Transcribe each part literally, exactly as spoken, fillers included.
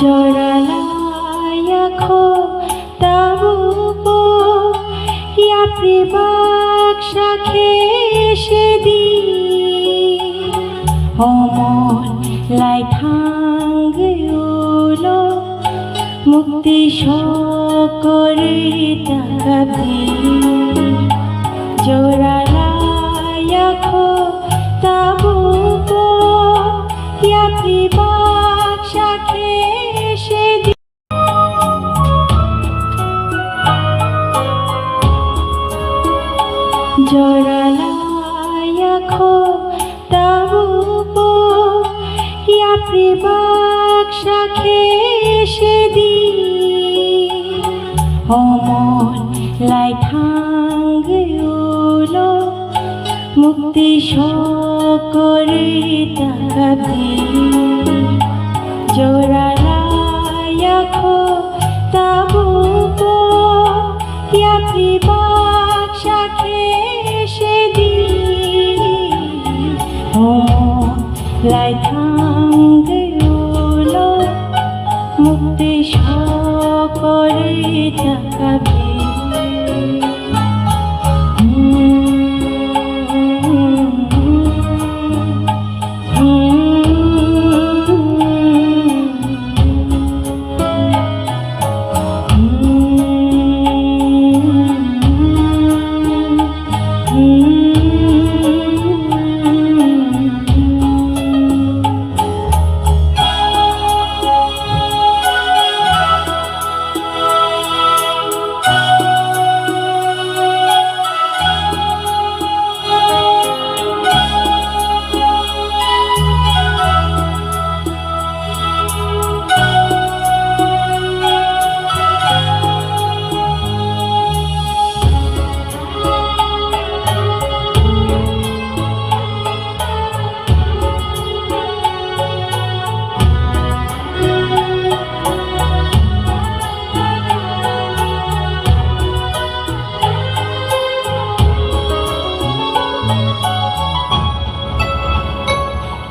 Jora laiya kho tabukbo yapri baksa khe se di. Omon lai thangwi ulo mukti sokorwi takabdi. Jora laiya kho tabukbo yapri baksa khe se di. Jora laiya kho tabukbo yapri baksa khe se di. Omon lai thangwi ulo mukti sokorwi takabdi. Jora laiya kho tabukbo yapri baksa khe se di. Omon lai thangwi ulo mukti sokorwi takabdi.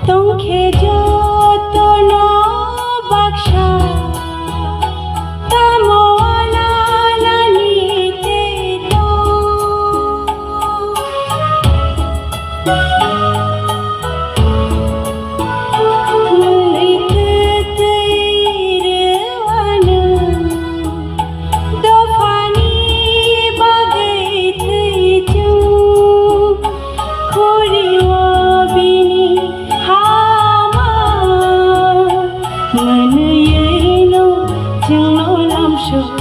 Tongkhe jotono baksa, tamo ananani tei tong. Mwnwi kwtwi rwano dophani bagwi thwi chwng. Khuri o bini hama mwnwi no chwngno lamsok.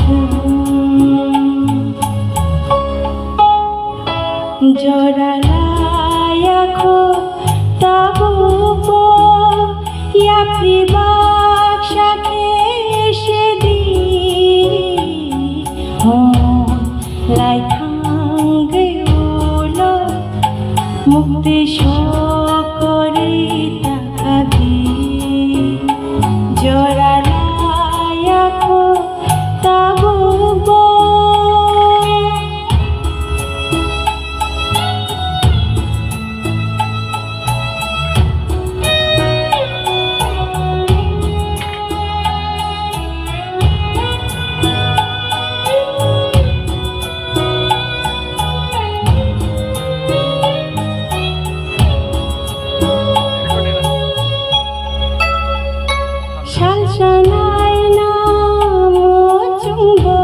Jora laiya kho tabukbo yapri baksa khe se di. Omon lai thangwi ulo mukti sokorwi takabdi. Jora laiya kho tabukbo. Salsa naina muchungbo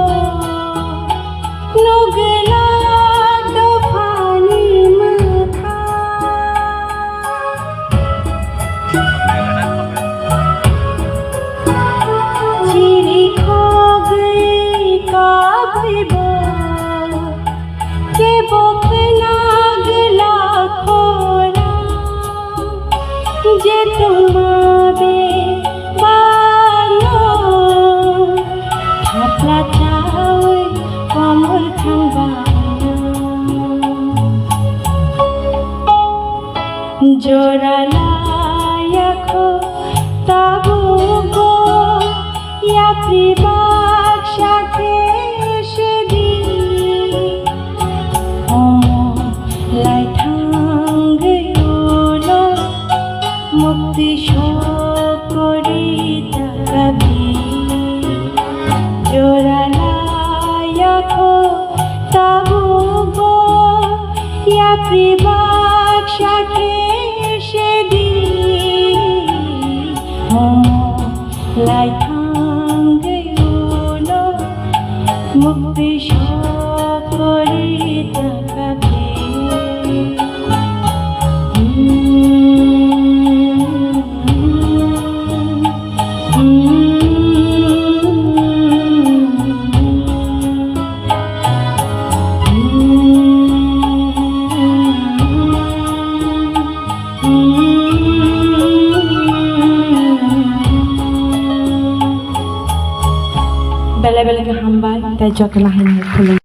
nugwlak dophani mwkha. Chiri khogwi kabwibo kebo khna gwlak khorang, je tongma bebakno thapla chawi komor thangba. Jora laiya kho tabukbo yapri baksa khe se di. Omon lai thangwi ulo mukti Ribak sakhe sedi, homo lai thangwi ulo, mukti sokori takati. Belai belai khe hambai, tei jotono hai khulum.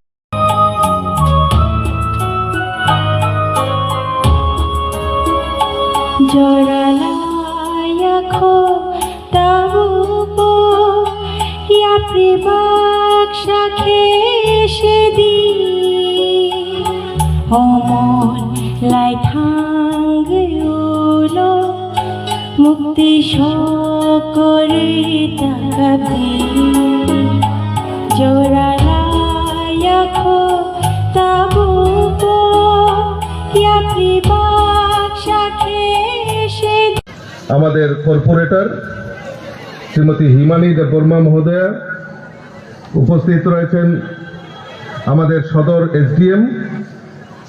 Jora laya kho tabukbo yapri baksa khe sedi, homon lai thangwi ulo mukti sokori takati. Jora laya kho tabukbo yapri baksa khe sedi. আমাদের কর্পোরেটর শ্রীমতী হিমানী দেববর্মা মহোদয়া, উপস্থিত রয়েছেন আমাদের সদর এসডিএম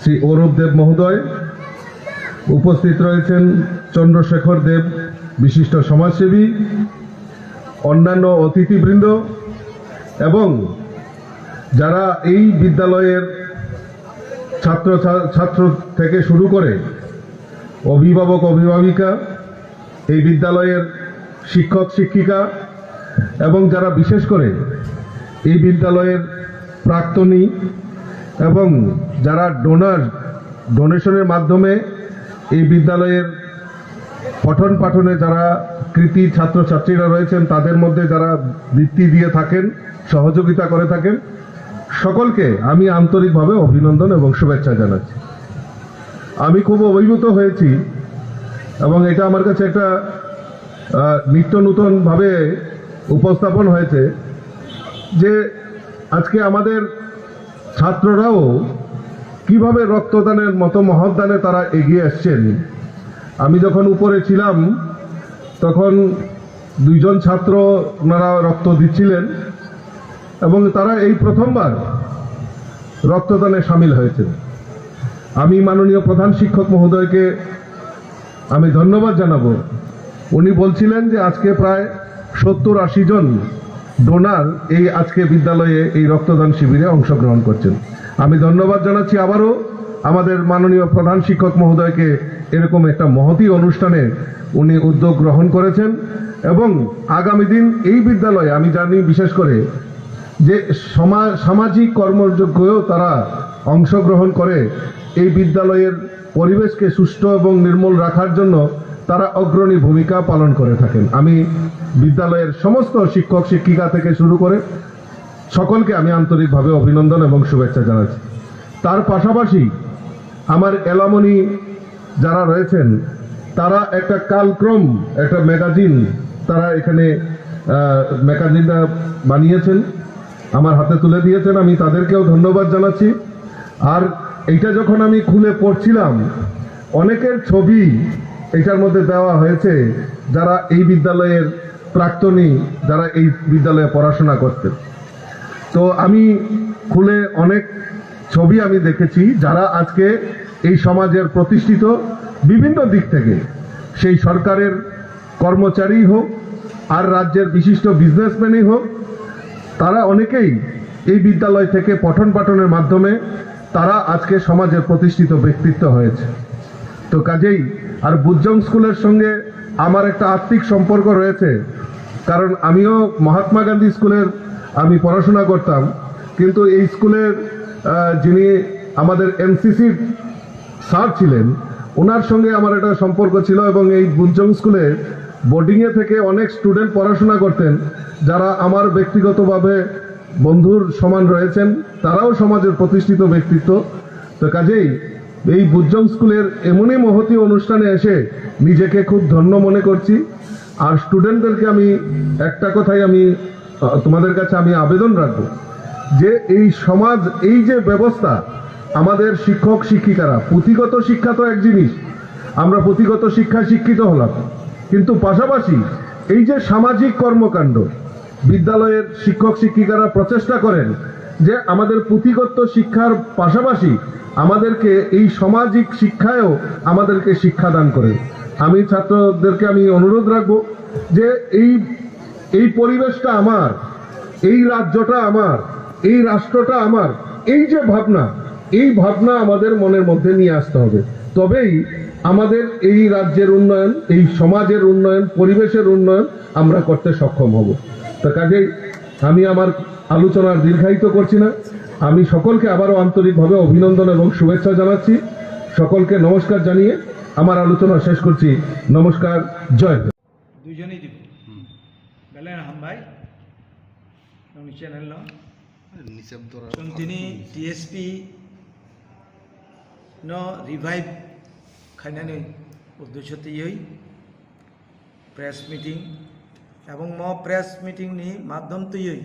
শ্রী অরূপ দেব মহোদয়, উপস্থিত রয়েছেন চন্দ্রশেখর দেব, বিশিষ্ট সমাজসেবী, অন্যান্য অতিথিবৃন্দ এবং যারা এই বিদ্যালয়ের ছাত্র ছা-, ছাত্র থেকে শুরু করে অভিভাবক অভিভাবিকা, এই বিদ্যালয়ের শিক্ষক শিক্ষিকা এবং যারা বিশেষ করে এই বিদ্যালয়ের প্রাক্তনী এবং যারা ডোনার, ডোনেশনের মাধ্যমে এই বিদ্যালয়ের পঠন পাঠনে যারা কৃতি ছাত্রছাত্রীরা রয়েছেন, তাদের মধ্যে যারা বৃত্তি দিয়ে থাকেন, সহযোগিতা করে থাকেন, সকলকে আমি আন্তরিকভাবে অভিনন্দন এবং শুভেচ্ছা জানাচ্ছি। আমি খুব অভিভূত হয়েছি এবং এটা আমার কাছে একটা, আহ, নিত্য নতুনভাবে উপস্থাপন হয়েছে যে আজকে আমাদের ছাত্ররাও কিভাবে রক্তদানের মতো মহৎ দানে তারা এগিয়ে আসছেন। আমি যখন উপরে ছিলাম, তখন দুইজন ছাত্র ওনারা রক্ত দিচ্ছিলেন এবং তারা এই প্রথমবার রক্তদানে সামিল হয়েছেন। আমি মাননীয় প্রধান শিক্ষক মহোদয়কে আমি ধন্যবাদ জানাবো। উনি বলছিলেন যে আজকে প্রায় সত্তর আশি জন ডোনার এই আজকে বিদ্যালয়ে এই রক্তদান শিবিরে অংশগ্রহণ করছেন। আমি ধন্যবাদ জানাচ্ছি আবারও আমাদের মাননীয় প্রধান শিক্ষক মহোদয়কে এরকম একটা মহতী অনুষ্ঠানে উনি উদ্যোগ গ্রহণ করেছেন এবং আগামী দিন এই বিদ্যালয়ে আমি জানি বিশেষ করে যে সমা-, সামাজিক কর্মযজ্ঞেও তারা অংশগ্রহণ করে এই বিদ্যালয়ের পরিবেশকে সুষ্ঠু এবং নির্মল রাখার জন্য তারা অগ্রণী ভূমিকা পালন করে থাকেন। আমি বিদ্যালয়ের সমস্ত শিক্ষক শিক্ষিকা থেকে শুরু করে সকলকে আমি আন্তরিকভাবে অভিনন্দন এবং শুভেচ্ছা জানাচ্ছি। তার পাশাপাশি আমার এলামনি যারা রয়েছেন, তারা একটা কালক্রম, একটা ম্যাগাজিন, তারা এখানে, আহ, ম্যাগাজিনটা বানিয়েছেন, আমার হাতে তুলে দিয়েছেন, আমি তাদেরকেও ধন্যবাদ জানাচ্ছি। আর এইটা যখন আমি খুলে পড়ছিলাম, অনেকের ছবি এটার মধ্যে দেওয়া হয়েছে, যারা এই বিদ্যালয়ের প্রাক্তনী, যারা এই বিদ্যালয়ে পড়াশোনা করতেন। তো আমি খুলে অনেক ছবি আমি দেখেছি, যারা আজকে এই সমাজের প্রতিষ্ঠিত বিভিন্ন দিক থেকে, সেই সরকারের কর্মচারী হোক আর রাজ্যের বিশিষ্ট বিজনেসম্যানই হোক, তারা অনেকেই এই বিদ্যালয় থেকে পঠন পাঠনের মাধ্যমে তারা আজকে সমাজের প্রতিষ্ঠিত ব্যক্তিত্ব হয়েছে। তো কাজেই আর বুজ্জং স্কুলের সঙ্গে আমার একটা আত্মিক সম্পর্ক রয়েছে, কারণ আমিও মহাত্মা গান্ধী স্কুলের আমি পড়াশোনা করতাম, কিন্তু এই স্কুলের, আহ, যিনি আমাদের এনসিসির স্যার ছিলেন, ওনার সঙ্গে আমার একটা সম্পর্ক ছিল এবং এই বুজ্জং স্কুলে বোর্ডিংয়ে থেকে অনেক স্টুডেন্ট পড়াশোনা করতেন, যারা আমার ব্যক্তিগতভাবে বন্ধুর সমান রয়েছেন, তারাও সমাজের প্রতিষ্ঠিত ব্যক্তিত্ব। তো কাজেই এই বুজ্জং স্কুলের এমনই মহতী অনুষ্ঠানে এসে নিজেকে খুব ধন্য মনে করছি। আর স্টুডেন্টদেরকে আমি একটা কথাই আমি, আহ, তোমাদের কাছে আমি আবেদন রাখবো যে এই সমাজ, এই যে ব্যবস্থা, আমাদের শিক্ষক শিক্ষিকারা, পুঁথিগত শিক্ষা তো এক জিনিস, আমরা পুঁথিগত শিক্ষায় শিক্ষিত হলাম, কিন্তু পাশাপাশি এই যে সামাজিক কর্মকাণ্ড, বিদ্যালয়ের শিক্ষক শিক্ষিকারা প্রচেষ্টা করেন যে আমাদের পুঁথিগত শিক্ষার পাশাপাশি আমাদেরকে এই সামাজিক শিক্ষায়ও আমাদেরকে শিক্ষাদান করেন। আমি ছাত্রদেরকে আমি অনুরোধ রাখব যে এই এই পরিবেশটা আমার, এই রাজ্যটা আমার, এই রাষ্ট্রটা আমার, এই যে ভাবনা, এই ভাবনা আমাদের মনের মধ্যে নিয়ে আসতে হবে। তবেই আমাদের এই রাজ্যের উন্নয়ন, এই সমাজের উন্নয়ন, পরিবেশের উন্নয়ন আমরা করতে সক্ষম হব। তো কাজেই আমি আমার আলোচনা দীর্ঘায়িত করছি না। আমি সকলকে আবারও আন্তরিকভাবে অভিনন্দন এবং শুভেচ্ছা জানাচ্ছি। সকলকে নমস্কার জানিয়ে আমার আলোচনা শেষ করছি। নমস্কার, জয় Hind. Duijonwi dibo. Belai no hambai. Nongni channel no. Nisab dora. Chwng tini T S P no revive khainani uddesho twiwi press meeting, ebong mo press meeting ni madhyam twiwi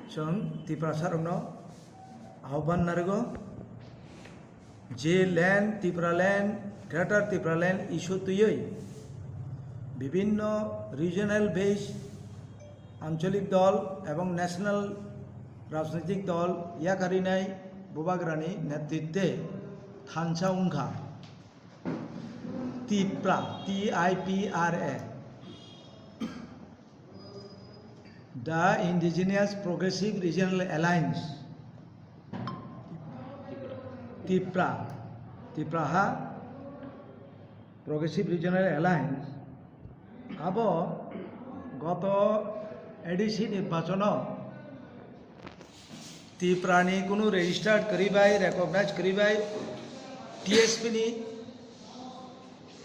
chwng Tiprasarokno ahobhan narwgo je land, Tipraland, Greater Tipraland issue twiwi bibhinno regional based ancholik dol ebong national rajnitik dol yakarinai Bubagrani netritwe thansa wngkha Tipra, T I P R A. The Indigenous Progressive Regional Alliance, Tipra, Tipraha Progressive Regional Alliance, abo goto A D C nirbachono Tiprani kunu registered kwrwi bai, recognized kwrwi bai, T S P ni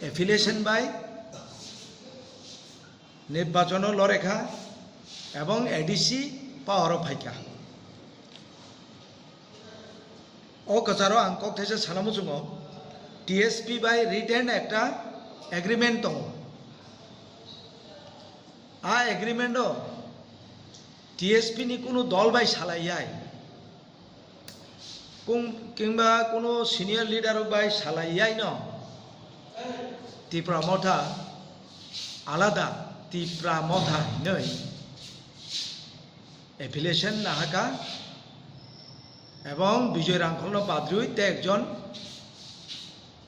affiliation bai, nirbachono lorekha ebong A D C power o phaikha. O kwcharo ang kok thaisa sana muchungo, T S P bai written ekta agreement tongo. A agreement o T S P ni kunu dol bai salaiyai, kung-, kingba kunu senior leader rok bai salaiyai no Tipra Motha alada Tipra Motha hinwi affiliation nahaka ebong Bijoy Rangkholno badrwi tei ekjon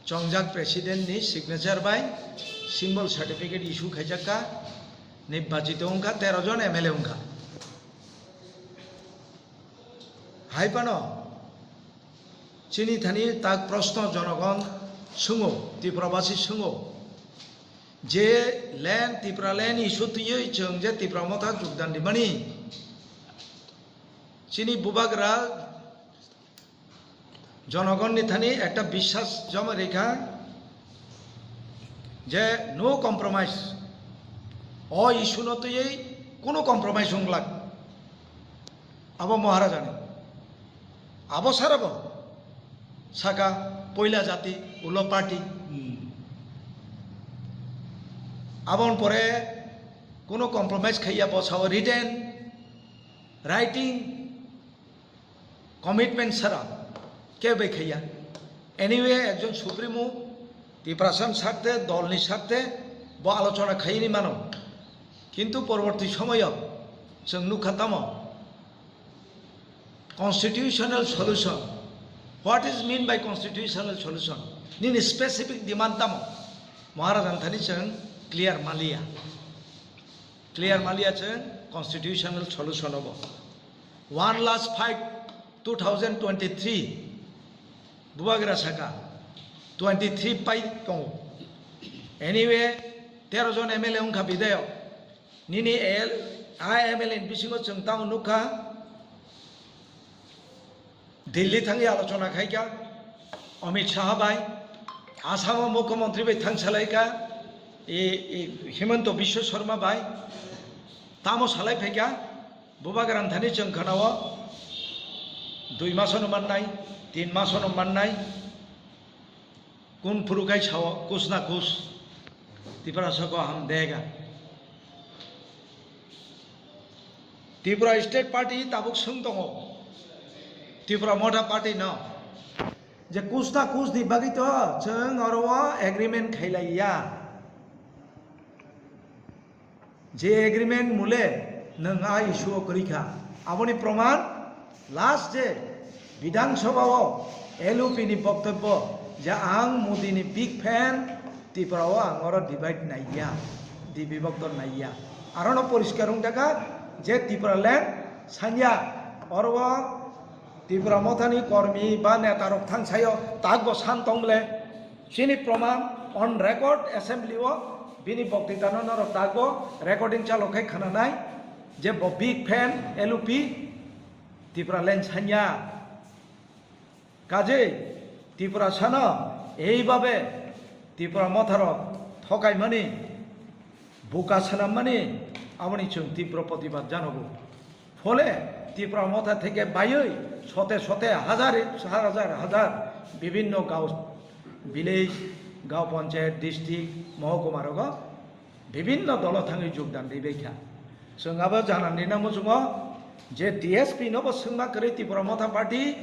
chongjak president ni signature bai symbol certificate issue khaijakka, nirbachito wngkha tero jon M L A wngkha. Hai phano chini thani tak proshno jonogon swngo, Tripurabasi swngo, je land, Tipraland issue twiwi chwng je Tipra Motha jogdan rimani, chini bubagra jonogonni thani ekta biswas joma rikha je no compromise, o issue no twiwi kunu compromise wng glak. Abo Maharajani. Abo sarabo saka poila jati ulo party. Hmm. Aboni pore kono compromise khaiya, bo sao written, writing, commitment sara kebo khaiya. Anyway, ekjon supremo Tiprasani sarthe, dolni sarthe bo alochona khaini mano. Kintu porborti somoyo chwng nukha tamo constitutional solution. What is mean by constitutional solution? Nini specific demand tamo? Maharaj anthani chwng clear maliya. Clear maliya chwng constitutional solution obo. One last fight two thousand twenty-three. Bubagra saka twenty-three pai tongo. Anyway, tero jon M L A wngkha bidayok. Nini L, I M L A ni bisingo chwng tamo nukha, Delhi thangwi alochona khaikha Amit Shah bai, Assam o Mukhyamantri bai thang salaikha, e, e, Himanta Biswa Sarma bai, tamo salai phaikha, Bubagra anthani chwng khwnao, dui masono mannai, tin masono mannai, kun phuru khai sao, kus na kus, Tiprasa ko hum dega. Tripura State Party tabuk swng tongo, Tipra Motha Party no je kusta kus ni bagwi to chwng oro o agreement khailaiya. Je agreement mule nwng a issue o kwrwi kha. Aboni proman last je Bidhan Sabha o L U P ni boktobbo je ang Modi ni big fan, Tripura o ang oro divide naiya, dibibokto naiya. Arono poriskar wng jakha je Tripura land sanya oro o Tipra Mothani kormi ba netarok thangsaio takbo san tong le, chini proman on record assembly o bini boktitano norok takbo recording chalo khe khananai je bo big fan L U P Tipra land sanya. Kajei Tiprasano eibabe Tipra Motharok thokaimani, buka swnammani, aboni chwng tibro protibad janogo. Phole Tipra Motha theke baiwi sote sote, hazar, hazar, hazar bibinno gao, village, gao panchayat, district, mohokuma rogo bibinno dolo thangwi jogdan ribaikha. Chwng abo janani nangmo chwngo je T S P nobo swngma kwrwi Tipra Motha Party,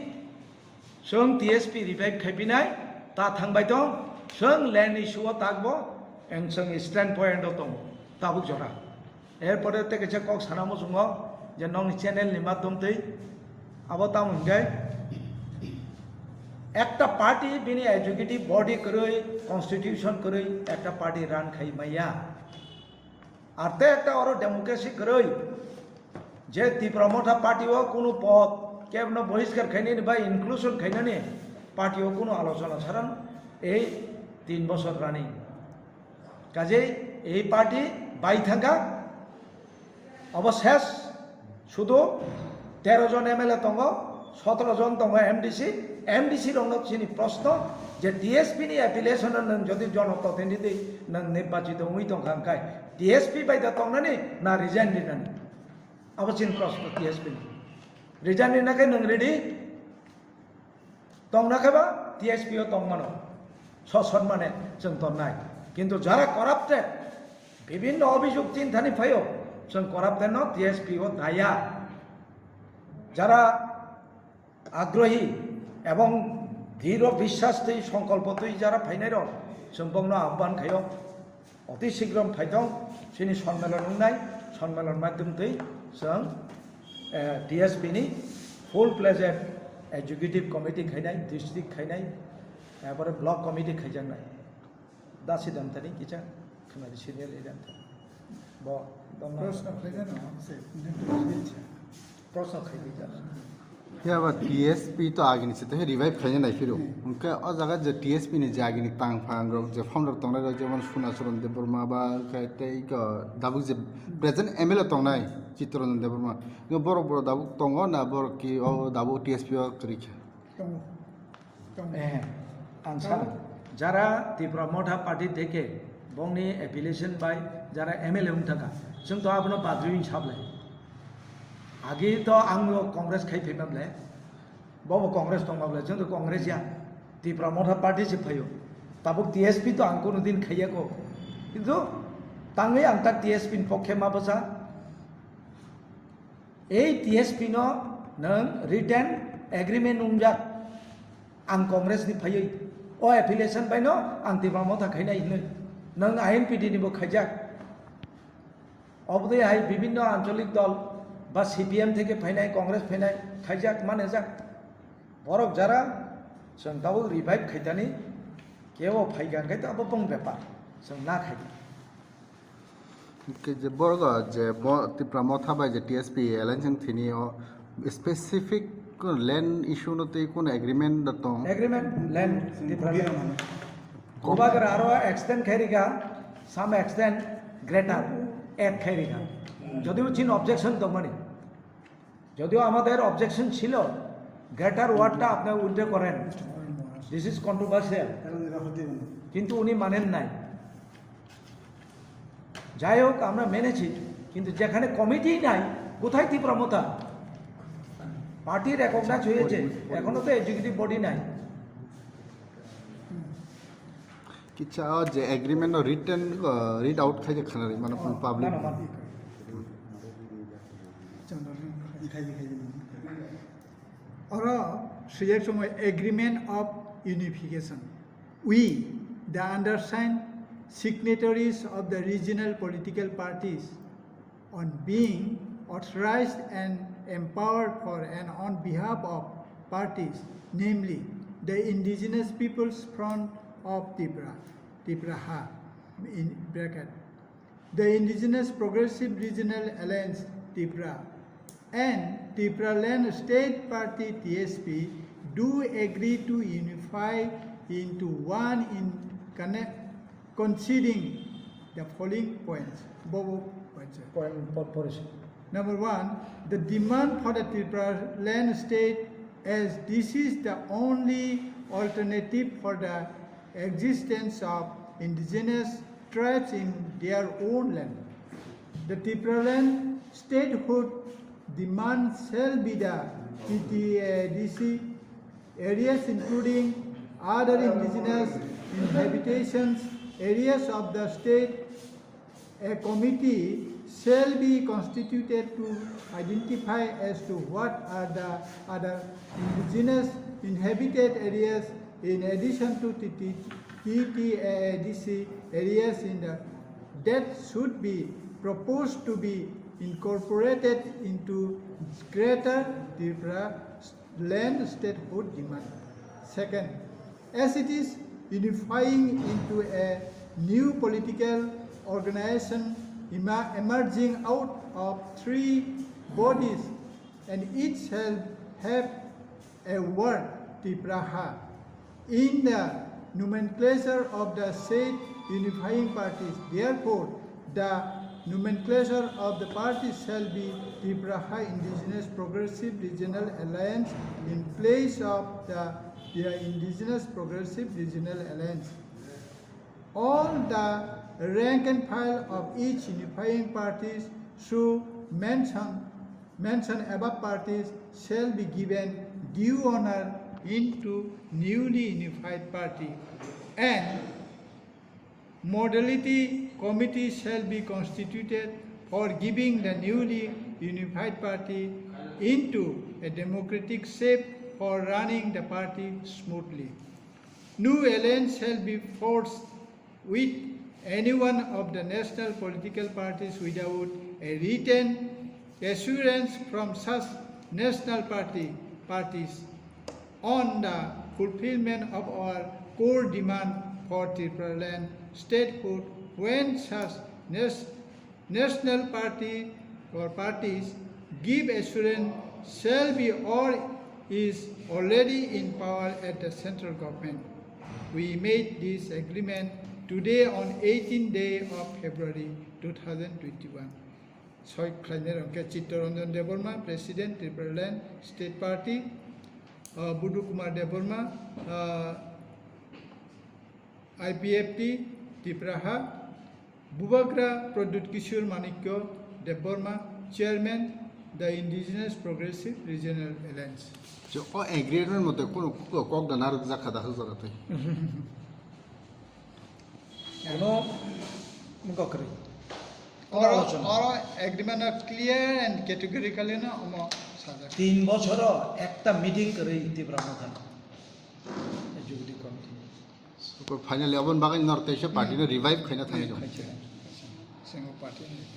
chwng T S P revive khaipinai, ta thangbai tong, chwng land issue o takbo, ang chwng stand point o tongo, tabuk jora. Erpore tei kaisa kok sana muchungo je nokni channel ni madhyam twi abo tamo hinkhe ekta party bini executive body kwrwi, constitution kwrwi ekta party run khai maya. Ar tei ekta oro democracy kwrwi je Tipra Motha party o kunu pod kebno bohiskar khainani ba inclusion khainani party o kunu alochona saran ei tin bosor running. Kajei ei party bai thangkha, obo ses, sudu tero jon M L A tongo, sotoro jon tongo M D C, M D C rokno chini proshno je T S P ni affiliation no nwng jodi jonoprotindhi nwng nirbachito wngwi tongkha hwnkhe T S P bai da tongnani na resign rinani? Abo chini proshno T S P ni. Resign rina khe nwng ready? Tongna khe ba T S P o tongmano, sosonmane chwng tongnai. Kintu jara corrupted, bibinno obhijog tin thani phaio, chwng corrupted no T S P o daya. Jara agrohi ebong dhiro biswas twi songkolpo twi jara phainai rok, chwng bongno ahban khaio. Oti sigram phaitong, chini sonmelon wngnai, sonmelon madhyam twi chwng, eh, T S P ni full fledged executive committee khainai, district khainai, ebore block committee khaijaknai. Dasi Damtani kisa khwnadi senior leader. Bo, bo ma- Proshno khaijak na, se, proshno khaijak. Phiya ba T S P to agini se to revive khaina nai phiro. Hwnkhe o jaga je T S P ni je agini tang phang rok je founder tongnai rok jemon Sunacharan Debbarma ba khe tei ko dabuk je present M L A tongnai Chittaranjan Debbarma. Hwnkhe borok borok dabuk tongo na borok ki o dabuk T S P o kwrwi kha? Tongo. Eh, ang sano, jara Tipra Motha Party theke bongni affiliation bai jara M L A wng thangkha, chwng to abono badri wng sablai. Agi to ang o Congress khai phaima ble, bobo Congress tongma ble, chwng to Congress ya, Tipra Motha Party se phaio. Tabuk T S P to ang kuno din khaiya ko, kintu tangwi ang ta T S P ni pokhe ma bwsa. Ei T S P no nwng written agreement wngjak, ang Congress ni phaiwi, o affiliation bai no ang Tipra Motha khainai hinwi, nwng I N P D ni bo khaijak. Obodei hai bibinno ancholik dol ba C P M theke phainai, Congress phainai khaijak manajak. Borok jara chwng tabuk revive khaitani, kebo phaikha hwnkhe abo bong bepar, chwng na khaidi. Hwnkhe je borok je bo Tipra Motha bai je T S P alliance wng thini o specific land issue no tei kono agreement da tong? Agreement, land, Tipra land. Bubagra aro extend khai rikha, some extend greater, add khai rikha. Jodibo chini objection tongmani, যদিও আমাদের অবজেকশন ছিল, গ্রেটার ওয়ার্ডটা আপনি উইথড্র করেন, this is controversial, কিন্তু উনি মানেন নাই। যাই হোক, আমরা মেনেছি, কিন্তু যেখানে কমিটি নাই, কোথায় ত্রিপুরা মথা? পার্টি রেকগনাইজ হয়েছে, এখনো তো এক্সিকিউটিভ বডি নাই। Kicha o je agreement no written, uh, read out khai de khana ri mano public. Mano, mano. Chwng rok khai di, khai di, khai di. Oro swijak chwngwi Agreement of Unification. We, the undersigned signatories of the regional political parties, on being authorized and empowered for and on behalf of parties, namely the Indigenous Peoples Front of Tipra, Tipraha, in bracket, the Indigenous Progressive Regional Alliance, Tipra, and Tipraland State Party, T S P, do agree to unify into one in connect, conceding the following points. Bobo points. Point po-, porish. Number one, the demand for the Tipraland state, as this is the only alternative for the existence of indigenous tribes in their own land. The Tipraland statehood demand shall be the T T A D C areas, including other indigenous inhabitations areas of the state. A committee shall be constituted to identify as to what are the other indigenous inhabited areas in addition to T T, T T A A D C areas in the, that should be proposed to be incorporated into Greater Tripura land statehood demand. Second, as it is unifying into a new political organization ema-, emerging out of three bodies, and each shall have a word, Tipraha, in the nomenclature of the said unifying parties. Therefore, the nomenclature of the parties shall be Tipraha Indigenous Progressive Regional Alliance in place of the, the Indigenous Progressive Regional Alliance. All the rank and file of each unifying parties should mention, mention above parties shall be given due honor into newly unified party, and modality committee shall be constituted for giving the newly unified party into a democratic shape for running the party smoothly. No alliance shall be forced with any one of the national political parties without a written assurance from such national party, parties on the fulfillment of our core demand for Tipraland statehood when such nas-, national party or parties give assurance shall be or is already in power at the central government. We made this agreement today on eighteenth day of February two thousand twenty-one. Soi khlainai rok khe Chittaranjan Debbarma, President, Tipraland State Party, uh, Budu Kumar Debbarma, uh, I P F T, Tipraha, Bubagra Pradyut Kishore Manikya Debbarma, Chairman, the Indigenous Progressive Regional Alliance. So, o agreement mote kono kok da narwk jakha da hwjak twi. Ano mungkha kwrwi. Oro, alochona. Oro agreement no clear and categorically no omo sajak. Tin bochoro ekta meeting kwrwi Tipra Motha Executive Committee. Finally, aboni bagwi nor teisa party no revive khaina thangwi rw. Single party no revive.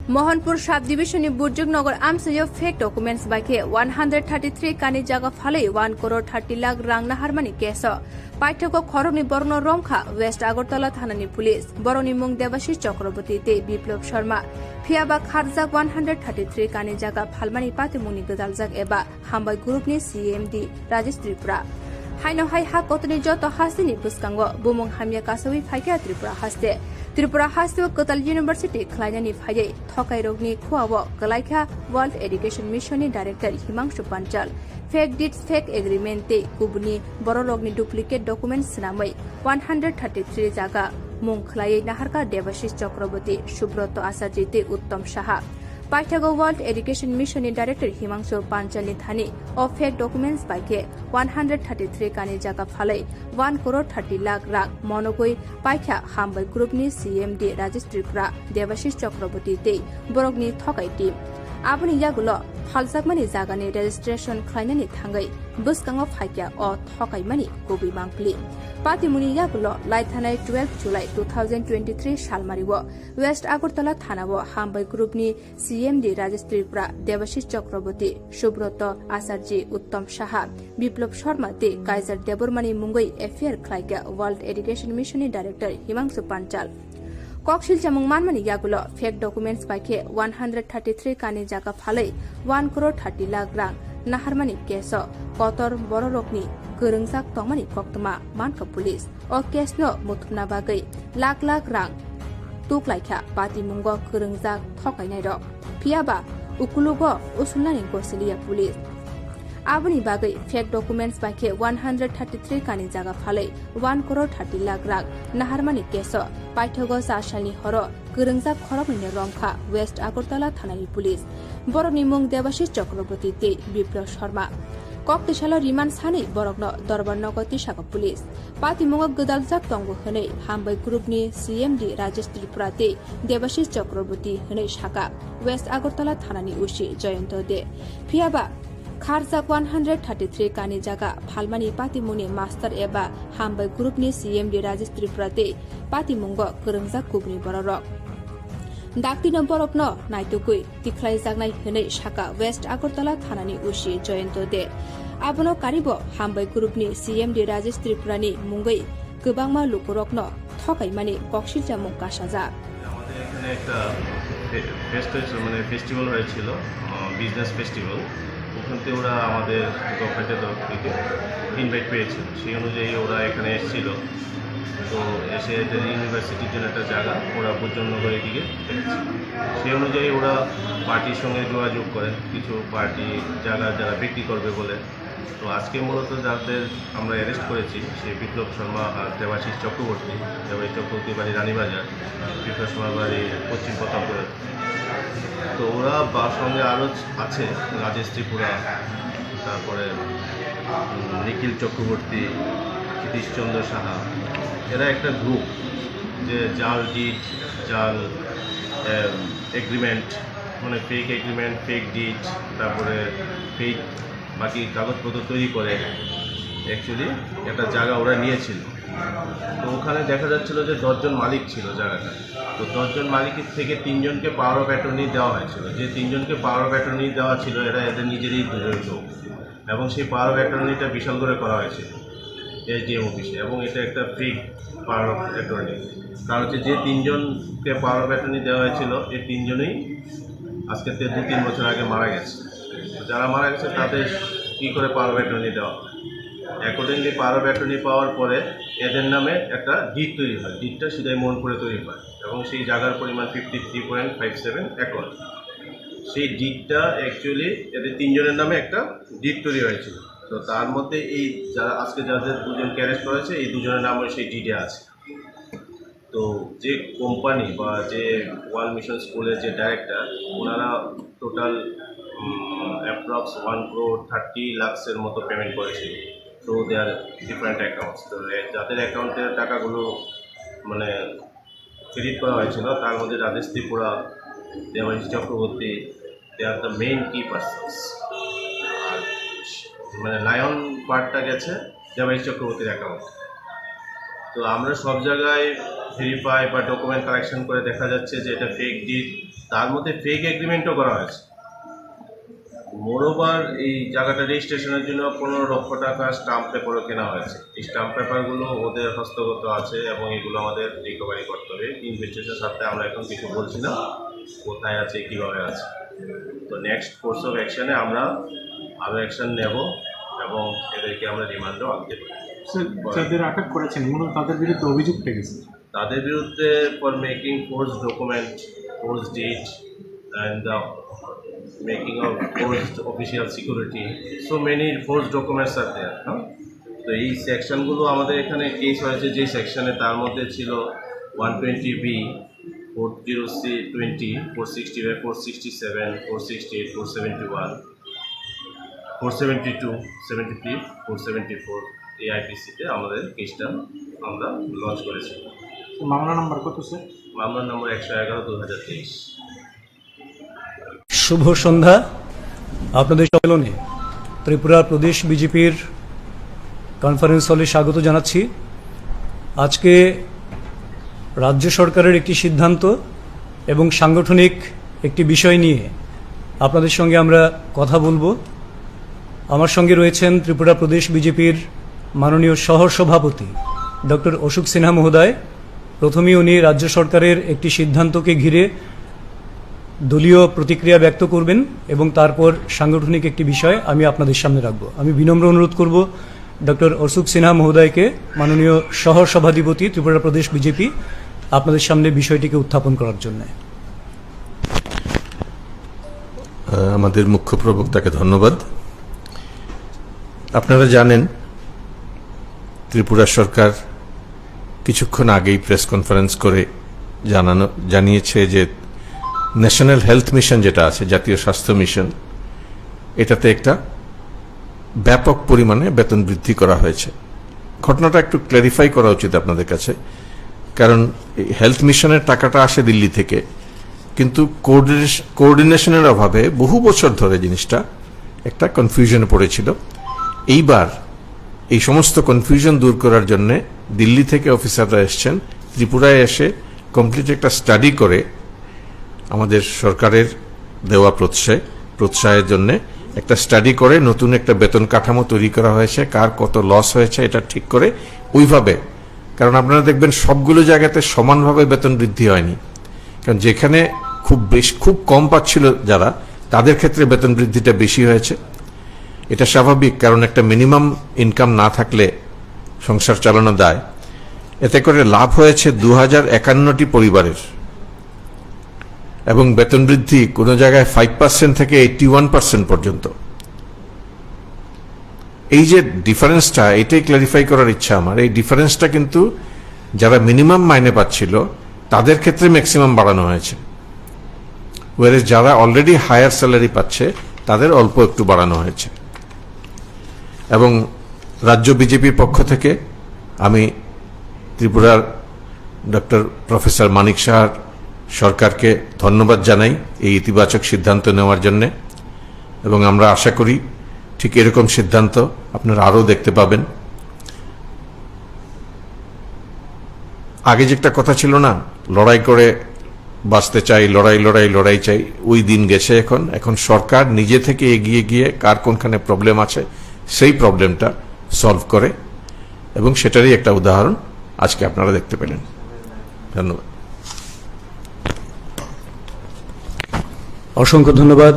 Mohanpur sub division ni Burjuknagar amchaio fake documents bai khe one hundred thirty three kani jaga phalwi one crore thirty lakh rang naharmani case o paithago khoroknwi borokno romkha West Agartala thanani police. Borokni mung Debashish Chakraborty tei Biplab Sharma. Phiyaba kharjak one hundred thirty three kani jaga phalmani patimungni gwdaljak eba Hambai Group ni C M D Rajesh Tripura. Haino hai ha kotorni joto hasteni bwskango bumung hamya kasawi phaikha Tripura haste. Tripura hasteo kwtal university khlainani phaiwi thokairokni khua-o kwlaikha World Education Mission ni director Himangshu Panchal. Fake deeds, fake agreement tei kubuni bororokni duplicate documents swnamwi one hundred thirty three jaga mung khlaiwi naharkha Debashish Chakraborty, Subroto Acharya tei Uttam Saha. Paithago World Education Mission ni Director Himangshu Panchal ni thani o fake documents bai khe one hundred thirty three kani jaga phalwi one crore thirty lakh rang monogwi paikha Hambai Group ni C M D Rajesh Tripura, Debashish Chakraborty tei borokni thokai team. Aboni yagulo phaljakmani jagani registration khlainani thangwi bwskango phaikya o thokaimani kubui mangpili. Patimungni yagulo laithanai twelve July two thousand twenty-three salmario West Agartala thanao Hambai Groupni C M D Rajesh Tripura, Debashis Chakraborty, Subroto Acharjee, Uttam Saha, Biplab Sharma tei Kaiser Debbarmani mungwi F I R khlaikha World Education Mission ni Director Himangshu Panchal. Kok silchamung manmani yagulo fake documents bai khe one hundred thirty-three kani jaga phalwi one crore thirty lakh rang naharmani case o kotor bororokni kwrwngjak tongmani koktwma mankha police. O case no muthupna bagwi lakh lakh rang tuklaikha patimungo kwrwngjak thokainairok. Phiyaba ukulugo usulnani gosiliya police. Aboni bagwi fake documents bai khe one hundred thirty-three kani jaga phalwi one crore thirty lakh rang naharmani case o paithago cha salni horo kwrwngjak khoroknwini romkha West Agartala thanani police. Borokni mung Debashis Chakraborty tei Biplab Sharma. Kok tisalo remand sanwi borokno Dorbar nogo tisakha police. Patimungo gwdaljak tongo hwnwi Hambai Groupni C M D Rajesh Tripura tei Debashis Chakraborty hwnwi sakha West Agartala thanani O C Jayanta De. Phiyaba kharjak one hundred thirty-three kani jaga phalmani patimungni master eba Hambai Groupni C M D Rajesh Tripura tei patimungo kwrwngjak kubuni bororok. Daktino borokno naitugwi tikhlaijaknai hwnwi sakha West Agartala thanani O C Jayanta De. Abono karibo Hambai Groupni C M D Rajesh Tripurani mungwi kwbangma lukurokno thokaimani koksilchamung kasajak. আমাদের এখানে একটা ফে- ফেস্ট হয়েছিল, মানে ফেস্টিভ্যাল হয়েছিল, আহ, business festival. ওখান থেকে ওরা আমাদের গভর্নমেন্টের তরফ থেকে ইনভাইট পেয়েছিল, সেই অনুযায়ী ওরা এখানে এসেছিল। তো এসে এদের ইউনিভার্সিটির জন্য একটা জায়গা ওরা ভোজননগরের দিকে পেয়েছে। সেই অনুযায়ী ওরা পার্টির সঙ্গে যোগাযোগ করেন, কিছু পার্টি জায়গা যারা বিক্রি করবে বলে। তো আজকে মূলত যাদের আমরা অ্যারেস্ট করেছি, সেই বিপ্লব শর্মা আর দেবাশিস চক্রবর্তী। দেবাশিস চক্রবর্তী বাড়ি রানীবাজার, বিপ্লব শর্মা বাড়ি পশ্চিম প্রতাপগড়। তো ওরা বা সঙ্গে আরও আছে রাজেশ ত্রিপুরা, তারপরে উম, নিখিল চক্রবর্তী, ক্ষিতীশচন্দ্র সাহা। এরা একটা গ্রুপ, যে জাল ডিড, জাল এগ্রিমেন্ট, মানে ফেক এগ্রিমেন্ট, ফেক ডিড, তারপরে ফেক বাকি কাগজপত্র তৈরি করে অ্যাকচুয়ালি একটা জায়গা ওরা নিয়েছিল। তো ওখানে দেখা যাচ্ছিল যে দশজন মালিক ছিল জায়গাটা। তো দশজন মালিক থেকে তিনজনকে পাওয়ার অফ অ্যাটর্নি দেওয়া হয়েছিল। যে তিনজনকে পাওয়ার অফ অ্যাটর্নি দেওয়া ছিল, এরা এদের নিজেরই দুজন লোক, এবং সেই পাওয়ার অফ অ্যাটর্নিটা বিশালগড়ে করা হয়েছিল এসডিএম অফিসে, এবং এটা একটা ফেক পাওয়ার অফ অ্যাটর্নি। কারণ হচ্ছে, যে তিনজনকে পাওয়ার অফ অ্যাটর্নি দেওয়া হয়েছিল, এই তিনজনই আজকে তে- দু তিন বছর আগে মারা গেছে। তো যারা মারা গেছে, তাদের কী করে পাওয়ার অফ অ্যাটর্নি দেওয়া হয়? অ্যাকর্ডিংলি, পাওয়ার অফ অ্যাটর্নি পাওয়ার পরে এদের নামে একটা ডিড তৈরি হয়। ডিডটা সিদাই মোহনপুরে তৈরি হয়, এবং সেই জায়গার পরিমাণ fifty three point five seven acre. সেই ডিডটা অ্যাকচুয়ালি এদের তিনজনের নামে একটা ডিড তৈরি হয়েছিল। তো তার মধ্যে এই যারা আজকে যাদের দুজনকে অ্যারেস্ট করা হয়েছে, এই দুজনের নামও সেই ডিডে আছে। তো যে কোম্পানি বা যে ওয়ার্ল্ড মিশন স্কুলের যে ডাইরেক্টর, ওনারা টোটাল অ্যাপ্রক্স ওয়ান ক্রোর থার্টি লাখসের মতো পেমেন্ট করেছিল থ্রু দেয়ার ডিফারেন্ট অ্যাকাউন্টস। তো এ- যাদের অ্যাকাউন্টের টাকাগুলো, মানে, ক্রেডিট করা হয়েছিল, তার মধ্যে রাজেশ ত্রিপুরা, দেবাশিস Chakraborty, they are the main key persons। আর মানে, লায়ন পার্টটা গেছে দেবাশিস চক্রবর্তীর অ্যাকাউন্ট। তো আমরা সব জায়গায় ভেরিফাই বা ডকুমেন্ট কালেকশন করে দেখা যাচ্ছে যে এটা ফেক ডিড, তার মধ্যে ফেক এগ্রিমেন্টও করা হয়েছে। মোরওভার, এই জায়গাটা রেজিস্ট্রেশনের জন্য পনেরো লক্ষ টাকা স্টাম্প পেপারও কেনা হয়েছে। এই স্টাম্প পেপারগুলো ওদের হস্তগত আছে এবং এগুলো আমাদের রিকভারি করতে হবে। ইনভেস্টিগেশন স্বার্থে আমরা এখন কিছু বলছি না, কোথায় আছে, কিভাবে আছে। তো নেক্সট কোর্স অফ অ্যাকশনে আমরা আরও অ্যাকশন নেব এবং এদেরকে আমরা রিমান্ডও আনতে পারি। স্যার, যাদের আটক করেছেন, মূলত তাদের বিরুদ্ধে অভিযোগটা কি, স্যার? তাদের বিরুদ্ধে for making force document, force did, and the making of forged official security, so many forged documents are there, no? তো এই সেকশনগুলো আমাদের এখানে কেস হয়েছে, যে সেকশনে, তার মধ্যে ছিল one twenty B, four zero C twenty, four sixty five, four sixty seven, four sixty eight, four seventy one, four seventy two, seventy three, four seventy four, এই আইপিসিতে আমাদের কেসটা আমরা লঞ্চ করেছি। মামলা নাম্বার কত, স্যার? মামলা নম্বর একশো এগারো, দু হাজার তেইশ। শুভ সন্ধ্যা। আপনাদের সম্মেলনে ত্রিপুরা প্রদেশ বিজেপির কনফারেন্স হলে স্বাগত জানাচ্ছি। আজকে রাজ্য সরকারের একটি সিদ্ধান্ত এবং সাংগঠনিক একটি বিষয় নিয়ে আপনাদের সঙ্গে আমরা কথা বলবো। আমার সঙ্গে রয়েছেন ত্রিপুরা প্রদেশ বিজেপির মাননীয় সহ সভাপতি ডক্টর অশোক সিনহা মহোদয়। প্রথমেই উনি রাজ্য সরকারের একটি সিদ্ধান্তকে ঘিরে দলীয় প্রতিক্রিয়া ব্যক্ত করবেন এবং তারপর সাংগঠনিক একটি বিষয় আমি আপনাদের সামনে রাখব। আমি বিনম্র অনুরোধ করব ডক্টর অশোক সিনহা মহোদয়কে, মাননীয় সহ সভাধিপতি ত্রিপুরা প্রদেশ বিজেপি, আপনাদের সামনে বিষয়টিকে উত্থাপন করার জন্য। আমাদের মুখ্য প্রবক্তাকে ধন্যবাদ। আপনারা জানেন, ত্রিপুরা সরকার কিছুক্ষণ আগেই প্রেস কনফারেন্স করে জানানো জানিয়েছে যে ন্যাশনাল হেলথ মিশন যেটা আছে, জাতীয় স্বাস্থ্য মিশন, এটাতে একটা ব্যাপক পরিমাণে বেতন বৃদ্ধি করা হয়েছে। ঘটনাটা একটু ক্ল্যারিফাই করা উচিত আপনাদের কাছে, কারণ এই হেলথ মিশনের টাকাটা আসে দিল্লি থেকে, কিন্তু কোঅর্ডিনেশনের অভাবে বহু বছর ধরে জিনিসটা একটা কনফিউশনে পড়েছিল। এইবার এই সমস্ত কনফিউশন দূর করার জন্য দিল্লি থেকে অফিসাররা এসছেন, ত্রিপুরায় এসে কমপ্লিট একটা স্টাডি করে আমাদের সরকারের দেওয়া প্রত্যয় প্রত্যয়ের জন্য একটা স্টাডি করে নতুন একটা বেতন কাঠামো তৈরি করা হয়েছে, কার কত লস হয়েছে এটা ঠিক করে ওইভাবে। কারণ আপনারা দেখবেন, সবগুলো জায়গাতে সমানভাবে বেতন বৃদ্ধি হয়নি, কারণ যেখানে খুব বেশ খুব কম পাচ্ছিল যারা, তাদের ক্ষেত্রে বেতন বৃদ্ধিটা বেশি হয়েছে। এটা স্বাভাবিক, কারণ একটা মিনিমাম ইনকাম না থাকলে সংসার চালানো দায়। এতে করে লাভ হয়েছে দু হাজার একান্নটি পরিবারের, এবং বেতন বৃদ্ধি কোনো জায়গায় ফাইভ পার্সেন্ট থেকে এইটটি ওয়ান পার্সেন্ট পর্যন্ত। এই যে ডিফারেন্সটা, এটাই ক্ল্যারিফাই করার ইচ্ছা আমার। এই ডিফারেন্সটা কিন্তু যারা মিনিমাম মাইনে পাচ্ছিল, তাদের ক্ষেত্রে ম্যাক্সিমাম বাড়ানো হয়েছে, ওয়ারেস যারা অলরেডি হায়ার স্যালারি পাচ্ছে, তাদের অল্প একটু বাড়ানো হয়েছে। এবং রাজ্য বিজেপির পক্ষ থেকে আমি ত্রিপুরার ডক্টর প্রফেসর মানিক সাহার সরকারকে ধন্যবাদ জানাই এই ইতিবাচক সিদ্ধান্ত নেওয়ার জন্য, এবং আমরা আশা করি ঠিক এরকম সিদ্ধান্ত আপনারা আরও দেখতে পাবেন। আগে যে একটা কথা ছিল না, লড়াই করে বাঁচতে চাই, লড়াই, লড়াই, লড়াই চাই, ওই দিন গেছে। এখন, এখন সরকার নিজে থেকে এগিয়ে গিয়ে কার কোনখানে প্রবলেম আছে, সেই প্রবলেমটা সলভ করে, এবং সেটারই একটা উদাহরণ আজকে আপনারা দেখতে পেলেন। ধন্যবাদ। অসংখ্য ধন্যবাদ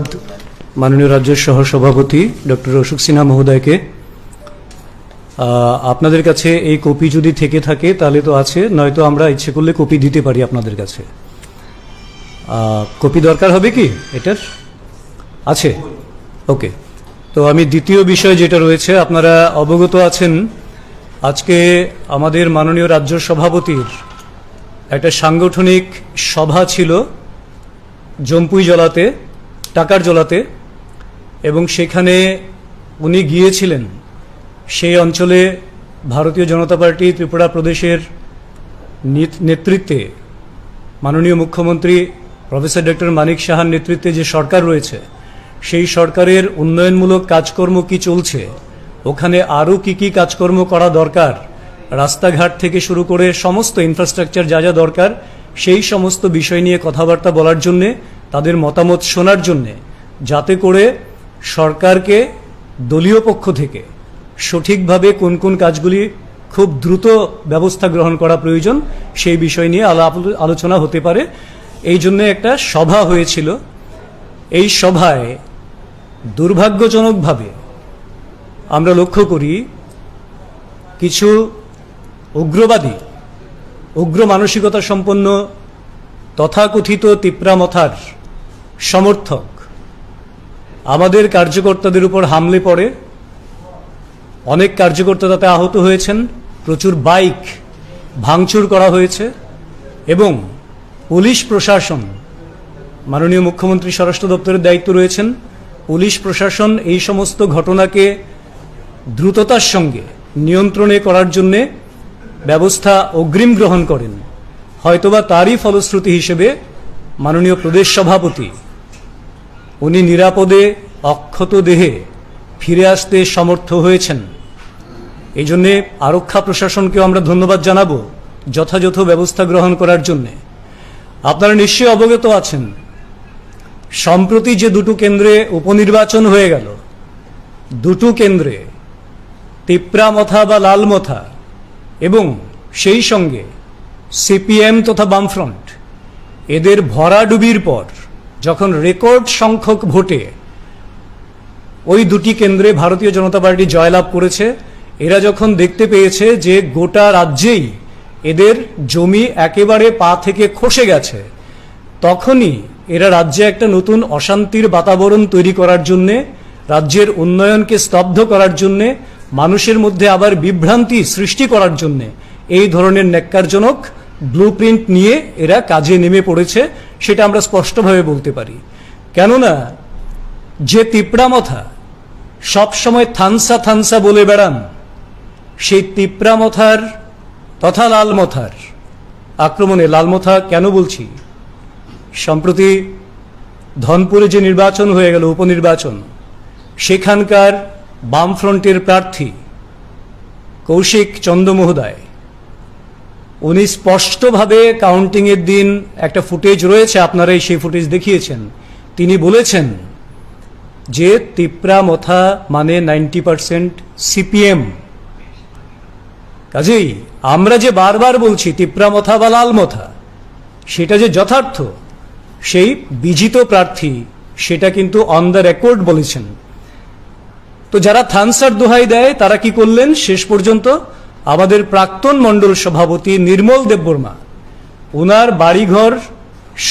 মাননীয় রাজ্য সহ সভাপতি ডক্টর অশোক সিনহা মহোদয়কে। আহ, আপনাদের কাছে এই কপি যদি থেকে থাকে তাহলে তো আছে, নয়তো আমরা ইচ্ছে করলে কপি দিতে পারি আপনাদের কাছে। আহ, কপি দরকার হবে কি এটার? আছে? ওকে। তো আমি দ্বিতীয় বিষয় যেটা রয়েছে, আপনারা অবগত আছেন, আজকে আমাদের মাননীয় রাজ্য সভাপতির একটা সাংগঠনিক সভা ছিল জম্পুই জলাতে, টাকার জলাতে, এবং সেখানে উনি গিয়েছিলেন। সেই অঞ্চলে ভারতীয় জনতা পার্টি ত্রিপুরা প্রদেশের নিত-, নেতৃত্বে মাননীয় মুখ্যমন্ত্রী প্রফেসর ডক্টর মানিক সাহার নেতৃত্বে যে সরকার রয়েছে, সেই সরকারের উন্নয়নমূলক কাজকর্ম কি চলছে, ওখানে আরও কি কি কাজকর্ম করা দরকার, রাস্তাঘাট থেকে শুরু করে সমস্ত ইনফ্রাস্ট্রাকচার যা যা দরকার, সেই সমস্ত বিষয় নিয়ে কথাবার্তা বলার জন্যে, তাদের মতামত শোনার জন্যে, যাতে করে সরকারকে দলীয় পক্ষ থেকে সঠিকভাবে কোন কোন কাজগুলি খুব দ্রুত ব্যবস্থা গ্রহণ করা প্রয়োজন, সেই বিষয় নিয়ে আলাপ আলোচনা হতে পারে। এই জন্য একটা সভা হয়েছিল। এই সভায় দুর্ভাগ্যজনকভাবে আমরা লক্ষ্য করি, কিছু উগ্রবাদী, উগ্র মানসিকতা সম্পন্ন তথাকথিত তিপ্রা মথার সমর্থক আমাদের কার্যকর্তাদের উপর হামলে পড়ে। অনেক কার্যকর্তা তাতে আহত হয়েছেন, প্রচুর বাইক ভাঙচুর করা হয়েছে এবং পুলিশ প্রশাসন, মাননীয় মুখ্যমন্ত্রী স্বরাষ্ট্র দপ্তরের দায়িত্ব রয়েছেন, পুলিশ প্রশাসন এই সমস্ত ঘটনাকে দ্রুততার সঙ্গে নিয়ন্ত্রণে করার জন্যে ব্যবস্থা অগ্রিম গ্রহণ করেন। হয়তোবা তারই ফলশ্রুতি হিসেবে মাননীয় প্রদেশ সভাপতি উনি নিরাপদে অক্ষত দেহে ফিরে আসতে সমর্থ হয়েছেন। এই জন্যে আরক্ষা প্রশাসনকেও আমরা ধন্যবাদ জানাবো যথাযথ ব্যবস্থা গ্রহণ করার জন্যে। আপনারা নিশ্চয়ই অবগত আছেন, সম্প্রতি যে দুটো কেন্দ্রে উপনির্বাচন হয়ে গেল, দুটো কেন্দ্রে তিপ্রা মথা বা লাল মথা এবং সেই সঙ্গে সিপিএম তথা বামফ্রন্ট এদের ভরাডুবির পর যখন রেকর্ড সংখ্যক ভোটে ওই দুটি কেন্দ্রে ভারতীয় জনতা পার্টি জয়লাভ করেছে, এরা যখন দেখতে পেয়েছে যে গোটা রাজ্যেই এদের জমি একেবারে পা থেকে খসে গেছে, তখনই এরা রাজ্যে একটা নতুন অশান্তির বাতাবরণ তৈরি করার জন্যে, রাজ্যের উন্নয়নকে স্তব্ধ করার জন্যে, মানুষের মধ্যে আবার বিভ্রান্তি সৃষ্টি করার জন্যে এই ধরনের ন্যাক্কারজনক ব্লুপ্রিন্ট নিয়ে এরা কাজে নেমে পড়েছে, সেটা আমরা স্পষ্টভাবে বলতে পারি। কেননা যে তিপ্রা মথা সবসময় থানসা থানসা বলে বেড়ান, সেই তিপ্রা মথার তথা লাল মথার আক্রমণে, লাল মথা কেন বলছি, সম্প্রতি ধনপুরে যে নির্বাচন হয়ে গেল, উপনির্বাচন, সেখানকার বামফ্রন্টের প্রার্থী কৌশিক চন্দ মহোদয়, উনি স্পষ্টভাবে কাউন্টিংয়ের দিন, একটা ফুটেজ রয়েছে, আপনারাই সেই ফুটেজ দেখিয়েছেন, তিনি বলেছেন যে তিপ্রা মথা মানে নাইনটি পার্সেন্ট সিপিএম। কাজেই আমরা যে বারবার বলছি তিপ্রা মথা বা লাল মথা, সেটা যে যথার্থ, সেই বিজিত প্রার্থী সেটা কিন্তু অন দ্য রেকর্ড বলেছেন। তো যারা থানসার দোহাই দেয়, তারা কি করলেন শেষ পর্যন্ত? আমাদের প্রাক্তন মণ্ডল সভাপতি নির্মল দেববর্মা, ওনার বাড়িঘর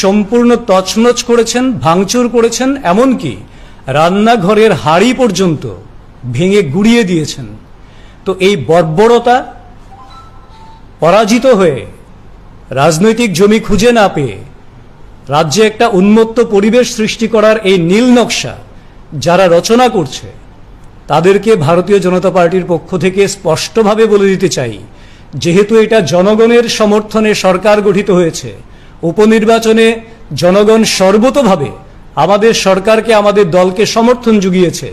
সম্পূর্ণ তছনছ করেছেন, ভাঙচুর করেছেন, এমনকি রান্নাঘরের হাঁড়ি পর্যন্ত ভেঙে গুঁড়িয়ে দিয়েছেন। তো এই বর্বরতা, পরাজিত হয়ে, রাজনৈতিক জমি খুঁজে না পেয়ে রাজ্যে একটা উন্মত্ত পরিবেশ সৃষ্টি করার এই নীল নকশা যারা রচনা করছে, তাদেরকে ভারতীয় জনতা পার্টির পক্ষ থেকে স্পষ্টভাবে বলে দিতে চাই, যেহেতু এটা জনগণের সমর্থনে সরকার গঠিত হয়েছে, উপনির্বাচনে জনগণ সর্বতোভাবে আমাদের সরকারকে, আমাদের দলকে সমর্থন জুগিয়েছে।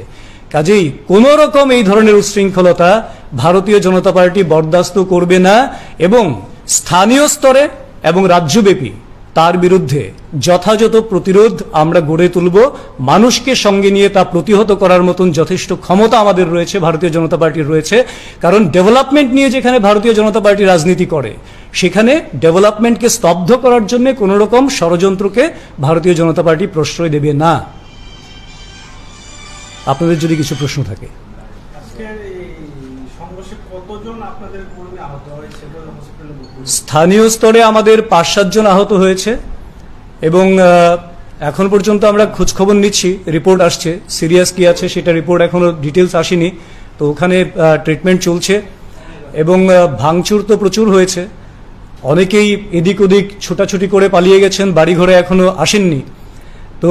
কাজেই কোনো রকম এই ধরনের উচ্ছৃঙ্খলতা ভারতীয় জনতা পার্টি বরদাস্ত করবে না এবং স্থানীয় স্তরে এবং রাজ্যব্যাপী তার বিরুদ্ধে যথাযথ প্রতিরোধ আমরা গড়ে তুলব। মানুষকে সঙ্গে নিয়ে তা প্রতিহত করার মতন যথেষ্ট ক্ষমতা আমাদের রয়েছে, ভারতীয় জনতা পার্টির রয়েছে। কারণ ডেভেলপমেন্ট নিয়ে যেখানে ভারতীয় জনতা পার্টি রাজনীতি করে, সেখানে ডেভেলপমেন্টকে স্তব্ধ করার জন্য কোনো রকম ষড়যন্ত্রকে ভারতীয় জনতা পার্টি প্রশ্রয় দেবে না। আপনাদের যদি কিছু প্রশ্ন থাকে। আজকের এই সংঘর্ষে কতজন আপনাদের কর্মী আহত হয়েছে বলে হসপিটালে ভর্তি হয়েছে? স্থানীয় স্তরে আমাদের পাঁচ সাতজন আহত হয়েছে এবং, আহ, এখন পর্যন্ত আমরা খোঁজখবর নিচ্ছি, রিপোর্ট আসছে, সিরিয়াস কি আছে সেটা রিপোর্ট এখনও ডিটেলস আসেনি, তো ওখানে, আহ, ট্রিটমেন্ট চলছে এবং, আহ, ভাঙচুর তো প্রচুর হয়েছে, অনেকেই এদিক ওদিক ছোটাছুটি করে পালিয়ে গেছেন, বাড়িঘরে এখনও আসেননি। তো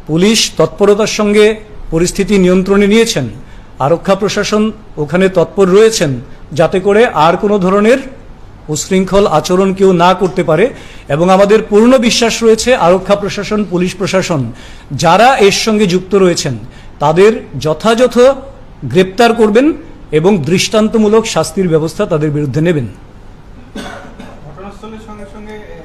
পুলিশ তৎপরতার সঙ্গে পরিস্থিতি নিয়ন্ত্রণে নিয়েছেন, আরক্ষা প্রশাসন ওখানে তৎপর রয়েছেন, যাতে করে আর কোনো ধরনের উশৃঙ্খল আচরণ কেউ না করতে পারে। এবং আমাদের পূর্ণ বিশ্বাস রয়েছে আরক্ষা প্রশাসন, পুলিশ প্রশাসন যারা এর সঙ্গে যুক্ত রয়েছেন, তাদের যথাযথ গ্রেপ্তার করবেন এবং দৃষ্টান্তমূলক শাস্তির ব্যবস্থা তাদের বিরুদ্ধে নেবেন। ঘটনাস্থলের সঙ্গে সঙ্গে, এ,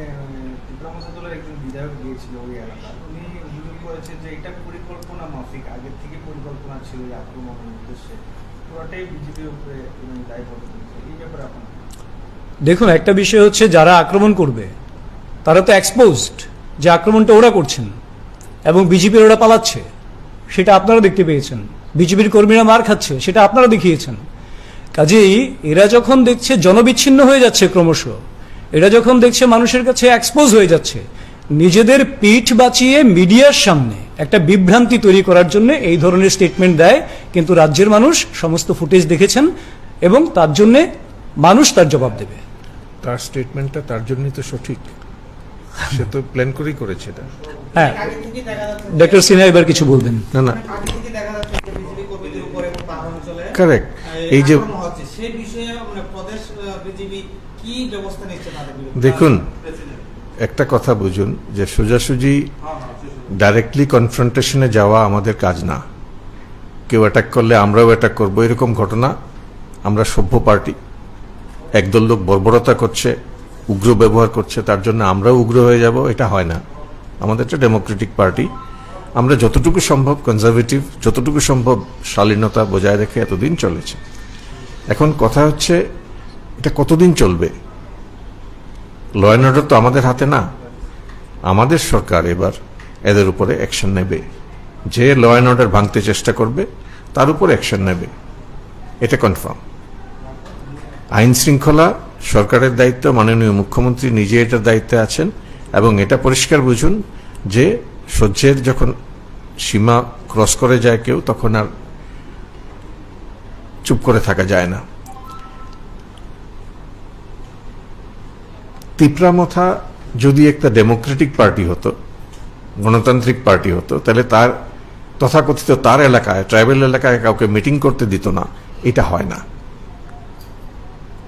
ত্রিপুরা মথা দলের একজন বিধায়ক গিয়েছিল ওই এলাকায়। উনি অভিযোগ করেছেন যে এটা পরিকল্পনা মাফিক, আগের থেকে পরিকল্পনা ছিল এই আক্রমণের উদ্দেশ্যে। পুরোটাই বিজেপির উপরে উনি দায়বদ্ধ করেছেন। এই ব্যাপারে আপনার? দেখুন, একটা বিষয় হচ্ছে যারা আক্রমণ করবে তারা তো এক্সপোজড যে আক্রমণটা ওরা করছেন এবং বিজেপির ওরা পালাচ্ছে, সেটা আপনারা দেখতে পেয়েছেন। বিজেপির কর্মীরা মার খাচ্ছে, সেটা আপনারা দেখিয়েছেন। কাজেই এরা যখন দেখছে জনবিচ্ছিন্ন হয়ে যাচ্ছে ক্রমশ, এরা যখন দেখছে মানুষের কাছে এক্সপোজ হয়ে যাচ্ছে, নিজেদের পিঠ বাঁচিয়ে মিডিয়ার সামনে একটা বিভ্রান্তি তৈরি করার জন্য এই ধরনের স্টেটমেন্ট দেয়। কিন্তু রাজ্যের মানুষ সমস্ত ফুটেজ দেখেছেন এবং তার জন্যে মানুষ তার জবাব দেবে। তার স্টেটমেন্টটা তার জন্যই তো সঠিক, সে তো প্ল্যান করেই করেছে এটা। হ্যাঁ, ডক্টর সিনহা এবার কিছু বলবেন। না, না। আগে থেকে দেখা যাচ্ছে যে বিজেপি কর্মীদের উপরে এবং পাহাড় অঞ্চলে কারেক্ট। এই এই যে আক্রমণ হচ্ছে, সেই বিষয়ে মানে প্রদেশ, আহ, বিজেপি কি ব্যবস্থা নিচ্ছে তাদের বিরুদ্ধে? দেখুন, প্রেসিডেন্ট। একটা কথা বুঝুন যে সোজাসুজি হ্যাঁ, হ্যাঁ, সোজাসুজি। ডাইরেক্টলি কনফ্রন্টেশনে যাওয়া আমাদের কাজ না। কেউ অ্যাটাক করলে আমরাও অ্যাটাক করব, এরকম ঘটনা। আমরা সভ্য পার্টি। একদল লোক বর্বরতা করছে, উগ্র ব্যবহার করছে, তার জন্য আমরাও উগ্র হয়ে যাব, এটা হয় না। আমাদের একটা ডেমোক্রেটিক পার্টি। আমরা যতটুকু সম্ভব কনজারভেটিভ, যতটুকু সম্ভব শালীনতা বজায় রেখে এতদিন চলেছে। এখন কথা হচ্ছে, এটা কতদিন চলবে? ল অ্যান্ড অর্ডার তো আমাদের হাতে না। আমাদের সরকার এবার এদের উপরে অ্যাকশন নেবে। যে ল অ্যান্ড অর্ডার ভাঙতে চেষ্টা করবে, তার উপর অ্যাকশন নেবে, এটা কনফার্ম। আইন শৃঙ্খলা সরকারের দায়িত্ব, মাননীয় মুখ্যমন্ত্রী নিজে এটার দায়িত্বে আছেন। এবং এটা পরিষ্কার বুঝুন যে সহ্যের যখন সীমা ক্রস করে যায় কেউ, তখন আর চুপ করে থাকা যায় না। তিপ্রা মথা যদি একটা ডেমোক্রেটিক পার্টি হতো, গণতান্ত্রিক পার্টি হতো, তাহলে তার তথাকথিত তার এলাকায়, ট্রাইবাল এলাকায় কাউকে মিটিং করতে দিত না, এটা হয় না।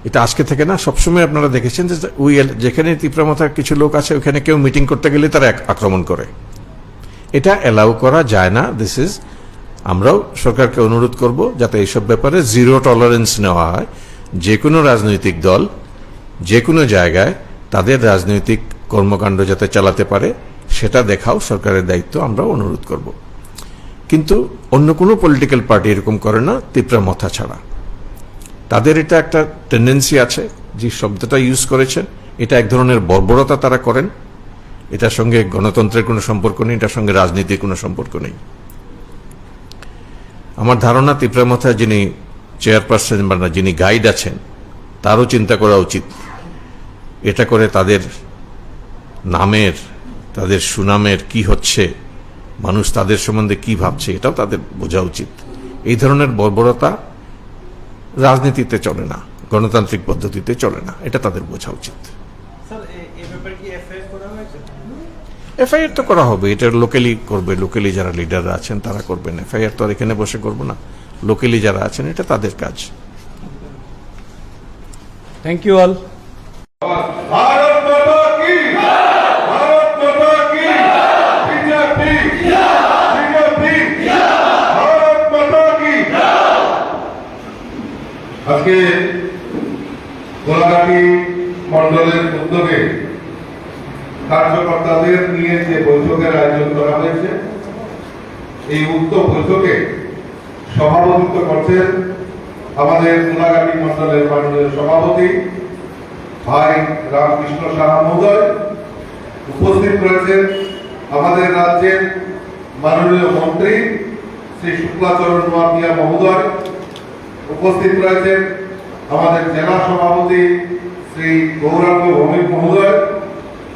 এটা আজকে থেকে না, সবসময় আপনারা দেখেছেন যে ওই এল-, যেখানে তিপ্রা মথার কিছু লোক আছে, ওখানে কেউ মিটিং করতে গেলে তারা এক-, আক্রমণ করে। এটা অ্যালাউ করা যায় না। দিস ইজ, আমরাও সরকারকে অনুরোধ করব যাতে এইসব ব্যাপারে জিরো টলারেন্স নেওয়া হয়। যে কোনো রাজনৈতিক দল যে কোনো জায়গায় তাদের রাজনৈতিক কর্মকাণ্ড যাতে চালাতে পারে, সেটা দেখাও, সরকারের দায়িত্ব, আমরা অনুরোধ করব। কিন্তু অন্য কোনো পলিটিক্যাল পার্টি এরকম করে না, তিপ্রা মথা ছাড়া। তাদের এটা একটা টেন্ডেন্সি আছে, যে শব্দটা ইউজ করেছেন, এটা এক ধরনের বর্বরতা তারা করেন। এটার সঙ্গে গণতন্ত্রের কোনো সম্পর্ক নেই, এটার সঙ্গে রাজনীতির কোনো সম্পর্ক নেই। আমার ধারণা, তিপ্রা মথা যিনি চেয়ারপারসন বা যিনি গাইড আছেন, তারও চিন্তা করা উচিত। এটা করে তাদের নামের, তাদের সুনামের কি হচ্ছে, মানুষ তাদের সম্বন্ধে কি ভাবছে, এটাও তাদের বোঝা উচিত। এই ধরনের বর্বরতা রাজনীতিতে চলে না, গণতান্ত্রিক পদ্ধতিতে চলে না, এটা তাদের বোঝা উচিত। স্যার, এ-, এ ব্যাপারে কি এফআইআর করা হয়েছে? এফআইআর তো করা হবে, এটা লোকালি করবে, লোকালি যারা লিডাররা আছেন তারা করবেন। এফআইআর তো আর এখানে বসে করবো না, লোকালি যারা আছেন এটা তাদের কাজ। Thank you all. ভারত মাতা কি, ভারত মাতা কি, বিজেপি, বিজেপি, ভারত মাতা কি। আজকে গোলাঘাটি মণ্ডলের উদ্যোগে কার্যকর্তাদের নিয়ে যে বৈঠকের আয়োজন করা হয়েছে, এই উক্ত বৈঠকে সভাপতিত্ব করছেন আমাদের গোলাঘাটি মণ্ডলের মাননীয় সভাপতি ভাই রামকৃষ্ণ সাহা মহোদয়। উপস্থিত রয়েছেন আমাদের রাজ্যের মাননীয় মন্ত্রী শ্রী শুক্লাচরণ নোয়াতিয়া মহোদয়, উপস্থিত রয়েছেন আমাদের জেলা সভাপতি শ্রী গৌরাঙ্গ ভৌমিক মহোদয়,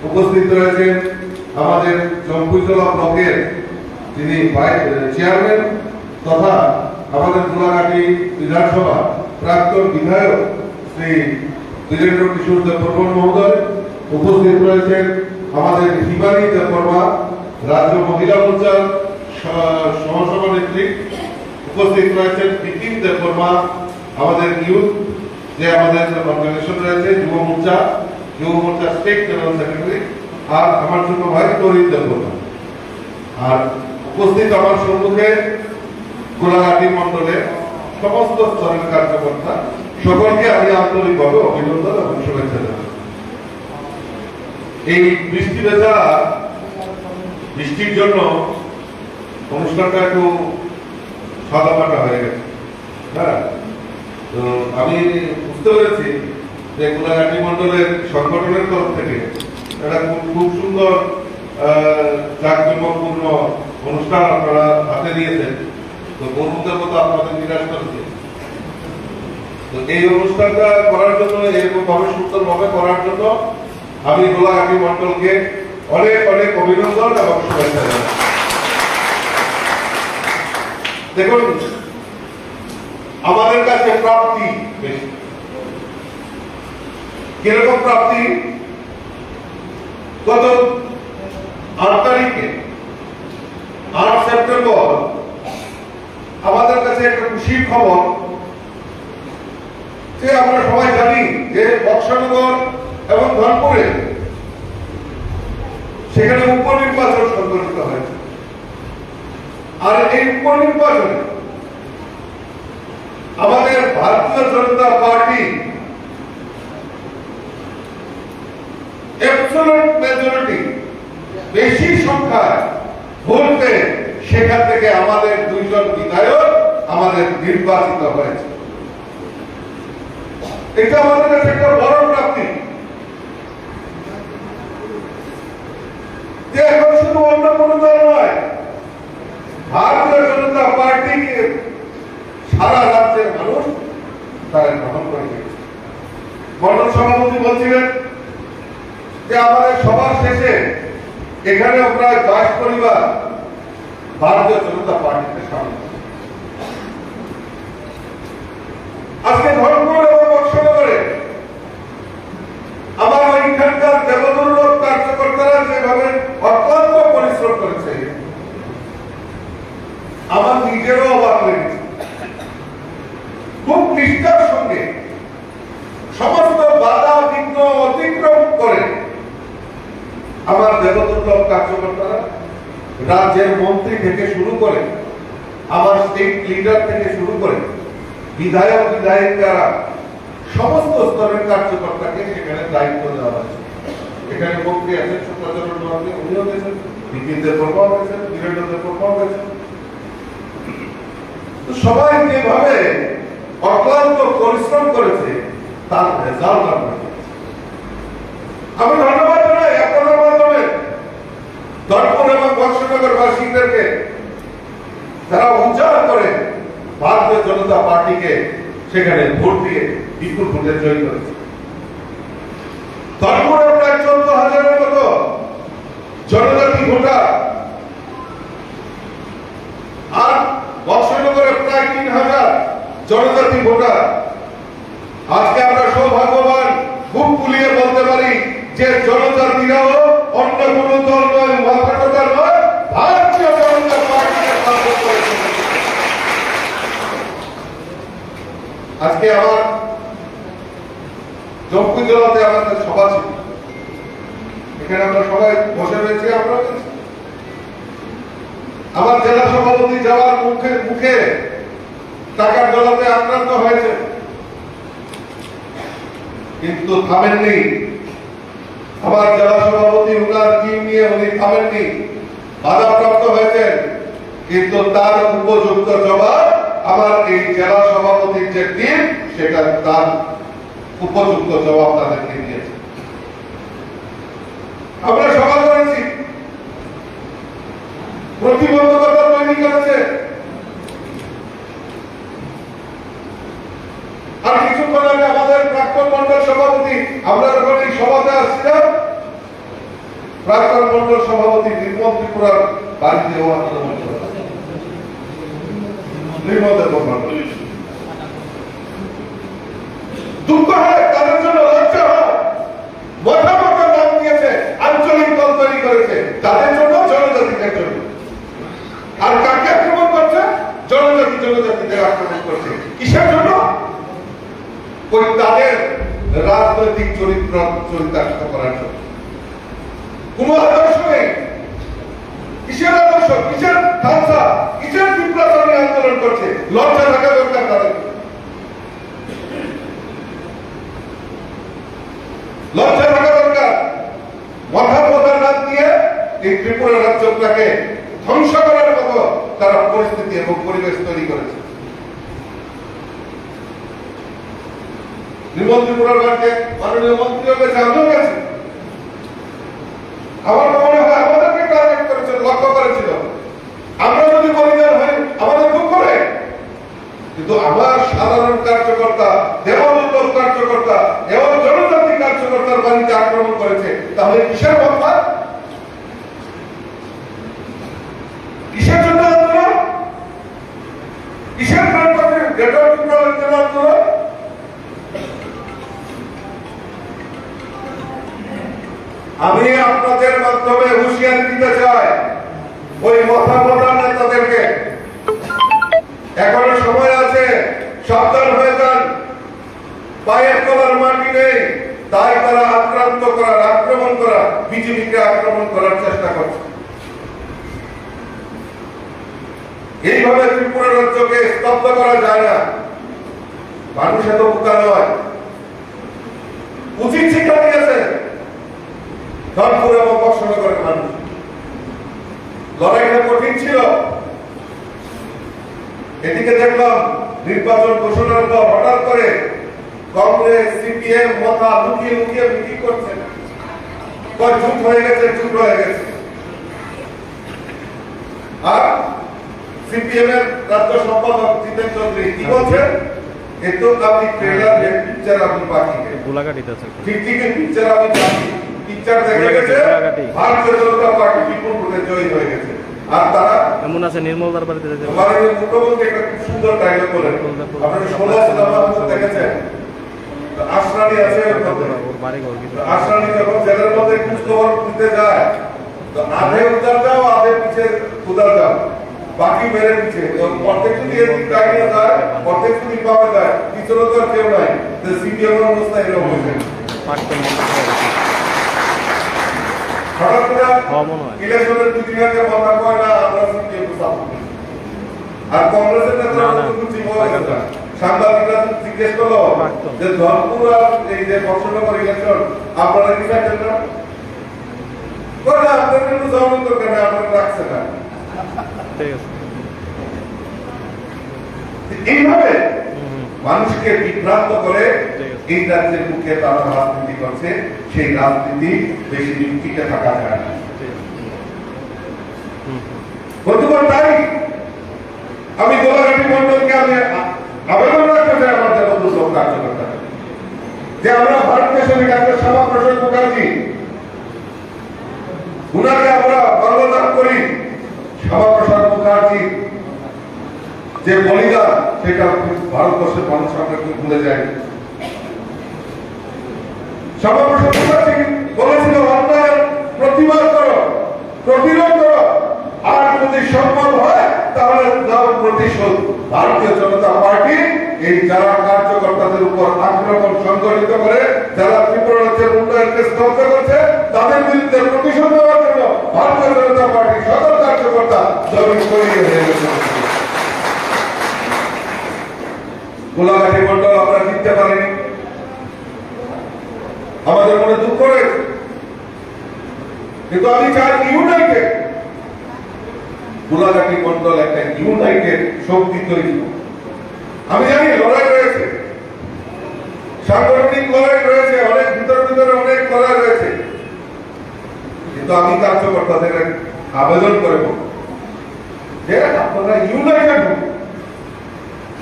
উপস্থিত রয়েছেন আমাদের জম্পুইজলা ব্লকের যিনি ভাইস চেয়ারম্যান তথা আমাদের গোলাঘাটি বিধানসভা প্রাক্তন বিধায়ক শ্রী বীরেন্দ্র কিশোর দেববর্মন মহোদয়, উপস্থিত রয়েছেন আমাদের হিমানি দেববর্মা, রাজ্য মহিলা মোর্চার স-, সহসভানেত্রী, উপস্থিত রয়েছেন বিপিন দেববর্মা, আমাদের ইউথ, যে আমাদের অর্গানাইজেশন রয়েছে যুব মোর্চা, যুব মোর্চা স্টেট জেনারেল সেক্রেটারি, আর আমার ছোট ভাই তরিত দেববর্মা। আর উপস্থিত আমার সম্মুখে গোলাঘাটি মণ্ডলের সমস্ত স্তরের কার্যকর্তা, সকলকে আমি আন্তরিকভাবে অভিনন্দন এবং শুভেচ্ছা জানাই। এই বৃষ্টি ভেজা বৃষ্টির জন্য অনুষ্ঠানটা একটু সাদামাটা হয়ে গেছে। হ্যাঁ, তো আমি বুঝতে পেরেছি যে গোলাঘাটি মণ্ডলের সংগঠনের তরফ থেকে একটা খুব, খুব সুন্দর, আহ, জাঁকজমকপূর্ণ অনুষ্ঠান আপনারা হাতে নিয়েছেন। তো বরুণ দেবতা আপনাদের নিরাশ করেছে। তো এই অনুষ্ঠানটা করার জন্য, এরকম ভাবে সুন্দরভাবে করার জন্য আমি গোলাঘাটি মণ্ডলকে অনেক অনেক অভিনন্দন এবং শুভেচ্ছা জানাই। দেখুন, আমাদের কাছে প্রাপ্তি বেশি। কিরকম প্রাপ্তি? গত আট তারিখে, আট সেপ্টেম্বর, আমাদের কাছে একটা খুশির খবর যে আমরা সবাই জানি যে বক্সনগর এবং ধনপুরে সেখানে উপনির্বাচন সংঘটিত হয়েছে। এই উপনির্বাচনে আমাদের ভারতীয় জনতা পার্টি অ্যাবসলিউট মেজরিটি, বেশি সংখ্যায় ভোট পেয়ে সেখান থেকে আমাদের দুইজন বিধায়ক আমাদের নির্বাচিত হয়েছে। এটা আমাদের কাছে একটা বড় প্রাপ্তি। যে এখন শুধু অন্য কোনো দল নয়, ভারতীয় জনতা পার্টিকে সারা রাজ্যের মানুষ তারা গ্রহণ করে নিয়েছে। মণ্ডল সভাপতি বলছিলেন যে আমাদের সভার শেষে এখানেও প্রায় বাইশ পরিবার ভারতীয় জনতা পার্টিতে সামিল হয়েছে। আজকে ধর্মপুর এবং বক্সনগরে আমার ওইখানকার দেবদুর্লভ কার্যকর্তারা যেভাবে অক্লান্ত পরিশ্রম করেছে, আমার নিজেরও অবাক লেগেছে। খুব নিষ্ঠার সঙ্গে সমস্ত বাধা বিঘ্ন অতিক্রম করে আমার দেবদুর্লভ কার্যকর্তারা, রাজ্যের মন্ত্রী থেকে শুরু করে, আমার স্টেট লিডার থেকে শুরু করে, বিধায়ক বিধায়িকারা, সমস্ত স্তরের কার্যকর্তাকে সেখানে দায়িত্ব দেওয়া হয়েছে। এখানে মন্ত্রী আছেন সুব্রতচরণ মহাশয়, উনিও গেছেন, বিপিন দেববর্মাও গেছেন, বীরেন্দ্র দেববর্মাও গেছেন। তো সবাই যেভাবে অক্লান্ত পরিশ্রম করেছে, তার রেজাল্ট আমরা পেয়েছি। আমি ধন্যবাদ জানাই আপনাদের মাধ্যমে ধর্মপুর এবং বক্সনগরবাসীদেরকে, যারা উজাড় করে ভারতীয় জনতা পার্টিকে সেখানে ভোট দিয়ে বিপুল ভোটে জয়ী করেছে। ধর্মপুরে প্রায় চোদ্দ হাজারের মতো জনজাতি ভোটার, আর বক্সনগরে প্রায় তিন হাজার জনজাতি ভোটার। আজকে আমরা সৌভাগ্যবান, বুক ফুলিয়ে বলতে পারি যে জনজাতিরাও অন্য কোনো দল নয়, মাথাকোটা নয়, ভারতীয় জনতা পার্টিকে সাপোর্ট করেছে। আজকে আমার জম্পুই জেলাতে আমাদের সভা ছিল, এখানে আমরা সবাই বসে রয়েছি। আমরা আমার জেলা সভাপতি যাওয়ার মুখে মুখে টাকার জলাতে আক্রান্ত হয়েছে, কিন্তু থামেননি। আমার জেলা সভাপতি ওনার টিম নিয়ে উনি থামেননি, বাধাপ্রাপ্ত হয়েছেন, কিন্তু তার উপযুক্ত জবাব আমার এই জেলা সভাপতির যে টিম, সেটা তার উপযুক্ত জবাব তাদেরকে দিয়েছে। আমরা সভা করেছি, প্রতিবন্ধকতা তৈরি করেছে। আর কিছুক্ষণ আগে আমাদের প্রাক্তন মণ্ডল সভাপতি, আমরা যখন এই সভাতে আসছিলাম, প্রাক্তন মণ্ডল সভাপতি নির্মল ত্রিপুরার বাড়িতেও আক্রমণ করেছে। নির্মল দেব বর্মা। দুঃখ হয়, তাদের জন্য লজ্জা হয়। মথা মথা নাম দিয়েছে, আঞ্চলিক দল তৈরি করেছে, তাদের জন্য, জনজাতিদের জন্য। আর কাকে আক্রমণ করছে? জনজাতি, জনজাতিদের আক্রমণ করছে। কিসের জন্য? ওই তাদের রাজনৈতিক চরিত্র চরিতার্থ করার জন্য। কোনো আদর্শ নেই। কিসের আদর্শ? কিসের ধারণা? কিসের বিপ্লবী আন্দোলন করছে? লজ্জা থাকা দরকার তাদের। লজ্জা থাকা দরকার। মথা মথা নাম দিয়ে এই ত্রিপুরা রাজ্যটাকে ধ্বংস করার মতো তারা পরিস্থিতি এবং পরিবেশ তৈরি করেছে। নির্মল ত্রিপুরার রাজ্যে মাননীয় মন্ত্রীও গেছে, আমিও গেছি। আমার মনে হয় আমাদেরকে টার্গেট করেছিল, লক্ষ্য করেছিল। আমরা যদি বলিদান হই, আমাদের দুঃখ নেই, কিন্তু আমার সাধারণ কার্যকর্তা, দেবদুর্লভ কার্যকর্তা এবং জনজাতি কার্যকর্তার বাড়িতে আক্রমণ করেছে, তাহলে কিসের কথা? কিসের জন্য আন্দোলন? কিসের জন্য গ্রেটার ত্রিপুরা আন্দোলন? আমি আপনাদের মাধ্যমে হুঁশিয়ারি দিতে চাই ওই মথা মথা নেতাদেরকে, এখনো সময় আছে, সাবধান হয়ে যান। পায়ের তলার মাটি নেই, তাই তারা আক্রান্ত করার, আক্রমণ করার, বিজেপিকে আক্রমণ করার চেষ্টা করছে। এইভাবে ত্রিপুরা রাজ্যকে স্তব্ধ করা যায় না। মানুষ এত বোকা নয়। উচিত শিক্ষা দিয়েছে ধনপুর এবং বক্সনগরের মানুষ। লড়াইটা কঠিন ছিল। এদিকে দেখলাম নির্বাচন ঘোষণার পর হঠাৎ করে কংগ্রেস, সিপিএম, মথা লুকিয়ে লুকিয়ে মিটিং করছে। কয় জোট হয়ে গেছে, জোট হয়ে গেছে। আর সিপিএম এর রাজ্য সম্পাদক জিতেন চৌধুরী কি বলছেন? এ তো আপনি ট্রেলার, এ পিকচার আপনি বাকি। গোলাঘাটিতে আছে। ঠিক, ঠিক, পিকচার আপনি বাকি। পিকচার দেখা গেছে, গোলাঘাটি। ভারতীয় জনতা পার্টি বিপুল ভোটে জয়ী হয়ে গেছে। আর তারা এমন আছে নির্মলদার বাড়িতে যেতে। মাননীয় মুখ্যমন্ত্রী একটা খুব সুন্দর ডায়লগ বলেন। নির্মলদার বাড়িতে আপনারা ষোলো আছে, আমার মুখ দেখেছেন? তো আশরানি আছে ওর মধ্যে। ওর বাড়ি ঘর কিছু। তো আশরানি যখন জেলের মধ্যে খোঁজ খবর দিতে যায়, তো আধে উধার যাও, আধে পিছে উধার যাও, বাকি মেরে পিছে। তো অর্ধেক যদি এদিক ডাইনে যায়, অর্ধেক যদি বামে যায়, পিছনে তো আর কেউ নাই। তো সিপিএম এর অবস্থা এরকম হয়েছে। পার্টি মন্ডল সভাপতি। হঠাৎ করে হওয়া মনে হয়। ইলেকশনের দুই দিন আগে কথা কয় না, আমরা সিপিএম কে সাপোর্ট করি। আর কংগ্রেসের নেতারা না, না, তো কিছু বলে না। সাংবাদিকরা তো জিজ্ঞেস করলো প্রাক্তন। যে ধনপুর আর এই যে বক্সনগর ইলেকশন আপনারা কি চাইছেন না? কয় না, আপনাদের কোনো জবাব দরকার নেই, আপনারা রাখছে না। ঠিক আছে। এইভাবে হুম, হুম। মানুষকে বিভ্রান্ত করে ঠিক আছে। এই রাজ্যের বুকে তারা রাজনীতি করছে, সেই রাজনীতি বেশি দিন টিকে থাকা যায় না। ঠিক আছে। হুম, হুম। গতকাল তাই আমি গোলাঘাটি মণ্ডলকে আমি আ-, আবেদন রাখতে চাই আমার যত সব কার্যকর্তা যে আমরা ভারতকে সঙ্গে ডাক্তার শ্যামাপ্রসাদ মুখার্জি, উনাকে আমরা বাংলা দান করি। শ্যামাপ্রসাদ মুখার্জি যে বলিদান, সেটা ভারতবর্ষের মানুষ আমরা কেউ ভুলে যায়নি। শ্যামাপ্রসাদ মুখার্জি বলেছিল, "অন্যায়ের প্রতিবাদ করো, প্রতিরোধ করো, আর যদি সম্ভব হয় তাহলে দাও প্রতিশোধ।" ভারতীয় জনতা পার্টি এই যারা কার্যকর্তাদের উপর আক্রমণ সংগঠিত করে, যারা ত্রিপুরা রাজ্যের উন্নয়নকে স্তব্ধ করছে, তাদের বিরুদ্ধে প্রতিশোধ নেওয়ার জন্য ভারতীয় জনতা পার্টির সকল কার্যকর্তা জমিন তৈরি হয়ে গেছে। গোলাঘাটি মণ্ডল আমরা জিততে পারিনি, আমাদের মনে দুঃখ রয়েছে, কিন্তু আমি চাই ইউনাইটেড গোলাঘাটি মণ্ডল একটা ইউনাইটেড শক্তি তৈরি হোক। আমি জানি লড়াই রয়েছে, সাংগঠনিক লড়াই রয়েছে, অনেক ভিতরে ভিতরে অনেক লড়াই রয়েছে, কিন্তু আমি কার্যকর্তাদের আবেদন করব যে আপনারা ইউনাইটেড হন।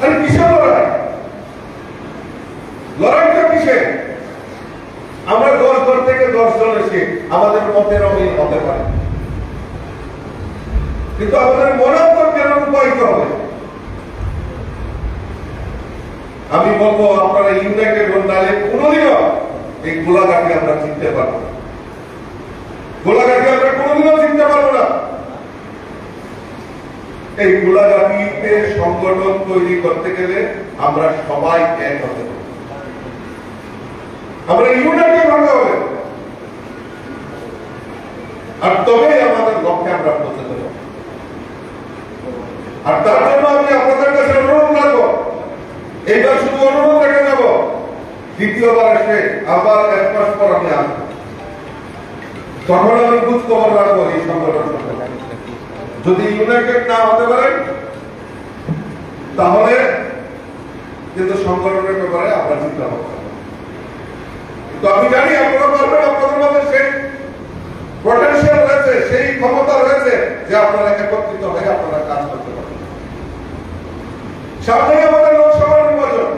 আরে কিসের লড়াই? লড়াইটা কিসের? আমরা দশ ঘর থেকে দশ জন এসে আমাদের মতের অমিল হতে পারে, কিন্তু আমাদের মনান্তর কেন রূপায়িত হবে? আমি বলবো আপনারা ইউনাইটেড হন, নাহলে কোনোদিনও এই গোলাঘাটে আমরা জিততে পারবো না। গোলাঘাটে আমরা কোনোদিনও জিততে পারবো না। এই গোলাঘাটিতে সংগঠন তৈরি করতে গেলে আমরা সবাই এক হতে হবে, আমরা ইউনাইটেড হতে হবে, আর তবেই আমাদের লক্ষ্যে আমরা পৌঁছতে পারব। আর তার জন্য আমি আপনাদের কাছে অনুরোধ রাখবো, এইবার শুধু অনুরোধ রেখে যাব, দ্বিতীয়বার এসে আবার এক মাস পর আমি আসবো, তখন আমি খোঁজ খবর রাখবো এই সংগঠন সম্পর্কে। যদি ইউনাইটেড না হতে পারে, তাহলে কিন্তু সংগঠনের ব্যাপারে আমরা চিন্তা ভাবনা করব। কিন্তু আমি জানি আপনারা পারবেন, আপনাদের মধ্যে সেই পটেনশিয়াল রয়েছে, সেই ক্ষমতা রয়েছে যে আপনারা একত্রিত হয়ে আপনারা কাজ করতে পারবেন। সামনে আমাদের লোকসভা নির্বাচন,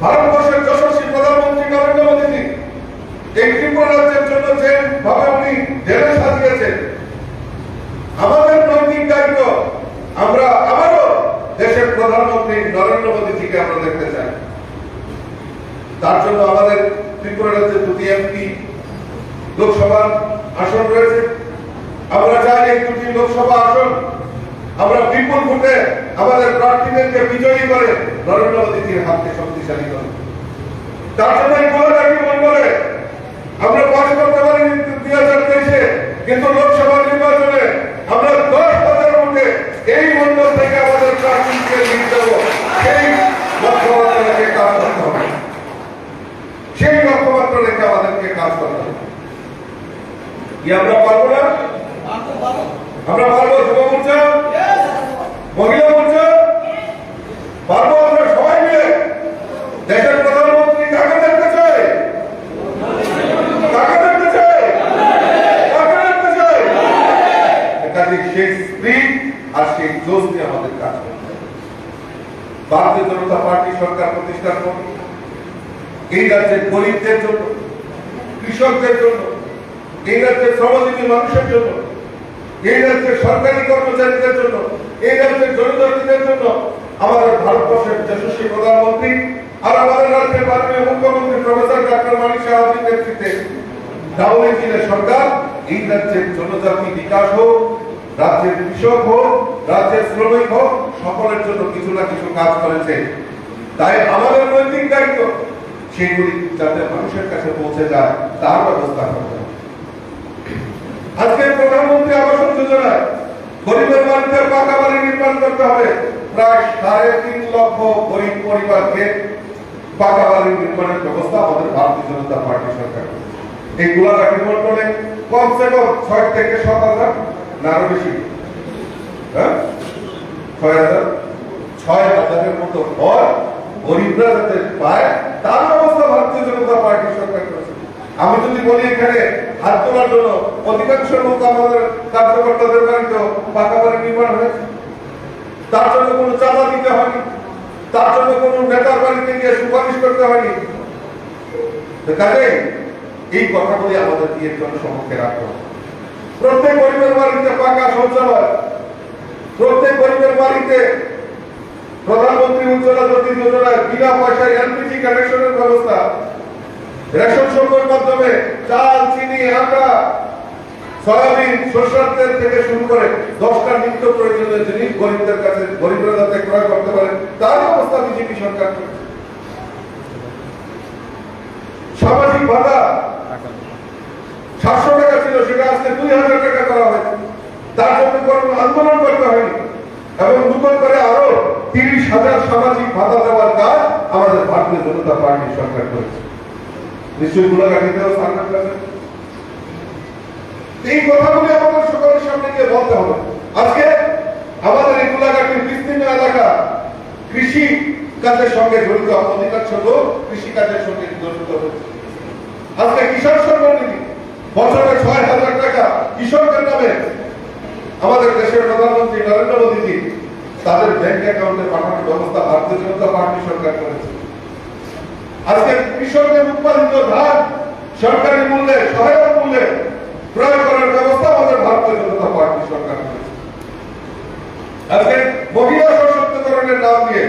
ভারতবর্ষের যশস্বী প্রধানমন্ত্রী নরেন্দ্র মোদীজি এই ত্রিপুরা রাজ্যের জন্য যেভাবে উনি জেলে সাজিয়েছেন, আমাদের নৈতিক দায়িত্ব, আমরা আবারও দেশের প্রধানমন্ত্রী নরেন্দ্র মোদীজিকে আমরা দেখতে চাই। তার জন্য আমাদের ত্রিপুরা রাজ্যের দুটি এমপি লোকসভার আসন রয়েছে। আমরা চাই এই দুটি লোকসভা আসন আমরা বিপুল ভোটে আমাদের প্রার্থীদেরকে বিজয়ী করে নরেন্দ্র মোদীজির হাতকে শক্তিশালী করি। তার জন্য এই গোলাঘাটি মণ্ডলে আমরা পাস করতে পারিনি দুই হাজার তেইশে, কিন্তু লোকসভা নির্বাচনে আমরা দশ হাজার ভোটে এই কি আমরা পারবো না? আমরা পারবো? যুব মোর্চা, মহিলা মোর্চা, পারবো আমরা সবাই মিলে? দেশের প্রধানমন্ত্রী কাকে দেখতে চাই? কাকে দেখতে চাই? কাকে দেখতে চাই? কাজেই সেই স্পিরিট আর সেই জোশ নিয়ে আমাদের কাজ করতে হবে। ভারতীয় জনতা পার্টি সরকার প্রতিষ্ঠার পর এই রাজ্যের গরিবদের জন্য, কৃষকদের জন্য, এই রাজ্যের শ্রমজীবী মানুষের জন্য, এই রাজ্যের সরকারি কর্মচারীদের জন্য, এই রাজ্যের জনজাতিদের জন্য আমাদের ভারতবর্ষের যশস্বী প্রধানমন্ত্রী আর আমাদের রাজ্যের মাননীয় মুখ্যমন্ত্রী প্রফেসর ডক্টর মানিক সাহাজির নেতৃত্বে ডাবল ইঞ্জিনের সরকার এই রাজ্যের জনজাতি বিকাশ হোক, রাজ্যের কৃষক হোক, রাজ্যের শ্রমিক হোক, সকলের জন্য কিছু না কিছু কাজ করেছে। তাই আমাদের নৈতিক দায়িত্ব সেগুলি যাতে মানুষের কাছে পৌঁছে যায়, তার ব্যবস্থা করতে হবে। আজকে প্রধানমন্ত্রী আবাসন যোজনায় গরিবের বাড়িতে পাকা বাড়ি নির্মাণ করতে হবে। প্রায় সাড়ে তিন লক্ষ গরিব পরিবারকে পাকা বাড়ি নির্মাণের ব্যবস্থা আমাদের ভারতীয় জনতা পার্টি সরকার করেছে। এই গোলাঘাটি মণ্ডলে কমসে কম ছয় থেকে সাত হাজার, না আরো বেশি? হ্যাঁ, ছয় হাজার, ছয় হাজারের মতো ঘর গরিবরা যাতে পায়, তার ব্যবস্থা ভারতীয় জনতা পার্টি সরকার করেছে। আমি যদি বলি, এখানে হাত তোলার জন্য অধিকাংশ লোক আমাদের কার্যকর্তাদের বাড়িতে পাকা বাড়ি নির্মাণ হয়েছে, তার জন্য কোনো চাঁদা দিতে হয়নি, তার জন্য কোনো নেতার বাড়িতে গিয়ে সুপারিশ করতে হয়নি। তো কাজেই এই কথাগুলি আমাদের দিয়ে জনসমক্ষে রাখতে হবে। প্রত্যেক গরিবের বাড়িতে পাকা শৌচালয়, প্রত্যেক গরিবের বাড়িতে প্রধানমন্ত্রী উজ্জ্বলা জ্যোতি যোজনায় বিনা পয়সায় এলপিজি কানেকশনের ব্যবস্থা, রেশন শপের মাধ্যমে চাল, চিনি, আটা, সয়াবিন, সরষের তেল থেকে শুরু করে দশটা নিত্য প্রয়োজনীয় জিনিস গরিবদের কাছে, গরিবরা যাতে ক্রয় করতে পারেন, তার ব্যবস্থা বিজেপি সরকার করেছে। সামাজিক ভাতা সাতশো টাকা ছিল, সেটা আজকে দুই হাজার টাকা করা হয়েছে। তার জন্য কোনো আন্দোলন করতে হয়নি। এবং নতুন করে আরো তিরিশ হাজার সামাজিক ভাতা দেওয়ার কাজ আমাদের ভারতীয় জনতা পার্টি সরকার করেছে। নিশ্চয়ই গোলাঘাটিতেও সার্ভে করেছে। এই কথাগুলি আমাদের সকলের সামনে গিয়ে বলতে হবে। আজকে আমাদের এই গোলাঘাটির বিস্তীর্ণ এলাকা কৃষি কাজের সঙ্গে জড়িত, অধিকাংশ লোক কৃষি কাজের সঙ্গে জড়িত হয়েছে। আজকে কিষাণ সম্মান নিধি বছরে ছয় হাজার টাকা কৃষকের নামে আমাদের দেশের প্রধানমন্ত্রী নরেন্দ্র মোদীজি তাদের ব্যাংক অ্যাকাউন্টে পাঠানোর ব্যবস্থা ভারতীয় জনতা পার্টি সরকার করেছে। আজকে কৃষকদের উৎপাদিত ধান সরকারি মূল্যে, সহায়ক মূল্যে ক্রয় করার ব্যবস্থা আমাদের ভারতীয় জনতা পার্টি সরকার করেছে। আজকে মহিলা সশক্তিকরণের নাম দিয়ে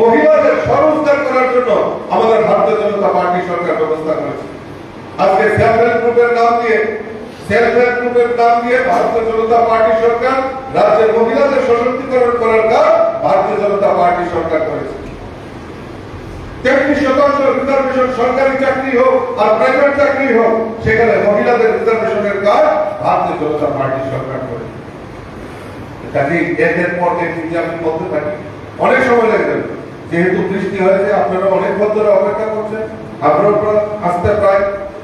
মহিলাদের স্বরোজগার করার জন্য আমাদের ভারতীয় জনতা পার্টি সরকার ব্যবস্থা করেছে। আজকে সেলফ হেল্প গ্রুপের নাম দিয়ে, সেলফ হেল্প গ্রুপের নাম দিয়ে ভারতীয় জনতা পার্টি সরকার রাজ্যের মহিলাদের সশক্তিকরণ করার কাজ ভারতীয় জনতা পার্টি সরকার করেছে। তেত্রিশ শতাংশ রিজার্ভেশন সরকারি চাকরি হোক আর প্রাইভেট চাকরি হোক, সেখানে মহিলাদের রিজার্ভেশনের কাজ ভারতীয় জনতা পার্টি সরকার করে। কাজেই একের পর এক যদি আমি বলতে থাকি, অনেক সময় লেগে যাবে। যেহেতু বৃষ্টি হয়েছে, আপনারা অনেক ধরে অপেক্ষা করছেন, আপনারা প্রায় আসতে প্রায়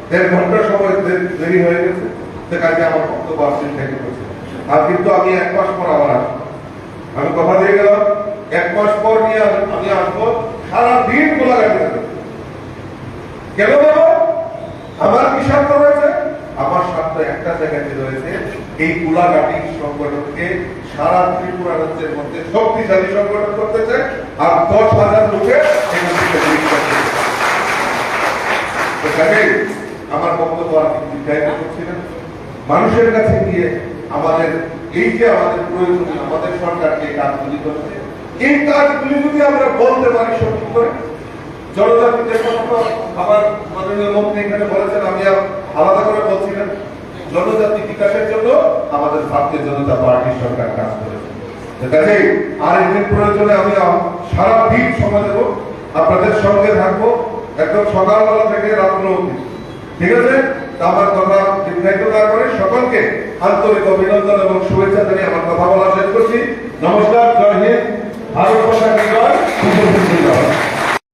দেড় ঘন্টা সময় দে-, দেরি হয়ে গেছে, সে কাজে আমার বক্তব্য আর শেষ হয়ে গেছে। আর কিন্তু আমি এক মাস পর আবার আসবো। আমি কথা দিয়ে গেলাম, এক মাস পর নিয়ে আমি, আমি আসবো, সারা দিন গোলাঘাটি থাকবো। কেন দেব? আমার কি স্বার্থ রয়েছে? আমার স্বার্থ একটা জায়গাতে রয়েছে, এই গোলাঘাটি সংগঠনকে সারা ত্রিপুরা রাজ্যের মধ্যে শক্তিশালী সংগঠন করতে চাই, আর দশ হাজার লোকের এখান থেকে লিড করতে চাই। তো কাজেই আমার বক্তব্য আর কিছু দীর্ঘায়িত করছি না। মানুষের কাছে গিয়ে আমাদের এই যে আমাদের প্রয়োজনীয়, আমাদের সরকার যে কাজগুলি করছে, এই কাজগুলি যদি আমরা বলতে পারি সঠিক করে, জনজাতিদের কথা তো আমার মাননীয় মন্ত্রী এখানে বলেছেন, আমি আর আলাদা করে বলছি না। জনজাতি বিকাশের জন্য আমাদের ভারতীয় জনতা পার্টির সরকার কাজ করেছে। তো কাজেই আর একদিন প্রয়োজনে আমি আম-, সারা দিন সময় দেবো, আপনাদের সঙ্গে থাকবো, একদম সকালবেলা থেকে রাত্র অবধি। ঠিক আছে? তো আমার কথা দীর্ঘায়িত না করে সকলকে আন্তরিক অভিনন্দন এবং শুভেচ্ছা জানিয়ে আমার কথা বলা শেষ করছি। নমস্কার, জয় হিন্দ, ভারত মাতা কি জয়, উপস্থিত জিন্দাবাদ।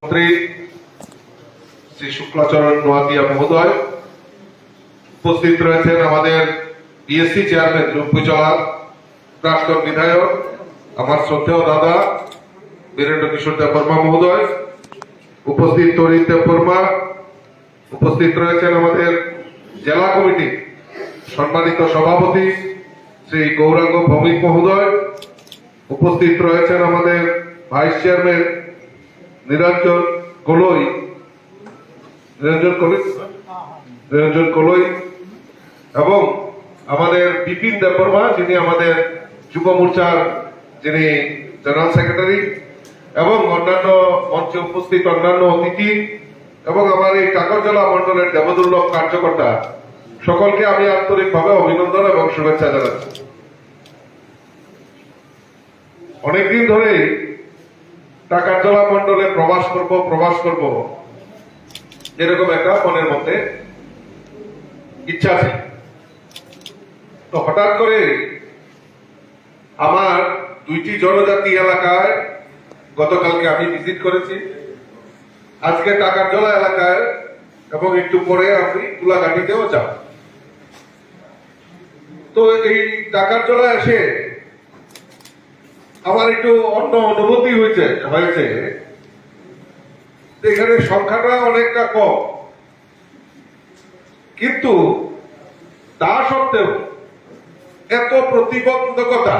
মন্ত্রী শ্রী শুক্লাচরণ নোয়াতিয়া মহোদয়, উপস্থিত রয়েছেন আমাদের বিএসসি চেয়ারম্যান রূপকুচলা, প্রাক্তন বিধায়ক, আমার শ্রদ্ধেয় দাদা বীরেন্দ্র কিশোর দেববর্মা মহোদয়, উপস্থিত তরিত দেববর্মা, উপস্থিত রয়েছেন আমাদের জেলা কমিটির সম্মানিত সভাপতি শ্রী গৌরাঙ্গ ভৌমিক মহোদয়, উপস্থিত রয়েছেন আমাদের ভাইস চেয়ারম্যান নিরঞ্জন কলই, নিরঞ্জন কলই, নিরঞ্জন কলই এবং আমাদের বিপিন দেববর্মা, যিনি আমাদের যুব মোর্চার যিনি জেনারেল সেক্রেটারি, এবং অন্যান্য মঞ্চে উপস্থিত অন্যান্য অতিথি এবং আমার এই টাকারজলা মণ্ডলের দেবদুর্লভ কার্যকর্তা, সকলকে আমি আন্তরিকভাবে অভিনন্দন এবং শুভেচ্ছা জানাচ্ছি। অনেকদিন ধরেই টাকারজলা মণ্ডলে প্রবাস করব, প্রবাস করব, এরকম একটা মনের মধ্যে ইচ্ছা ছিল। তো হঠাৎ করে আমার দুইটি জনজাতি এলাকায় গতকালকে আমি ভিজিট করেছি, আজকে টাকারজলা এলাকায়, এবং একটু পরে আমি কুলাঘাটিতেও যাব। তো এই টাকারজলা এসে আমার একটু অন্য অনুভূতি হয়েছে হয়েছে এখানে সংখ্যাটা অনেকটা কম, কিন্তু তা সত্ত্বেও এত প্রতিবন্ধকতা,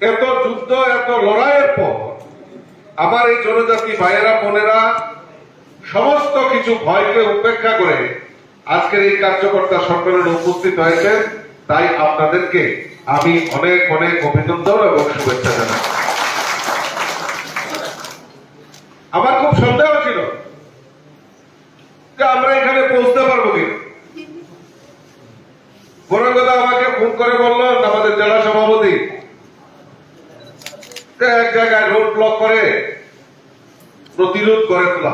এত যুদ্ধ, এত লড়াইয়ের পর আমার এই জনজাতি ভাইয়েরা বোনেরা সমস্ত কিছু ভয়কে উপেক্ষা করে আজকের এই কার্যকর্তা সম্মেলনে উপস্থিত হয়েছেন, তাই আপনাদেরকে আমি অনেক অনেক অভিনন্দন এবং শুভেচ্ছা জানাই। আমার খুব সন্দেহ ছিল যে আমরা এখানে পৌঁছতে পারবো কিনা। বরং কথা আমাকে ফোন করে বললেন আমাদের জেলা সভাপতি, যে এক জায়গায় রোড ব্লক করে প্রতিরোধ করে তোলা।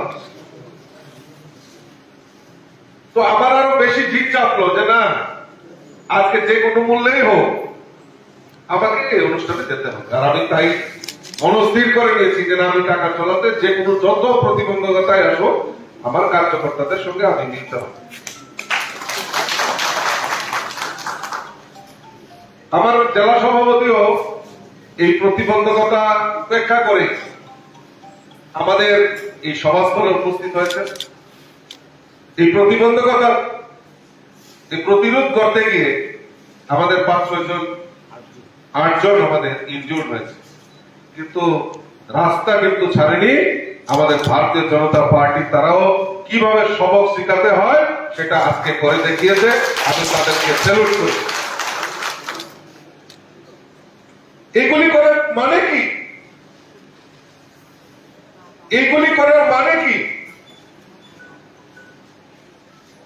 তো আমার আরো বেশি জিদ চাপলো যে না, আজকে যে কোনো মূল্যেই হোক আমাকে এই অনুষ্ঠানে যেতে হবে। আর আমি তাই মনস্থির করে নিয়েছি যে না, আমি টাকারজলাতে যে কোনো যত প্রতিবন্ধকতায় আসুক আমার কার্যকর্তাদের সঙ্গে আমি মিলতে হবে। আমার জেলা সভাপতিও এই প্রতিবন্ধকতা উপেক্ষা করে আমাদের এই সভাস্থলে উপস্থিত হয়েছে। এই প্রতিবন্ধকতা, এই প্রতিরোধ করতে গিয়ে আমাদের পাঁচ ছয় জন, আটজন আমাদের ইনজুর্ড হয়েছে, কিন্তু রাস্তা কিন্তু ছাড়েনি আমাদের ভারতীয় জনতা পার্টি। তারাও কিভাবে সবক শিখাতে হয় সেটা আজকে করে দেখিয়েছে। আমি তাদেরকে স্যালুট করি। এগুলি করার মানে কি? এগুলি করার মানে কি?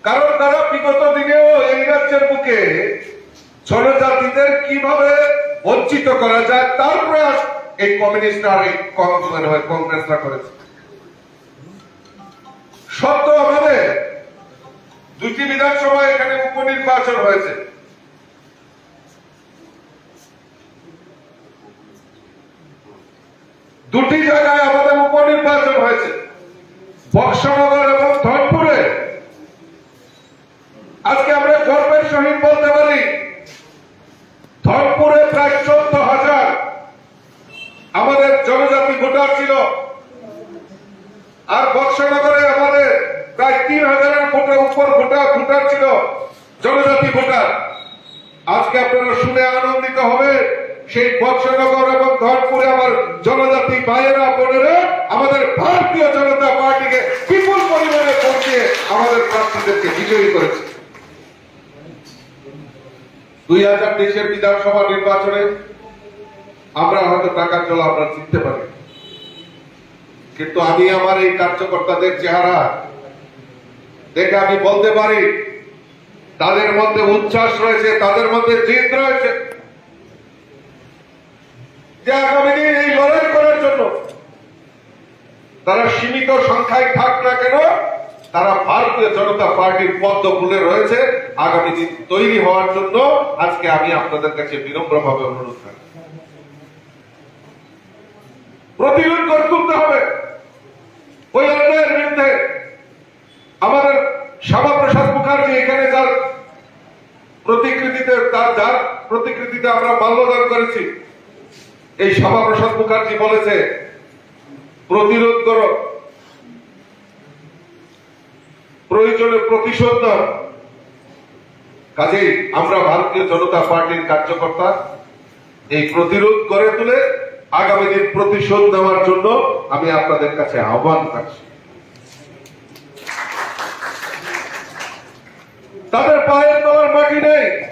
কারণ তারা বিগত দিনেও এই রাজ্যের বুকে জনজাতিদের কিভাবে বঞ্চিত করা যায় তার প্রয়াস এই কমিউনিস্ট আর এই কং-, মানে হয় কংগ্রেসরা করেছে। সত্য আমাদের দুইটি বিধানসভা এখানে উপনির্বাচন হয়েছে, দুটি জায়গায় আমাদের উপনির্বাচন হয়েছে, বক্সনগর এবং ধনপুরে। আজকে আমরা গর্বের সহিত বলতে পারি, ধনপুরে প্রায় চোদ্দ হাজার আমাদের জনজাতি ভোটার ছিল, আর বক্সনগরে আমাদের প্রায় তিন হাজারের ভোটের উপর ভোটার ভোটার ছিল, জনজাতি ভোটার। আজকে আপনারা শুনে আনন্দিত হবে, সেই বক্সনগর এবং ধনপুরে আমার জনজাতি ভাইয়েরা বোনেরা আমাদের ভারতীয় জনতা পার্টিকে বিপুল পরিমাণে ভোট দিয়ে আমাদের প্রার্থীদেরকে বিজয়ী করেছে। দুই হাজার তেইশের বিধানসভা নির্বাচনে আমরা হয়তো টাকারজলা আমরা জিততে পারি, কিন্তু আমি আমার এই কার্যকর্তাদের চেহারা দেখে আমি বলতে পারি, তাদের মধ্যে উচ্ছ্বাস রয়েছে, তাদের মধ্যে জেদ রয়েছে যে আগামী দিন এই লড়াই করার জন্য তারা সীমিত সংখ্যায় থাক না কেন, তারা ভারতীয় জনতা পার্টির পদ্ম ফুলে রয়েছে। আগামী দিন তৈরি হওয়ার জন্য আজকে আমি আপনাদের কাছে বিনম্রভাবে অনুরোধ রাখি, প্রতিরোধ করে তুলতে হবে ওই অন্যায়ের বিরুদ্ধে। আমাদের শ্যামাপ্রসাদ মুখার্জি এখানে যার প্রতিকৃতিতে, তার, যার প্রতিকৃতিতে আমরা মাল্যদান করেছি, এই শ্যামাপ্রসাদ মুখার্জি বলেছে, "প্রতিরোধ করো, প্রয়োজনে প্রতিশোধ নাও।" কাজেই আমরা ভারতীয় জনতা পার্টির কার্যকর্তা এই প্রতিরোধ গড়ে তুলে আগামী দিন প্রতিশোধ নেওয়ার জন্য আমি আপনাদের কাছে আহ্বান করছি। তাদের পায়ের তলার মাটি নেই।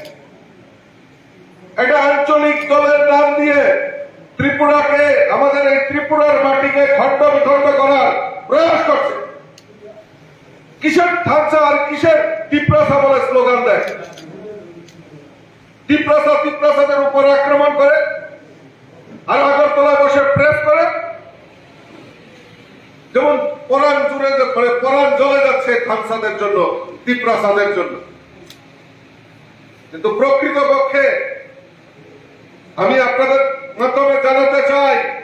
এটা আঞ্চলিক দলের নাম দিয়ে ত্রিপুরাকে, আমাদের এই ত্রিপুরার মাটিকে খণ্ড বিখণ্ড করার প্রয়াস করছে। কিসের থানচা আর কিসের তিপ্রাসা বলে স্লোগান দেয়? তিপ্রাসা তিপ্রাসাদের উপর আক্রমণ করে, আর আগরতলায় বসে প্রেস করে। যেমন পরাণ জুড়ে যে-, মানে পরাণ জ্বলে যাচ্ছে থানচাদের জন্য, তিপ্রাসাদের জন্য। কিন্তু প্রকৃতপক্ষে আমি আপনাদের মাধ্যমে জানাতে চাই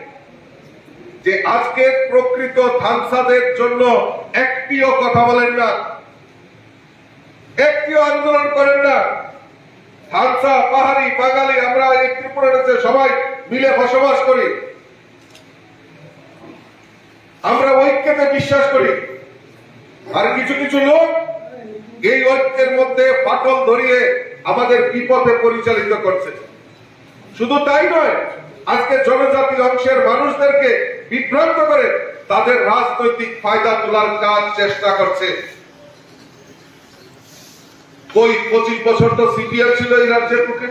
যে আজকের প্রকৃত থানচাদের জন্য একটিও কথা বলেন না, একটিও আন্দোলন করেন না। থানচা, পাহাড়ি, বাঙালি, আমরা এই ত্রিপুরা রাজ্যে সবাই মিলে বসবাস করি। আমরা ঐক্যতে বিশ্বাস করি। আর কিছু কিছু লোক এই ঐক্যের মধ্যে ফাটল ধরিয়ে আমাদের বিপথে পরিচালিত করছে। শুধু তাই নয়, আজকে জনজাতি অংশের মানুষদেরকে বিভ্রান্ত করে তাদের রাজনৈতিক ফায়দা তোলার কাজ চেষ্টা করছে। কই পঁচিশ বছর তো সিপিএম ছিল এই রাজ্যের বুকে?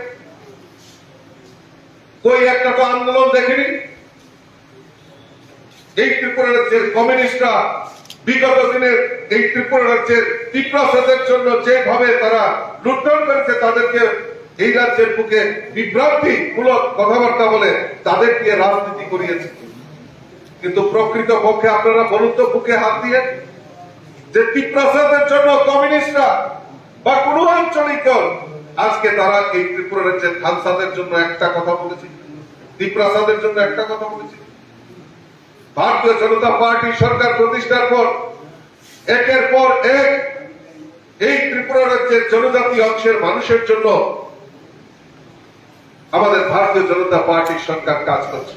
কই একটা তো আন্দোলন দেখেনি? এই ত্রিপুরা রাজ্যের কমিউনিস্টরা বিগত দিনের এই ত্রিপুরা রাজ্যের তিপ্রাসাদের জন্য যেভাবে তারা লুণ্ঠন করেছে, তাদেরকে এই রাজ্যের বুকে বিভ্রান্তিমূলক কথাবার্তা বলে তাদের দিয়ে রাজনীতি করিয়েছে। কিন্তু প্রকৃত পক্ষে আপনারা বলুন তো, বুকে হাত দিয়ে, যে তিপ্রাসাদের জন্য কমিউনিস্টরা বা কোনো আঞ্চলিক দল আজকে তারা এই ত্রিপুরা রাজ্যের থানচাদের জন্য একটা কথা বলেছে, তিপ্রাসাদের জন্য একটা কথা বলেছে? ভারতীয় জনতা পার্টি সরকার প্রতিষ্ঠার পর একের পর এক এই ত্রিপুরা রাজ্যের জনজাতি অংশের মানুষের জন্য আমাদের ভারতীয় জনতা পার্টির সরকার কাজ করছে।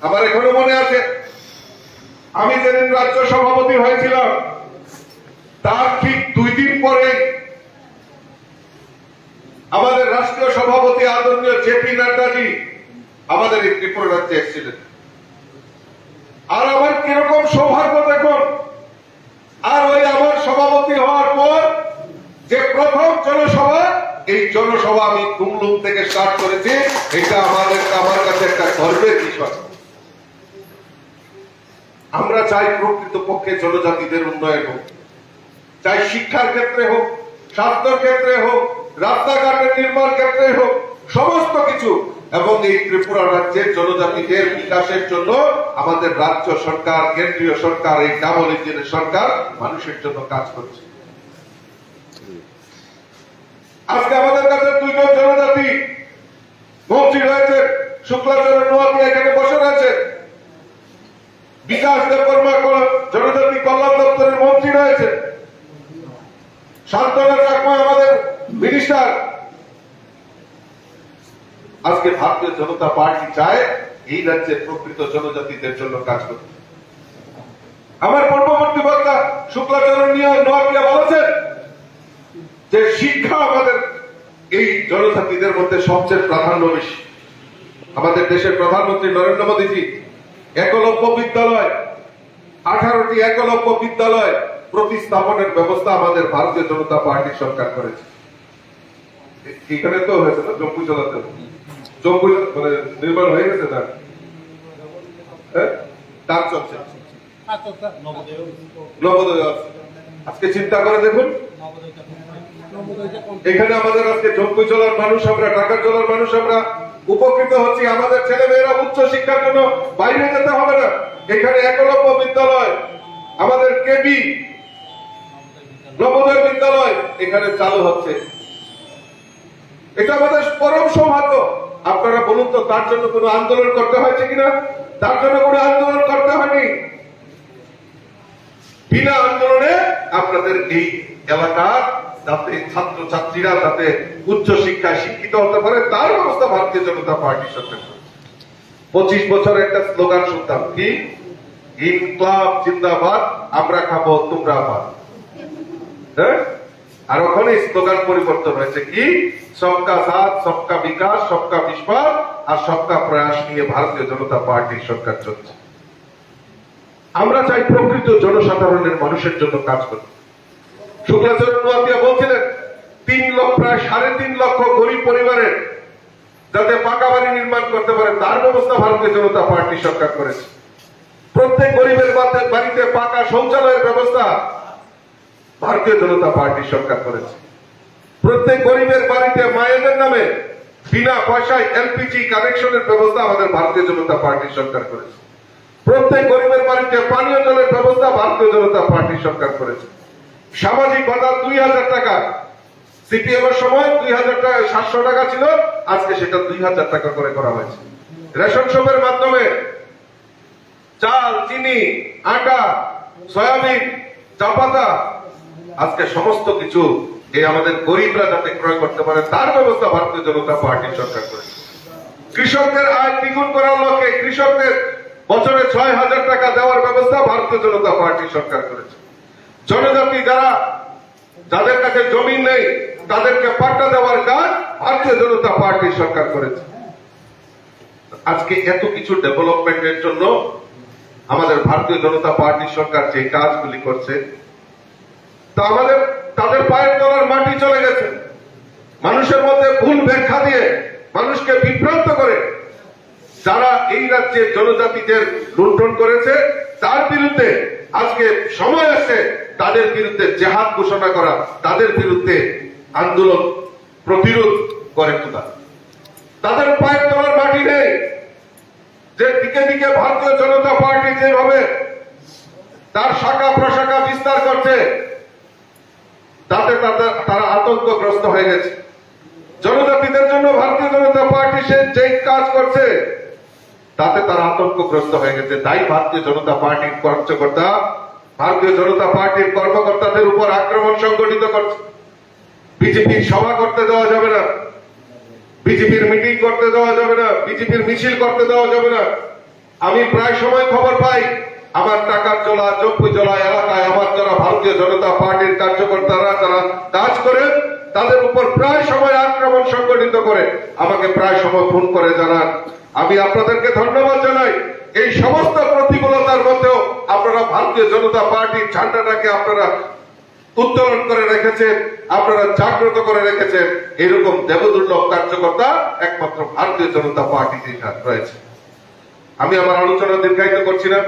আমার এখনো মনে আছে, আমি যেদিন রাজ্য সভাপতি হয়েছিলাম, তার ঠিক দুই দিন পরে আমাদের রাষ্ট্রীয় সভাপতি আদরণীয় জেপি নাড্ডাজি আমাদের এই ত্রিপুরা রাজ্যে এসেছিলেন। আর আমার কিরকম সৌভাগ্য দেখুন, আর ওই আমার সভাপতি হওয়ার পর যে প্রথম জনসভা, এই জনসভা আমি তুমলুং থেকে স্টার্ট করেছি। এটা আমাদের, আমার কাছে একটা গর্বের বিষয়। আমরা চাই প্রকৃতপক্ষে জনজাতিদের উন্নয়ন হোক, চাই শিক্ষার ক্ষেত্রে হোক, স্বাস্থ্যর ক্ষেত্রে হোক, রাস্তাঘাটের নির্মাণ ক্ষেত্রে হোক, সমস্ত কিছু। এবং এই ত্রিপুরা রাজ্যের জনজাতিদের বিকাশের জন্য আমাদের রাজ্য সরকার, কেন্দ্রীয় সরকার, এই ডাবল ইঞ্জিনের সরকার মানুষের জন্য কাজ করছে। আজকে আমাদের কাছে দুইজন জনজাতি মন্ত্রী রয়েছে, শুক্লাচরণ নোয়াতিয়া এখানে বসে রয়েছে, বিকাশ দেববর্মা কল-, জনজাতি কল্যাণ দপ্তরের মন্ত্রী রয়েছে, শান্তনা চাকমা আমাদের মিনিস্টার। আজকে ভারতীয় জনতা পার্টি চায় এই রাজ্যের প্রকৃত জনজাতিদের জন্য কাজ করতে। আমার পূর্ববর্তী বক্তা শুক্লাচরণ নিয়ে নোয়াতিয়া বলেছেন যে শিক্ষা আমাদের এই জনজাতিদের মধ্যে সবচেয়ে প্রাধান্য বেশি। আমাদের দেশের প্রধানমন্ত্রী নরেন্দ্র মোদীজি একলব্য বিদ্যালয়, আঠারোটি একলব্য বিদ্যালয় প্রতিস্থাপনের ব্যবস্থা আমাদের ভারতীয় জনতা পার্টির সরকার করেছে। এ-, এখানে তো হয়েছে না, জম্পুইজলাতে, জম্পুই মানে নির্মাণ হয়ে গেছে না? হ্যাঁ, কাজ চলছে। নবোদয় আছে। আজকে চিন্তা করে দেখুন, এখানে আমাদের আজকে জম্পুইজলার মানুষ আমরা, টাকারজলার মানুষ আমরা উপকৃত হচ্ছি। আমাদের ছেলে মেয়েরা উচ্চ শিক্ষার জন্য বাইরে যেতে হবে না। এখানে একলব্য বিদ্যালয়, আমাদের কেবি, নবোদয় বিদ্যালয় এখানে চালু হচ্ছে। এটা আমাদের পরম সৌভাগ্য। আপনারা বলুন তো, তার জন্য কোনো আন্দোলন করতে হয়েছে কিনা? তার জন্য কোনো আন্দোলন করতে হয়নি। বিনা আন্দোলনে আপনাদের এই এলাকার যাতে ছাত্রছাত্রীরা যাতে উচ্চ শিক্ষায় শিক্ষিত হতে পারে, তার ব্যবস্থা ভারতীয় জনতা পার্টি সরকার করেছে। পঁচিশ বছর একটা স্লোগান শুনতাম, কি, "ইনকলাব জিন্দাবাদ, আমরা খাবো তোমরা ভাত।" হ্যাঁ, আর ওখানে স্লোগান পরিবর্তন হয়েছে, কি, "সবকা সাথ, সবকা বিকাশ, সবকা বিশ্বাস আর সবকা প্রয়াস নিয়ে ভারতীয় জনতা পার্টি সরকার চলছে।" আমরা চাই প্রকৃত জনসাধারণের, মানুষের জন্য কাজ করতে। শুক্লাচরণ নোয়াতিয়া বলছিলেন, তিন লক্ষ, প্রায় সাড়ে তিন লক্ষ গরিব পরিবারের যাতে পাকা বাড়ি নির্মাণ করতে পারে, তার ব্যবস্থা ভারতীয় জনতা পার্টি সরকার করেছে। প্রত্যেক গরিবের বাতে-, বাড়িতে পাকা শৌচালয়ের ব্যবস্থা ভারতীয় জনতা পার্টি সরকার করেছে। প্রত্যেক গরিবের বাড়িতে মায়েদের নামে বিনা পয়সায় এলপিজি কানেকশনের ব্যবস্থা আমাদের ভারতীয় জনতা পার্টি সরকার করেছে। প্রত্যেক গরিবের বাড়িতে পানীয় জলের ব্যবস্থা ভারতীয় জনতা পার্টি সরকার করেছে। সামাজিক ভাতা দুই হাজার টাকা, সিপিএম এর সময় দুই হাজার টাকা, সাতশো টাকা ছিল, আজকে সেটা দুই হাজার টাকা করে করা হয়েছে। রেশন শপের মাধ্যমে চাল, চিনি, আটা, সয়াবিন, চা পাতা, আজকে সমস্ত কিছু এই আমাদের গরিবরা যাতে ক্রয় করতে পারে, তার ব্যবস্থা ভারতীয় জনতা পার্টি সরকার করেছে। কৃষকদের আয় দ্বিগুণ করার লক্ষ্যে কৃষকদের বছরে ছয় হাজার টাকা দেওয়ার ব্যবস্থা ভারতীয় জনতা পার্টি সরকার করেছে। জনজাতি যারা, যাদের কাছে জমি নেই, তাদেরকে পাট্টা দেওয়ার কাজ ভারতীয় জনতা পার্টি সরকার করেছে। আজকে এত কিছু ডেভেলপমেন্টের জন্য আমাদের ভারতীয় জনতা পার্টি সরকার যে কাজগুলি করছে, তা আমাদের, তাদের পায়ের তলার মাটি চলে গেছে। মানুষের মধ্যে ভুল ব্যাখ্যা দিয়ে মানুষকে বিভ্রান্ত করে যারা এই রাজ্যে জনজাতিদের লুণ্ঠন করেছে, তার বিরুদ্ধে আজকে সময় আছে তাদের বিরুদ্ধে জেহাদ ঘোষণা করা, তাদের বিরুদ্ধে আন্দোলন, প্রতিরোধ করে তোলা। তাদের পায়ের তলার মাটি নেই। যে দিকে দিকে ভারতীয় জনতা পার্টি যেভাবে তার শাখা প্রশাখা বিস্তার করছে, তাতে তাতে তারা আতঙ্কগ্রস্ত হয়ে গেছে। জনজাতিদের জন্য ভারতীয় জনতা পার্টি সে যেই কাজ করছে, তাতে তারা আতঙ্কগ্রস্ত হয়ে গেছে। তাই ভারতীয় জনতা পার্টির কার্যকর্তা, ভারতীয় জনতা পার্টির কর্মকর্তাদের উপর আক্রমণ সংগঠিত করছে। বিজেপির সভা করতে দেওয়া যাবে না, বিজেপির মিটিং করতে দেওয়া যাবে না, বিজেপির মিছিল করতে দেওয়া যাবে না। আমি প্রায় সময় খবর পাই, আমার টাকার জলা, জম্পুই জলা এলাকায় আমার যারা ভারতীয় জনতা পার্টির কার্যকর্তারা যারা কাজ করেন, তাদের উপর প্রায় সময় আক্রমণ সংগঠিত করে, আমাকে প্রায় সময় ফোন করে জানান। আমি আপনাদেরকে ধন্যবাদ জানাই। এই সমস্ত প্রতিকূলতার মধ্যেও আপনারা ভারতীয় জনতা পার্টির ঝান্ডাটাকে আপনারা উত্তোলন করে রেখেছেন, আপনারা জাগ্রত করে রেখেছেন। এরকম দেবদুর্লভ কার্যকর্তা একমাত্র ভারতীয় জনতা পার্টিতে রয়েছে। আমি আমার আলোচনা দীর্ঘায়িত করছি না,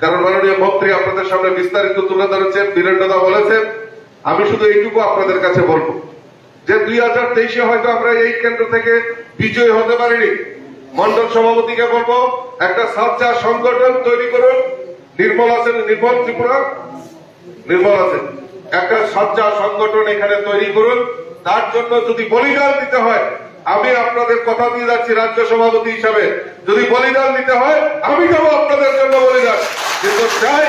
কারণ মাননীয় মন্ত্রী আপনাদের সামনে বিস্তারিত তুলে ধরেছেন, বীরেন্দ্র দা বলেছেন। আমি শুধু এইটুকু আপনাদের কাছে বলবো যে দুই হাজার তেইশে হয়তো আমরা এই কেন্দ্র থেকে বিজয়ী হতে পারিনি। মন্ডল সভাপতিকে বলবো, একটা সাচ্চা সংগঠন তৈরি করুন। নির্মল আছেন, নির্মল ত্রিপুরা, নির্মল আছেন, একটা সাচ্চা সংগঠন এখানে তৈরি করুন। তার জন্য যদি বলিদান দিতে হয়, আমি আপনাদের কথা দিয়ে যাচ্ছি রাজ্য সভাপতি হিসাবে, যদি বলিদান দিতে হয়, আমি যাবো আপনাদের জন্য বলিদান। কিন্তু চাই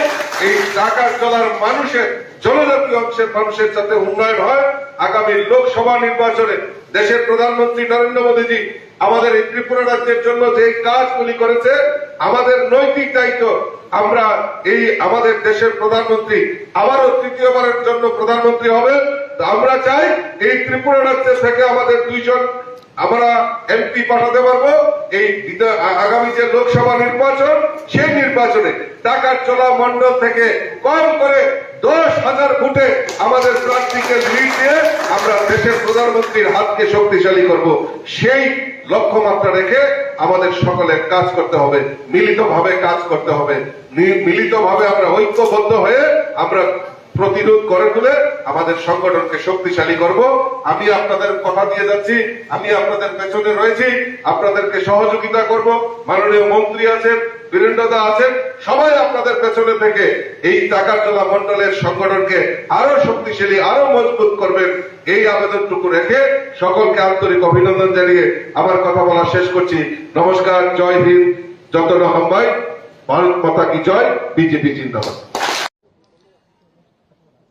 এই টাকার জলার মানুষের, জনজাতি অংশের মানুষের যাতে উন্নয়ন হয়। আগামী লোকসভা নির্বাচনে দেশের প্রধানমন্ত্রী নরেন্দ্র মোদীজি আমাদের এই ত্রিপুরা রাজ্যের জন্য যে কাজগুলি করেছে, আমাদের নৈতিক দায়িত্ব, আমরা এই আমাদের দেশের প্রধানমন্ত্রী আবারও তৃতীয়বারের জন্য প্রধানমন্ত্রী হবেন। তো আমরা চাই এই ত্রিপুরা রাজ্য থেকে আমাদের দুইজন আমরা এমপি পাঠাতে পারবো। এই বিধা-, আ-, আগামী যে লোকসভা নির্বাচন, সেই নির্বাচনে টাকার জলা মণ্ডল থেকে কম করে দশ হাজার ভোটে আমাদের প্রার্থীকে লিড দিয়ে আমরা দেশের প্রধানমন্ত্রীর হাতকে শক্তিশালী করব। সেই লক্ষ্যমাত্রা রেখে আমাদের সকলের কাজ করতে হবে, মিলিতভাবে কাজ করতে হবে। মি-, মিলিতভাবে আমরা ঐক্যবদ্ধ হয়ে আমরা প্রতিরোধ করে তুলে আমাদের সংগঠনকে শক্তিশালী করব। আমি আপনাদের কথা দিয়ে যাচ্ছি, আমি আপনাদের পেছনে রয়েছি, আপনাদেরকে সহযোগিতা করব। মাননীয় মন্ত্রী আছেন, বীরেন্দ্র দা আছেন, সবাই আপনাদের পেছনে থেকে এই টাকার জলা মণ্ডলের সংগঠনকে আরো শক্তিশালী, আরো মজবুত করবেন। এই আবেদনটুকু রেখে সকলকে আন্তরিক অভিনন্দন জানিয়ে আমার কথা বলা শেষ করছি। নমস্কার, জয় হিন্দ, যতন হামবাই, ভারত মাতা কি জয়, বিজেপি জিন্দাবাদ।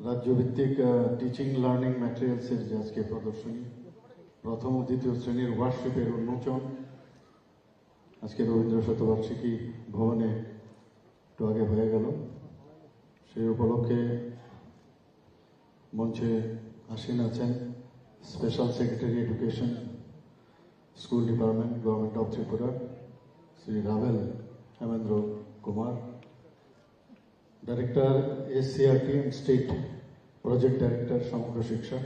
রাজ্যভিত্তিক টিচিং লার্নিং ম্যাটেরিয়ালসের যে আজকে প্রদর্শনী, প্রথম ও দ্বিতীয় শ্রেণীর ওয়ার্কশপের উন্মোচন আজকে রবীন্দ্র শতবার্ষিকী ভবনে একটু আগে হয়ে গেল। সেই উপলক্ষে মঞ্চে আসীন আছেন special secretary education, school department, government of Tripura, Shri Ravel Hemendra Kumar, director SCERT and state project director Samagra Shiksha,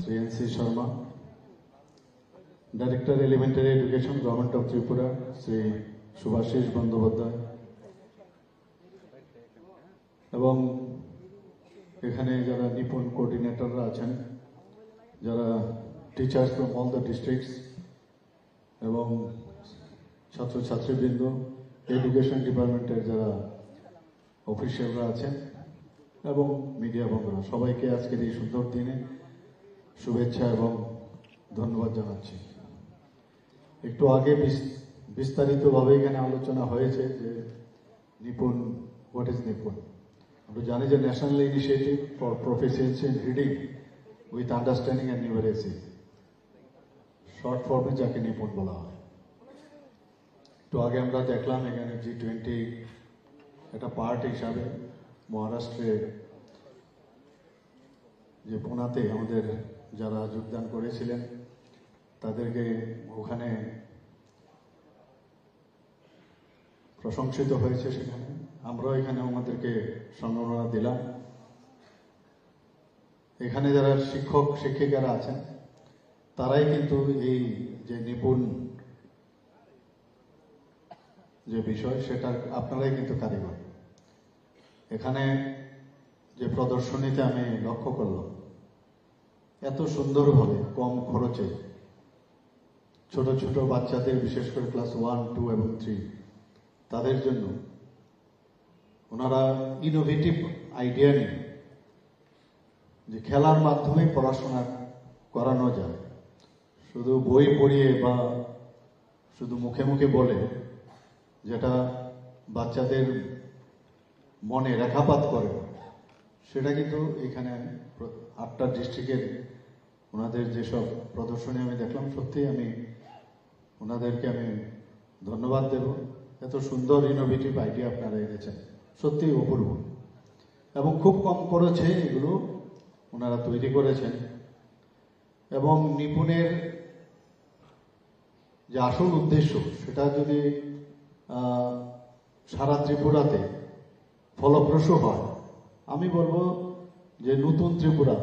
Shri N C Sharma, director elementary education, government of Tripura, Shri Shubhashis Bandyopadhyay, এবং এখানে যারা নিপুণ কোঅর্ডিনেটররা আছেন, যারা teachers from all the districts, এবং ছাত্রছাত্রীবৃন্দ, এডুকেশন ডিপার্টমেন্টের যারা অফিসিয়ালরা আছেন এবং মিডিয়া বন্ধুরা, সবাইকে আজকের এই সুন্দর দিনে শুভেচ্ছা এবং ধন্যবাদ জানাচ্ছি। একটু আগে বিস- বিস্তারিতভাবে এখানে আলোচনা হয়েছে যে নিপুণ, what is নিপুণ? আমরা জানি যে National Initiative for Proficiency in Reading with Understanding and Numeracy, short ফর্মে যাকে নিপুণ বলা হয়। একটু আগে আমরা দেখলাম এখানে জি টোয়েন্টি একটা পার্ট হিসাবে মহারাষ্ট্রে যে পুনাতে আমাদের যারা যোগদান করেছিলেন, তাদেরকে ওখানে প্রশংসিত হয়েছে। সেখানে আমরাও এখানে ওনাদেরকে সম্মাননা দিলাম। এখানে যারা শিক্ষক শিক্ষিকারা আছেন, তারাই কিন্তু এই যে নিপুণ যে বিষয়, সেটা আপনারাই কিন্তু কারিগর। এখানে যে প্রদর্শনীতে আমি লক্ষ্য করলাম, এত সুন্দরভাবে কম খরচে ছোট ছোট বাচ্চাদের, বিশেষ করে ক্লাস ওয়ান, টু এবং থ্রি, তাদের জন্য ওনারা ইনোভেটিভ আইডিয়া নিয়ে যে খেলার মাধ্যমে পড়াশোনা করানো যায়, শুধু বই পড়িয়ে বা শুধু মুখে মুখে বলে, যেটা বাচ্চাদের মনে রেখাপাত করে, সেটা কিন্তু এখানে আমি প্র- আটটা ডিস্ট্রিক্টের ওনাদের যেসব প্রদর্শনী আমি দেখলাম, সত্যিই আমি ওনাদেরকে আমি ধন্যবাদ দেব। এত সুন্দর ইনোভেটিভ আইডিয়া আপনারা এনেছেন, সত্যিই অপূর্ব এবং খুব কম খরচে এগুলো ওনারা তৈরি করেছেন। এবং নিপুণের যে আসল উদ্দেশ্য, সেটা যদি আহ, সারা ত্রিপুরাতে ফলপ্রসূ হয়, আমি বলবো যে নতুন ত্রিপুরা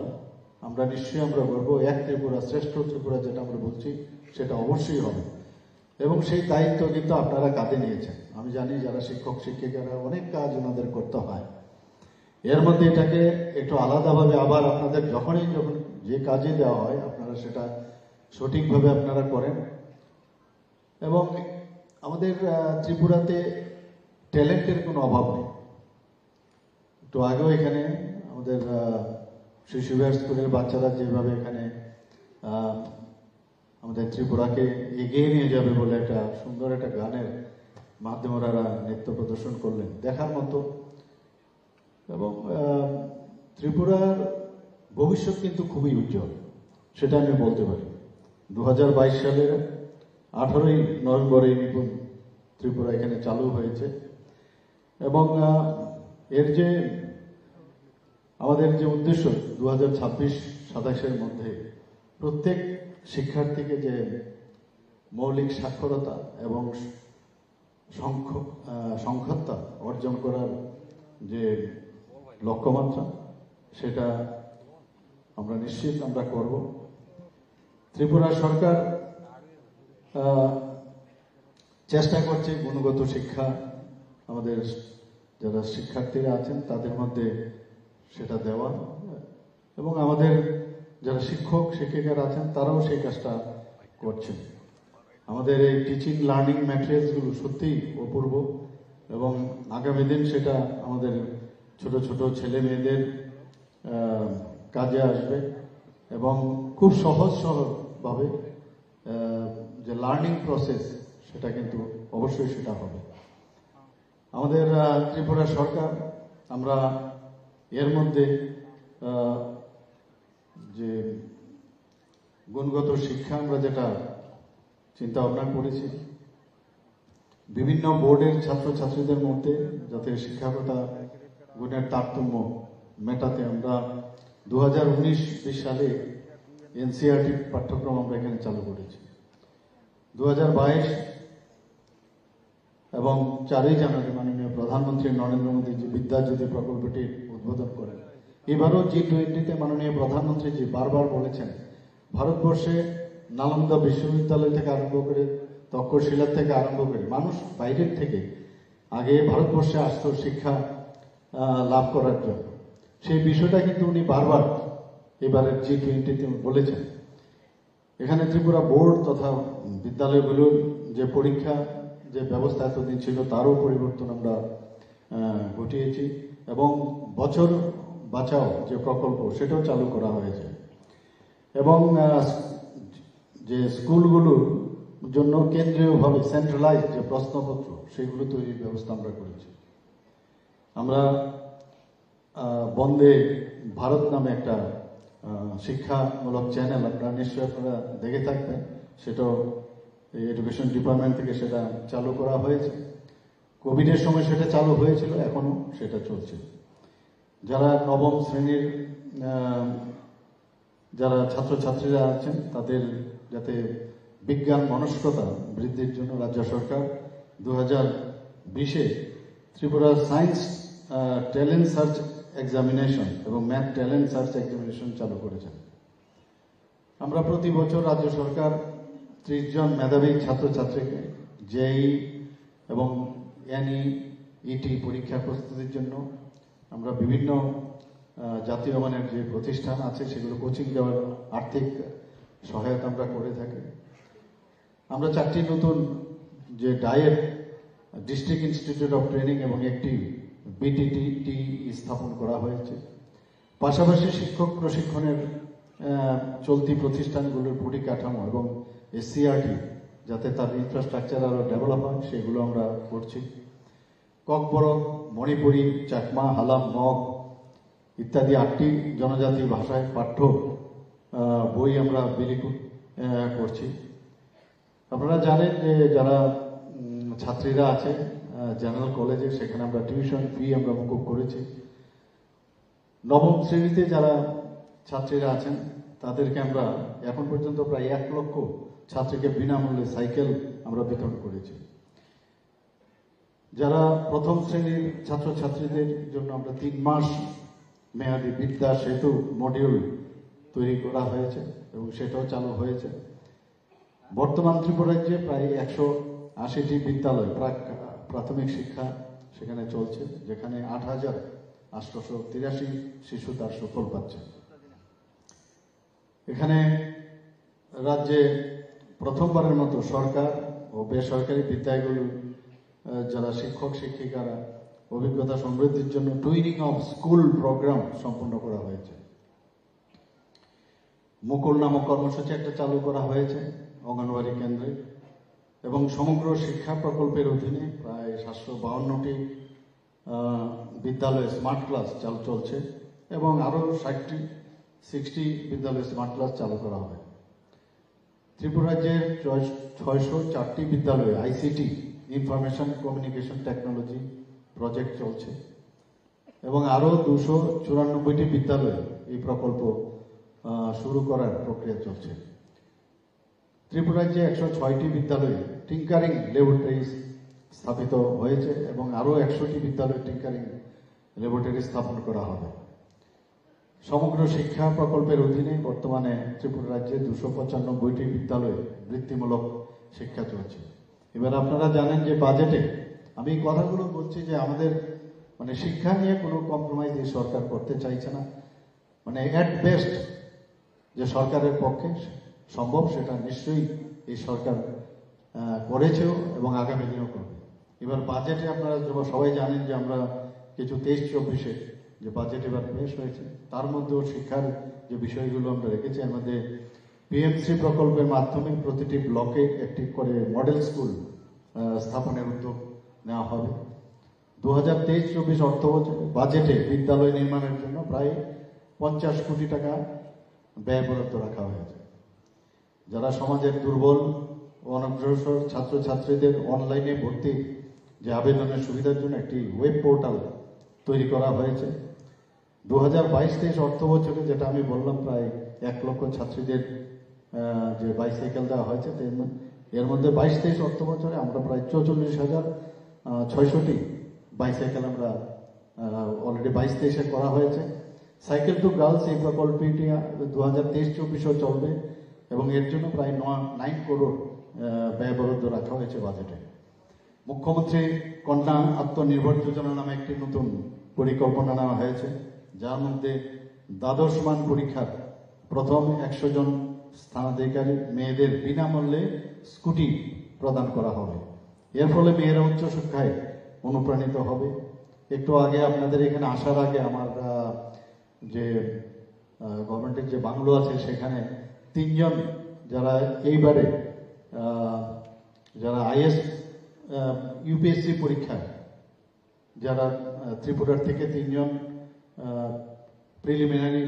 আমরা নিশ্চয়ই আমরা গর্ব, এক ত্রিপুরা, শ্রেষ্ঠ ত্রিপুরা যেটা আমরা বলছি, সেটা অবশ্যই হবে। এবং সেই দায়িত্ব কিন্তু আপনারা কাঁধে নিয়েছেন। আমি জানি যারা শিক্ষক শিক্ষিকারা অনেক কাজ ওনাদের করতে হয়, এর মধ্যে এটাকে একটু আলাদাভাবে আবার আপনাদের যখনই যখন যে কাজে দেওয়া হয়, আপনারা সেটা সঠিকভাবে আপনারা করেন। এবং আমাদের আহ, ত্রিপুরাতে ট্যালেন্টের কোনো অভাব নেই। একটু আগেও এখানে আমাদের আহ, শিশু বিহার স্কুলের বাচ্চারা যেভাবে এখানে আহ, আমাদের ত্রিপুরাকে এগিয়ে নিয়ে যাবে বলে একটা সুন্দর একটা গানের মাধ্যমে ওনারা নৃত্য প্রদর্শন করলেন, দেখার মতো। এবং আহ, ত্রিপুরার ভবিষ্যৎ কিন্তু খুবই উজ্জ্বল, সেটা আমি বলতে পারি। দু হাজার বাইশ সালের আঠারোই নভেম্বর এই নিপুণ ত্রিপুরা এখানে চালু হয়েছে। এবং আহ, এর যে আমাদের যে উদ্দেশ্য, দু হাজার ছাব্বিশ সাতাশের মধ্যে প্রত্যেক শিক্ষার্থীকে যে মৌলিক সাক্ষরতা এবং সংখ্য- আহ, সংখ্যাত্তা অর্জন করার যে লক্ষ্যমাত্রা, সেটা আমরা নিশ্চিত আমরা করব। ত্রিপুরা সরকার আহ, চেষ্টা করছে গুণগত শিক্ষা আমাদের যারা শিক্ষার্থীরা আছেন তাদের মধ্যে সেটা দেওয়া, এবং আমাদের যারা শিক্ষক শিক্ষিকারা আছেন তারাও সেই কাজটা করছেন। আমাদের এই টিচিং লার্নিং ম্যাটেরিয়ালসগুলো সত্যিই অপূর্ব, এবং আগামী দিন সেটা আমাদের ছোট ছোট ছেলে মেয়েদের আহ, কাজে আসবে এবং খুব সহজ সহজভাবে আহ, যে লার্নিং প্রসেস, সেটা কিন্তু অবশ্যই সেটা হবে। আমাদের আহ, ত্রিপুরা সরকার, আমরা এর মধ্যে আহ, যে গুণগত শিক্ষা আমরা যেটা চিন্তা ভাবনা করেছি, বিভিন্ন বোর্ডের ছাত্রছাত্রীদের মধ্যে যাতে শিক্ষাগত গুণের তারতম্য মেটাতে আমরা দু হাজার উনিশ বিশ সালে এনসিইআরটি পাঠ্যক্রম আমরা এখানে চালু করেছি। দু হাজার বাইশ এবং চারই জানুয়ারি মাননীয় প্রধানমন্ত্রী নরেন্দ্র মোদী যে বিদ্যা জ্যোতি প্রকল্পটি উদ্বোধন করেন। এবারও জি টোয়েন্টিতে মাননীয় প্রধানমন্ত্রীজি বারবার বলেছেন, ভারতবর্ষে নালন্দা বিশ্ববিদ্যালয় থেকে আরম্ভ করে, তক্ষশিলা থেকে আরম্ভ করে মানুষ বাইরের থেকে আগে ভারতবর্ষে আসতো শিক্ষা আহ, লাভ করার জন্য। সেই বিষয়টা কিন্তু উনি বারবার এবারের জি টোয়েন্টিতে বলেছেন। এখানে ত্রিপুরা বোর্ড তথা বিদ্যালয়গুলোর যে পরীক্ষা, যে ব্যবস্থা এতদিন ছিল, তারও পরিবর্তন আমরা আহ, ঘটিয়েছি। এবং বছর বাঁচাও যে প্রকল্প, সেটাও চালু করা হয়েছে। এবং আহ, যে স্কুলগুলোর জন্য কেন্দ্রীয়ভাবে সেন্ট্রালাইজ যে প্রশ্নপত্র, সেগুলো তৈরির ব্যবস্থা আমরা করেছি। আমরা আহ, বন্দে ভারত নামে একটা আহ, শিক্ষামূলক চ্যানেল, আপনারা নিশ্চয়ই আপনারা দেখে থাকবেন, সেটাও এই এডুকেশন ডিপার্টমেন্ট থেকে সেটা চালু করা হয়েছে। কোভিডের সময় সেটা চালু হয়েছিল, এখনো সেটা চলছে। যারা নবম শ্রেণীর আহ, যারা ছাত্রছাত্রীরা আছেন, তাদের যাতে বিজ্ঞান মনস্কতা বৃদ্ধির জন্য রাজ্য সরকার দু হাজার বিশে Tripura science talent search examination এবং ম্যাথ ট্যালেন্ট সার্চ এক্সামিনেশন চালু করেছেন। আমরা প্রতি বছর রাজ্য সরকার ত্রিশ জন মেধাবী ছাত্রছাত্রীকে জেই এবং এনইইটি পরীক্ষার প্রস্তুতির জন্য আমরা বিভিন্ন আহ, জাতীয় মানের যে প্রতিষ্ঠান আছে, সেগুলো কোচিং দেওয়ার আর্থিক সহায়তা আমরা করে থাকি। আমরা চারটি নতুন যে diet, district institute of training এবং একটি বিটিটিটি স্থাপন করা হয়েছে। পাশাপাশি শিক্ষক প্রশিক্ষণের আহ, চলতি প্রতিষ্ঠানগুলোর পরিকাঠামো এবং এসসিইআরটি যাতে তার ইনফ্রাস্ট্রাকচার আরও ডেভেলপ হয়, সেগুলো আমরা করছি। ককবরক, মণিপুরি, চাকমা, হালাম, মগ ইত্যাদি আটটি জনজাতি ভাষায় পাঠ্য আহ, বই আমরা বিলি কর- আহ, করছি। আপনারা জানেন যে যারা উম, ছাত্রীরা আছে জেনারেল কলেজে, সেখানে আমরা টিউশন ফি আমরা মুকুব করেছি। নবম শ্রেণীতে যারা ছাত্রীরা আছেন, তাদেরকে আমরা এখন পর্যন্ত প্রায় এক লক্ষ ছাত্রীকে বিনামূল্যে সাইকেল আমরা বিতরণ করেছি। যারা প্রথম শ্রেণীর ছাত্রছাত্রীদের জন্য আমরা তিন মাস মেয়াদী বিদ্যা সেতু মডিউল তৈরি করা হয়েছে এবং সেটাও চালু হয়েছে। বর্তমান ত্রিপুরা রাজ্যে প্রায় একশো আশিটি বিদ্যালয়, প্রাক প্রাথমিক শিক্ষা সেখানে চলছে, যেখানে আট হাজার আটশোশো তিরাশি শিশু তার সুফল পাচ্ছে। এখানে রাজ্যে প্রথমবারের মতো সরকার ও বেসরকারি বিদ্যালয়গুলোর আহ, যারা শিক্ষক শিক্ষিকারা অভিজ্ঞতা সমৃদ্ধির জন্য টুইনিং অফ স্কুল প্রোগ্রাম সম্পন্ন করা হয়েছে। মুকুল নামক কর্মসূচি একটা চালু করা হয়েছে অঙ্গনওয়াড়ি কেন্দ্রে এবং সমগ্র শিক্ষা প্রকল্পের অধীনে প্রায় সাতশো বাউন্নটি আহ, বিদ্যালয়ে স্মার্ট ক্লাস চালু চলছে এবং আরও ষাটটি সিক্সটি বিদ্যালয়ে স্মার্ট ক্লাস চালু করা হবে। ত্রিপুরা রাজ্যের ছয়- ছয়শো চারটি বিদ্যালয়ে ICT, information communication technology project চলছে এবং আরও দুশো চুরানব্বইটি বিদ্যালয়ে এই প্রকল্প আহ, শুরু করার প্রক্রিয়া চলছে। ত্রিপুরা রাজ্যে একশো ছয়টি বিদ্যালয়ে টিঙ্কারিং ল্যাবরেটরি স্থাপিত হয়েছে এবং আরও একশোটি বিদ্যালয়ে টিঙ্কারিং ল্যাবরেটরি স্থাপন করা হবে। সমগ্র শিক্ষা প্রকল্পের অধীনে বর্তমানে ত্রিপুরা রাজ্যে দুশো পঁচানব্বইটি বিদ্যালয়ে বৃত্তিমূলক শিক্ষা চলছে। এবার আপনারা জানেন যে বাজেটে আমি এই কথাগুলো বলছি যে আমাদের মানে শিক্ষা নিয়ে কোনো কম্প্রোমাইজ এই সরকার করতে চাইছে না। মানে অ্যাট বেস্ট যে সরকারের পক্ষে সম্ভব সেটা নিশ্চয়ই এই সরকার আহ, করেছেও এবং আগামী দিনেও করবে। এবার বাজেটে আপনারা যেমন সবাই জানেন যে আমরা কিছু তেইশ চব্বিশে যে বাজেট এবার পেশ হয়েছে, তার মধ্যেও শিক্ষার যে বিষয়গুলো আমরা রেখেছি, এর মধ্যে পিএমসি প্রকল্পের মাধ্যমে প্রতিটি ব্লকে একটি করে মডেল স্কুল আহ, স্থাপনের উদ্যোগ নেওয়া হবে। দু হাজার তেইশ চব্বিশ অর্থ বছরে বাজেটে বিদ্যালয় নির্মাণের জন্য প্রায় পঞ্চাশ কোটি টাকা ব্যয় বরাদ্দ রাখা হয়েছে। যারা সমাজের দুর্বল ও অনগ্রসর ছাত্রছাত্রীদের অনলাইনে ভর্তির যে আবেদনের সুবিধার জন্য একটি ওয়েব পোর্টাল তৈরি করা হয়েছে। দু হাজার বাইশ তেইশ অর্থ বছরে, যেটা আমি বললাম, প্রায় এক লক্ষ ছাত্রীদের আহ, যে বাইসাইকেল দেওয়া হয়েছে, তো এর ম-, এর মধ্যে বাইশ তেইশ অর্থ বছরে আমরা প্রায় চৌচল্লিশ হাজার ছয়শোটি বাইসাইকেল আমরা অলরেডি বাইশ তেইশে করা হয়েছে। সাইকেল টু গার্লস এই প্রকল্পটি দু হাজার তেইশ চব্বিশও চলবে এবং এর জন্য প্রায় ন নাইন করোড় আহ, ব্যয় বরাদ্দ রাখা হয়েছে বাজেটে। মুখ্যমন্ত্রী কন্যা আত্মনির্ভর যোজনা নামে একটি নতুন পরিকল্পনা নেওয়া হয়েছে, যার মধ্যে দ্বাদশ মান পরীক্ষার প্রথম একশো জন স্থানাধিকারী মেয়েদের বিনামূল্যে স্কুটি প্রদান করা হবে। এর ফলে মেয়েরা উচ্চশিক্ষায় অনুপ্রাণিত হবে। একটু আগে আপনাদের এখানে আসার আগে আমার আহ, যে গভর্নমেন্টের যে বাংলো আছে, সেখানে তিনজন যারা এইবারে আহ, যারা আইএস ইউপিএসসি পরীক্ষায় যারা আহ, ত্রিপুরার থেকে তিনজন প্রিলিমিনারি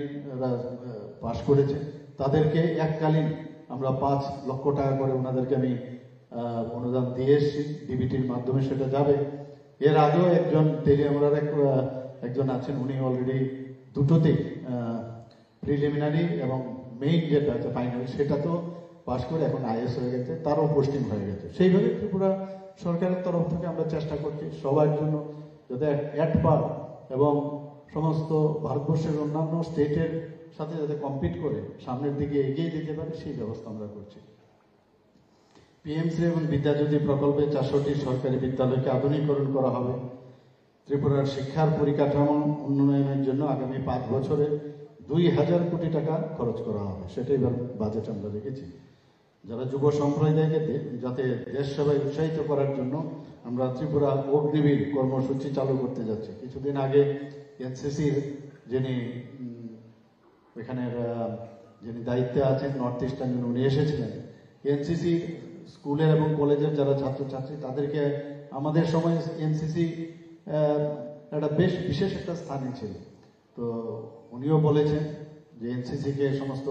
পাশ করেছে, তাদেরকে এককালীন আমরা পাঁচ লক্ষ টাকা করে ওনাদেরকে আমি আহ, অনুদান দিয়ে এসেছি। ডিবিটির মাধ্যমে সেটা যাবে। এর আগেও একজন তেলিয়ামুড়ার এক আহ, একজন আছেন, উনি অলরেডি দুটোতেই প্রিলিমিনারি এবং মেইন যেটা আছে ফাইনাল, সেটা তো পাশ করে এখন আইএস হয়ে গেছে, তারও পোস্টিং হয়ে গেছে। সেইভাবে ত্রিপুরা সরকারের তরফ থেকে আমরা চেষ্টা করছি সবার জন্য, যাতে অ্যাট পার এবং সমস্ত ভারতবর্ষের অন্যান্য স্টেটের সাথে যাতে কম্পিট করে সামনের দিকে এগিয়ে যেতে পারে, সেই ব্যবস্থা আমরা করছি। পিএমসি এবং বিদ্যাজ্যোতি প্রকল্পে চারশোটি সরকারি বিদ্যালয়কে আধুনিকীকরণ করা হবে। ত্রিপুরার শিক্ষার পরিকাঠামো উন্নয়নের জন্য আগামী পাঁচ বছরে দুই হাজার কোটি টাকা খরচ করা হবে, সেটা এবার বাজেট আমরা রেখেছি। যারা যুব সম্প্রদায়কে দে- যাতে দেশ সেবায় উৎসাহিত করার জন্য আমরা ত্রিপুরা অগ্নিবীর কর্মসূচি চালু করতে যাচ্ছি। কিছুদিন আগে এনসিসির যিনি উম, এখানের আহ, যিনি দায়িত্বে আছেন নর্থ ইস্টার্ন, উনি এসেছিলেন। এনসিসি স্কুলের এবং কলেজের যারা ছাত্রছাত্রী, তাদেরকে আমাদের সময় এনসিসি একটা বেশ বিশেষ একটা স্থানে ছিল। তো উনিও বলেছেন যে এনসিসি কে সমস্ত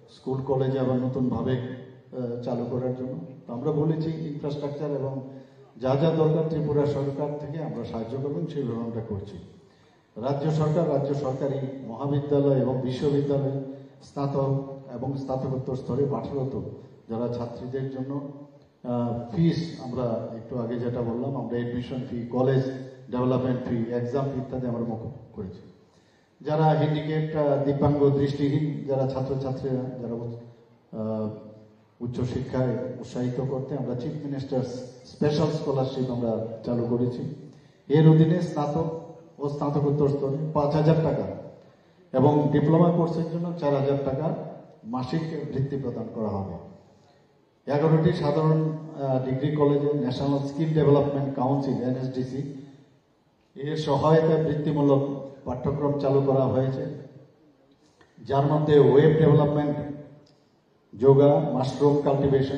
স্কুল কলেজে আবার নতুনভাবে আহ, চালু করার জন্য। তো আমরা বলেছি ইনফ্রাস্ট্রাকচার এবং যা যা দরকার ত্রিপুরা সরকার থেকে আমরা সাহায্য করবেন, সেইভাবে আমরা করছি। রাজ্য সরকার, রাজ্য সরকারি মহাবিদ্যালয় এবং বিশ্ববিদ্যালয়, স্নাতক এবং স্নাতকোত্তর স্তরে পাঠরত যারা ছাত্রীদের জন্য ফিস, আমরা একটু আগে যেটা বললাম, আমরা এডমিশন ফি, কলেজ ডেভেলপমেন্ট ফি, এক্সাম ফি ইত্যাদি আমরা মকুব করেছি। যারা হ্যান্ডিক্যাপ, দিব্যাঙ্গ, দৃষ্টিহীন যারা ছাত্রছাত্রীরা, যারা উচ্চ- আহ, উচ্চশিক্ষায় উৎসাহিত করতে আমরা চিফ মিনিস্টার স্পেশাল স্কলারশিপ আমরা চালু করেছি। এর অধীনে স্নাতক ও স্নাতকোত্তর স্তরে পাঁচ হাজার টাকা এবং ডিপ্লোমা কোর্সের জন্য চার হাজার টাকা মাসিক বৃত্তি প্রদান করা হবে। এগারোটি সাধারণ আহ, ডিগ্রি কলেজে national skill development council, NSDC, এর সহায়তায় বৃত্তিমূলক পাঠ্যক্রম চালু করা হয়েছে, যার মধ্যে web development, yoga, mushroom cultivation,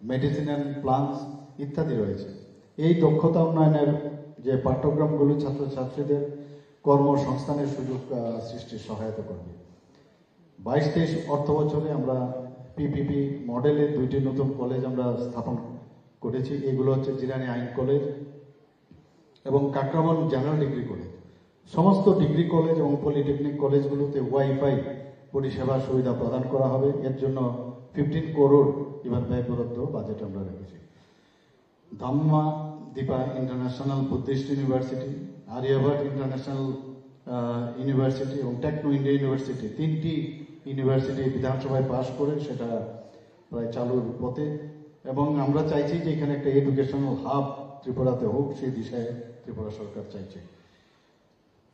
medicinal plants ইত্যাদি রয়েছে। এই দক্ষতা উন্নয়নের যে পাঠ্যক্রমগুলো ছাত্রছাত্রীদের কর্মসংস্থানের সুযোগ আহ, সৃষ্টির সহায়তা করবে। বাইশ তেইশ অর্থ বছরে আমরা পিপিপি মডেলের দুইটি নতুন কলেজ আমরা স্থাপন করেছি। এগুলো হচ্ছে জিরানি আইন কলেজ এবং কাকরাবন জেনারেল ডিগ্রি কলেজ। সমস্ত ডিগ্রি কলেজ এবং পলিটেকনিক কলেজগুলোতে ওয়াইফাই পরিষেবা সুবিধা প্রদান করা হবে। এর জন্য ফিফটিন করোড় এবার ব্যয় বরাদ্দ বাজেট আমরা রেখেছি। Dhamma Dipa International Buddhist University, Aryabhatta International University এবং টেকনো ইন্ডিয়া ইউনিভার্সিটি, তিনটি ইউনিভার্সিটি বিধানসভায় পাশ করে সেটা প্রায় চালুর পথে। এবং আমরা চাইছি যে এখানে একটা এডুকেশনাল হাব ত্রিপুরাতে হোক, সেই দিশায় ত্রিপুরা সরকার চাইছে।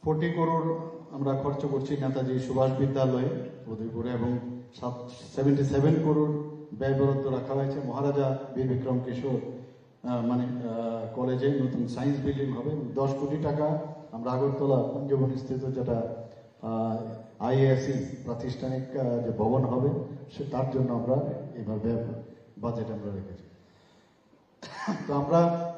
ফোর্টি করোড় আমরা খরচ করছি নেতাজি সুভাষ বিদ্যালয়ে উদয়পুরে এবং সেভেন্টি সেভেন করোড় ব্যয় বরাদ্দ রাখা হয়েছে মহারাজা বীর বিক্রম কিশোর আহ, মানে আহ, কলেজে নতুন সায়েন্স বিল্ডিং হবে এবং দশ কোটি টাকা আমরা আগরতলা কুঞ্জবন স্থিত যেটা আইএসি প্রাতিষ্ঠানিক আহ, যে ভবন হবে, সে তার জন্য আমরা এবার ব্যয় বাজেট আমরা রেখেছি। তো আমরা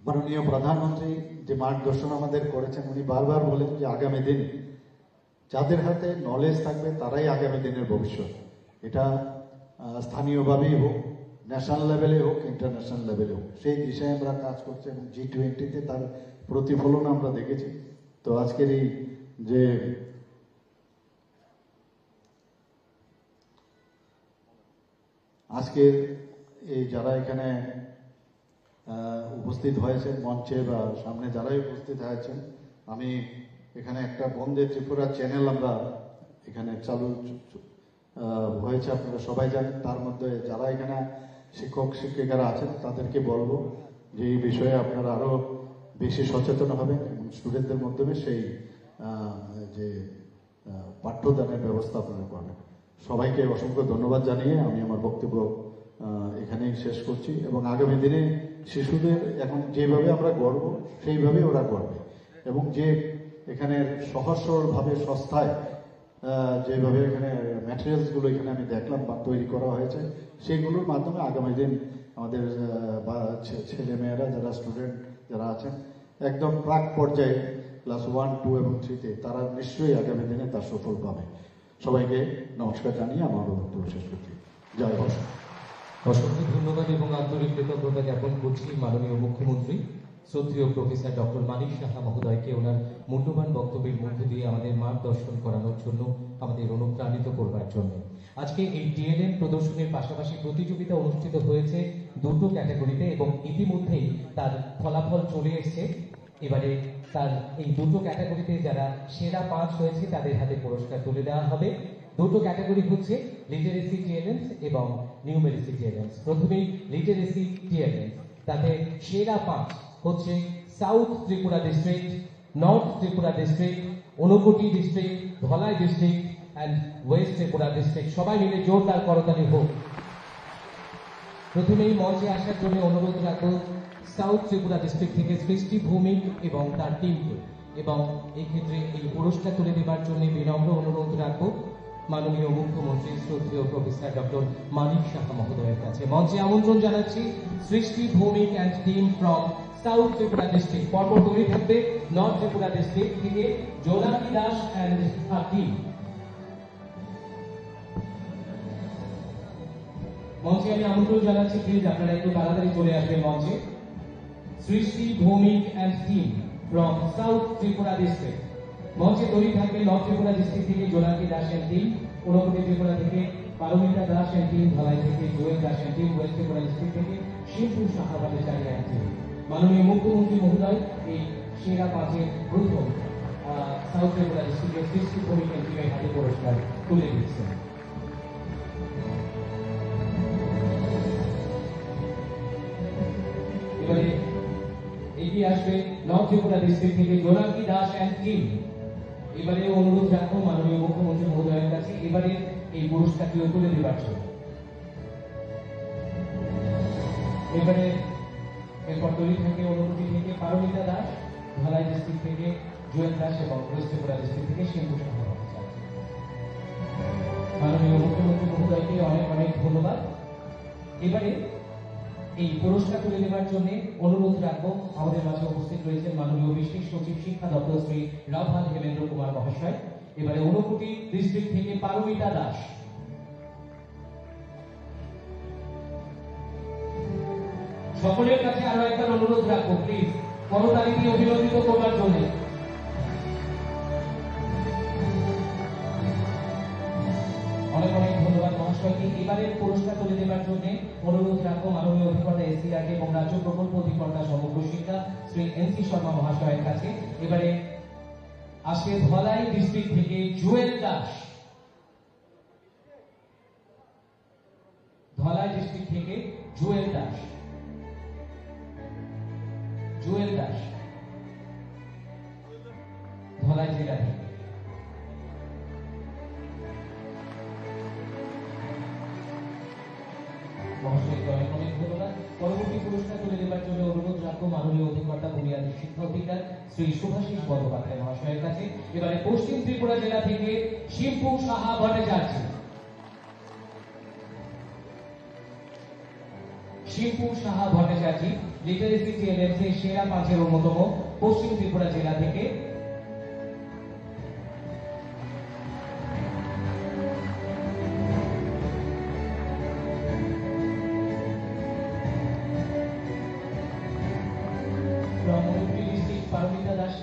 মাননীয় প্রধানমন্ত্রী যে মার্গদর্শন আমাদের করেছেন, উনি বারবার বলেন যে আগামী দিনে যাদের হাতে নলেজ থাকবে, তারাই আগামী দিনের ভবিষ্যৎ। এটা আহ, স্থানীয়ভাবেই হোক, ন্যাশনাল লেভেলে হোক, ইন্টারন্যাশনাল লেভেলে হোক, সেই দিশায় আমরা কাজ করছি। এবং জি টোয়েন্টিতে তার প্রতিফলন আমরা দেখেছি। তো আজকের এই যে আজকের এই যারা এখানে আহ, উপস্থিত হয়েছেন মঞ্চে বা সামনে যারাই উপস্থিত হয়েছেন, আমি এখানে একটা বন্দে ত্রিপুরা চ্যানেল আমরা এখানে চালু চ-, চ-, আহ, হয়েছে, আপনারা সবাই জানেন। তার মধ্যে যারা এখানে শিক্ষক শিক্ষিকারা আছেন, তাদেরকে বলবো যে এই বিষয়ে আপনারা আরো বেশি সচেতন হবেন এবং স্টুডেন্টদের মাধ্যমে সেই আহ, যে আহ, পাঠ্যদানের ব্যবস্থা আপনারা করবেন। সবাইকে অসংখ্য ধন্যবাদ জানিয়ে আমি আমার বক্তব্য আহ, এখানেই শেষ করছি। এবং আগামী দিনে শিশুদের এখন যেভাবে আমরা গড়ব, সেইভাবেই ওরা গড়বে। এবং যে এখানে সহজ সরলভাবে সস্তায় আহ, যেভাবে এখানে ম্যাটেরিয়ালসগুলো এখানে আমি দেখলাম বা তৈরি করা হয়েছে, সেইগুলোর মাধ্যমে আগামী দিন আমাদের আহ, বা ছে- ছেলেমেয়েরা যারা স্টুডেন্ট যারা আছেন, একদম প্রাক পর্যায়ে ক্লাস ওয়ান, টু এবং থ্রিতে তারা নিশ্চয়ই আগামী দিনে তার সুফল পাবে। সবাইকে নমস্কার জানিয়ে আমার বক্তব্য শেষ করছি। জয় হোক। অসংখ্য ধন্যবাদ এবং আন্তরিক কৃতজ্ঞতা জ্ঞাপন করছি মাননীয় মুখ্যমন্ত্রী শ্রদ্ধেয় প্রফেসর ডক্টর মানিক সাহা মহোদয়কে ওনার মূল্যবান বক্তব্যের মধ্য দিয়ে আমাদের মার্গদর্শন করানোর জন্য, আমাদের অনুপ্রাণিত করবার জন্য। আজকে এই ডিএলএম প্রদর্শনীর পাশাপাশি প্রতিযোগিতা অনুষ্ঠিত হয়েছে দুটো ক্যাটাগরিতে এবং ইতিমধ্যেই তার ফলাফল চলে এসছে। এবারে তার এই দুটো ক্যাটাগরিতে যারা সেরা পাঁচ হয়েছে তাদের হাতে পুরস্কার তুলে দেওয়া হবে। দুটো ক্যাটাগরি হচ্ছে লিটারেসি টিএলএমস এবং নিউমেরেসি টিএলএমস। প্রথমেই লিটারেসি টিএলএমস, তাতে সেরা পাঁচ হচ্ছে south Tripura district, north Tripura district, Unakoti district, Dhalai district and west Tripura district. সবাই মিলে জোরদার করতালি হোক। প্রথমেই মঞ্চে আসার জন্য অনুরোধ রাখবো সাউথ ত্রিপুরা ডিস্ট্রিক্ট থেকে সৃষ্টি ভৌমিক এবং তার টিমকে, এবং এই ক্ষেত্রে এই পুরস্কার তুলে দেবার জন্য বিনম্র অনুরোধ রাখবো মাননীয় মুখ্যমন্ত্রী শ্রদ্ধেয় প্রফেসর ডক্টর মানিক সাহা মহোদয়ের কাছে। মঞ্চে আমন্ত্রণ জানাচ্ছি সৃষ্টি Bhowmik and team from South Tripura district। পরপর তৈরি থাকবে নর্থ ত্রিপুরা ডিস্ট্রিক্ট থেকে জোনাকি দাস and her team। মঞ্চে আমি আমন্ত্রণ জানাচ্ছি, প্লিজ আপনারা একটু তাড়াতাড়ি চলে আসবেন মঞ্চে। সৃষ্টি Bhowmik and team from South Tripura district। মঞ্চে তৈরি থাকবে নর্থ ত্রিপুরা ডিস্ট্রিক্ট থেকে জোনাকি দাস and team, ঊনকোটি ত্রিপুরা থেকে পারমিতা দাস and team, ধলাই থেকে Jewel Das and team, west Tripura district থেকে শিল্পু সাহা ভট্টাচার্য and team। মাননীয় মুখ্যমন্ত্রী মহোদয় এই সেরা পাঁচের প্রথম আহ, সাউথ ত্রিপুরা ডিস্ট্রিক্টের সৃষ্টি ভৌমিক and টিমের হাতে পুরস্কার তুলে দিচ্ছেন। এবারে এগিয়ে আসবে নর্থ ত্রিপুরা ডিস্ট্রিক্ট থেকে জোনাকি দাস and team। এবারে অনুরোধ রাখবো মাননীয় মুখ্যমন্ত্রী মহোদয়ের কাছে এবারে এই পুরস্কারটিও তুলে দেবার জন্য। এবারে এরপর তৈরি থাকবে ঊনকোটি থেকে পারমিতা দাস, ধলাই ডিস্ট্রিক্ট থেকে জুয়েল দাস এবং ওয়েস্ট ত্রিপুরা ডিস্ট্রিক্ট থেকে শিল্পু সাহা ভট্টাচার্য। মাননীয় মুখ্যমন্ত্রী মহোদয়কে অনেক অনেক ধন্যবাদ। এবারে এই পুরস্কার তুলে দেবার জন্য অনুরোধ রাখবো আমাদের মাঝে উপস্থিত রয়েছেন মাননীয় বিশেষ সচিব শিক্ষা দপ্তর শ্রী রাভাল হেমেন্দ্র কুমার মহাশয়। এবারে ঊনকোটি ডিস্ট্রিক্ট থেকে পারমিতা দাস। সকলের কাছে আরো একবার অনুরোধ রাখবো, প্লিজ করতালি দিয়ে অভিনন্দিত করবার জন্য। অনেক অনেক ধন্যবাদ মহাশয়কে। এবারে পুরস্কার তুলে দেবার জন্য অনুরোধ রাখবো মাননীয় অধিকর্তা এসসিইআরটি এবং রাজ্য প্রকল্প অধিকর্তা সমগ্র শিক্ষা শ্রী এন সি শর্মা মহাশয়ের কাছে। এবারে আসছে ধলাই ডিস্ট্রিক্ট থেকে জুয়েল দাস। ধলাই ডিস্ট্রিক্ট থেকে জুয়েল দাস। জুয়েল দাস, ধলাই জেলা থেকে। মহাশয়কে অনেক অনেক ধন্যবাদ। পরবর্তী পুরস্কার তুলে দেবার জন্য অনুরোধ রাখবো মাননীয় অধিকর্তা বুনিয়াদী শিক্ষা অধিকার শ্রী শুভাশিস বন্দ্যোপাধ্যায় মহাশয়ের কাছে। এবারে পশ্চিম ত্রিপুরা জেলা থেকে শিম্পু সাহা ভট্টাচার্য। শিম্পু সাহা ভট্টাচার্য, লিটারেসি টিএলএমসি সেরা পাঁচের অন্যতম, পশ্চিম ত্রিপুরা জেলা থেকে।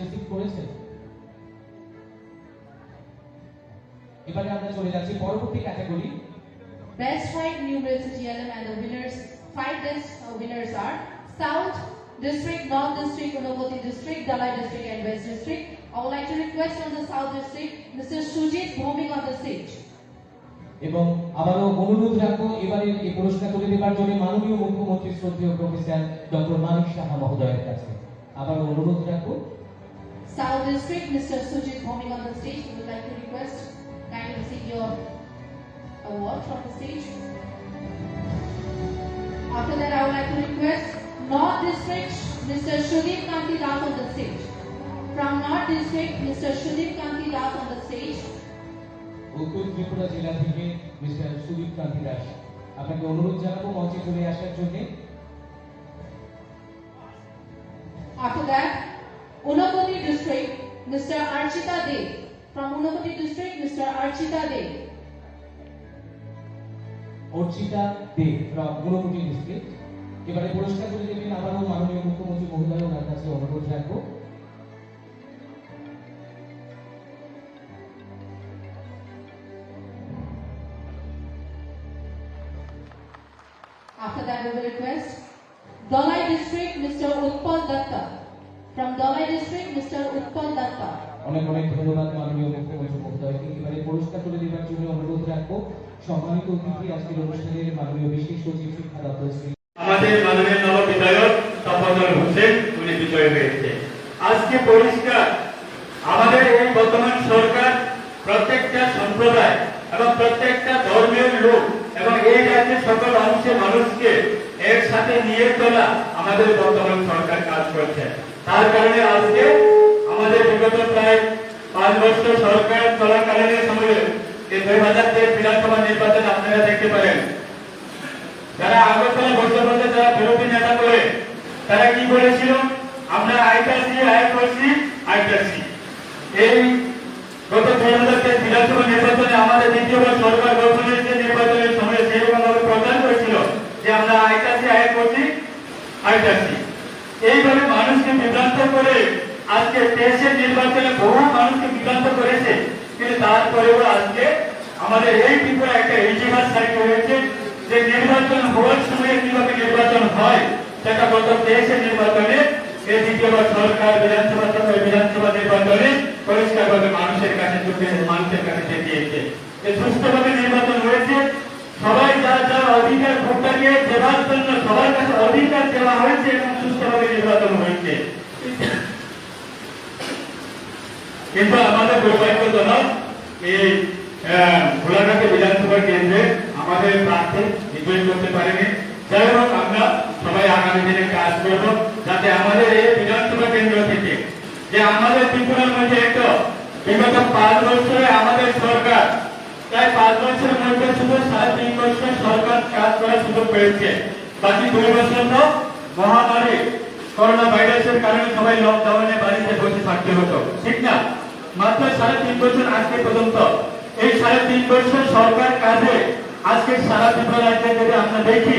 রিসিভ করেছেন। এবারে আমরা চলে যাচ্ছি পরবর্তী category. Best five new batch G L M and the winners, five best, uh, winners are South District, North District, Unakoti District, Dhalai District and West District. I would like to request from the South District, Mister Sujit Bhowmik on the stage. এবং আবারও অনুরোধ রাখবো এবারে এই পুরস্কার তুলে দেবার জন্য মাননীয় মুখ্যমন্ত্রী শ্রদ্ধেয় প্রফেসর ডক্টর মানিক সাহা মহোদয়ের কাছে। আবারও অনুরোধ রাখবো। South District, Mister Sujit Bhowmik on the stage. We would like to request kindly receive your award from the stage. After that, I would like to request North District, Mister Sudip Kanti Das on the stage. From North District, Mister Sudip Kanti Das on the stage. উত্তর ত্রিপুরা জেলা থেকে মিস্টার সুদীপ কান্তি দাস, আপনাকে অনুরোধ জানাবো মঞ্চে চলে আসার জন্য। After that, Unakoti District, Mister Archita De. From Unakoti District, Mister Archita De. Archita De from Unakoti district. এবারে পুরস্কার তুলে দেবেন আবারও মাননীয় মুখ্যমন্ত্রী মহোদয়, ওনার কাছে অনুরোধ রাখবো। After that, we will request Dhalai District, Mister Utpal Datta. From Dhalai District, Mister Utpal Datta. অনেক অনেক ধন্যবাদ মাননীয় মুখ্যমন্ত্রী মহোদয়কে। এবারে পুরস্কার তুলে দেওয়ার জন্য অনুরোধ রাখবো সম্মানিত অতিথি আজকের অনুষ্ঠানের মাননীয় বিশেষ সচিব শিক্ষা দপ্তর শ্রী আমাদের মাননীয় নব বিধায়ক তফাজ্জল হোসেন উনি বিজয়ী হয়েছে। আজকে পরিষ্কার আমাদের এই বর্তমান সরকার প্রত্যেকটা সম্প্রদায় এবং প্রত্যেকটা ধর্মের লোক এবং এই রাজ্যের সকল অংশের মানুষকে একসাথে নিয়ে চলা আমাদের বর্তমান সরকার কাজ করছে। তার কারণে আজকে আমাদের বিগত প্রায় পাঁচ বছর সরকার চলাকালীন সময়ে এই দুই হাজার তেইশ বিধানসভা নির্বাচন আপনারা দেখতে পারেন, যারা আগরতলা বৈষম্যতে যারা বিরোধী নেতা করে, তারা কি বলেছিল? "আমরা আইতাছি, আয় করছি, আইতাছি।" এই গত দুই হাজার তেইশ বিধানসভা নির্বাচনে আমাদের দ্বিতীয়বার সরকার গঠনের যে নির্বাচনের সময় সেরকম ভাবে প্রচার হয়েছিল যে আমরা আইতাছি, আয় করছি, আইতাছি। এইভাবে মানুষকে বিভ্রান্ত করে আজকে তেইশের নির্বাচনে বহু মানুষকে বিভ্রান্ত করেছে, কিন্তু তারপরেও আজকে আমাদের এই ত্রিপুরা একটা ইতিহাস সৃষ্টি হয়েছে যে নির্বাচন হওয়ার সময় কিভাবে নির্বাচন হয় সেটা গত তেইশের নির্বাচনে এই দ্বিতীয়বার সরকার বিধানসভা সরকার বিধানসভা নির্বাচনে পরিষ্কারভাবে মানুষের কাছে চোখে মানুষের কাছে দেখিয়েছে। যে সুষ্ঠুভাবে নির্বাচন হয়েছে, সবাই যার যার অধিকার ভোক্তাকে দেওয়ার জন্য সবার কাছে অধিকার দেওয়া হয়েছে এবং সুষ্ঠুভাবে নির্বাচন হয়েছে। কিন্তু আমাদের দুর্ভাগ্যজনক এই, আহ, গোলাঘাটে বিধানসভা কেন্দ্রে আমাদের প্রার্থী বিজয়ী করতে পারেনি। যাই হোক, আমরা সবাই আগামী দিনে কাজ করব যাতে আমাদের এই বিধানসভা কেন্দ্র থেকে যে আমাদের ত্রিপুরার মধ্যে একটা বিগত পাঁচ বছরে আমাদের সরকার প্রায় পাঁচ বছরের মধ্যে শুধু সাড়ে তিন বছর সরকার কাজ করার সুযোগ পেয়েছে, বাকি দুই বছর তো মহামারী করোনা ভাইরাসের কারণে সবাই লকডাউনে বাড়িতে বসে থাকতে হতো, ঠিক না? মাত্র সাড়ে তিন বছর আজকে পর্যন্ত, এই সাড়ে তিন বছর সরকার কাজে আজকে সারা ত্রিপুরা রাজ্যে যদি আমরা দেখি,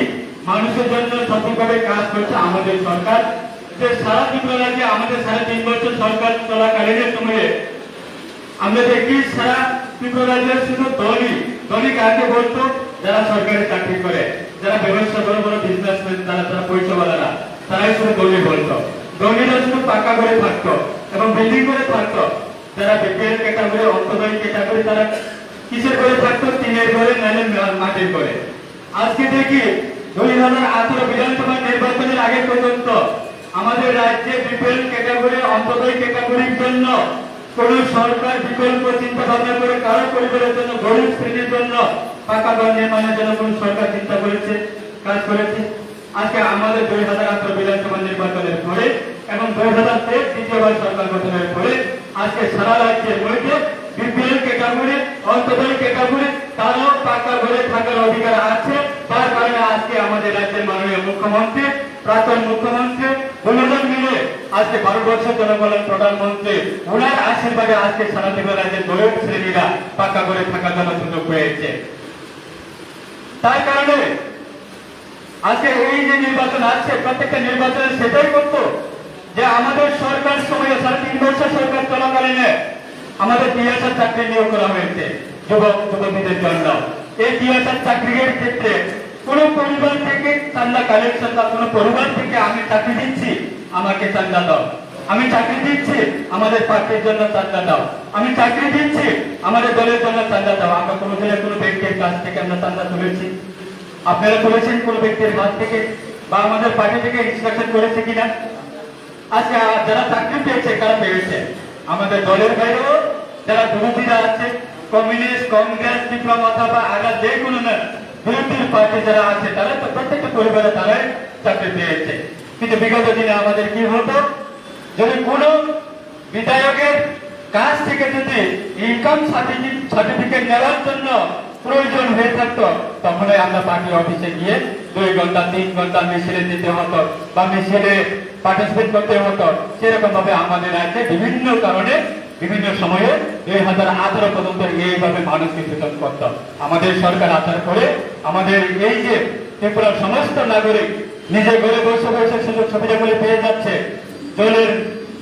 মানুষের জন্য সঠিকভাবে কাজ করছে আমাদের সরকার। যে সারা ত্রিপুরা রাজ্যে আমাদের সাড়ে তিন বছর সরকার চলাকালীন সময়ে আমরা দেখি সারা ত্রিপুরা রাজ্যের শুধু ধনী, ধনী কাকে বলতো? যারা সরকারি চাকরি করে, যারা ব্যবসা, বড় বড় বিজনেসম্যান, তারা, তারা পয়সাওয়ালারা, তারাই শুধু ধনী বলতো। ধনীরা শুধু পাকা ঘরে থাকতো এবং বিল্ডিং ঘরে থাকতো। যারা বিপিএল ক্যাটাগরি, অন্তোদয় ক্যাটাগরি, তারা কিসের ঘরে থাকতো? টিনের ঘরে, নাহলে মা-, মাটির ঘরে। আজকে দেখি দুই হাজার আঠারো বিধানসভা নির্বাচনের আগে পর্যন্ত আমাদের রাজ্যে বিপিএল ক্যাটাগরি, অন্তোদয় ক্যাটাগরির জন্য কোনো সরকার বিকল্প চিন্তা ভাবনা করে কারো পরিবারের জন্য, গরিব শ্রেণীর জন্য পাকা ঘর নির্মাণের জন্য কোনো সরকার চিন্তা করেছে, কাজ করেছে? আজকে আমাদের দুই হাজার আঠারো বিধানসভা নির্বাচনের পরে এবং দুই হাজার তেইশ দ্বিতীয়বার সরকার গঠনের পরে আজকে সারা রাজ্যের মধ্যে বিপিএল ক্যাটাগরি, অন্তোদয় ক্যাটাগরি, তারাও পাকা ঘরে থাকার অধিকার আছে। তার কারণে আজকে আমাদের রাজ্যের মাননীয় মুখ্যমন্ত্রী, প্রাক্তন মুখ্যমন্ত্রী দুজন মিলে আজকে ভারতবর্ষের জনকল্যাণ প্রধানমন্ত্রী, ওনার আশীর্বাদে আজকে সারা ত্রিপুরা রাজ্যের গরিব শ্রেণীরা পাকা ঘরে থাকার জন্য সুযোগ পেয়েছে। তার কারণে আজকে এই যে নির্বাচন আসছে, প্রত্যেকটা নির্বাচনে সেটাই করতো। যে আমাদের সরকার সময়ে সাড়ে তিন বছর সরকার চলাকালীনে আমাদের টিএসআর চাকরি নিয়োগ করা হয়েছে যুবক যুবতীদের জন্য। এই টিএসআর চাকরির ক্ষেত্রে কোনো পরিবার থেকে চান্দা কালেকশন বা কোনো পরিবার থেকে আমি চাকরি দিচ্ছি, আমাকে চান্দা দাও, আমি চাকরি দিচ্ছি, আমাদের পার্টির জন্য চান্দা দাও, আমি চাকরি দিচ্ছি, আমাদের দলের জন্য চান্দা দাও, আমরা কোনোদিনও কোনো ব্যক্তির কাছ থেকে আমরা চান্দা তুলেছি? আপনারা তুলেছেন কোনো ব্যক্তির কাছ থেকে বা আমাদের পার্টি থেকে ইনস্ট্রাকশন করেছে কিনা? আজকে যারা চাকরি পেয়েছে, তারা পেয়েছে। আমাদের দলের বাইরেও যারা বিরোধীরা আছে, কমিউনিস্ট, কংগ্রেস, বিপ্লব অথবা আলাদা যে কোনো না, বিরোধী পার্টি যারা আছে, তারা তো প্রত্যেকটা পরিবারে তারাই চাকরি পেয়েছে। কিন্তু বিগত দিনে আমাদের কি হতো, যদি কোনো বিধায়কের কাছ থেকে যদি ইনকাম সার্টিফিকেট নেওয়ার জন্য প্রয়োজন হয়ে থাকতো, তখনই আমরা পার্টি অফিসে গিয়ে দুই ঘন্টা, তিন ঘন্টা মিছিলে যেতে হতো বা মিছিলে পার্টিসিপেট করতে হতো। সেরকম ভাবে আমাদের রাজ্যে বিভিন্ন কারণে বিভিন্ন সময়ে দুই হাজার আঠারো পর্যন্ত এইভাবে মানুষকে শোষণ করত। আমাদের সরকার আসার পরে আমাদের এই যে ত্রিপুরার সমস্ত নাগরিক নিজে ঘরে বসে বসে সুযোগ সুবিধাগুলি পেয়ে যাচ্ছে, জলের,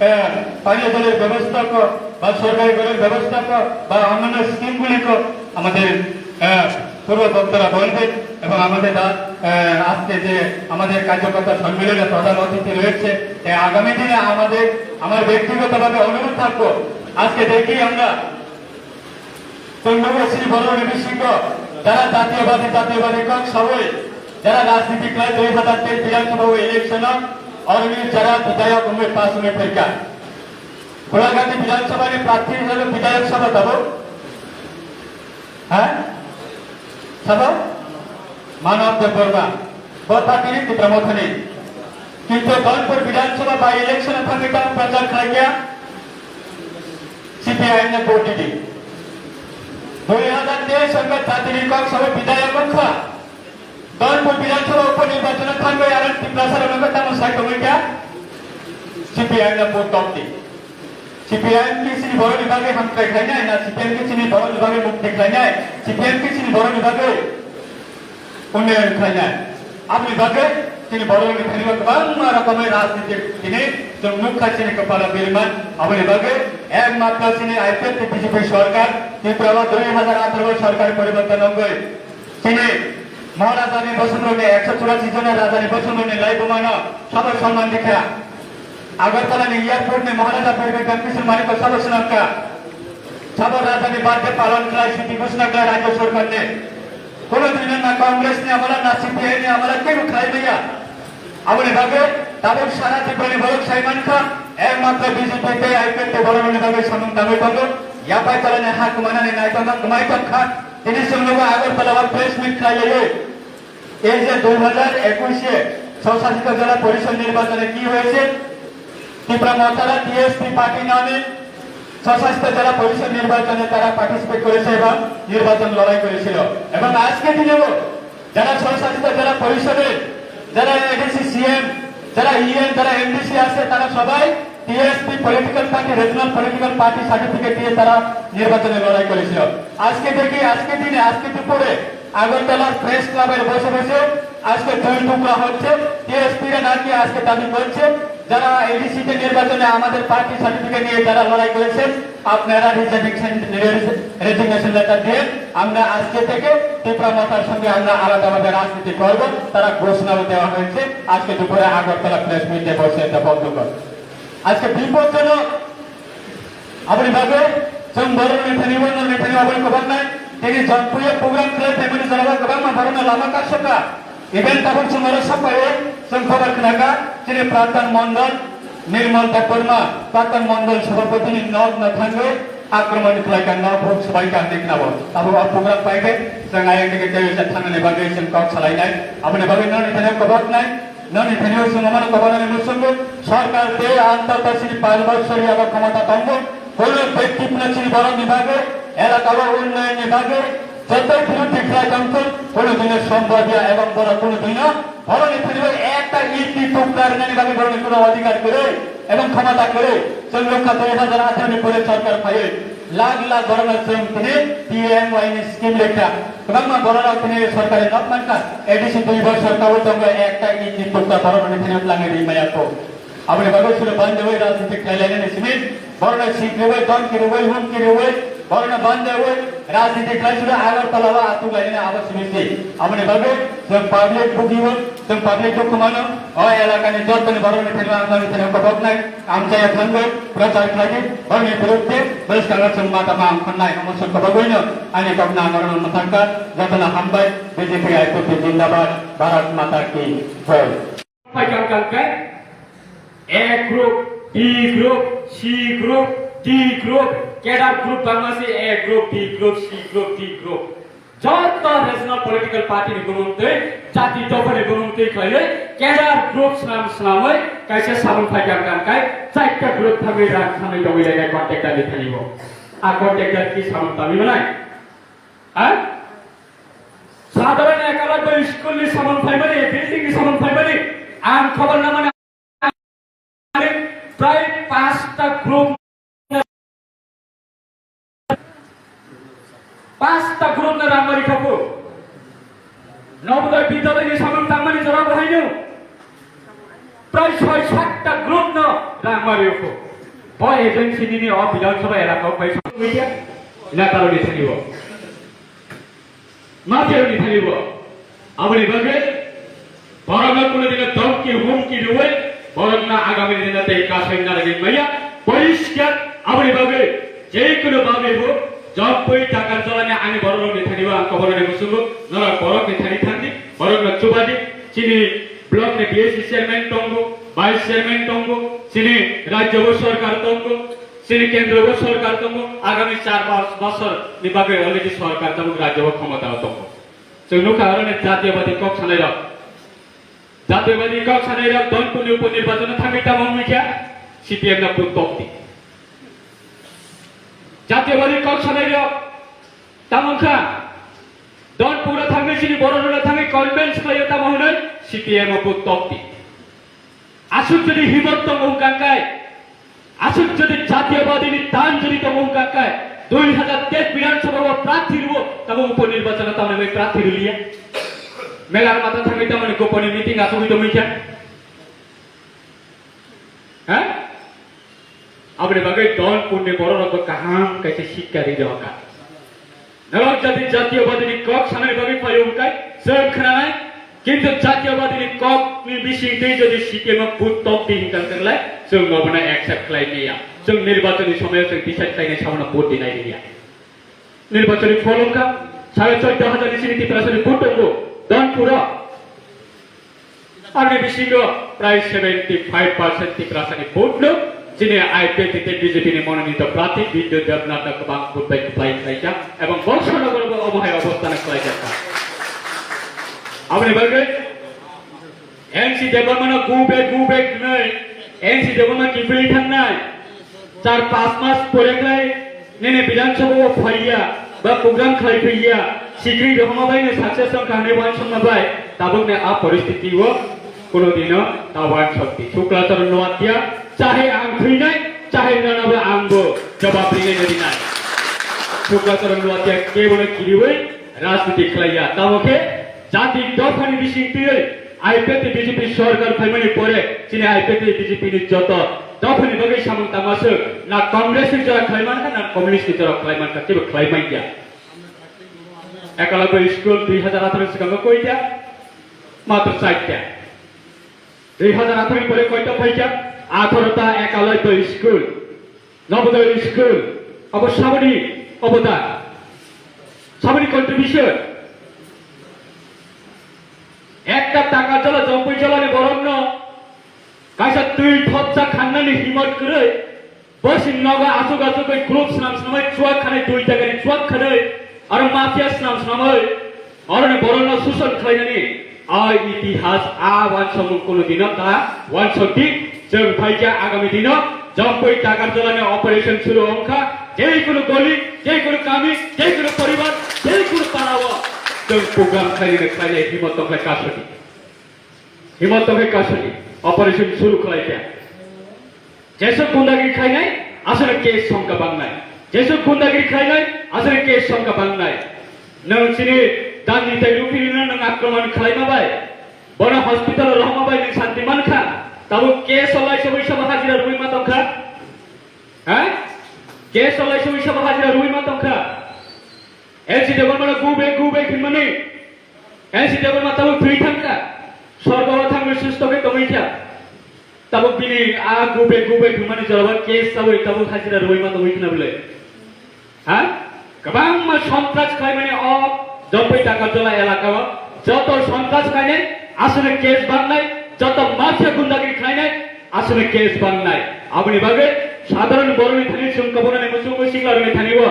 আহ, পানীয় জলের ব্যবস্থা কর বা সরকারি ঘরের ব্যবস্থা কর বা অন্যান্য স্কিমগুলি কর, আমাদের, আহ, পূর্ব বক্তারা বলবেন এবং আমাদের রা-, আহ, আজকে যে আমাদের কার্যকর্তা সম্মেলনে প্রধান অতিথি রয়েছে, এ, আগামী দিনে আমাদের, আমার ব্যক্তিগতভাবে অনুরোধ থাকবো, আজকে দেখি আমরা চন্দ্রমোহন সিং বড় নিবেশিত যারা জাতীয়বাদী, জাতীয়বাদী কম সবই যারা রাজনীতি করে দুই হাজার তেইশ বিধানসভা ইলেকশন অরবিন্দ যারা বিধায়ক উমেশ পাস উমেশ ফেরকা গোলাঘাটি বিধানসভার প্রার্থী হিসেবে বিধায়ক সভা যাব, হ্যাঁ, সভা মানব দেব বর্মা, বর্মা তিনি ত্রিপুরা মথনে। কিন্তু ধনপুর বিধানসভা বাই ইলেকশনে থাকি তার প্রচার খাইয়া সিপিআইএম নে ভোট দিদি। দুই হাজার তেইশ সরকার চাকরি কম সবে বিধায়ক রক্ষা। ধনপুর বিধানসভা উপনির্বাচনে থাকবে আর ত্রিপুরা সারা লোকের তেমন সাইড হইয়া সিপিআইএম নে ভোট দম দি। সিপিআইএম কি শ্রী বড় বিভাগে হামক্রাই খাইনাই না সিপিএম কি শ্রী বড় বিভাগে মুক্তি খাইনাই, সিপিএম কি শ্রী বড় বিভাগে উন্নয়ন খাইনাই। আপনি ভাবে তিনি বড় বিভাগে গোবাংমা রকমের রাজনীতি তিনি চুমুক খাসিনি কপালা বিলমান। আপনি ভাবে একমাত্র তিনি আইপিএল বিজেপি সরকার ত্রিপুরা দুই হাজার আঠারো সরকার পরিবর্তন হয়ে তিনি মহারাজানি বসুন্ধরা একশো চুরাশি জনের রাজানি বসুন্ধরা লাই বোমানো সব সম্মান দেখা। আগরতলা নি এয়ারপোর্ট নি মহারাজা বীর বিক্রম কিশোর মানিক সব সুনামকা। সব রাজানি বার্থডে পালন করায় ছুটি ঘোষণা করায় রাজ্য সরকার নে। কোনো দিন না কংগ্রেস নি আমলা না সিপিআই নি আমলা কেউ খাই ভাইয়া। আপনি ভাবে তাদের সারা ত্রিপুরা নি বড় সাইমান খান একমাত্র বিজেপি তে আইপিএল তে বড় মনে ভাবে সামন দাবি করলো। ইয়াপাই তালা নে হাত মানা নে নাই তো না ঘুমাই তো খান। তিনি সঙ্গে আগরতলা প্রেস মিট খাই। এই যে দুই হাজার একুশে স্বশাসিত জেলা পরিষদ নির্বাচনে কি হয়েছে, ত্রিপুরা মথারা টিএসপি পার্টি নামে স্বশাসিত জেলা পরিষদ নির্বাচনে তারা পার্টিসিপেট করেছে এবং নির্বাচন লড়াই করেছিল। এবং আজকে দিনেও যারা স্বশাসিত জেলা পরিষদে, যারা এডিসি সিএম, যারা ইএম, যারা এমডিসি আছে, তারা সবাই TSP political party, regional political party certificate দিয়ে তারা নির্বাচনে লড়াই করেছিল। আজকে দেখি, আজকে দিনে, আজকে দুপুরে আগরতলার প্রেস ক্লাবের বসে বসে আজকে দুই টুকরা হচ্ছে। টিএসপি রা নাকি আজকে দাবি করছে, যারা এডিসি তে নির্বাচনে আমাদের পার্টি সার্টিফিকেট নিয়ে যারা লড়াই করেছেন, আপনারা রেজিগনেশন, রেজিগনেশন লেটার দিয়ে আমরা আজকে থেকে ত্রিপুরা মথার সঙ্গে আমরা আলাদাভাবে রাজনীতি করব, তারা ঘোষণাও দেওয়া হয়েছে। আজকে দুপুরে আগরতলা প্রেস মিটে বসে এটা বন্ধ কর। আজকে বিপজ্জনক। Aboni bagwi chwng borok ni thani, borok ni thani aboni kwbang nai. Tini Jompuio program khlai phaimani jorao kwbangma borokno lama kasoka. Even tabuk chwng oro sapaio chwng khobor khnaka, chini Pradhan Mondol, Nirmal Debbarma, Pradhan Mondol Sabhapati ni nok no thangwi akromon khlaika, nok huk swbaika hinwi khnabo. Tabuk o program paikhe chwng ayang digi tei thangni bagwi chwng kok salainai. Aboni bagwi nokni thani kwbang nai. Nokni thani o chwng omono kobornani muchungo sorkar tei antorta chini panch bochor yago khomota tongo. Kono bektitno chini borokni bagwi, elakao unnayonni bagwi jotoi birodhi khlai tongthung, kono dino sombhabya ebong borok kono dino borokni thani o ekta itni tukla rinani bagwi borokni kono odhikar kwrwi ebong khomota kwrwi. Chwng nukha dui hajar atharo ni pore sorkar phaiwi lakh lakh borokno chwng tini P M Y ni scheme lekha. Kwbangma bororok tini sorkari nok mankha, A D C dui bosor tabuk tongo, ekta itni tukla borokno tini twlangwi ri maya kho. Aboni bagwi sura bande oi rajniti khlai lainani simi, borno sikriwi, don kiriwi, hum kiriwi, borno bande oi rajniti khlai sura Agartala o atuk lainani abo simi si. Aboni bagwi chwng public bugiwi, chwng public dukhu mano, o elakani jotoni borokni thani ang nani thani koboknai, amchaya thangwi, prochar khlaidi, borokni biruddhe, bwskang chwng ma tama ang khonnai, omo chwng kobogwino ani kokno ang norokno mwthangkha, jotono hambai, B J P I P P zindabad, Bharat Mata ki jai. Phaikang kang khe A group, B group, C group, D group, cadre group bangma se A group, B group, C group, D group. Joto regional political party ni bumung twi, jati dopha ni bumung twi khlaiwi, cadre group swnam swnamwi kaisa samung phaikang kang khe chaita group thangwi rang thangwi tongwi lai contact ni thani bo. A contact ki samung tangwi manai? Ha? Sadharan ekalaboi school ni samung phaimani, building ni samung phaimani, ang khobor namani prai pasta group, pasta group na rangmari khapu. Nobodoi Vidyalaya ni samung tangmani jora bahaino prai soi satta group no rangmari khapu. Bo agency nini o Bidhan Sabha elaka o pai media na karo ni thani bo. Ma khe wngwi thani bo? Aboni bagwi borokno kuno dino dhomki humki rwui borokno agami dino tei kasai narwgwi maya. Poriskar aboni bagwi je kuno bagwi bo jompui takar jalani ani borokni thani bo ang koboroni musungo norok borokni thani thangdi, borokno chubadi. Chini block ni B S C chairman tongo, vice chairman tongo, chini rajya bo sorkar tongo. Chini kendro bo sorkar tongo, agami char bos-, bosor ni bagwi already sorkar tabuk rajyo o khomota o tongo. Chwng nukha, aro ni jatiyobadi kok sanai rok. Jatiyobadi kok sanai rok Donpur ni upor nirbachon o thangwi tamo wngwi kha, C P M no put tok di. Jatiyobadi kok sanai rok tamo wngkha, Donpur o thangwi chini borok rok thangwi convince khlai o tamo hwnwi C P M o put tok di. Aswk jodi himot tongo hwnkha khe, aswk jodi jatiyobadini tan jodi tongo hwnkha khe, dui hajar teis Bidhan Sabha o prarthi rwo, tamo upo nirbachon o tamni bai prarthi rwliya. Melar mata thangwi tamoni goponi meeting asugwi tongwi kha. Ha? Aboni bagwi Donpurni bororokbo kaham kaisa sikka ri rwkha. Norok jati jatiyobadini kok sanani bagwi phaio hwnkhe chwng khnanai, kintu jatiyobadini kokni bisingtwi jodi C P M o vote tok di hwnkha hwnkhe chwng obono accept khlai maya. Chwng nirbachonni somoyo chwng decide khlainai sabono vote dinai rwya. Nirbachonni pholong kha, sare choddo hajar ni sini Tiprasani vote tongo, Donpuro. Ani bisingo prai seventy five percent Tiprasani vote no, chini I P F T tei B J P ni mononito prarthi Bidya Debnath no kwbang vote bai kwplai khlaijak, ebong Bongsonogoro bo obo hai obostha no khlaijak kha. Aboni bagwi N C Debbarma no go back, go back hwnwi N C Debbarma kiphilwi thangnai. Char pas mas pore khlai nini Bidhan Sabha o phaiya ba program khlai phiya, sikri rohorma bai ni success wngkha hwnwi uansukma bai tabukni a poristiti o kuno dino ta uansukdi. Suklacharan Noatia, chahe ang thwinai, chahe nanabo angbo jawab rinai no rinai. Suklacharan Noatia kebono kiriwi rajniti khlaiya. Tamo khe jati dophani bising twiwi I P F T B J P sorkar phaimani pore chini I P F T B J P ni joto dophani bagwi samung tangmaswk na Congress ni jora khlai mankha na Communist ni jora khlai mankha, teibo khlai manya. Ekalaboi school dui hajar atharo swkango koita? Matro chaita. Dui hajar atharo ni pore koita phaikha? Atharo ta Ekalaboi school. Navodaya school, abo saboni obodan, saboni contribution. Ekta taka jala jompui jalani borokno kaisa twi thopsa khannani himot kwrwi, bosi nogo asuk asuk bai group swnam swnamwi chuak khanai, twi takani chuak khanai, aro mafia swnam swnamwi Oroni borokno suson khlainani o itihas a uansukmung kunu dino ta uansukdi. Chwng phaikha agami dino jompui takarjalani operation suru wngkha. Jeikunu goli, jeikunu kami, jeikunu poribar, jeikunu parao chwng program khlainani khlainai himot tongkhlai kasudi. Himot tongwi kasudi operation suru khlaikha. Jesuk gundagiri khlainai, aswk case songkha bangnai. Jesuk gundagiri khlainai, aswk case songkha bangnai. Nwng chini dandi tei ruphirino nwng akromon khlaima bai, bono hospital rohorma bai nwng santi mankha. Tabuk case o lai sabai sabo hajira rwi ma tongkha. Ha? Case o lai sabai sabo hajira rwi ma tongkha. N C Debbarma no go back, go back hinmani. N C Debbarma tabuk thwi thangkha. Sorgo o thangwi susto khe tongwi kha. Tabuk bini a go back, go back hinmani jora case tabuk tabuk hajira rwi ma tongwi khna bwle. Ha? Kwbangma sontras khlaimani o Jampui Takarjala elakao joto sontras khlainai, aswkni case bangnai, joto mafia gundagiri khlainai, aswkni case bangnai. Aboni bagwi sadharon borokni thani chwng kabunani muchungo siklarokni thani o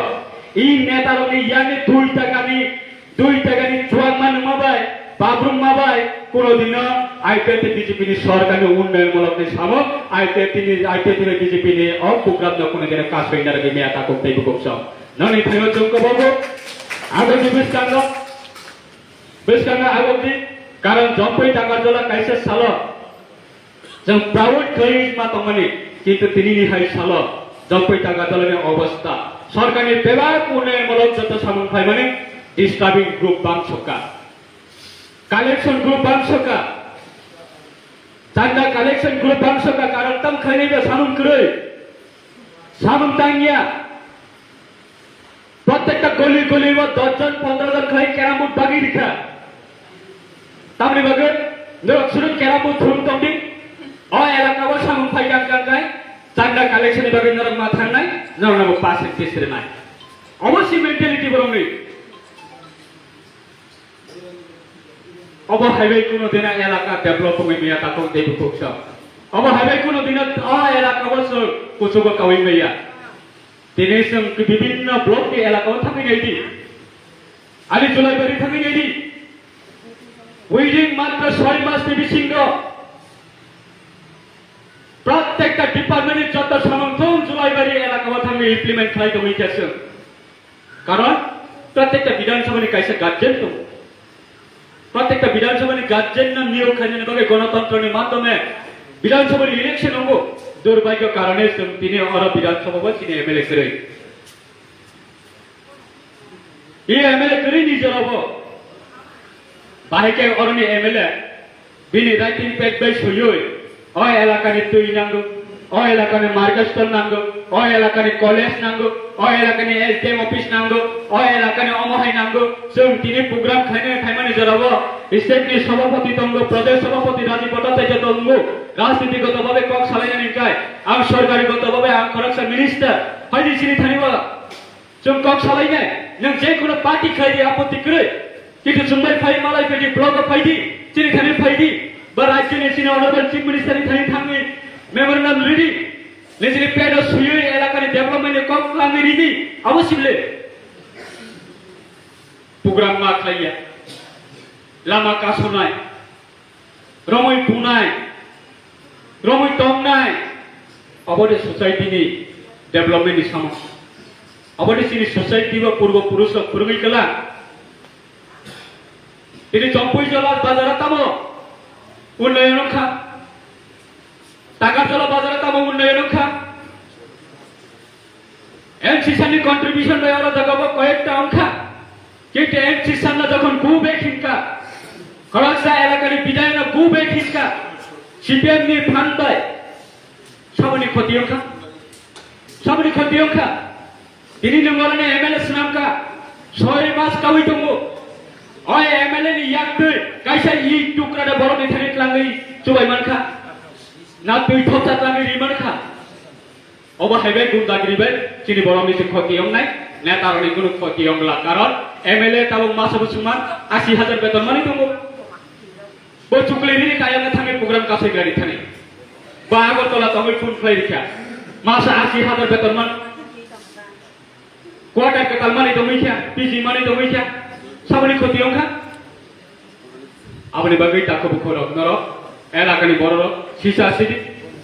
i netarokni yani dui takani Dui takani chuwak ma nungma bai, babruk ma bai, kuno dino I P F T B J P ni sorkar ni unnayon mulok ni samung, I P F T ni, I P F T ni B J P ni o program no kuno dino kasoi na rwgwi maya takuk tei bukuk song. Noni thaino chwng kobogo, agoni bwskango, bwskango agok di, karon Jampui Takarjala kaisa salo. Chwng proud khlaiwi ma tongmani, kintu tinini hai salo Jampui Takarjalani obostha, sorkarni bebak unnayon mulok joto samung phaimani disturbing group bangsoka, collection group bangsoka, chanda collection group bangsoka, karon tam khlainai ba samung kwrwi, samung tangya. Prottekta goli goli o dos jon pondro jon khlai carrom board bagwi rikha. Tamni bagwi norok suru carrom board thum tongdi. O elaka o samung phai kang kang kai chanda collection ni bagwi norok ma thangnai, norok nabo pass and piece rinai. Obo si mentality borokni. Obo hai bai kuno dina elaka develop wngwi maya takung tei bukhuk sa. Obo hai bai kuno dina o elaka o se kuchugo kawi maya. Tini chwng bibinno block ni elaka o thangwi nai di. Ani Julaibari thangwi nai di. Within matro soi mas ni bisingo prottekta department ni joto samung thung Julaibari elaka o thangwi implement khlai tongwi kha chwng. Karon prottekta Bidhan Sabha ni kaisa guardian tongo. Prottekta Bidhan Sabha ni guardian no niyok khainani bagwi gonotontro ni madhyome Bidhan Sabha ni election wngo. Durbhagyo karone chwng tini oro Bidhan Sabha bo chini M L A kwrwi. I M L A kwrwi ni jora bo. Bahai khe oroni M L A bini writing pad bai swiwi, o elakani twi nango, o elakani market store nango, o elakani college nango, o elakani S D M office nango, o elakani omo hai nango. Chwng tini program khlainani phaimani jorao state ni sabhapati tongo, pradesh sabhapati Rajiv Bhattacharya tongo. Rajniti goto bhabe kok salainani kai, ang sorkari goto bhabe ang khoroksa minister, phaidi chini thani ba. Chwng kok salainai, nwng je kono party khlai di, apotti kwrwi. Kintu chwng bai phai, malai phai di, block o phai di, chini thani phai di. Ba rajya ni chini honorable chief minister ni thani thangwi memorandum ridi. Nijini pad o swiwi elaka ni development ni kok kwlangwi ridi. Abo sible. Program ma khlaiya. Lama kasonai. Romwi bunai, romwi tongnai, abo de society ni development ni samung. Abo de chini society bo purbo purush rok phwrwngwi kwla. Tini Jampui Jala bazar o tamo unnayon wngkha? Takarjala bazar o tamo unnayon wngkha? M C C ni contribution bai oro jaga bo koyekta wngkha. Kintu M C C no jokhon go back hinkha, khoroksa elakani bidhayokno go back hinkha, C P M ni phan bai saboni khoti wngkha, saboni khoti wngkha. Tini nwng oroni M L A swnamkha, soi mas kawi tongo. O M L A ni yaktwi kaisa i tukra de borokni thani twlangwi chubai mankha. Na twi thopsa twlangwi ri mankha. Obo hai bai gundagiri bai chini borokni se khoti wngnai, netarokni kunu khoti wngla, karon M L A tabuk masa bwswkman asi hajar beton mani tongo. Bo chukle nini kayang thangwi program kasai gari thani. Ba Agartala tongwi phone khlai rikha. Masa asi hajar beton man. Quarter kwtal mani tongwi kha, P G mani tongwi kha. Saboni khoti wngkha. Aboni bagwi takhuk bukhuk rok norok, elakani borok rok, sisa sidi,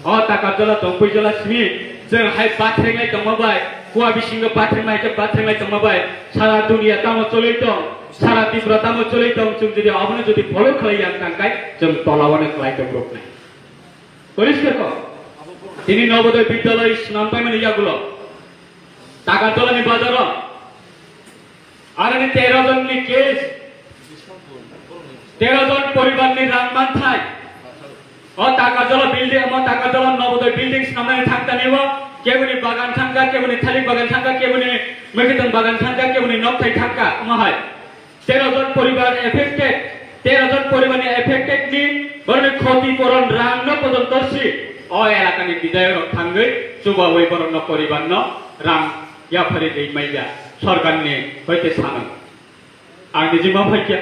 o Takarjala, Jampui jala simi, chwng hai bathrenglai tongma bai, kua bisingo bathrengma hai khe bathrenglai tongma bai, sara dunia tamo choli tong, sara Tripura tamo choli tong, chwng jodi abono jodi follow khlai yang tang kai, chwng tola wano khlai tong rok nai. Poriskar kok. Tini Nobodoy Bidyaloi swnam paimani yagulo. Takarjalani bazaro. Aroni tero jonni case. Tero jon poribarni rang manthai. O Takarjala building, omo Takarjala Nobodoy building snamnani thangtani o, keboni bagan thangkha, keboni thalik bagan thangkha, keboni mwkhwtwng bagan thangkha, keboni nokthai thangkha, omo hai. Tero jon poribar affected, tero jon poribarni affected ni borokni khoti poron rang no pojonto si o elakani bidayok rok thangwi chubawi borokno poribar no rang yaphari ri maiya sorkarni hoite sanwi. Ang niji ma phaikya.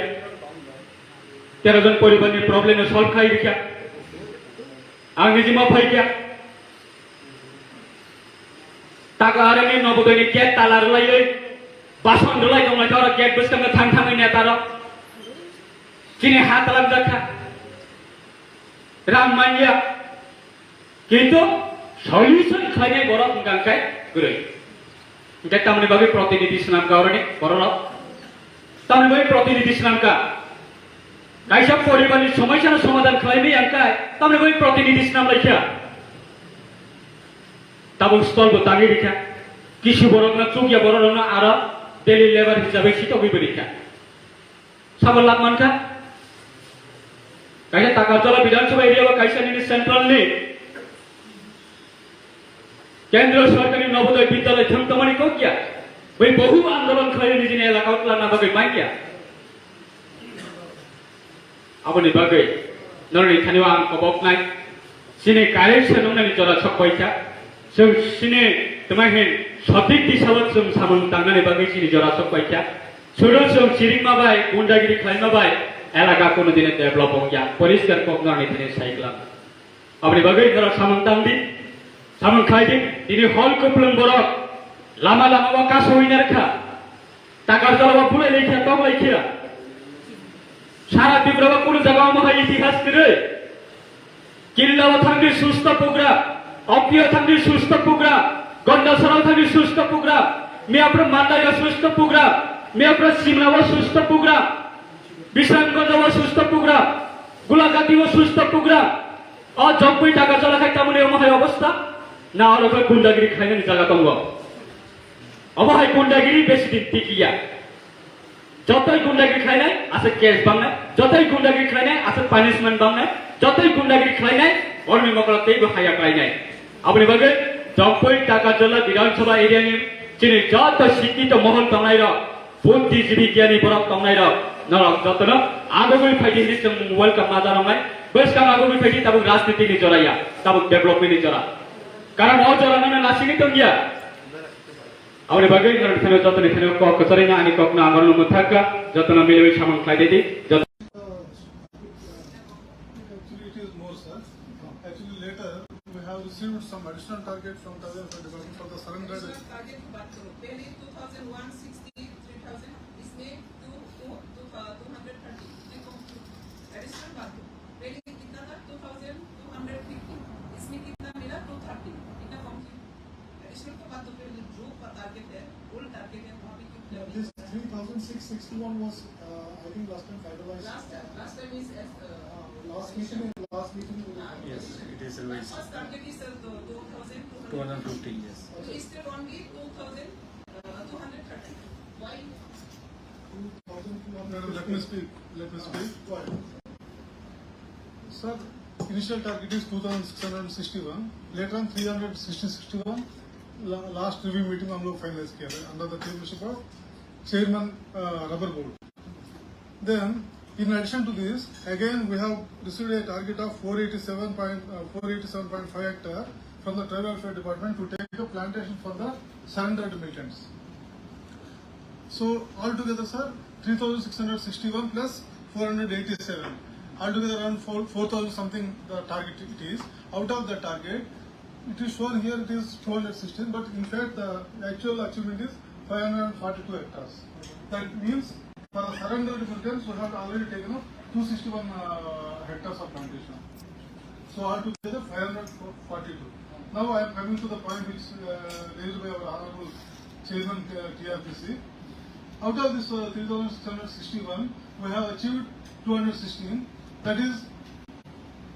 Tero jon poribarni problem no solve khai rikya. Ang niji ma phaikya. Taka arani Nobodoyni gate tala rwlaiwi, bason rwlai tonglaikha, oro gate bwskango thang thangwi netarok. Chini ha talamjakha. Rang manya. Kintu solution khlainai borok hwnkha khe kwrwi. Hwnkhe tamni bagwi protinidhi swnamkha oroni bororok? Tamni bagwi protinidhi swnamkha? Kaisa poribarni somosyano somadhan khlaimaya hwnkhe tamni bagwi protinidhi swnamlaikha? Tabuk stol bo tangwi rikha. Kisu borokno, chukya bororokno aro daily labour hisabe sitogwi bo rikha. Sabo lab mankha. Kaisa Takarjala Bidhan Sabha area o kaisa nini central ni Kendra Sorkarni Nobodoy Bidyalay thang tongmani kok ya. Bai bohu andolon khlai nijini elaka o twlangna bagwi man ya. Aboni bagwi norokni thani o ang koboknai. Chini correction wngnani jora sok paikha. Chwng chini twmai hin sothik disao chwng samung tangnani bagwi chini jora sok paikha. Sudo chwng chirikma bai, gundagiri khlaima bai elaka kono dine develop wngya. Poriskar kok norokni thani sai kwlang. Aboni bagwi norok samung tang di, samung khlai di. Tini hol kuplung borok lama lama o kaso hoi narkha, takar jala o bulai laikha, tok laikha. Sara Tripura o kunu jaga omo hai itihas kwrwi. Killa o thangdi susto program, Ompi o thangdi susto program, Gondasara o thangdi susto program, Miapra Mandai o susto program, Miapra Simla o susto program, Bisramganj o susto program, Gulagati o susto program. O jokbwi taka jala khai tamoni omo hai obostha? Na oro khe gundagiri khlainani jaga tongo? Omo hai gundagiri besi din tikliya. Jotoi gundagiri khlainai aswk case bangnai, jotoi gundagiri khlainai aswk punishment bangnai, jotoi gundagiri khlainai oroni mokolo teibo haya khlainai. Aboni bagwi jokbwi taka jala Bidhan Sabha area ni chini joto sikkito mohol tongnai rok, buddhijibi giyani borok tongnai rok, norok jotono agogwi phaidi hinwi chwng welcome ma janoknai. Bwskang agogwi phaidi, tabuk rajniti ni jora ya, tabuk development ni jora. Karon o jora nono nasingwi tongya. Aboni bagwi norok thani jotoni thani kok kwcharwi na ani kokno ang norokno mwthakha, jotono miliwi samung khlai di, joto Actually, it is more, sir. Actually, later we have received some additional target from Tribal Welfare Department for the surrender. Additional target की बात करो। पहले two thousand one sixty, three thousand, इसमें दो, दो, दो, अ, two hundred thirty, कितने कम किया? Additional बात करो। पहले कितना था? Two thousand two hundred fifty। इसमें कितना मिला? Two thirty। कितना कम किया? Additional का बात तो फिर जो target है, old target है, वहाँ पे क्यों? This three thousand six sixty-one was, uh, I think last time finalized. Last time, last time is as, uh, Uh, last meeting, last meeting. Yes, it is revised. First target is, uh, two thousand two hundred fifty, yes. Still only two thousand, uh, two hundred thirty. Why? Madam, let me speak. Let me speak. Sir, initial target is two thousand six hundred sixty-one. Later on, three hundred sixty-sixty-one. La- last review meeting हम लोग finalize किया था under the chairmanship of chairman, uh, rubber board. Then, in addition to this, again we have received a target of four eighty-seven point, uh, four eighty-seven point five hectare from the Tribal Welfare Department to take a plantation for the surrendered militants. So altogether, sir, three thousand six hundred sixty-one plus four hundred eighty-seven. Altogether around four, four thousand something the target it is. Out of the target, it is shown here it is two hundred sixteen, but in fact the actual achievement is five hundred forty-two hectares. That means for the surrendered militants, we have already taken up two sixty-one, uh, hectares of plantation. So altogether five hundred forty-two. Now I am coming to the point which, uh, raised by our honorable chairman, uh, T R P C. Out of this, uh, three thousand six hundred sixty-one, we have achieved two hundred sixteen. That is,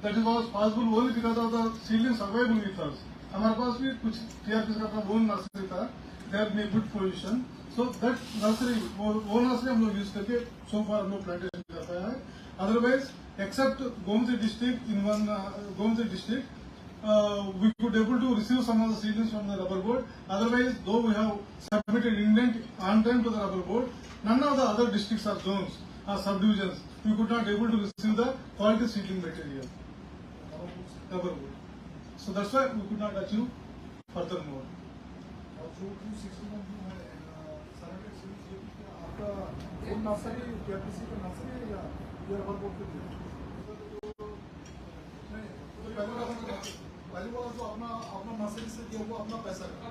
that is was possible only because of the seedling survival with us. हमारे पास भी कुछ T R P C का अपना own nursery था, they are in a good position. So that nursery, वो, वो nursery हम लोग use करके so far हम लोग plantation कर पाया है। Otherwise, Except Gomti district, in one, uh, Gomti district, uh, we could able to receive some of the seedlings from the rubber board. Otherwise, though we have submitted in time, on time to the rubber board, none of the other districts or zones or subdivisions, we could not able to receive the quality seedling material. Rubber board. So that's why we could not achieve furthermore. और जो to sixty one जो है, अ, surrender seedlings, ये भी क्या आपका own nursery, केआरडीसी का nursery है या ये रबर बोर्ड पे दिया? नहीं, तो पहले वाला जो, पहले वाला जो अपना, अपना नर्सरी से दिया, वो अपना पैसा का।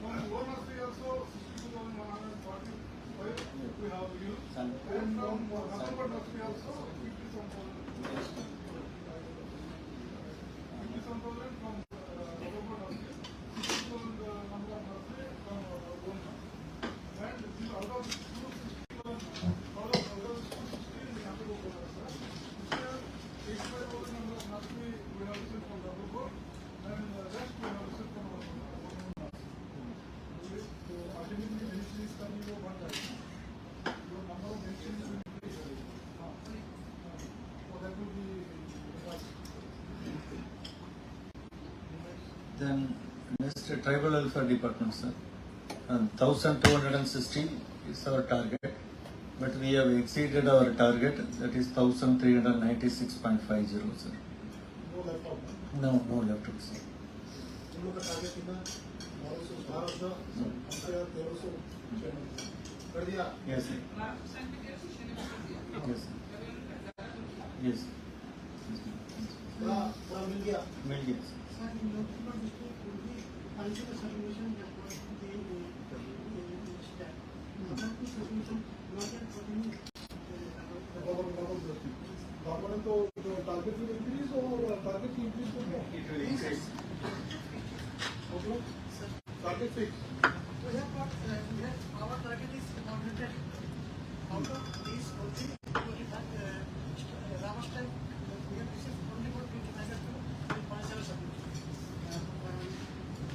From your nursery also sixty-two thousand one hundred forty-five we have used. And from November nursery also fifty-seven thousand. Fifty-seven thousand from, uh, November nursery, sixty thousand, uh, number of nursery from, uh, one month. And this out of this two sixty-one, out of, out of this two sixty we have to go for nursery. This year, eighty-five thousand number of nursery we have received from Rubber Board. And, uh, rest we have received from our, our own nursery. So, ultimately, beneficiaries coming to one time. Your number of beneficiaries will increase. Uh, so that will be the price. Then, next, Tribal Welfare Department, sir. And thousand two hundred and sixteen is our target, but we have exceeded our target, that is thousand three hundred ninety-six point five zero, sir. No laptop, no? No, no laptop, sir. तुम लोग का टारगेट कितना? बारह सौ, बारह सौ, हम तो यार तेरह सौ कर दिया। Yes, sir. Yes, sir. Yes. पूरा, पूरा मिल गया। मिल गया, sir. Sir, in November, this will be final submission that was to be, uh, uh, start. About the submission, not yet gotten. Government, government, government to target will increase or target will increase? It will increase. Okay. Target fix. We have got, uh, we have, our target is one hundred. Out of these forty, twenty-five, uh, rubber stamp, we have received only about twenty-five to twenty-five submission. Uh, um,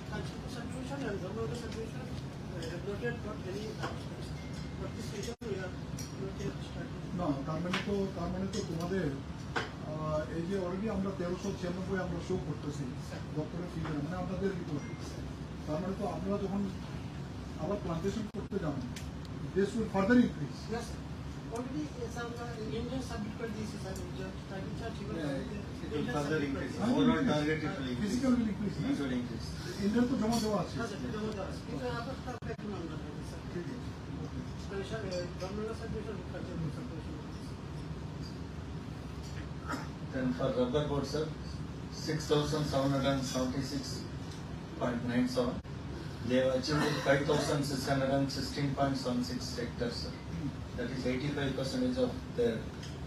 Kanchipur submission and Dharmanagar submission, uh, have not yet got any rubber stamps. But this region we are not yet started. না, তার মানে তো, তার মানে তো তোমাদের, আহ, এই যে already আমরা তেরোশো ছিয়ানব্বই আমরা শো করতেছি দপ্তরের ফিগারে, মানে আপনাদের রিপোর্টে। তার মানে তো আপনারা যখন আবার প্লান্টেশন করতে যাবেন, this will further increase. Yes, sir. Already, yes, sir, আমরা ইন্ডিয়া সাবমিট করে দিয়েছি, স্যার, এই যে টার্গেট চার্ট, ঠিক আছে? Yeah, it will further increase. Overall target, it will increase. Physical will increase, না? It will increase. ইন্ডিয়ার তো জমা দেওয়া আছে। হ্যাঁ, স্যার, জমা দেওয়া আছে। কিন্তু আবার তার একটু নাম রাখবেন, স্যার। ঠিক আছে। ওকে। স্যার, স্যার, এ, Dharmendra sir, sir, sir, sir, Then for rubber board, sir, six thousand seven hundred seventy-six point nine seven. They have achieved five thousand six hundred sixteen point seven six hectares, sir. That is eighty-five percentage of their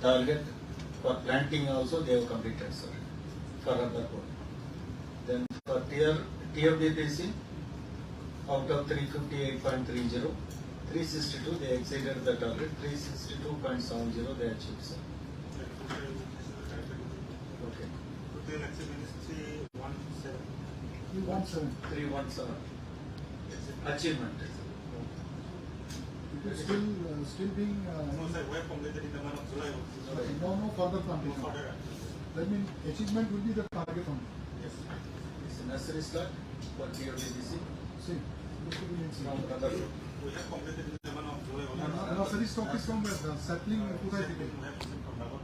target. For planting also they have completed, sir, for rubber board. Then for T R, T F D P C, out of three fifty-eight point three zero, three sixty-two they exceeded the target, three sixty-two point seven zero they achieved, sir. Okay. Total achievement is three one seven. Three one seven. Three one seven. Achievement. It is still, uh, still being, uh, No, sir, we have completed in the month of July also. Okay, no, no further plantation. No further action. That means achievement will be the target only. Yes. It's a nursery stock for T O D C. See, this will be in from rubber. We have completed in the month of July only. No, no, nursery stock is from where? The sapling কোথায় থেকে? We have received from rubber.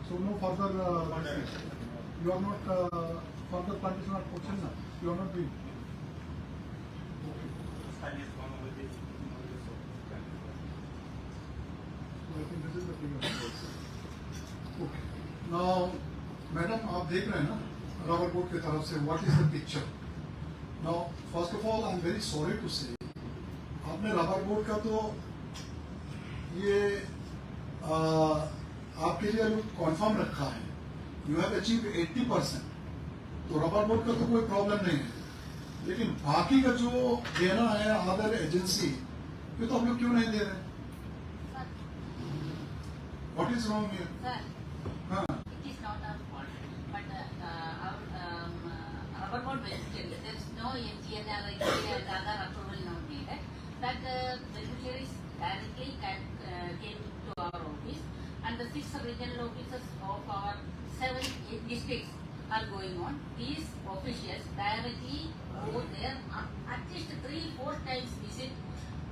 So no further, uh, you are not, uh, further plantation আর করছেন না? You are not doing? Okay. I think this is the thing. Okay. Now, madam, आप देख रहे हैं ना, rubber board की तरफ से, what is the picture? Now, first of all, I am very sorry to say, आपने रबर बोर्ड का तो ये, आ, आपके लिए अभी कन्फर्म रखा है, you have achieved eighty percent, तो रबर बोर्ड का तो कोई प्रॉब्लम नहीं है, लेकिन बाकी का जो देना है अदर एजेंसी, ये तो हम लोग क्यों नहीं दे रहे? What is wrong here? Sir, हाँ। It is not our fault, but, uh, our, um, uh, our board basically, there is no N G N R, N G N R approval not needed. That, uh, beneficiaries directly can, uh, came to our and the six sub-regional offices of our seven districts are going on. These officials directly go there, uh, at least three, four times visit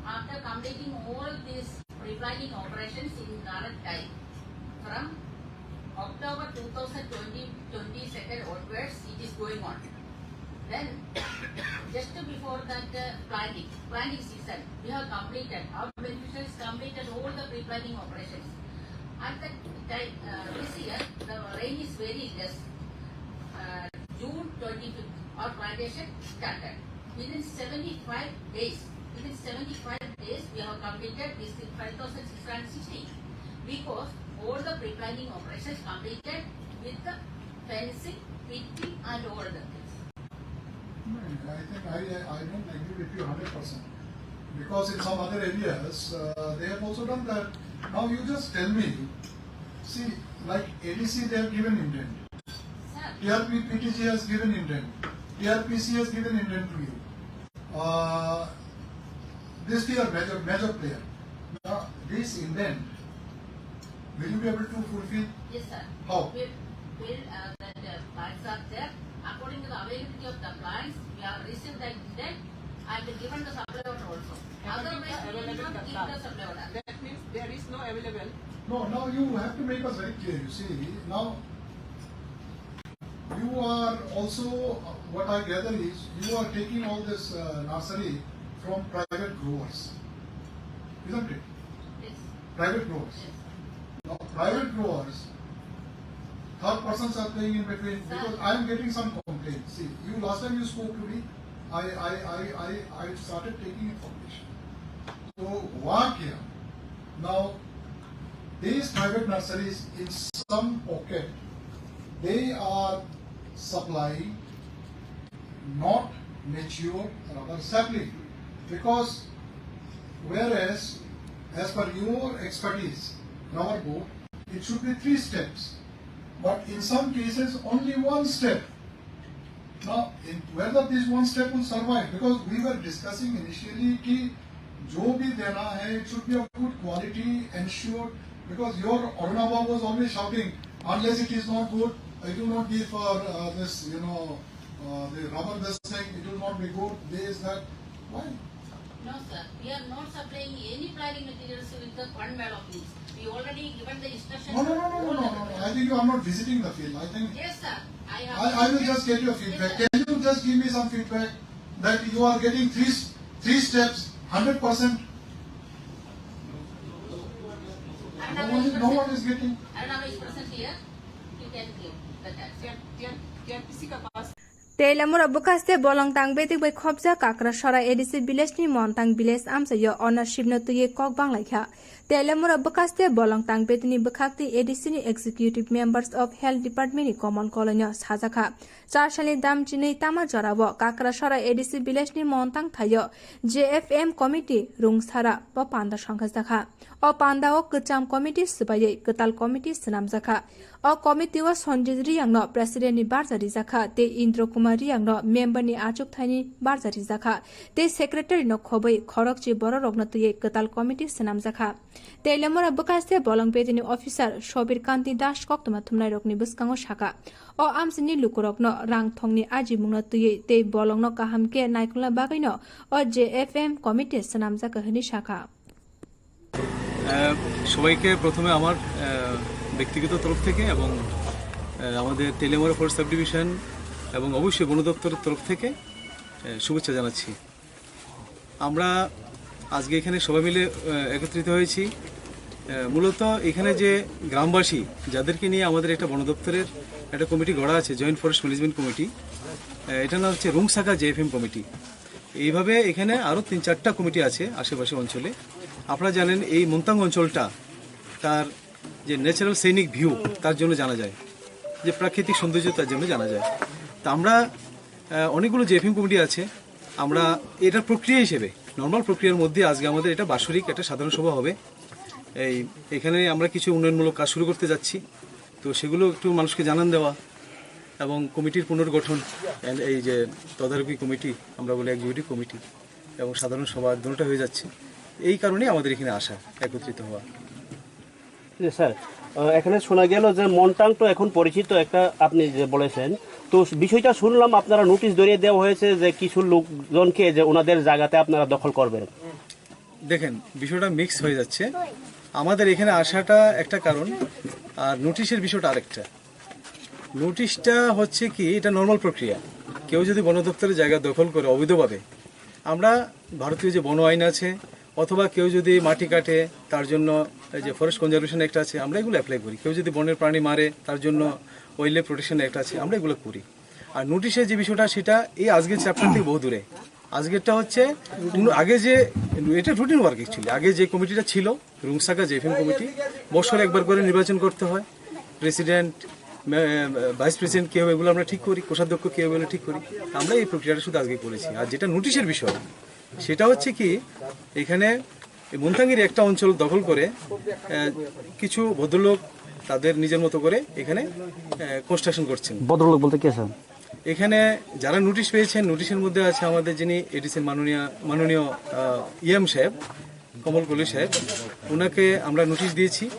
after completing all these pre-planning operations in correct time. From October two thousand twenty, twenty-second onwards, it is going on. Then, just before that, uh, planning, planning season, we have completed, our beneficiaries completed all the pre-planning operations. At that time, uh, this year, the rain is very less. Uh, June twenty-fifth, our plantation started. Within seventy-five days, within seventy-five days, we have completed this five thousand six hundred sixty, because all the pre-planning operations completed with the fencing, pitting and all the things. No, I think I, I don't agree with you hundred percent. Because in some other areas, uh, they have also done that. Now you just tell me, see, like A D C, they have given intent. Sir. T R P P T G has given intent. T R P C has given intent to you. Uh, this year, major, major player. Now, this intent, will you be able to fulfill? Yes, sir. How? We will, uh, the, the plans are there. According to the availability of the plans, we have received the intent and given the supply order also. Otherwise, we will not give the supply order. That means there is no available. No, now you have to make us very clear. You see, now you are also, what I gather is, you are taking all this, uh, nursery from private growers, isn't it? Yes. Private growers. Yes. Now, private growers, third persons are playing in between, sir, because I am getting some complaints. See, you last time you spoke to me, I, I, I, I, I started taking information. So, हुआ क्या? Now, these private nurseries in some pocket, they are supplying not mature rubber sapling, because whereas, as per your expertise, rubber board, it should be three steps, but in some cases only one step. Now, in, whether this one step will survive, because we were discussing initially कि जो भी देना है, it should be of good quality, ensured, because your Arunabha was always shouting, unless it is not good, it will not be for, uh, this, you know, uh, the rubber this thing, it will not be good, this, that. Why? No, sir. We are not supplying any planting materials with the fund made of this. We already given the instructions. No, no, no, no, no, no, no, no. I think you are not visiting the field. I think. Yes, sir. I have. I, I will just get your feedback. Yes, sir. Can you just give me some feedback that you are getting three, three steps, hundred percent? No one is, no one is getting. Arunabha is present here. You can give the tax. T R P C ka pass. Telamura bwkhaste bolong tang betik bai khopjak Kakrasora A D C village ni Montang village amchaio ownership no twiwi kok banglaikha. Telamura bwkhaste bolong tang betini bwkhak twi A D C ni executive members of health department ni common koloino sajakha. Char salni dam chinwi tama jorao Kakrasora A D C village ni Montang thaio J F M committee rungsara bo panda songkhajakha. O panda o kwcham committee swbaiwi kwtal committee swnamjakha. O committee o Sanjit Riyang no president ni barja rijakha tei Indra Kumar Riyang no member ni achukthai ni barja rijakha tei secretary no khobwi khorokchi borok rok no twiwi kwtal committee swnamjakha. Telamura bwkhaste bolong betini officer Sobir Kanti Das koktwma thumnai rok ni bwskango sakha, o amchini lukurok no rang thong ni ajimung no twiwi tei bolong no kaham khe naikolna bagwi no o J F M committee swnamjakha hwnwi sakha. আহ, সবাইকে প্রথমে আমার, আহ, ব্যক্তিগত তরফ থেকে এবং, আহ, আমাদের Teliamura forest sub division এবং অবশ্যই বন দপ্তরের তরফ থেকে, আহ, শুভেচ্ছা জানাচ্ছি। আমরা আজকে এখানে সবাই মিলে, আহ, একত্রিত হয়েছি। আহ, মূলত এখানে যে গ্রামবাসী, যাদেরকে নিয়ে আমাদের একটা বন দপ্তরের একটা কমিটি গড়া আছে, জয়েন্ট ফরেস্ট ম্যানেজমেন্ট কমিটি, আহ, এটার নাম হচ্ছে রুংসাকা জে এফ এম কমিটি। এইভাবে এখানে আরও তিন চারটা কমিটি আছে আশেপাশে অঞ্চলে। আপনারা জানেন, এই মুন্তাং অঞ্চলটা তার যে ন্যাচারাল সিনিক ভিউ, তার জন্য জানা যায়, যে প্রাকৃতিক সৌন্দর্য, তার জন্য জানা যায়। তা আমরা, আহ, অনেকগুলো জে এফ এম কমিটি আছে, আমরা এটার প্রক্রিয়া হিসেবে, নর্মাল প্রক্রিয়ার মধ্যে আজকে আমাদের এটা বাৎসরিক একটা সাধারণ সভা হবে। এই, এখানে আমরা কিছু উন্নয়নমূলক কাজ শুরু করতে যাচ্ছি, তো সেগুলো একটু মানুষকে জানান দেওয়া এবং কমিটির পুনর্গঠন, and এই যে তদারকি কমিটি, আমরা বলি এক্সিকিউটিভ কমিটি এবং সাধারণ সভা দুটোটা হয়ে যাচ্ছে, এই কারণেই আমাদের এখানে আসা, একত্রিত হওয়া। জি স্যার, আহ, এখানে শোনা গেল যে মনটাং তো এখন পরিচিত একটা, আপনি যে বলেছেন, তো বিষয়টা শুনলাম আপনারা নোটিশ ধরিয়ে দেওয়া হয়েছে যে কিছু লোকজনকে, যে ওনাদের জায়গাতে আপনারা দখল করবেন। দেখেন, বিষয়টা মিক্স হয়ে যাচ্ছে। আমাদের এখানে আসাটা একটা কারণ, আর নোটিশের বিষয়টা আরেকটা। নোটিশটা হচ্ছে কি, এটা নর্মাল প্রক্রিয়া। কেউ যদি বন দপ্তরের জায়গা দখল করে অবৈধভাবে, আমরা ভারতীয় যে বন আইন আছে, অথবা কেউ যদি মাটি কাটে, তার জন্য এই যে ফরেস্ট কনজারভেশন অ্যাক্ট আছে, আমরা এগুলো অ্যাপ্লাই করি। কেউ যদি বনের প্রাণী মারে, তার জন্য ওয়াইল্ড লাইফ প্রোটেকশন অ্যাক্ট আছে, আমরা এগুলো করি। আর নোটিশের যে বিষয়টা, সেটা এই আজকের চ্যাপ্টার থেকে বহু দূরে। আজকেরটা হচ্ছে উনি আগে যে, এটা রুটিন ওয়ার্ক অ্যাকচুয়ালি। আগে যে কমিটিটা ছিল, রুংসাকা জেফিম কমিটি, বছর একবার করে নির্বাচন করতে হয়। প্রেসিডেন্ট, ভাইস প্রেসিডেন্ট কে হবে, এগুলো আমরা ঠিক করি, কোষাধ্যক্ষ কে হবে, এগুলো ঠিক করি। আমরা এই প্রক্রিয়াটা শুধু আজকে করেছি। আর যেটা নোটিশের বিষয়, সেটা হচ্ছে কি, এখানে এই মুন্তাঙ্গির একটা অঞ্চল দখল করে আহ, কিছু ভদ্রলোক তাদের নিজের মতো করে এখানে কনস্ট্রাকশন করছেন। ভদ্রলোক বলতে কে স্যার? এখানে যারা নোটিশ পেয়েছেন, নোটিশের মধ্যে আছে আমাদের যিনি এডিসি মাননীয় মাননীয় ইএম সাহেব, কমল কলি সাহেব, ওনাকে আমরা নোটিশ দিয়েছি।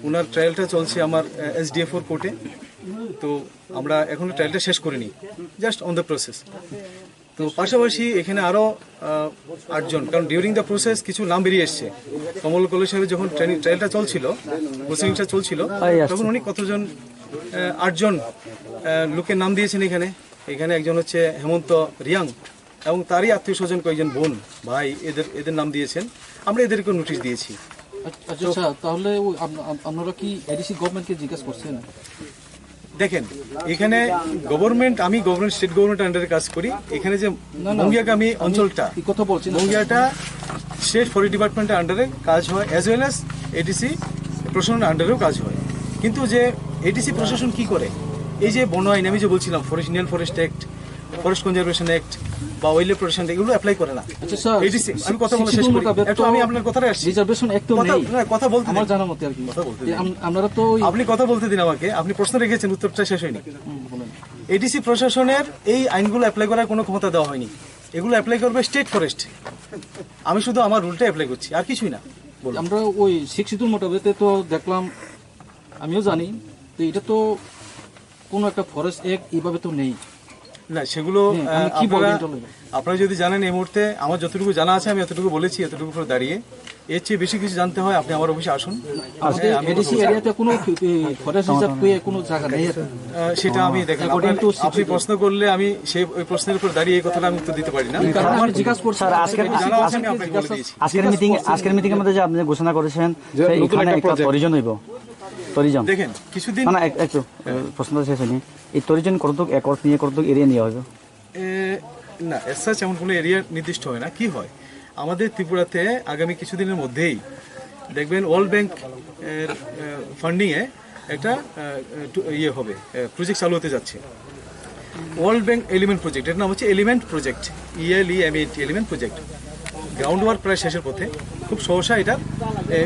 ওনার ট্রায়ালটা চলছে আমার এসডিএফওর কোর্টে। তো আমরা এখনো ট্রায়ালটা শেষ করিনি, জাস্ট অন দ্য প্রসেস। তো পাশাপাশি এখানে আরও আটজন, কারণ ডিউরিং দ্য প্রসেস কিছু নাম বেরিয়ে এসছে। কমল কলি সাহেবের যখন ট্রেনিং ট্রায়ালটা চলছিল, প্রসিডিংটা চলছিল, এই আসছে। তখন উনি কতজন, আহ, আটজন আহ, লোকের নাম দিয়েছেন এখানে। এখানে একজন হচ্ছে হেমন্ত রিয়াং এবং তারই আত্মীয় স্বজন কয়েকজন, বোন, ভাই, এদের এদের নাম দিয়েছেন। আমরা এদেরকে নোটিশ দিয়েছি। আচ্ছা স্যার, তাহলে ওই আপ- আপ- আপনারা কি এডিসি গভর্নমেন্টকে জিজ্ঞাসা করছেন? দেখেন, এখানে গভর্নমেন্ট, আমি গভর্নমেন্ট, স্টেট গভর্নমেন্ট আন্ডারে কাজ করি। এখানে যে না, না, বঙ্গিয়াকে আমি আমি অঞ্চলটা, এই কথা বলছি না। বঙ্গিয়াটা স্টেট ফরেস্ট ডিপার্টমেন্টের আন্ডারে কাজ হয়, অ্যাজ ওয়েল অ্যাজ এডিসি প্রশাসনের আন্ডারেও কাজ হয়। কিন্তু যে এডিসি প্রশাসন কি করে, এই যে বন আইন আমি যে বলছিলাম, forest, Indian forest act, forest conservation act বা ওয়াইল্ড লাইফ প্রোটেকশন, এগুলো অ্যাপ্লাই করে না। আচ্ছা স্যার, এডিসি, আমি কথা বলে শেষ শিডিউল করি। মোতাবেক একটু তো আমি আপনার কথাটা আসছি। রিজার্ভেশন অ্যাক্টও কথা, নেই। না, কথা বলতে আমার দিন। জানা মতে আর কি। কথা বলতে যে দিন। আম- আপনারা তো ওই আপনি কথা বলতে দিন আমাকে, আপনি প্রশ্ন রেখেছেন, উত্তরটা শেষ হয়নি। হুম, বলেন। এডিসি প্রশাসনের এই আইনগুলো অ্যাপ্লাই করার কোনো ক্ষমতা দেওয়া হয়নি। এগুলো অ্যাপ্লাই করবে স্টেট ফরেস্ট। আমি শুধু আমার রুলটা অ্যাপ্লাই করছি, আর কিছুই না। বলুন। আমরা ওই সিক্স শিডিউল মোতাবেক তো দেখলাম, আমিও জানি, তো এটা তো কোনো একটা ফরেস্ট অ্যাক্ট এইভাবে তো নেই। না, সেগুলো হুম, আহ, আমি কি বলবো আপনারা, এটা লইয়া? আপনারা যদি জানেন, এই মুহূর্তে আমার যতটুকু জানা আছে আমি এতটুকু বলেছি, এতটুকু উপরে দাঁড়িয়ে। এর চেয়ে বেশি কিছু জানতে হয়, আপনি আমার অফিসে আসুন। আমাদের হ্যাঁ, আমি এডিসি কথা এরিয়াতে কোনো ফরেস্ট রিজার্ভ পেয়ে কোনো জায়গা নেই এখন। আহ, সেটা আমি দেখেন, According আপনার- to আপনি সিচুয়েশন। প্রশ্ন করলে আমি সেই ওই প্রশ্নের উপর দাঁড়িয়ে এই কথাটা আমি উত্তর দিতে পারি না। এই কারণে আমি আমার জিজ্ঞাসা করছি, স্যার, আজকে যেটুকু জানা আছে আমি আপনাকে বলে দিয়েছি। আজকের মিটিং আজকের মিটিং এর মধ্যে যে আপনি ঘোষণা করেছেন যে নতুন এখানে একটা একটা project। টরিজম হইব। টরিজম। দেখেন, কিছুদিন না না এক- একটু আহ, প্রশ্নটা শেষ হয়নি। এই টরিজম কতটুক একর নিয়ে কতটুক এরিয়া নিয়ে হবে? এ, না, এসাচ এমন কোনো এরিয়া নির্দিষ্ট হয় না। কি হয়, আমাদের ত্রিপুরাতে আগামী কিছুদিনের মধ্যেই দেখবেন, ওয়ার্ল্ড ব্যাংক এর ফান্ডিংয়ে একটা আহ, টু- ইয়ে হবে, প্রজেক্ট চালু হতে যাচ্ছে। ওয়ার্ল্ড ব্যাংক এলিমেন্ট প্রজেক্ট, এটার নাম হচ্ছে element project, EL E M A T, element project. Ground work প্রায় শেষের পথে, খুব সহসা এটার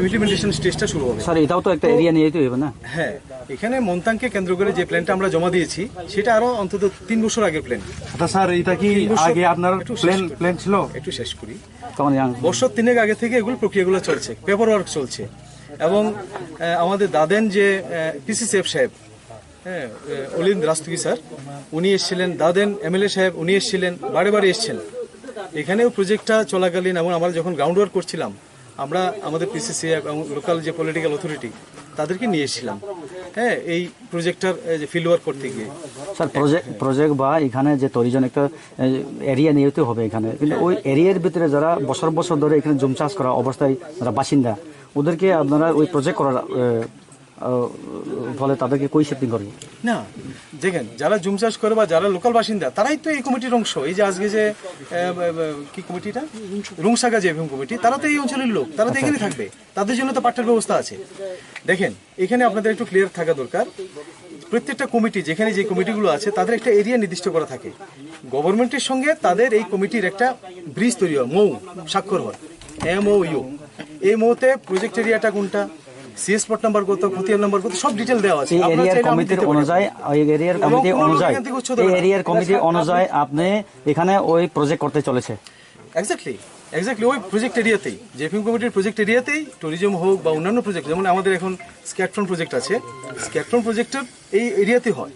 ইমপ্লিমেন্টেশন স্টেজটা শুরু হবে। স্যার, এটাও তো একটা এরিয়া নিয়ে তো হবে না? হ্যাঁ, এখানে মন্তাংকে কেন্দ্র করে যে প্ল্যানটা আমরা জমা দিয়েছি, সেটা আরো অন্তত তিন বছর আগের প্ল্যান। আচ্ছা স্যার, এটা কি তিন বছর। আগে আপনার একটু শেষ প্ল্যান করি। প্ল্যান ছিল? একটু শেষ করি। তখন ইয়াং বছর তিনেক আগে থেকে এগুলো প্রক্রিয়াগুলো চলছে, পেপার ওয়ার্ক চলছে। এবং আহ, আমাদের দাদেন যে পিসিসিএফ সাহেব, হ্যাঁ, আহ, অলিন্দ রাস্তগি স্যার, উনি এসেছিলেন, দাদেন এমএলএ সাহেব উনি এসেছিলেন, বারে বারে এসেছেন। এখানেও প্রজেক্টটা চলাকালীন এবং আমরা যখন গ্রাউন্ড ওয়ার্ক করছিলাম, আমরা আমাদের পিসিসিএফ এবং লোকাল যে পলিটিক্যাল অথরিটি, তাদেরকে নিয়ে এসেছিলাম, হ্যাঁ, এই প্রজেক্টটার এই যে ফিল্ড ওয়ার্ক করতে গিয়ে। স্যার, প্রজেক্ট প্রজেক্ট বা এখানে যে টরিজম একটা এরিয়া নিয়ে তো হবে এখানে, কিন্তু ওই এরিয়ার ভিতরে যারা বছর বছর ধরে এখানে জুম চাষ করা অবস্থায় যারা বাসিন্দা, ওদেরকে আপনারা ওই প্রজেক্ট করার আহ, আহ, ফলে তাদেরকে কই শিফটিং করবে? না, দেখেন, যারা জুম চাষ করে বা যারা লোকাল বাসিন্দা, তারাই তো এই কমিটির অংশ। এই যে আজকে যে আহ, আহ, কি কমিটিটা, রুংসাগা যে কমিটি, তারা তো এই অঞ্চলের লোক, তারা তো এখানে থাকবে, তাদের জন্য তো পাট্টার ব্যবস্থা আছে। দেখেন, এখানে আপনাদের একটু ক্লিয়ার থাকা দরকার। প্রত্যেকটা কমিটি, যেখানে যে কমিটিগুলো আছে, তাদের একটা এরিয়া নির্দিষ্ট করা থাকে। গভর্নমেন্টের সঙ্গে তাদের এই কমিটির একটা ব্রিজ তৈরি হয়, মৌ স্বাক্ষর হয়, এম ও ইউ। এই মৌতে প্রজেক্ট এরিয়াটা কোনটা, সিএস প্লট নাম্বার কত, খতিয়ান নাম্বার কত, সব ডিটেল দেওয়া আছে। এই আপনারা এরিয়ার চাইলে আমি কমিটির দিতে পারি। অনুযায়ী, এই এরিয়ার এবং কমিটি কোনো লোক অনুযায়ী, এখান থেকে উচ্ছেদ হবে এই না। এরিয়ার কমিটি অনুযায়ী আপনি এখানে ওই প্রজেক্ট করতে চলেছে। এক্স্যাক্টলি। এক্স্যাক্টলি, ওই প্রজেক্ট এরিয়াতেই, জেএফএম কমিটির প্রজেক্ট এরিয়াতেই ট্যুরিজম হোক বা অন্যান্য প্রজেক্ট, যেমন আমাদের এখন স্ক্যাট্রন প্রজেক্ট আছে, স্ক্যাট্রন প্রজেক্টটা এই এরিয়াতে হয়।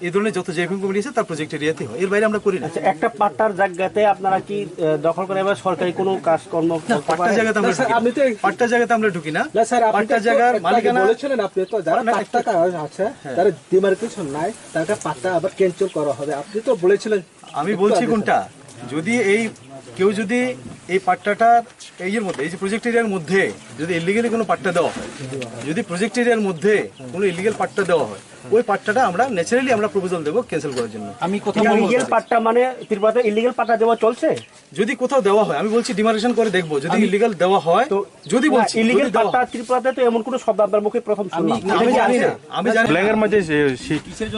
এই ধরনের যত জেএফএম কমিটি আছে, তার প্রজেক্ট এরিয়াতে হয়, এর বাইরে আমরা করি না। আচ্ছা, একটা পাট্টার জায়গাতে আপনারা কি আহ, দখল করে এবার সরকারি কোনো কাজকর্ম না, করতে পাট্টা পারেন? জায়গাতে আমরা না, স্যার, ঢুকি না। আপনি তো এই- পাট্টা জায়গাতে আমরা ঢুকি না। না, স্যার, আপনি তো পাট্টা একটু জায়গার একটু আগে মালিকানা বলেছিলেন আপনি তো, যারা না, না, পাট্টা কাগজ আছে, তারা ডিমার্কেশন নাই, তারা পাট্টা আবার ক্যান্সেল করা হবে। আপনি তো বলেছিলেন। আমি বলছি কোনটা, যদি এই কেউ যদি এই পাট্টাটার, এই এর মধ্যে, এই যে প্রজেক্ট এরিয়ার মধ্যে যদি ইলিগালি কোনো পাট্টা দেওয়া হয়, যদি প্রজেক্ট এরিয়ার মধ্যে কোনো ইলিগাল পাট্টা দেওয়া হয়, ওই পাট্টাটা আমরা ন্যাচারালি আমরা প্রপোজাল দেবো ক্যান্সেল করার জন্য। আমি কথা ইলিগেল পাট্টা মানে ত্রিপুরাতে ইলিগেল পাট্টা দেওয়া চলছে? যদি কোথাও দেওয়া হয়, আমি বলছি ডিমার্কেশন করে দেখবো, যদি ইলিগাল দেওয়া হয়, যদি বলছি, ইলিগেল যদি দেওয়া পাট্টা হয়। ত্রিপুরাতে তো এমন কোনো শব্দ আপনার মুখে প্রথম শুনলাম। না, আমি জানি না, আমি জানি না। ব্ল্যাঙ্কের মাঝে সে- সে-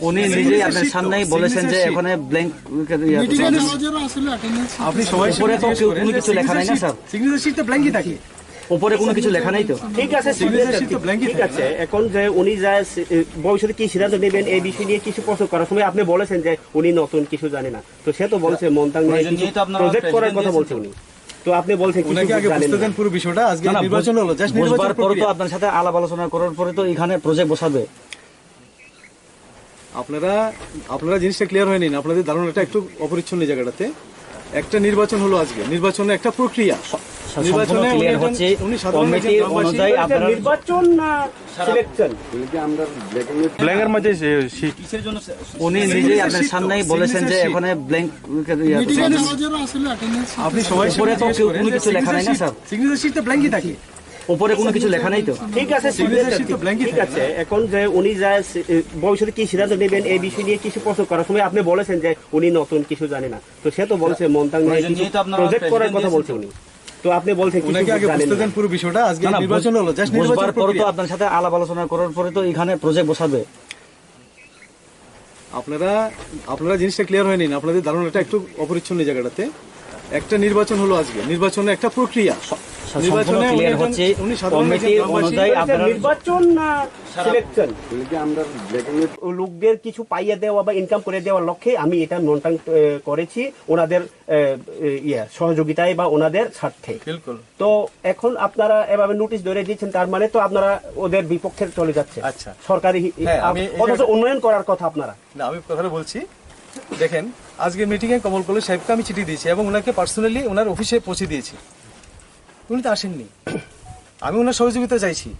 উনি নিজেই আপনার সামনেই বলেছেন যে এখানে ব্ল্যাঙ্ক আপনি সবাই উপরে তো কেউ কোনো কিছু লেখা নাই না স্যার? সিগনেচার শিটে ব্ল্যাঙ্কই থাকে। উপরে কোনো কিছু লেখা নাই তো? ঠিক আছে, সিগনেচার শিট তো ব্ল্যাঙ্কই ঠিক থাকে আছে। এখন যে উনি যা এ, ভবিষ্যতে কি সিদ্ধান্ত নেবেন এই বিষয় নিয়ে কিছু প্রশ্ন করার সময় আপনি বলেছেন যে উনি নতুন কিছু জানে না, তো সে তো বলছে মন্তাং নিয়ে প্রয়োজন কিছু নিয়ে তো আপনারা প্রজেক্ট করার প্রেসিডেন্ট কথা দিয়েছেন বলছে তো। উনি। তো আপনি বলছেন কিছু ওনাকে আগে জানেন বুঝতে না। দেন পুরো বিষয়টা। আজকে না, না, নির্বাচন বুঝ- হলো, জাস্ট নির্বাচন বুঝবার পরে তো প্রক্রিয়া। আপনার সাথে আলাপ আলোচনা করার পরে তো এখানে প্রজেক্ট বসাবে। আপনারা আপনারা জিনিসটা ক্লিয়ার হয়নি, আপনাদের ধারণাটা একটু অপরিচ্ছন্ন এই জায়গাটাতে। একটা নির্বাচন হলো আজকে, নির্বাচনে একটা প্রক্রিয়া। নির্বাচনে ক্লিয়ার হচ্ছে, কমিটি অনুযায়ী আপনারা নির্বাচন না সিলেকশন? ব্ল্যাঙ্কের মাঝে সে- সে- উনি নিজেই আপনার সামনেই বলেছেন যে এখানে ব্ল্যাঙ্ক আপনি সবাই উপরে তো কেউ কোনো কিছু লেখা নাই না স্যার? সিগনেচার শিট তো ব্ল্যাঙ্কই থাকে। উপরে কোনো কিছু লেখা নাই তো? ঠিক আছে, সিগনেচার শিট তো ব্ল্যাঙ্কই ঠিক থাকে। আছে। এখন যে উনি যা এ, ভবিষ্যতে কি সিদ্ধান্ত নেবেন এই বিষয় নিয়ে কিছু প্রশ্ন করার সময় আপনি বলেছেন যে উনি নতুন কিছু জানে না, তো সে তো বলছে মন্তাং নিয়ে প্রয়োজন কিছু নিয়ে তো আপনারা প্রজেক্ট করার কথা প্রেসিডেন্ট বলছে উনি। তো আপনি বলছেন কিছু ওনাকে আগে জানেন বুঝতে না। দেন পুরো বিষয়টা। আজকে না, না, নির্বাচন বুঝ- হলো, জাস্ট নির্বাচন বুঝবার পরে তো প্রক্রিয়া। আপনার সাথে আলাপ আলোচনা করার পরে তো এখানে প্রজেক্ট বসাবে। আপনারা আপনারা জিনিসটা ক্লিয়ার হয়নি, আপনাদের ধারণাটা একটু অপরিচ্ছন্ন এই জায়গাটাতে। একটা নির্বাচন হলো আজকে, নির্বাচনে একটা প্রক্রিয়া। নির্বাচনে সম্পূর্ণ উনি ক্লিয়ার একজন- হচ্ছে, উনি সাধারণ একজন কমিটি গ্রামবাসী। অনুযায়ী আপনারা নির্বাচন না সিলেকশন? লোকদের কিছু পাইয়ে দেওয়া বা ইনকাম করে দেওয়ার লক্ষ্যে আমি এটা মন্তাং এ, করেছি ওনাদের এ, এ, ইয়ে সহযোগিতায় বা ওনাদের স্বার্থে। বিলকুল। তো এখন আপনারা এভাবে নোটিশ ধরে দিচ্ছেন, তার মানে তো আপনারা ওদের বিপক্ষে চলে যাচ্ছে। আচ্ছা। সরকারি হি- হ্যাঁ, আপ- আমি এই অথচ জায়গা- উন্নয়ন করার কথা আপনারা। না, আমি কথাটা বলছি, দেখেন, আজকে মিটিংয়ে কমল কলেজ সাহেবকে আমি চিঠি দিয়েছি এবং ওনাকে পার্সোনালি ওনার অফিসে পৌঁছে দিয়েছি। উনি তো আসেননি। আমি ওনার সহযোগিতা চাইছি।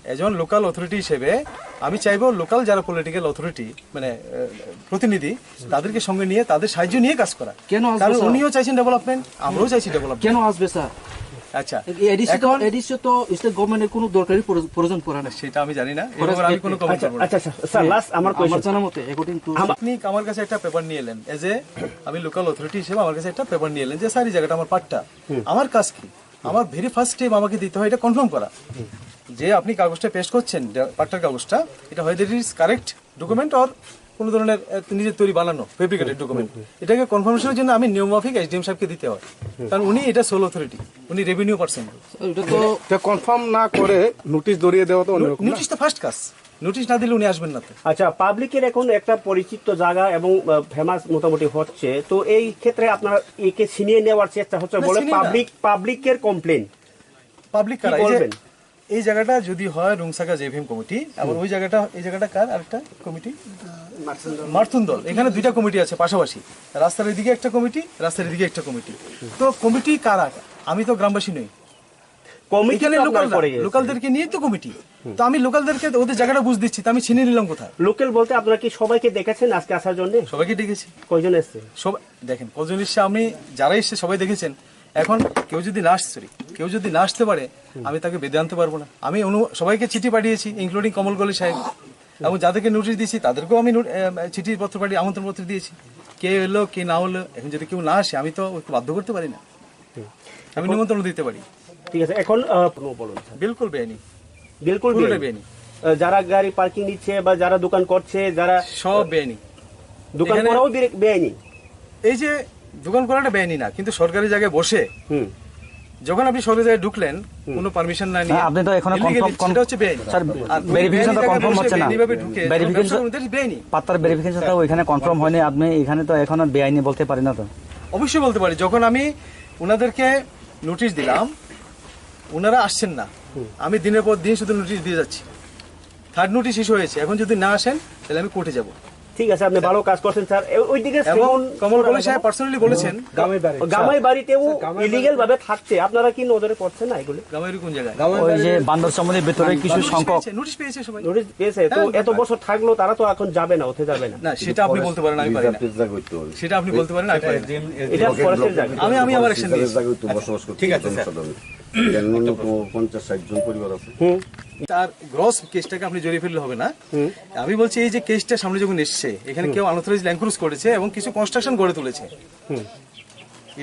একজন লোকাল অথরিটি হিসেবে আমি চাইবো লোকাল যারা পলিটিক্যাল অথরিটি, মানে আহ, প্রতিনিধি, তাদেরকে সঙ্গে নিয়ে তাদের সাহায্য নিয়ে কাজ করা। কেন আসবে কারণ স্যার? উনিও চাইছেন ডেভেলপমেন্ট, আমরাও চাইছি ডেভেলপমেন্ট। কেন আসবে স্যার? আচ্ছা, এডিসি তো এখন এডিসি তো স্টেট গভর্নমেন্টর কোনো দরকারি প্রয়ো- প্রয়োজন পড়ে না। সেটা আমি জানি না, এ ব্যাপারে আমি কোনো কমেন্ট আচ্ছা করবো না। আচ্ছা আচ্ছা স্যার, লাস্ট আমার আমার কোয়েশ্চেন। জানা মতে অ্যাকর্ডিং টু আপনি আমার কাছে একটা পেপার নিয়ে এলেন, এজ এ আমি লোকাল অথরিটি হিসেবে আমার কাছে একটা পেপার নিয়ে এলেন যে স্যার, এই জায়গাটা আমার পাট্টা, আমার কাজ কি? আমার ভেরি ফার্স্ট স্টেপ আমাকে দিতে হয় এটা কনফার্ম করা যে আপনি কাগজটা পেশ করছেন, ডে- পাট্টার কাগজটা, এটা হয় that is correct document or কোনো ধরনের আহ, নিজের তৈরি বানানো ফেব্রিকেটেড ডকুমেন্ট। এটাকে কনফার্মেশনের জন্য আমি নিয়ম মাফিক এসডিএম সাহেবকে দিতে হয়, কারণ উনি এটা সোল অথরিটি, উনি রেভিনিউ পার্সন। এটা তো তো কনফার্ম না করে নোটিশ ধরিয়ে দেওয়া তো অন্যরকম না? নোটিশ তো ফার্স্ট কাজ, নোটিশ না দিলে উনি আসবেন না তো। আচ্ছা, পাবলিকের এখন একটা পরিচিত জায়গা এবং ফেমাস মোটামুটি হচ্ছে, তো এই ক্ষেত্রে আপনারা একে ছিনিয়ে নেওয়ার চেষ্টা হচ্ছে না, বলে ছিনিয়ে না। পাবলিক পাবলিকের কমপ্লেন। পাবলিক কি কারা? এই যে বলবেন? এই জায়গাটা যদি হয় রুংসাগা জেভিএম কমিটি, আবার ওই জায়গাটা, এই জায়গাটা কার আরেকটা কমিটি? মার্তুন দল। এখানে দুইটা কমিটি আছে পাশাপাশি, রাস্তার এদিকে একটা কমিটি, রাস্তার এদিকে একটা কমিটি। তো কমিটি কারা? আমি তো গ্রামবাসী নই। কমিটি এখানে তো আপনার লোকালরা, পড়ে গেছে। লোকালদেরকে নিয়ে তো কমিটি। তো আমি লোকালদেরকে ওদের জায়গাটা বুঝ দিচ্ছি, তো আমি ছিনিয়ে নিলাম কোথায়? লোকাল বলতে আপনারা কি সবাইকে দেখেছেন আজকে আসার জন্য? সবাইকে ডেকেছি। কয়জন এসছে? সব দেখেন, কজন এসছে, আপনি যারা এসছে সবাই দেখেছেন। এখন কেউ যদি না আসছে, সরি, কেউ যদি না আসতে পারে, আমি তাকে বেঁধে আনতে পারবো না। আমি অনু- সবাইকে চিঠি পাঠিয়েছি, ইনক্লুডিং কমল কলি সাহেব, এবং যাদেরকে নোটিশ দিয়েছি তাদেরকেও আমি নোট- এম, চিঠিপত্র পাঠিয়ে আমন্ত্রণ পত্র দিয়েছি। কে এলো কে না হলো, এখন যদি কেউ না আসে আমি তো ওকে বাধ্য করতে পারি না, আমি নিমন্ত্রণ দিতে পারি। ঠিক আছে, এখন আহ, বলুন। বিলকুল বেআইনি, বিলকুল পুরোটাই বেআইনি। বেআইনি, আহ, যারা গাড়ি পার্কিং নিচ্ছে বা যারা দোকান করছে, যারা সব বেআইনি। দোকান এখানে- করাও বে- বেআইনি। এই যে দোকান করাটা বেআইনি না, কিন্তু সরকারি জায়গায় বসে হুম। যখন আপনি সরকারি জায়গায় ঢুকলেন কোনো পারমিশন না নিয়ে, হ্যাঁ, আপনি তো এখনো illegally, কনফার্ম কন- সেটা হচ্ছে বেআইনি। স্যার, আর ভেরিফিকেশন তো বেআইনি কনফার্ম জায়গায় হচ্ছে না। বসে বেআইনিভাবে ঢুকে ভেরিফিকেশন ব্যবসা করতে বেআইনি। পাত্তার ভেরিফিকেশন তো ওইখানে কনফার্ম হয়নি, আপনি এখানে তো এখনো বেআইনি বলতে পারেন না তো। অবশ্যই বলতে পারি, যখন আমি ওনাদেরকে নোটিশ দিলাম, ওনারা আসছেন না। আমি দিনের পর দিন শুধু নোটিশ দিয়ে যাচ্ছি। থার্ড নোটিশ ইস্যু হয়েছে, এখন যদি না আসেন, তাহলে আমি কোর্টে যাব। ঠিক আছে, আপনি ভালো কাজ করছেন, স্যার। এ, ওইদিকে এবং সেগুন কমল কলি সাহেব পার্সোনালি বলেছেন। গামের বাড়ি। গামের বাড়িতেও স্যার, গামের ইলিগ্যাল বাড়িতে ভাবে থাকছে, আপনারা কি নজরে পড়ছে না এগুলি? গামের কোন জায়গায়? গামের ওই যে বাড়িতে বান্দর সমুদ্রের ভিতরে কিছু নোটিশ সংখ্যক পেয়েছে, নোটিশ পেয়েছে সবাই। নোটিশ পেয়েছে, তো হ্যাঁ। এত বছর থাকলো, তারা তো এখন যাবে না, ওঠে যাবে না। না, সেটা আপনি বলতে পারেন, আমি পারি না। রিজার্ভ করতে হবে। সেটা আপনি বলতে পারেন, আমি পারি না। এটা ফরেস্টের জায়গা। আমি, আমি আবার অ্যাকশন নিয়েছি। জায়গায় তো বসবাস করতে ঠিক আছে, হবে স্যার। জনসাধারণ। এর ন্যূনতম পঞ্চাশ ষাট জন পরিবার আছে। হুম। তার গ্রস কেসটাকে আপনি জড়িয়ে ফেললে হবে না। হুম। আমি বলছি, এই যে কেসটা সামনে যখন এসছে, এখানে হুম। কেউ আনঅথরাইজড এনক্রোচ করেছে এবং কিছু কনস্ট্রাকশন গড়ে তুলেছে। হুম।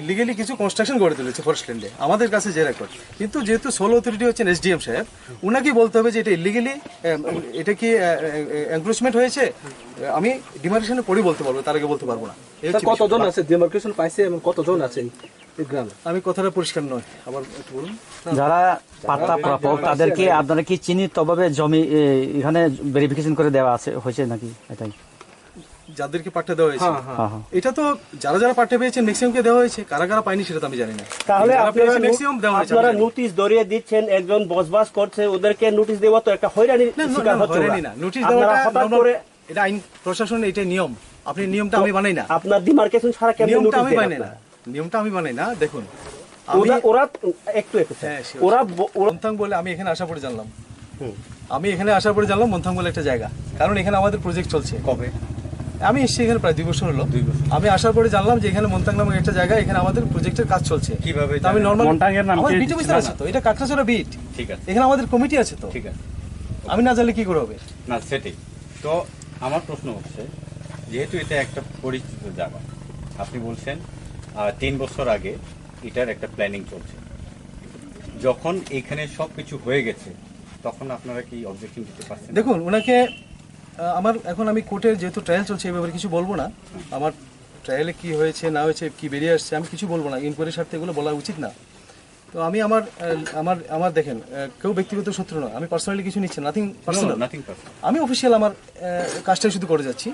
ইলিগালি কিছু কনস্ট্রাকশন গড়ে তুলেছে ফরেস্ট ল্যান্ডে, আমাদের কাছে যে রেকর্ড। কিন্তু যেহেতু সোল অথরিটি হচ্ছেন এসডিএম সাহেব, ওনাকেই বলতে হবে যে এটা ইলিগালি, এটা কি এনক্রোচমেন্ট হয়েছে। আমি ডিমার্কেশনের পরেই বলতে পারবো, তার আগে বলতে পারবো না। এই স্যার, হচ্ছে বিষয়। কতজন আছে, ডিমার্কেশন পাইছে এবং কতজন আছে এই গ্রামে? আমি কথাটা পরিষ্কার নয়, আবার একটু বলুন। যারা পাট্টা প্রাপক, তাদেরকে আপনারা কি চিহ্নিতভাবে জমি, এ, এখানে ভেরিফিকেশন করে দেওয়া আছে, হয়েছে নাকি এটাই? যাদেরকে পাট্টা দেওয়া হয়েছে। হ্যাঁ, হ্যাঁ। হ্যাঁ, হ্যাঁ। এটা তো যারা যারা পাট্টা পেয়েছেন, ম্যাক্সিমামকে দেওয়া হয়েছে, কারা কারা পায়নি সেটা তো আমি জানি না। তাহলে যারা আপনারা পেয়েছে, নো-, ম্যাক্সিমাম দেওয়া হয়েছে, আমি আপনারা জানি। নোটিশ ধরিয়ে দিচ্ছেন, একজন বসবাস করছে, ওদেরকে নোটিশ দেওয়া তো একটা হয়রানির না, না, শিকার না, হচ্ছে ওরা। হয়রানি না। নোটিশ আপনারা দেওয়াটা হঠাৎ নরমাল, করে এটা আইন প্রশাসন, এটা নিয়ম। আপনি নিয়মটা আমি বানাই না। আপনার ডিমার্কেশন ছাড়া কেমনে নিয়মটা নোটিশ আমি দেন বানাই না। আপনারা? নিয়মটা আমি বানাই না। দেখুন, আমি ওরা, ওরা একটু, একটু, স্যার। হ্যাঁ, sure, ওরা sure। ব-, ওরা মন্থাং বলে আমি এখানে আসার পরে জানলাম। হুম। আমি এখানে আসার পরে জানলাম মন্থাং বলে একটা জায়গা, কারণ এখানে আমাদের প্রজেক্ট চলছে। কবে? আমি এসেছি এখানে প্রায় দুই বছর হলো। দুই বছর। আমি আসার পরে জানলাম যে এখানে মন্থাং নামক একটা জায়গা, এখানে আমাদের প্রজেক্টের কাজ চলছে। কিভাবে তা আমি জানেন? নরমাল মন্থাংয়ের নাম আমার কি? বিট অফিসার না, আছে না। তো, এটা কাকড়াছড়া বিট। ঠিক আছে। এখানে আমাদের কমিটি আছে তো। ঠিক আছে। আমি না জানলে কি করে হবে? না, সেটাই। তো আমার প্রশ্ন হচ্ছে, যেহেতু এটা একটা পরিচিত জায়গা, আপনি বলছেন, আহ, তিন বছর আগে এটার একটা প্ল্যানিং চলছে, যখন এখানে সব কিছু হয়ে গেছে, তখন আপনারা কি অবজেকশন দিতে পারছেন? দেখুন, ওনাকে, আহ, আমার এখন আমি কোর্টে যেহেতু ট্রায়াল চলছে, এই ব্যাপারে কিছু বলবো না। আমার ট্রায়ালে কি হয়েছে না হয়েছে, কি বেরিয়ে আসছে, আমি কিছু বলবো না। ইনকোয়ারির স্বার্থে এগুলো বলা উচিত না। তো আমি আমার, আহ, আমার, আমার দেখেন, আহ, কেউ ব্যক্তিগত শত্রু নয়, আমি পার্সোনালি কিছু নিচ্ছি না, নাথিং পার্সোনাল। Nothing personal. আমি অফিসিয়াল আমার, আহ, কাজটাই শুধু করে যাচ্ছি।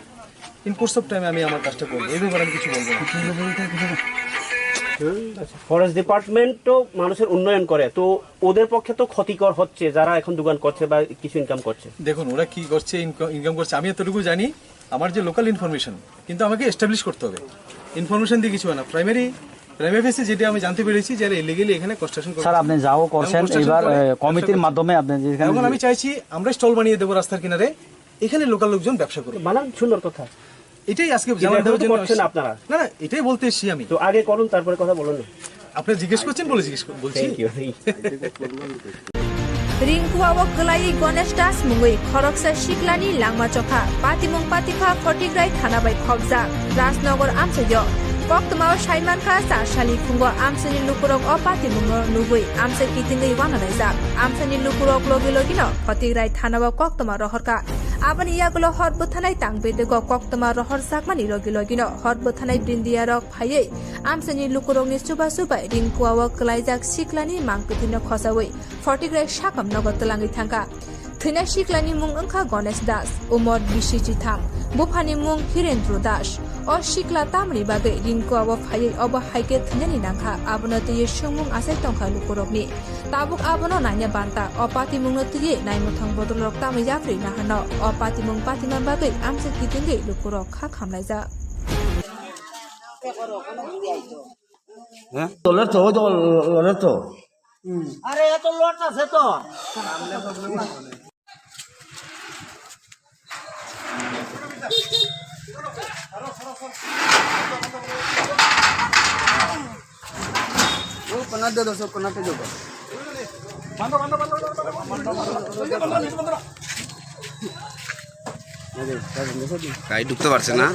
ইন কোর্স অফ টাইমে আমি আমার কাজটা করবো, এই ব্যাপারে আমি কিছু বলবো না। ফরেস্ট ডিপার্টমেন্ট তো মানুষের উন্নয়ন করে, তো ওদের পক্ষে তো ক্ষতিকর হচ্ছে যারা এখন দোকান করছে বা কিছু ইনকাম করছে। দেখুন, ওরা কি করছে, ইনকাম, ইনকাম করছে, আমি এতটুকু জানি। আমার যে লোকাল ইনফরমেশন, কিন্তু আমাকে এস্টাবলিশ করতে হবে। ইনফরমেশন দিয়ে কিছু হয় না। প্রাইমারি, প্রাইমারি ফেসে যেটা আমি জানতে পেরেছি যে এরা ইলিগালি এখানে কনস্ট্রাকশন করে। স্যার, আপনি যাও এবং করছেন, কনস্ট্রাকশন এবার, করে এ, কমিটির ব্যবসা মাধ্যমে আপনি যেখানে এখন আমি চাইছি আমরা স্টল বানিয়ে দেবো রাস্তার কিনারে, এখানে লোকাল লোকজন ব্যবসা করবে। বানান সুন্দর কথা। এটাই আজকে কিন্তু জানান এখন দেওয়ার তো জন্য করছেন আসছি। আপনারা। না, না, এটাই বলতে এসেছি আমি। তো আগে করুন, তারপরে কথা বলুন। আপনি জিজ্ঞেস করছেন বলে জিজ্ঞেস কর-, বলছি। Thank you. Ringkua o kwlaiwi Ganesh Das mungwi khoroksa siklani langma chokha, patimung patikha Photigrai thana bai khopjak Rajnagar amchaio. Koktwmao saimankha, char salni phungo amchaini lukurok o patimungno nugwi amchai kitingwi wanalaijak. Amchaini lukurok logi logino Photigrai thanao koktwma rohorkha. Aboni yagulo hor bwthanai tang bedego koktwma rohorjakmani logi logino hor bwthanai bindiyarok phaiwi amchaini lukurokni chuba chubai Ringkua o kwlaijak siklani mangpithino khosawi Photigrai sakam nogo twlangwi thangkha. Thwinai siklani mung wngkha Ganesh Das, umor bisi chitham, buphani mung Hirendra Das. O sikla tamoni bagwi Ringkua o phaiwi obo hai khe thwinani nangkha, abono twiwi swngmung achai tongkha lukurokni. Tabuk abono naina banta, o patimungno twiwi naimwthang bodolrok tamo yapri naharno. O patimung patima bagwi amchai kitingwi lukurok kha khamlaijak. হ্যাঁ? তোলের তো, ওই তো, লোডের তো। আরে, এত লোড আছে তো। ও, কোনাতে দোষ, কোনাতে যাবো। গাড়ি ঢুকতে পারছে না।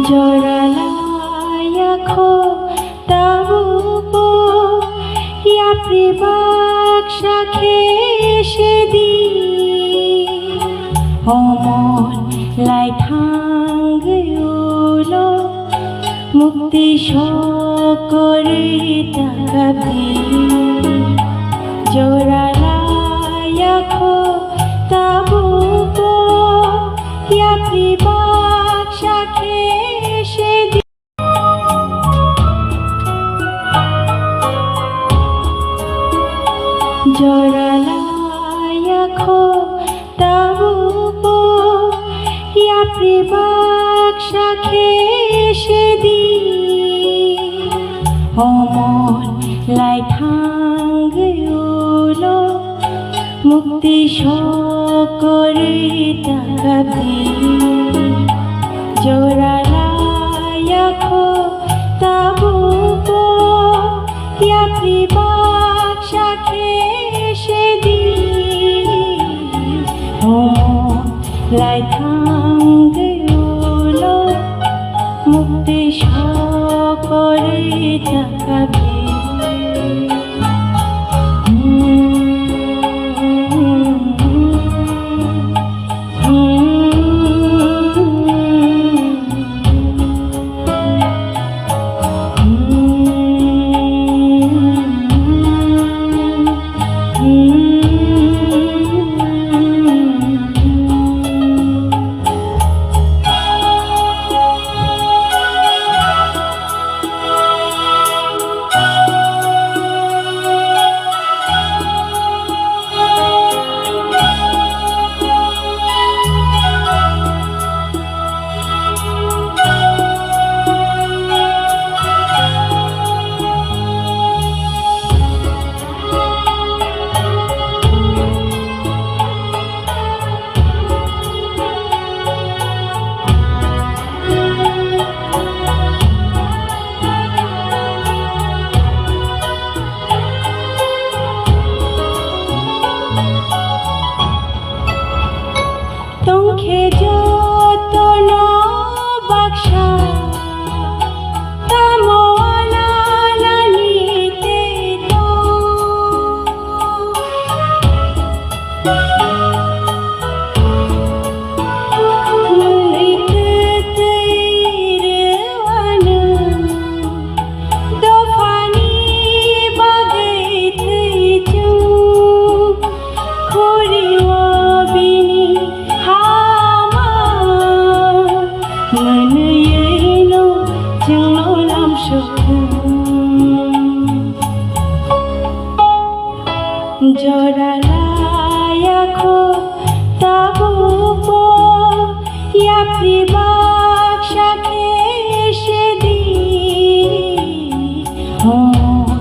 Joralaya kho tabubo yapri baksa khe se di. Homon lai thangwi ulo mukti sokorwi takabdi. Jora laiya kho tabukbo yapri baksa khe sedi. Jora laiya kho tabukbo yapri baksa khe sedi. Homon lai thangwi ulo mukti sokorwi takabdi. Jora laiya kho tabukbo yapri baksa khe sedi. Homon lai thangwi ulo mukti sokorwi takabdi. Tongkhe jotono baksa, tamo ananani tei tong. Mwnwi twtwi rwano dophani bagwi thwi chwng. Khuri o bini hama mwnwino chwngno lamsok. Jora laiya kho tabukbo yapri baksa khe sedi. Homon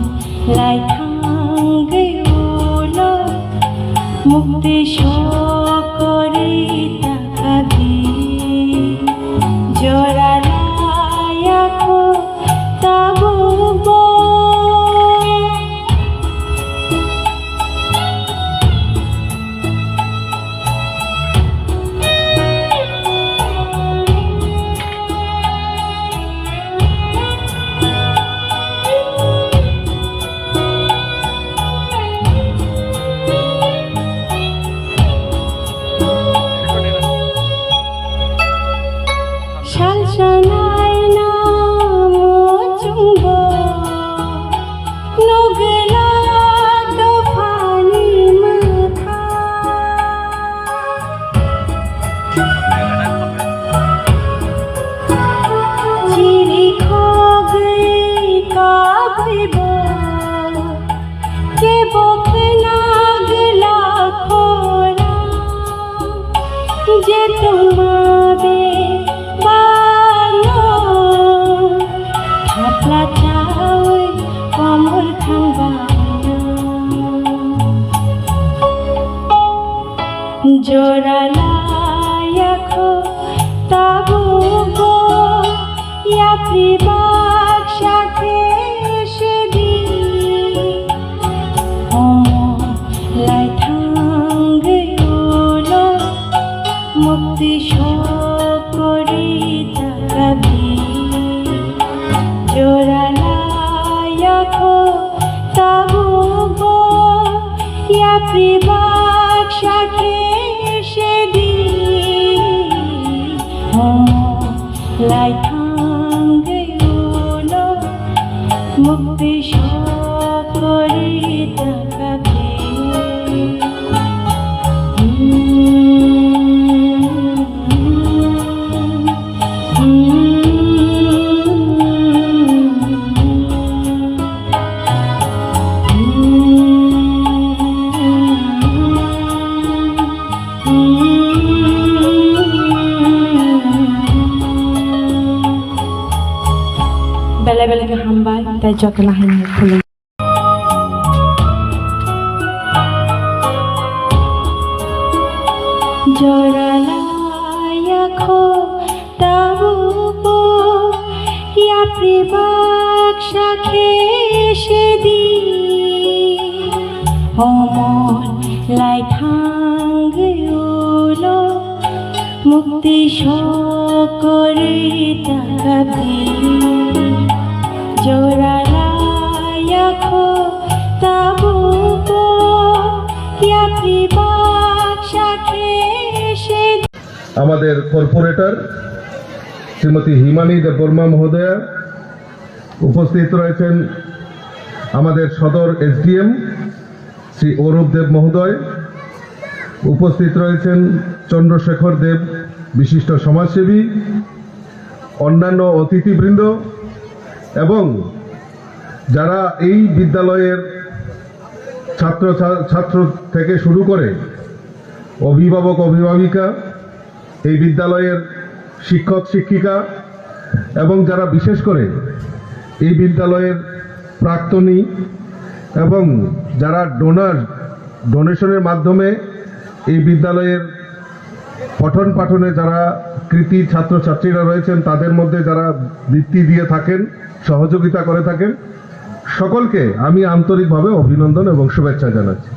lai thangwi ulo mukti sokorwi takabdi. Jora laiya kho tabukbo. Salsa naina muchungbo nugwlak dophani mwkha. Chiri khogwi kabwibo kebo khna gwlak khorang, je tongma bebakno thapla chaui komor thangbaino. Jora laiya kho tabukbo yapri baksa khe sedi. Homon lai thangwi ulo mukti sokorwi takabdi. Jora laiya kho tabukbo yapri baksa khe sedi. Lai thangwi ulo mukti sokori takati. Belai belai khe hambai, tei jotono hai khulum. Jora laya kho tabukbo yapri baksa khe sedi. Omon lai thangwi ulo mukti sokori takati. Jora laya kho tabukbo yapri baksa khe sedi. আমাদের কর্পোরেটর শ্রীমতী হিমানী দেববর্মা মহোদয়া, উপস্থিত রয়েছেন আমাদের সদর এসডিএম শ্রী অরূপ দেব মহোদয়, উপস্থিত রয়েছেন চন্দ্রশেখর দেব, বিশিষ্ট সমাজসেবী, অন্যান্য অতিথিবৃন্দ এবং যারা এই বিদ্যালয়ের ছাত্র ছা-, ছাত্র থেকে শুরু করে অভিভাবক অভিভাবিকা, এই বিদ্যালয়ের শিক্ষক শিক্ষিকা এবং যারা বিশেষ করে এই বিদ্যালয়ের প্রাক্তনী এবং যারা ডোনার, ডোনেশনের মাধ্যমে এই বিদ্যালয়ের পঠন পাঠনে যারা কৃতি ছাত্রছাত্রীরা রয়েছেন, তাদের মধ্যে যারা বৃত্তি দিয়ে থাকেন, সহযোগিতা করে থাকেন, সকলকে আমি আন্তরিকভাবে অভিনন্দন এবং শুভেচ্ছা জানাচ্ছি।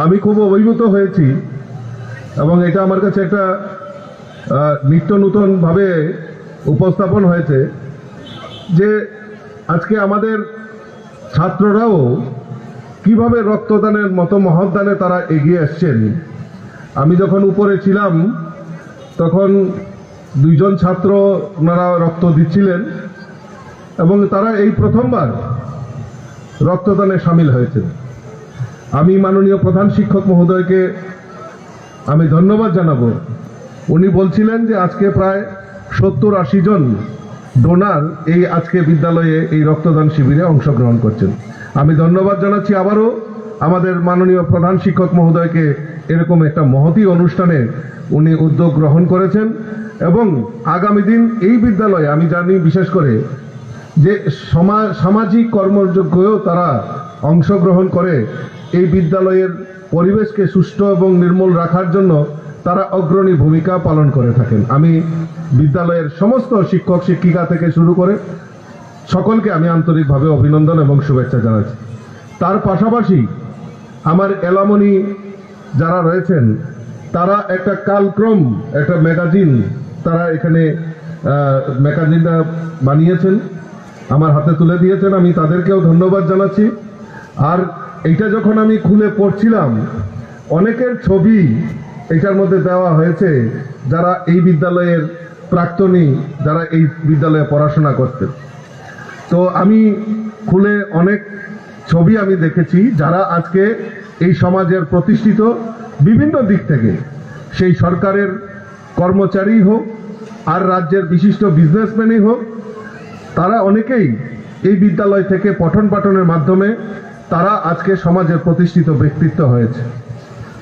আমি খুব অভিভূত হয়েছি এবং এটা আমার কাছে একটা, আহ, নিত্য নতুনভাবে উপস্থাপন হয়েছে যে আজকে আমাদের ছাত্ররাও কিভাবে রক্তদানের মতো মহৎ দানে তারা এগিয়ে আসছেন। আমি যখন উপরে ছিলাম, তখন দুইজন ছাত্র ওনারা রক্ত দিচ্ছিলেন এবং তারা এই প্রথমবার রক্তদানে সামিল হয়েছেন। আমি মাননীয় প্রধান শিক্ষক মহোদয়কে আমি ধন্যবাদ জানাবো। উনি বলছিলেন যে আজকে প্রায় সত্তর আশি জন ডোনার এই আজকে বিদ্যালয়ে এই রক্তদান শিবিরে অংশগ্রহণ করছেন। আমি ধন্যবাদ জানাচ্ছি আবারও আমাদের মাননীয় প্রধান শিক্ষক মহোদয়কে, এরকম একটা মহতী অনুষ্ঠানে উনি উদ্যোগ গ্রহণ করেছেন এবং আগামী দিন এই বিদ্যালয়ে আমি জানি বিশেষ করে যে সমা-, সামাজিক কর্মযজ্ঞেও তারা অংশগ্রহণ করে এই বিদ্যালয়ের পরিবেশকে সুষ্ঠু এবং নির্মল রাখার জন্য তারা অগ্রণী ভূমিকা পালন করে থাকেন। আমি বিদ্যালয়ের সমস্ত শিক্ষক শিক্ষিকা থেকে শুরু করে সকলকে আমি আন্তরিকভাবে অভিনন্দন এবং শুভেচ্ছা জানাচ্ছি। তার পাশাপাশি আমার এলামনি যারা রয়েছেন, তারা একটা কালক্রম, একটা ম্যাগাজিন তারা এখানে, আহ, ম্যাগাজিনটা বানিয়েছেন, আমার হাতে তুলে দিয়েছেন, আমি তাদেরকেও ধন্যবাদ জানাচ্ছি। আর এইটা যখন আমি খুলে পড়ছিলাম, অনেকের ছবি এটার মধ্যে দেওয়া হয়েছে, যারা এই বিদ্যালয়ের প্রাক্তনী, যারা এই বিদ্যালয়ে পড়াশোনা করতেন। তো আমি খুলে অনেক ছবি আমি দেখেছি, যারা আজকে এই সমাজের প্রতিষ্ঠিত বিভিন্ন দিক থেকে, সেই সরকারের কর্মচারী হোক আর রাজ্যের বিশিষ্ট বিজনেসম্যানই হোক, তারা অনেকেই এই বিদ্যালয় থেকে পঠন পাঠনের মাধ্যমে তারা আজকে সমাজের প্রতিষ্ঠিত ব্যক্তিত্ব হয়েছে।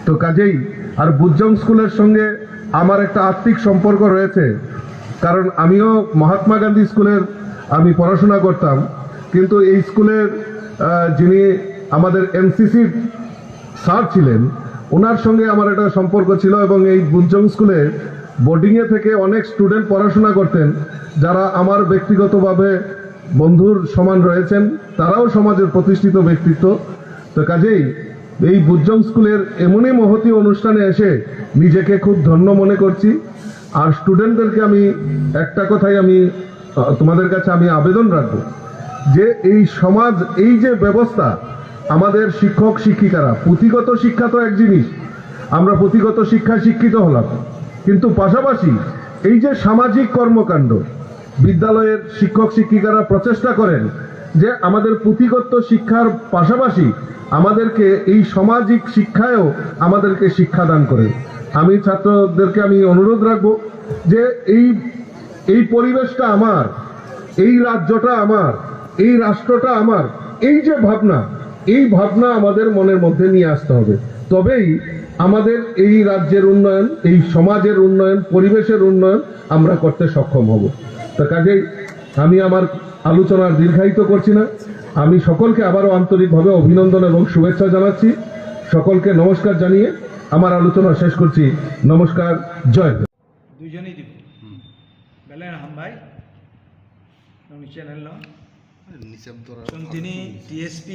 তো কাজেই আর বুজ্জং স্কুলের সঙ্গে আমার একটা আত্মিক সম্পর্ক রয়েছে, কারণ আমিও মহাত্মা গান্ধী স্কুলের আমি পড়াশোনা করতাম, কিন্তু এই স্কুলের, আহ, যিনি আমাদের এনসিসির স্যার ছিলেন, ওনার সঙ্গে আমার একটা সম্পর্ক ছিল এবং এই বুজ্জং স্কুলে বোর্ডিংয়ে থেকে অনেক স্টুডেন্ট পড়াশোনা করতেন, যারা আমার ব্যক্তিগতভাবে বন্ধুর সমান রয়েছেন, তারাও সমাজের প্রতিষ্ঠিত ব্যক্তিত্ব। তো কাজেই এই বুজ্জং স্কুলের এমনই মহতী অনুষ্ঠানে এসে নিজেকে খুব ধন্য মনে করছি। আর স্টুডেন্টদেরকে আমি একটা কথাই আমি, আহ, তোমাদের কাছে আমি আবেদন রাখবো যে এই সমাজ, এই যে ব্যবস্থা, আমাদের শিক্ষক শিক্ষিকারা, পুঁথিগত শিক্ষা তো এক জিনিস, আমরা পুঁথিগত শিক্ষায় শিক্ষিত হলাম, কিন্তু পাশাপাশি এই যে সামাজিক কর্মকাণ্ড, বিদ্যালয়ের শিক্ষক শিক্ষিকারা প্রচেষ্টা করেন যে আমাদের পুঁথিগত শিক্ষার পাশাপাশি আমাদেরকে এই সামাজিক শিক্ষায়ও আমাদেরকে শিক্ষাদান করেন। আমি ছাত্রদেরকে আমি অনুরোধ রাখব যে এই, এই পরিবেশটা আমার, এই রাজ্যটা আমার, এই রাষ্ট্রটা আমার, এই যে ভাবনা, এই ভাবনা আমাদের মনের মধ্যে নিয়ে আসতে হবে। তবেই আমাদের এই রাজ্যের উন্নয়ন, এই সমাজের উন্নয়ন, পরিবেশের উন্নয়ন আমরা করতে সক্ষম হব। তো কাজেই আমি আমার আলোচনা দীর্ঘায়িত করছি না। আমি সকলকে আবারও আন্তরিকভাবে অভিনন্দন এবং শুভেচ্ছা জানাচ্ছি। সকলকে নমস্কার জানিয়ে আমার আলোচনা শেষ করছি। নমস্কার, জয় Hind. Duijonwi dibo. Belai no hambai. Nongni channel no. Chwng tini T S P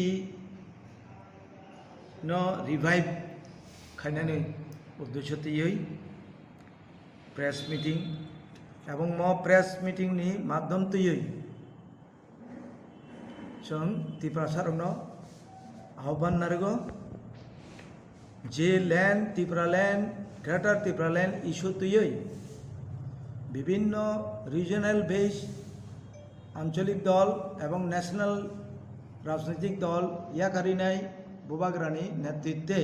no revive khainani uddesho twiwi press meeting, ebong mo press meeting ni madhyom twiwi chwng Tiprasarokno ahobhan narwgo je land, Tipraland, Greater Tipraland issue twiwi bibhinno regional based ancholik dol ebong national rajnitik dol yakarinai Bubagrani netritwe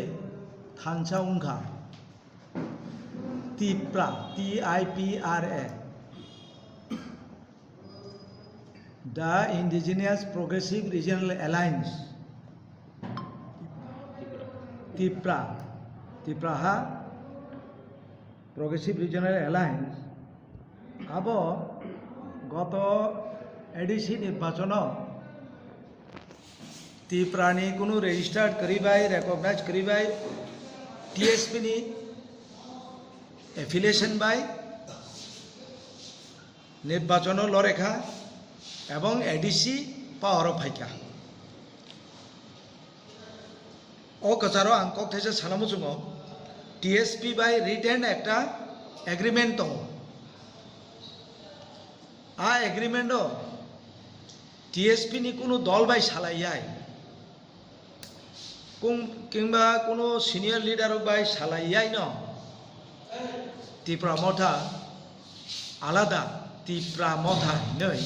thansa wngkha Tipra, T I P R A. The Indigenous Progressive Regional Alliance, Tipra, Tipraha Progressive Regional Alliance, abo goto A D C nirbachono Tiprani kunu registered kwrwi bai, recognized kwrwi bai, T S P ni affiliation bai, nirbachono lorekha ebong A D C power o phaikha. O kwcharo ang kok thaisa sana muchungo, T S P bai written ekta agreement tongo. A agreement o T S P ni kunu dol bai salai yai. Kung-, kingba kuno senior leader rok bai salai yai no Tipra Motha alada Tipra Motha hinwi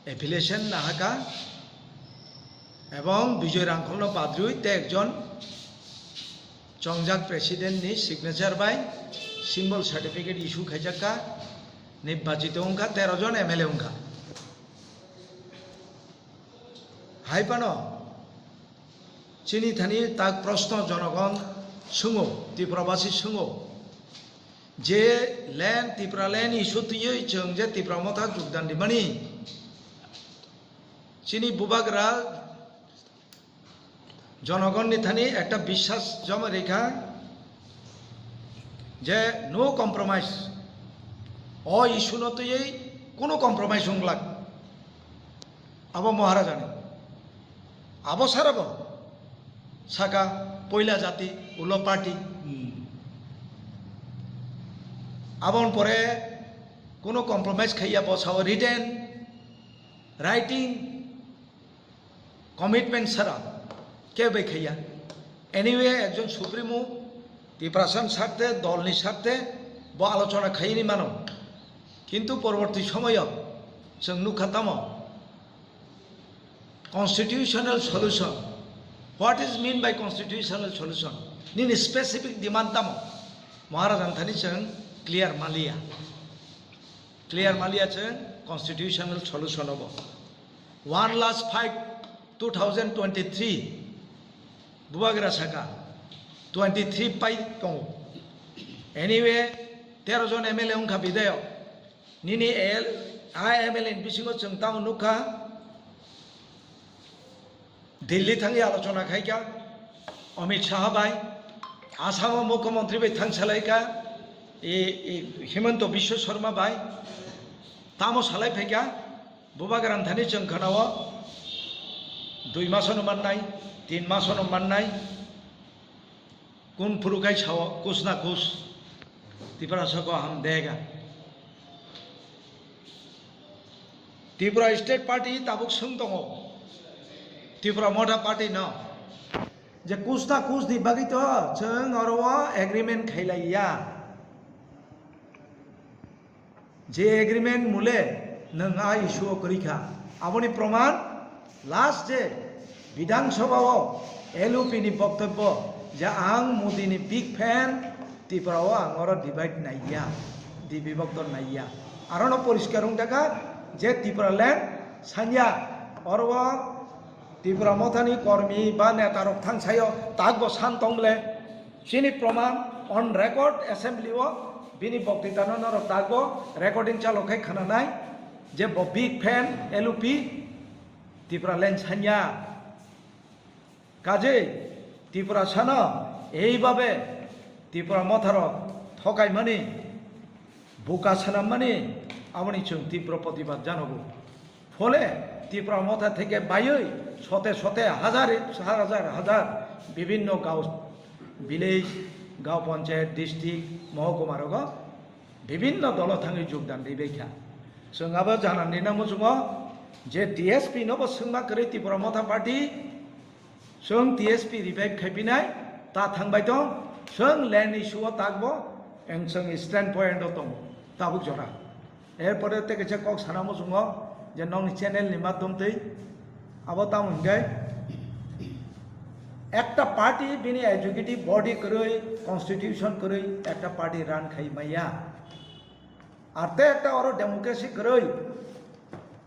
affiliation nahaka ebong Bijoy Rangkholno badrwi te ekjon chongjak president ni signature bai symbol certificate issue khaijak kha, nirbachito wngkha, tero jon M L A wngkha. Hai phano chini thani tak proshno jonogon swngo, Tripurabasi swngo, je land, Tipraland issue twiwi chwng je Tipra Motha jogdan rimani, chini bubagra jonogonni thani ekta biswas joma rikha je no compromise, o issue no twiwi kuno compromise wng glak. Abo Maharajani. Abo sara bo saka poila jati ulo party. Hmm. Aboni pore kuno compromise khaiya bo sao written, writing, commitment sara kebo khaiya. Anyway, ekjon supremo Tiprasani sarthe, dolni sarthe bo alochona khaini mano. Kintu porborti somoyo chwng nukha tamo constitutional solution. What is mean by constitutional solution? Nini specific demand tamo? Maharaj ang thani chwng clear maliya. Clear maliya chwng constitutional solution obo. One last fight two thousand twenty-three bubagra saka twenty-three pai tongo. Anyway, tero jon M L A wngkha bidayok. Nini L, I M L ni bisingo chwng tamo nukha, Delhi thangwi alochona khaikha Amit Shah bai, Assam o Mukhyamantri bai thang salaikha, e, e, Himanta Biswa Sarma bai, tamo salai phaikha, bubagra thani chwng khanao dui masono mannai, tin masono mannai, Kun phuru kai sao kus na kus Tiprasa ko ham dega. Tripura State Party tabuk swng tongo, Tripura Motha Party no, je kus na kus ni bagwi to chwng oro o agreement khailaiya. Je agreement mule nwng a issue o kwrwi kha, aboni proman last je Bidhan Sabha o L U P ni boktobbo je ang Modi ni big fan, Tripura o ang oro divide naiya, dibibokto naiya. Arono poriskar wngjakha je Tripura land sanya, oro o Tipra Mothani kormi ba netarok thangsaio takbo san tong le, chini proman on record assembly o bini boktitano norok takbo recording chalo khe khananai je bo big fan L U P Tipra land sanya. Kajei Tipra sano eibabe Tipra Motharok thokaimani, buka sanammani, aboni chwng tibro protibad janogo. Phole Tipra Motha theke baiwi sote sote, hazar, hazar, hazar bibhinno gao, village, gao panchayat, district, mohokuma rogo bibhinno dolo thangwi jogdan ribai kha. Chwng abo janani nangmo chwngo je T S P no bo swngma kwrwi Tipra Motha Party, chwng T S P revive khaipinai, ta thangbai tong, chwng land issue o takbo, eng chwng stand point o tongo, tabuk jora. Erpore tei kaisa kok sana muchungo je nokni channel ni madhyom twi abo tamo hinkhe ekta party bini executive body kwrwi, constitution kwrwi ekta party run khai maya. Ar tei ekta oro democracy kwrwi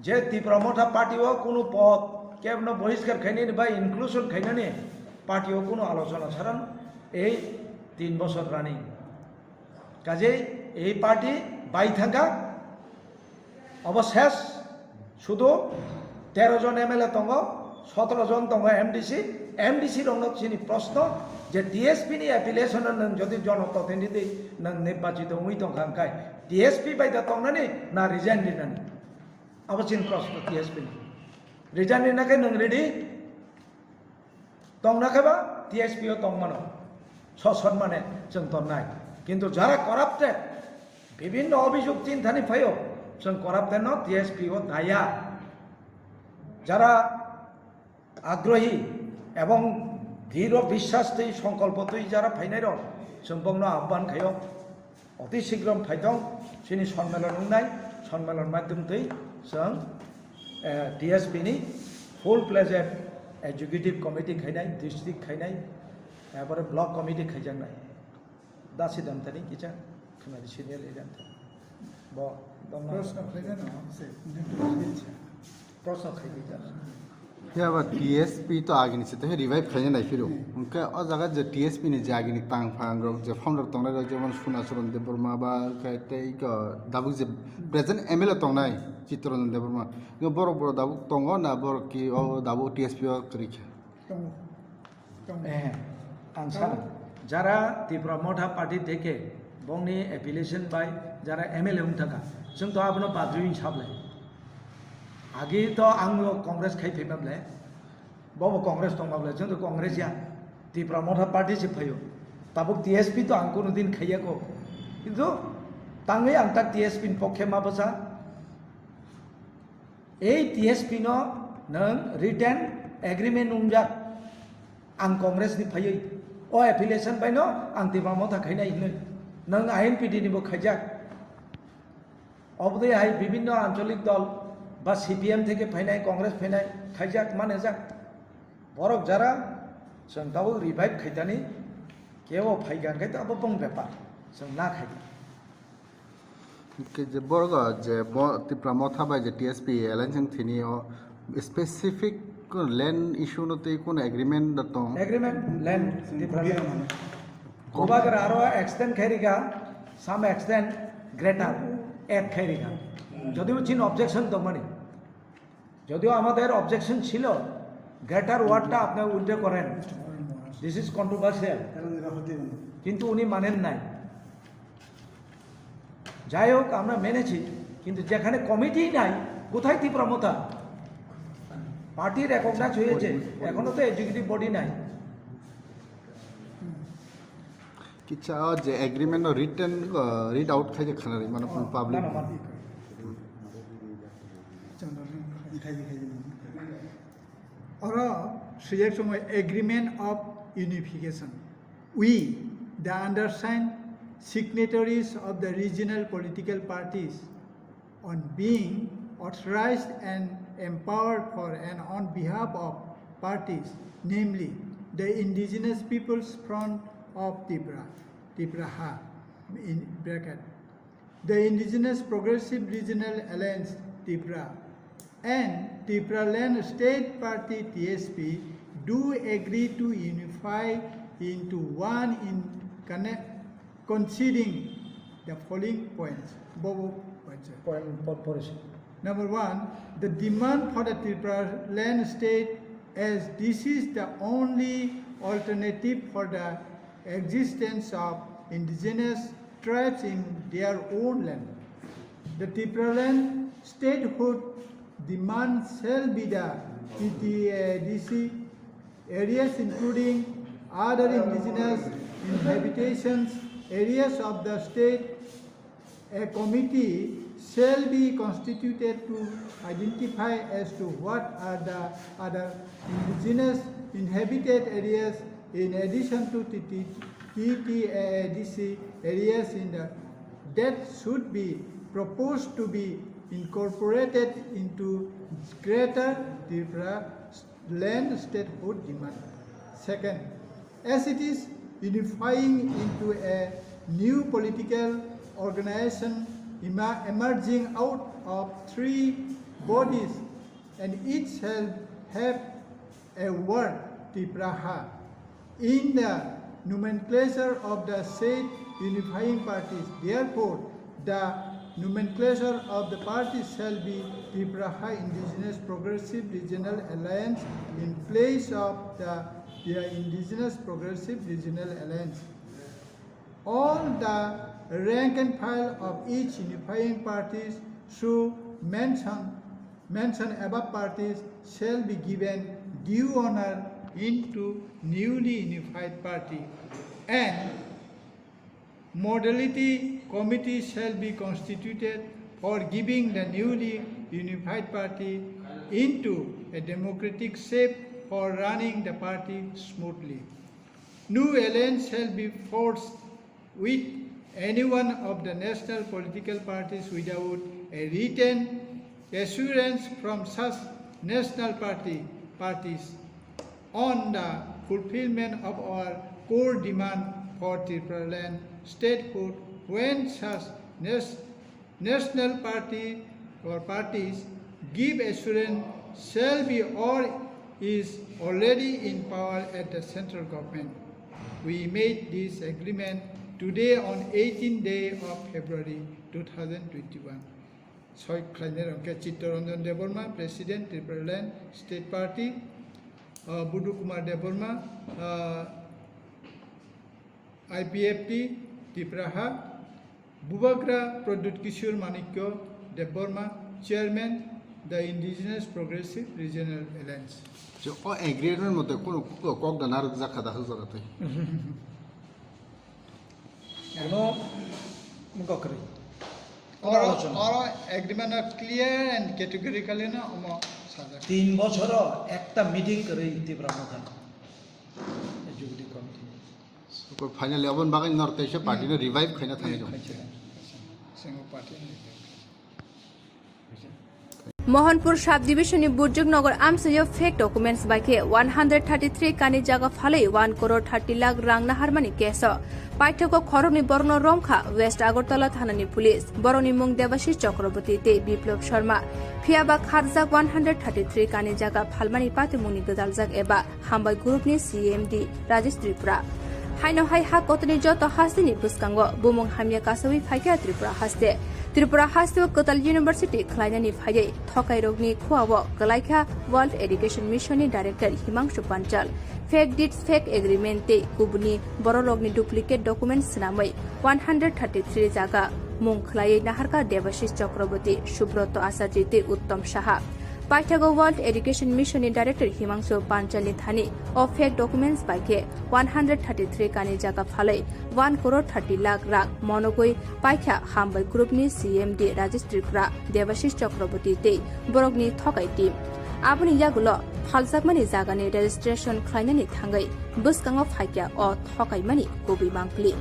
je Tipra Motha party o kunu pod kebno bohiskar khainani ba inclusion khainani party o kunu alochona saran ei tin bochor running. Kajei ei party bai thangkha, obo ses, sudu tero jon M L A tongo, sotoro jon tongo M D C, M D C rokno chini proshno je T S P ni affiliation no nwng jodi jonoprotinidhi nwng nirbachito wngwi tongkha hwnkhe T S P bai da tongnani na resign rinani? Abo chini proshno T S P ni. Resign rina khe nwng ready? Tongna khe ba T S P o tongmano, sosonmane chwng tonnai. Kintu jara corrupted, bibhinno obhijog chinthani phaio, chwng corrupted no T S P o daya. Jara agrohi ebong dhiro biswas twi songkolpo twi jara phainairok, chwng bokno ahban khaio. Oti sigram phaitong, chini sonmelon wngnai, sonmelon madhyom twi chwng, eh, T S P ni full fledged executive committee khainai, district khainai, ebore block committee khaijaknai. Dasi Damtani kisa khwnadi senior leader. Bo dongma. Proshno khaijano, se, proshno khaijak. Phiya ba T S P to agini se to revive khaina nai phiro. Hwnkhe o jaga je T S P ni je agini tang phang rok je founder tongnai rok jemon Sunacharan Debbarma ba khe tei ko dabuk je present M L A tongnai Chittaranjan Debbarma. Yo borok borok dabuk tongo na borok ki o dabuk T S P o kwrwi kha? Tongo. Tongo. Eh, ang sano. Jara Tipra Motha Party theke bongni affiliation bai jara M L A wng thangkha. Chwng to abono badri wng sablai. Agi to ang lo Congress khai phaiba ble, bobo Congress tongma ble, chwng to Congress ya, Tipra Motha Party se phaio. Tabuk T S P to ang kuno din khaiya ko. Kintu tangwi ang ta T S P ni pokhe ma bwsa. Ei T S P no nwng written agreement wngjak, ang Congress ni phaiwi. O affiliation bai no ang Tipra Motha khainai hinwi. Nwng I N P D ni bo khaijak. Obodai hai bibhinno ancholik dol ba C P M theke phainai, Congress phainai khaijak manajak. Borok jara chwng tabuk revive khaitani, kebo phaikha hwnkhe abo bong bepar, chwng na khaikha. Hwnkhe je borok je bo Tipra Motha bai je T S P alliance wng thini o specific land issue no tei kono agreement da tong? Agreement, land, Tipra land. Bubagra aro extend khai rikha, some extend greater, add khai rikha. যদিও chini objection tongmani, যদিও আমাদের objection ছিল, greater word টা আপনি উল্লেখ করেন, this is controversial, কিন্তু উনি মানেন নাই। যাই হোক, আমরা মেনেছি, কিন্তু যেখানে কমিটি নাই, কোথায় ত্রিপুরা মথা? পার্টি রেকগনাইজ হয়েছে, এখনো তো এক্সিকিউটিভ বডি নাই। Kicha o je agreement no written, uh, read out khai de khana ri mano public. Mano, mano. Oro swijak chwngwi agreement of unification. We, the undersigned signatories of the regional political parties, on being authorized and empowered for and on behalf of parties, namely the Indigenous Peoples Front of Tipra, Tipraha, in bracket, the Indigenous Progressive Regional Alliance, Tipra, and Tipraland State Party, T S P, do agree to unify into one in connect, conceding the following points. Bobo points. Point po-, poris. Number one, the demand for the Tipraland state, as this is the only alternative for the existence of indigenous tribes in their own land. The Tipraland statehood demand shall be the T T A D C areas including other indigenous inhabitations areas of the state. A committee shall be constituted to identify as to what are the other indigenous inhabited areas in addition to T T, T T A A D C areas in the, that should be proposed to be incorporated into Greater Tripura land statehood demand. Second, as it is unifying into a new political organization ema-, emerging out of three bodies, and each shall have a word, Tipraha, in the nomenclature of the said unifying parties. Therefore, the nomenclature of the parties shall be Tipraha Indigenous Progressive Regional Alliance in place of the, the Indigenous Progressive Regional Alliance. All the rank and file of each unifying parties should mention, mention above parties shall be given due honor into newly unified party, and modality committee shall be constituted for giving the newly unified party into a democratic shape for running the party smoothly. No alliance shall be forced with any one of the national political parties without a written assurance from such national party, parties on the fulfillment of our core demand for Tipraland statehood when such nas-, national party or parties give assurance shall be or is already in power at the central government. We made this agreement today on eighteenth day of February two thousand twenty-one. Soi khlainai rok khe Chittaranjan Debbarma, President, Tipraland State Party, uh, Budu Kumar Debbarma, uh, I P F T, Tipraha, Bubagra Pradyut Kishore Manikya Debbarma, Chairman, the Indigenous Progressive Regional Alliance. So, o agreement mote kono kok da narwk jakha da hwjak twi. Ano mungkha kwrwi. Oro, oro agreement no clear and categorically no omo sajak. Tin bochoro ekta meeting kwrwi Tipra Motha Executive Committee. Finally oboni bagwi northeast party no revive khaina thangwi rw. Single party no revive khaina. Mohanpur sub division ni Burjuknagar amchaio fake documents bai khe one hundred thirty three kani jaga phalwi one crore thirty lakh rang naharmani case o paithago khoroknwi borokno romkha West Agartala thanani police. Borokni mung Debashish Chakraborty tei Biplab Sharma. Phiyaba kharjak one hundred thirty three kani jaga phalmani patimungni gwdaljak eba Hambai Group ni C M D Rajesh Tripura. Haino hai ha kotorni joto hasteni bwskango bumung hamya kasawi phaikha Tripura haste. Tripura hasteo kwtal university khlainani phaiwi thokairokni khua-o kwlaikha World Education Mission ni Director Himangshu Panchal. Fake deeds, fake agreement tei kubuni bororokni duplicate documents swnamwi one hundred thirty three jaga mung khlaiwi naharkha Debashish Chakraborty, Subroto Achatri tei Uttom Saha. Paithago World Education Mission ni Director Himangshu Panchal ni thani o fake documents bai khe one hundred thirty three kani jaga phalwi one crore thirty lakh rang monogwi paikha Hambai Group ni C M D Rajesh Tripura, Debashish Chakraborty tei borokni thokai team. Aboni yagulo phaljakmani jagani registration khlainani thangwi bwskango phaikha o thokaimani kubui mangpili.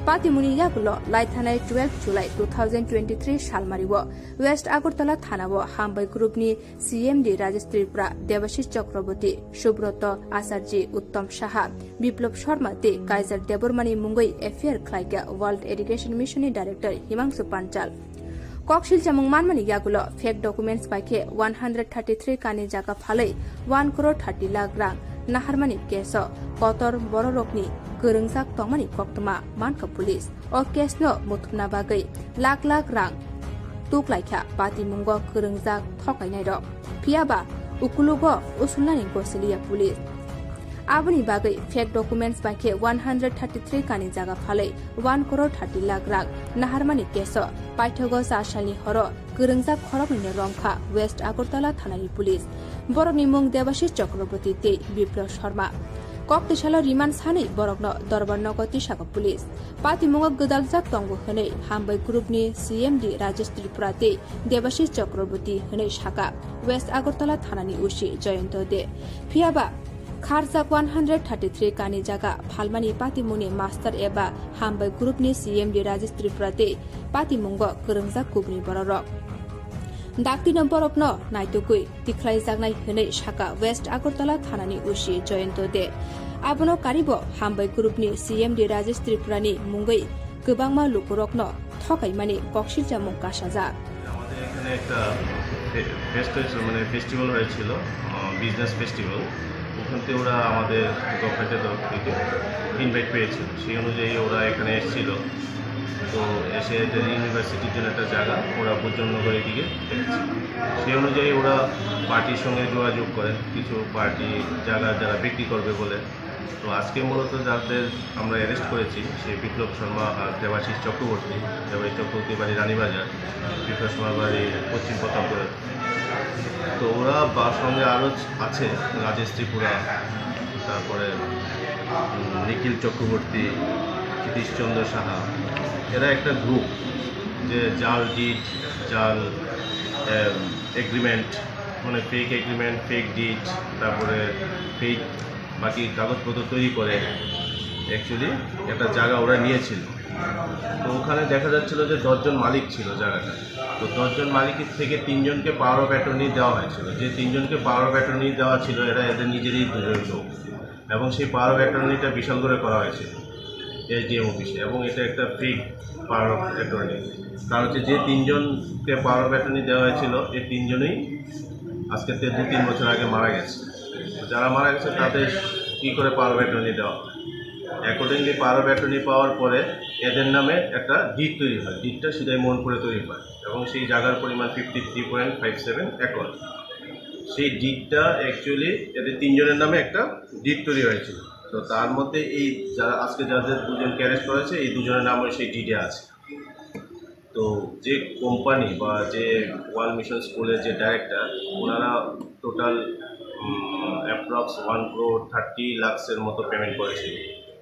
Patimungni yagulo laithanai twelve July two thousand twenty-three salmario West Agartala thanao Hambai Groupni C M D Rajesh Tripura, Debashis Chakraborty, Subroto Acharjee, Uttam Saha, Biplab Sharma tei Kaiser Debbarmani mungwi F I R khlaikha World Education Mission ni Director Himangshu Panchal. Kok silchamung manmani yagulo fake documents bai khe one hundred thirty-three kani jaga phalwi one crore thirty lakh rang naharmani case o kotor bororokni kwrwngjak tongmani koktwma mankha police. O case no muthupna bagwi lakh lakh rang tuklaikha patimungo kwrwngjak thokainairok. Phiyaba ukulugo usulnani gosiliya police. Aboni bagwi fake documents bai khe one hundred thirty-three kani jaga phalwi one crore thirty lakh rang naharmani case o paithago char salni horo kwrwngjak khoroknwino romkha West Agartala thanani police. Borokni mung Debashis Chakraborty tei Biplab Sharma. Kok tisalo remand sanwi borokno Dorbar nogo tisago police. Patimungo gwdaljak tongo hwnwi Hambai Groupni C M D Rajesh Tripura tei Debashis Chakraborty hwnwi saka West Agartala thanani O C Jayanta De. Phiyaba kharjak one hundred thirty-three kani jaga phalmani patimungni master eba Hambai Groupni C M D Rajesh Tripura tei patimungo kwrwngjak kubuni bororok. Daktino borokno naitugwi tikhlaijaknai hwnwi saka West Agartala thanani O C Jayanta De. Abono karibo Hambai Groupni C M D Rajesh Tripurani mungwi kwbangma lukurokno thokaimani koksilchamung kasajak. আমাদের এখানে একটা ফে-, ফেস্ট হয়েছিল, মানে ফেস্টিভ্যাল হয়েছিল, আহ, business festival. ওখান থেকে ওরা আমাদের গভর্নমেন্টের তরফ থেকে ইনভাইট পেয়েছিল, সেই অনুযায়ী ওরা এখানে এসেছিল। তো এসে এদের ইউনিভার্সিটির জন্য একটা জায়গা ওরা বুদ্ধনগরের দিকে দেখেছিল। সেই অনুযায়ী ওরা পার্টির সঙ্গে যোগাযোগ করেন, কিছু পার্টি জায়গা যারা বিক্রি করবে বলে। তো আজকে মূলত যাদের আমরা অ্যারেস্ট করেছি, সেই বিপ্লব শর্মা আর দেবাশিস চক্রবর্তী। দেবাশিস চক্রবর্তী বাড়ি রানীবাজার, বিপ্লব শর্মার বাড়ি পশ্চিম প্রতাপগড়ের। তো ওরা বা সঙ্গে আরও আছে রাজেশ ত্রিপুরা, তারপরে, উম, নিখিল চক্রবর্তী, ক্ষিতীশচন্দ্র সাহা। এরা একটা গ্রুপ যে জাল ডিড, জাল, এম, এগ্রিমেন্ট, মানে ফেক এগ্রিমেন্ট, ফেক ডিড, তারপরে ফেক বাকি কাগজপত্র তৈরি করে অ্যাকচুয়ালি একটা জায়গা ওরা নিয়েছিল। তো ওখানে দেখা যাচ্ছিল যে দশজন মালিক ছিল জায়গাটা। তো দশজন মালিক থেকে তিনজনকে পাওয়ার অফ অ্যাটর্নি দেওয়া হয়েছিল। যে তিনজনকে পাওয়ার অফ অ্যাটর্নি দেওয়া ছিল, এরা এদের নিজেরই দুজন লোক, এবং সেই পাওয়ার অফ অ্যাটর্নিটা বিশালগড়ে করা হয়েছিল এসডিএম অফিসে, এবং এটা একটা ফেক পাওয়ার অফ অ্যাটর্নি। কারণ হচ্ছে, যে তিনজনকে পাওয়ার অফ অ্যাটর্নি দেওয়া হয়েছিল, এই তিনজনই আজকে তে-, দু তিন বছর আগে মারা গেছে। তো যারা মারা গেছে, তাদের কি করে পাওয়ার অফ অ্যাটর্নি দেওয়া হয়? অ্যাকর্ডিংলি, পাওয়ার অফ অ্যাটর্নি পাওয়ার পরে এদের নামে একটা ডিড তৈরি হয়। ডিডটা সিধাই মোহনপুরে তৈরি হয়, এবং সেই জায়গার পরিমাণ fifty three point five seven acre. সেই ডিডটা অ্যাকচুয়ালি এদের তিনজনের নামে একটা ডিড তৈরি হয়েছিল। তো তার মধ্যে এই যারা আজকে যাদের দুজনকে অ্যারেস্ট করা হয়েছে, এই দুজনের নামও সেই ডিডে আছে। তো যে কোম্পানি বা যে ওয়ার্ল্ড মিশন স্কুলের যে ডাইরেক্টর, ওনারা টোটাল, উম, অ্যাপ্রক্স ওয়ান ক্রোর থার্টি লাখসের মতো পেমেন্ট করেছিল।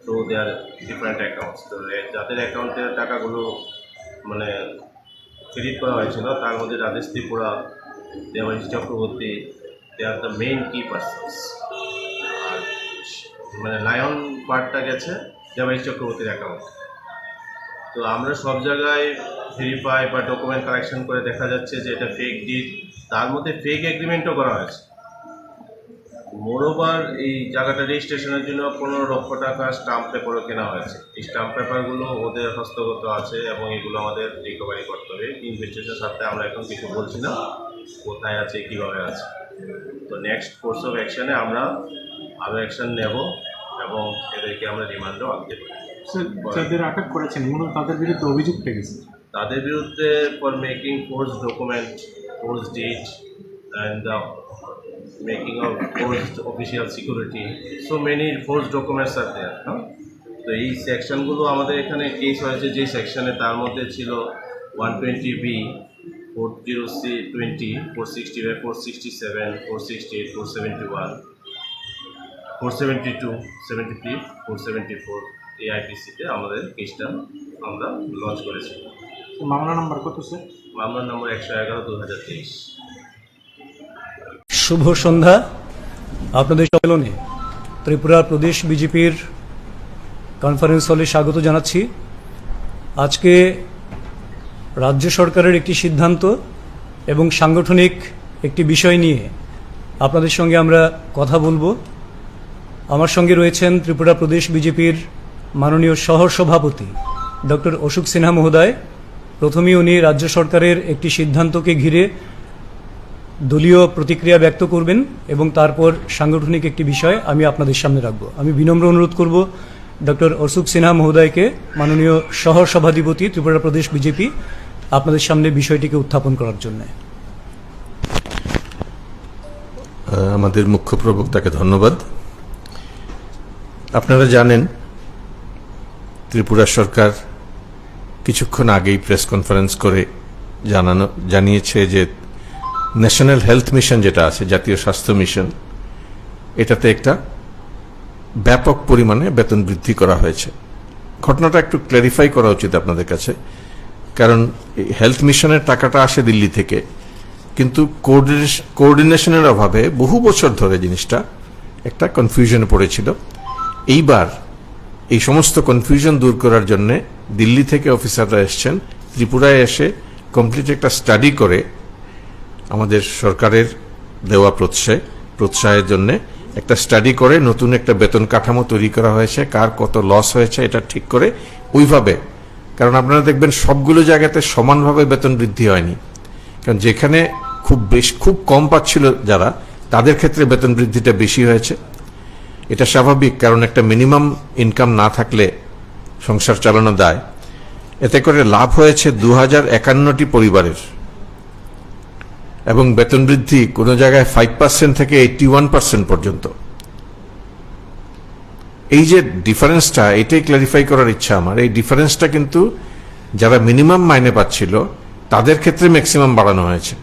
তো দে আর ডিফারেন্ট অ্যাকাউন্টস। তো এ-, যাদের অ্যাকাউন্টের টাকাগুলো, মানে, ফ্রিজ করা হয়েছিল, তার মধ্যে রাজেশ ত্রিপুরা, দেবাশিস Chakraborty, they are the main key persons। আর, মানে, লায়ন পার্টটা গেছে দেবাশিস চক্রবর্তীর অ্যাকাউন্ট। তো আমরা সব জায়গায় ভেরিফাই বা ডকুমেন্ট কালেকশন করে দেখা যাচ্ছে যে এটা ফেক ডিড, তার মধ্যে ফেক এগ্রিমেন্টও করা হয়েছে। মোরওভার, এই জায়গাটা রেজিস্ট্রেশনের জন্য পনেরো লক্ষ টাকা স্টাম্প পেপারও কেনা হয়েছে। এই স্টাম্প পেপারগুলো ওদের হস্তগত আছে এবং এগুলো আমাদের রিকভারি করতে হবে। ইনভেস্টিগেশন স্বার্থে আমরা এখন কিছু বলছি না, কোথায় আছে, কিভাবে আছে। তো নেক্সট কোর্স অফ অ্যাকশনে আমরা আরও অ্যাকশন নেব এবং এদেরকে আমরা রিমান্ডও আনতে পারি। স্যার, যাদের আটক করেছেন, মূলত তাদের বিরুদ্ধে অভিযোগটা কি, স্যার? তাদের বিরুদ্ধে for making false document, false deed and the making of false official security, so many false documents are there, no? তো এই সেকশনগুলো আমাদের এখানে কেস হয়েছে, যে সেকশনে, তার মধ্যে ছিল one twenty B, four zero C twenty, four sixty five, four sixty seven, four sixty eight, four seventy one, four seventy two, seventy three, four seventy four, এই আইপিসিতে আমাদের কেসটা আমরা লঞ্চ করেছি। মামলা নাম্বার কত, স্যার? মামলা নম্বর একশো এগারো, দু হাজার তেইশ। শুভ সন্ধ্যা। আপনাদের সম্মেলনে ত্রিপুরা প্রদেশ বিজেপির কনফারেন্স হলে স্বাগত জানাচ্ছি। আজকে রাজ্য সরকারের একটি সিদ্ধান্ত এবং সাংগঠনিক একটি বিষয় নিয়ে আপনাদের সঙ্গে আমরা কথা বলবো। আমার সঙ্গে রয়েছেন ত্রিপুরা প্রদেশ বিজেপির মাননীয় সহ সভাপতি ডক্টর অশোক সিনহা মহোদয়। প্রথমেই উনি রাজ্য সরকারের একটি সিদ্ধান্তকে ঘিরে দলীয় প্রতিক্রিয়া ব্যক্ত করবেন এবং তারপর সাংগঠনিক একটি বিষয় আমি আপনাদের সামনে রাখব। আমি বিনম্র অনুরোধ করব ডক্টর অশোক সিনহা মহোদয়কে, মাননীয় সহ সভাধিপতি ত্রিপুরা প্রদেশ বিজেপি, আপনাদের সামনে বিষয়টিকে উত্থাপন করার জন্য। আহ, আমাদের মুখ্য প্রবক্তাকে ধন্যবাদ। আপনারা জানেন, ত্রিপুরা সরকার কিছুক্ষণ আগেই প্রেস কনফারেন্স করে জানানো জানিয়েছে যে ন্যাশনাল হেলথ মিশন যেটা আছে, জাতীয় স্বাস্থ্য মিশন, এটাতে একটা ব্যাপক পরিমাণে বেতন বৃদ্ধি করা হয়েছে। ঘটনাটা একটু ক্ল্যারিফাই করা উচিত আপনাদের কাছে, কারণ এই হেলথ মিশনের টাকাটা আসে দিল্লি থেকে, কিন্তু কোঅর্ডিনেশনের অভাবে বহু বছর ধরে জিনিসটা একটা কনফিউশনে পড়েছিল। এইবার এই সমস্ত কনফিউশন দূর করার জন্য দিল্লি থেকে অফিসাররা এসছেন, ত্রিপুরায় এসে কমপ্লিট একটা স্টাডি করে আমাদের সরকারের দেওয়া প্রত্যয় প্রত্যয়ের জন্য একটা স্টাডি করে নতুন একটা বেতন কাঠামো তৈরি করা হয়েছে, কার কত লস হয়েছে এটা ঠিক করে ওইভাবে। কারণ আপনারা দেখবেন, সবগুলো জায়গাতে সমানভাবে বেতন বৃদ্ধি হয়নি, কারণ যেখানে খুব বেশ খুব কম পাচ্ছিল যারা, তাদের ক্ষেত্রে বেতন বৃদ্ধিটা বেশি হয়েছে। এটা স্বাভাবিক, কারণ একটা মিনিমাম ইনকাম না থাকলে সংসার চালানো দায়। এতে করে লাভ হয়েছে দু হাজার একান্নটি পরিবারের, এবং বেতন বৃদ্ধি কোনো জায়গায় ফাইভ পার্সেন্ট থেকে এইটটি ওয়ান পার্সেন্ট পর্যন্ত। এই যে ডিফারেন্সটা, এটাই ক্ল্যারিফাই করার ইচ্ছা আমার। এই ডিফারেন্সটা কিন্তু যারা মিনিমাম মাইনে পাচ্ছিল, তাদের ক্ষেত্রে ম্যাক্সিমাম বাড়ানো হয়েছে,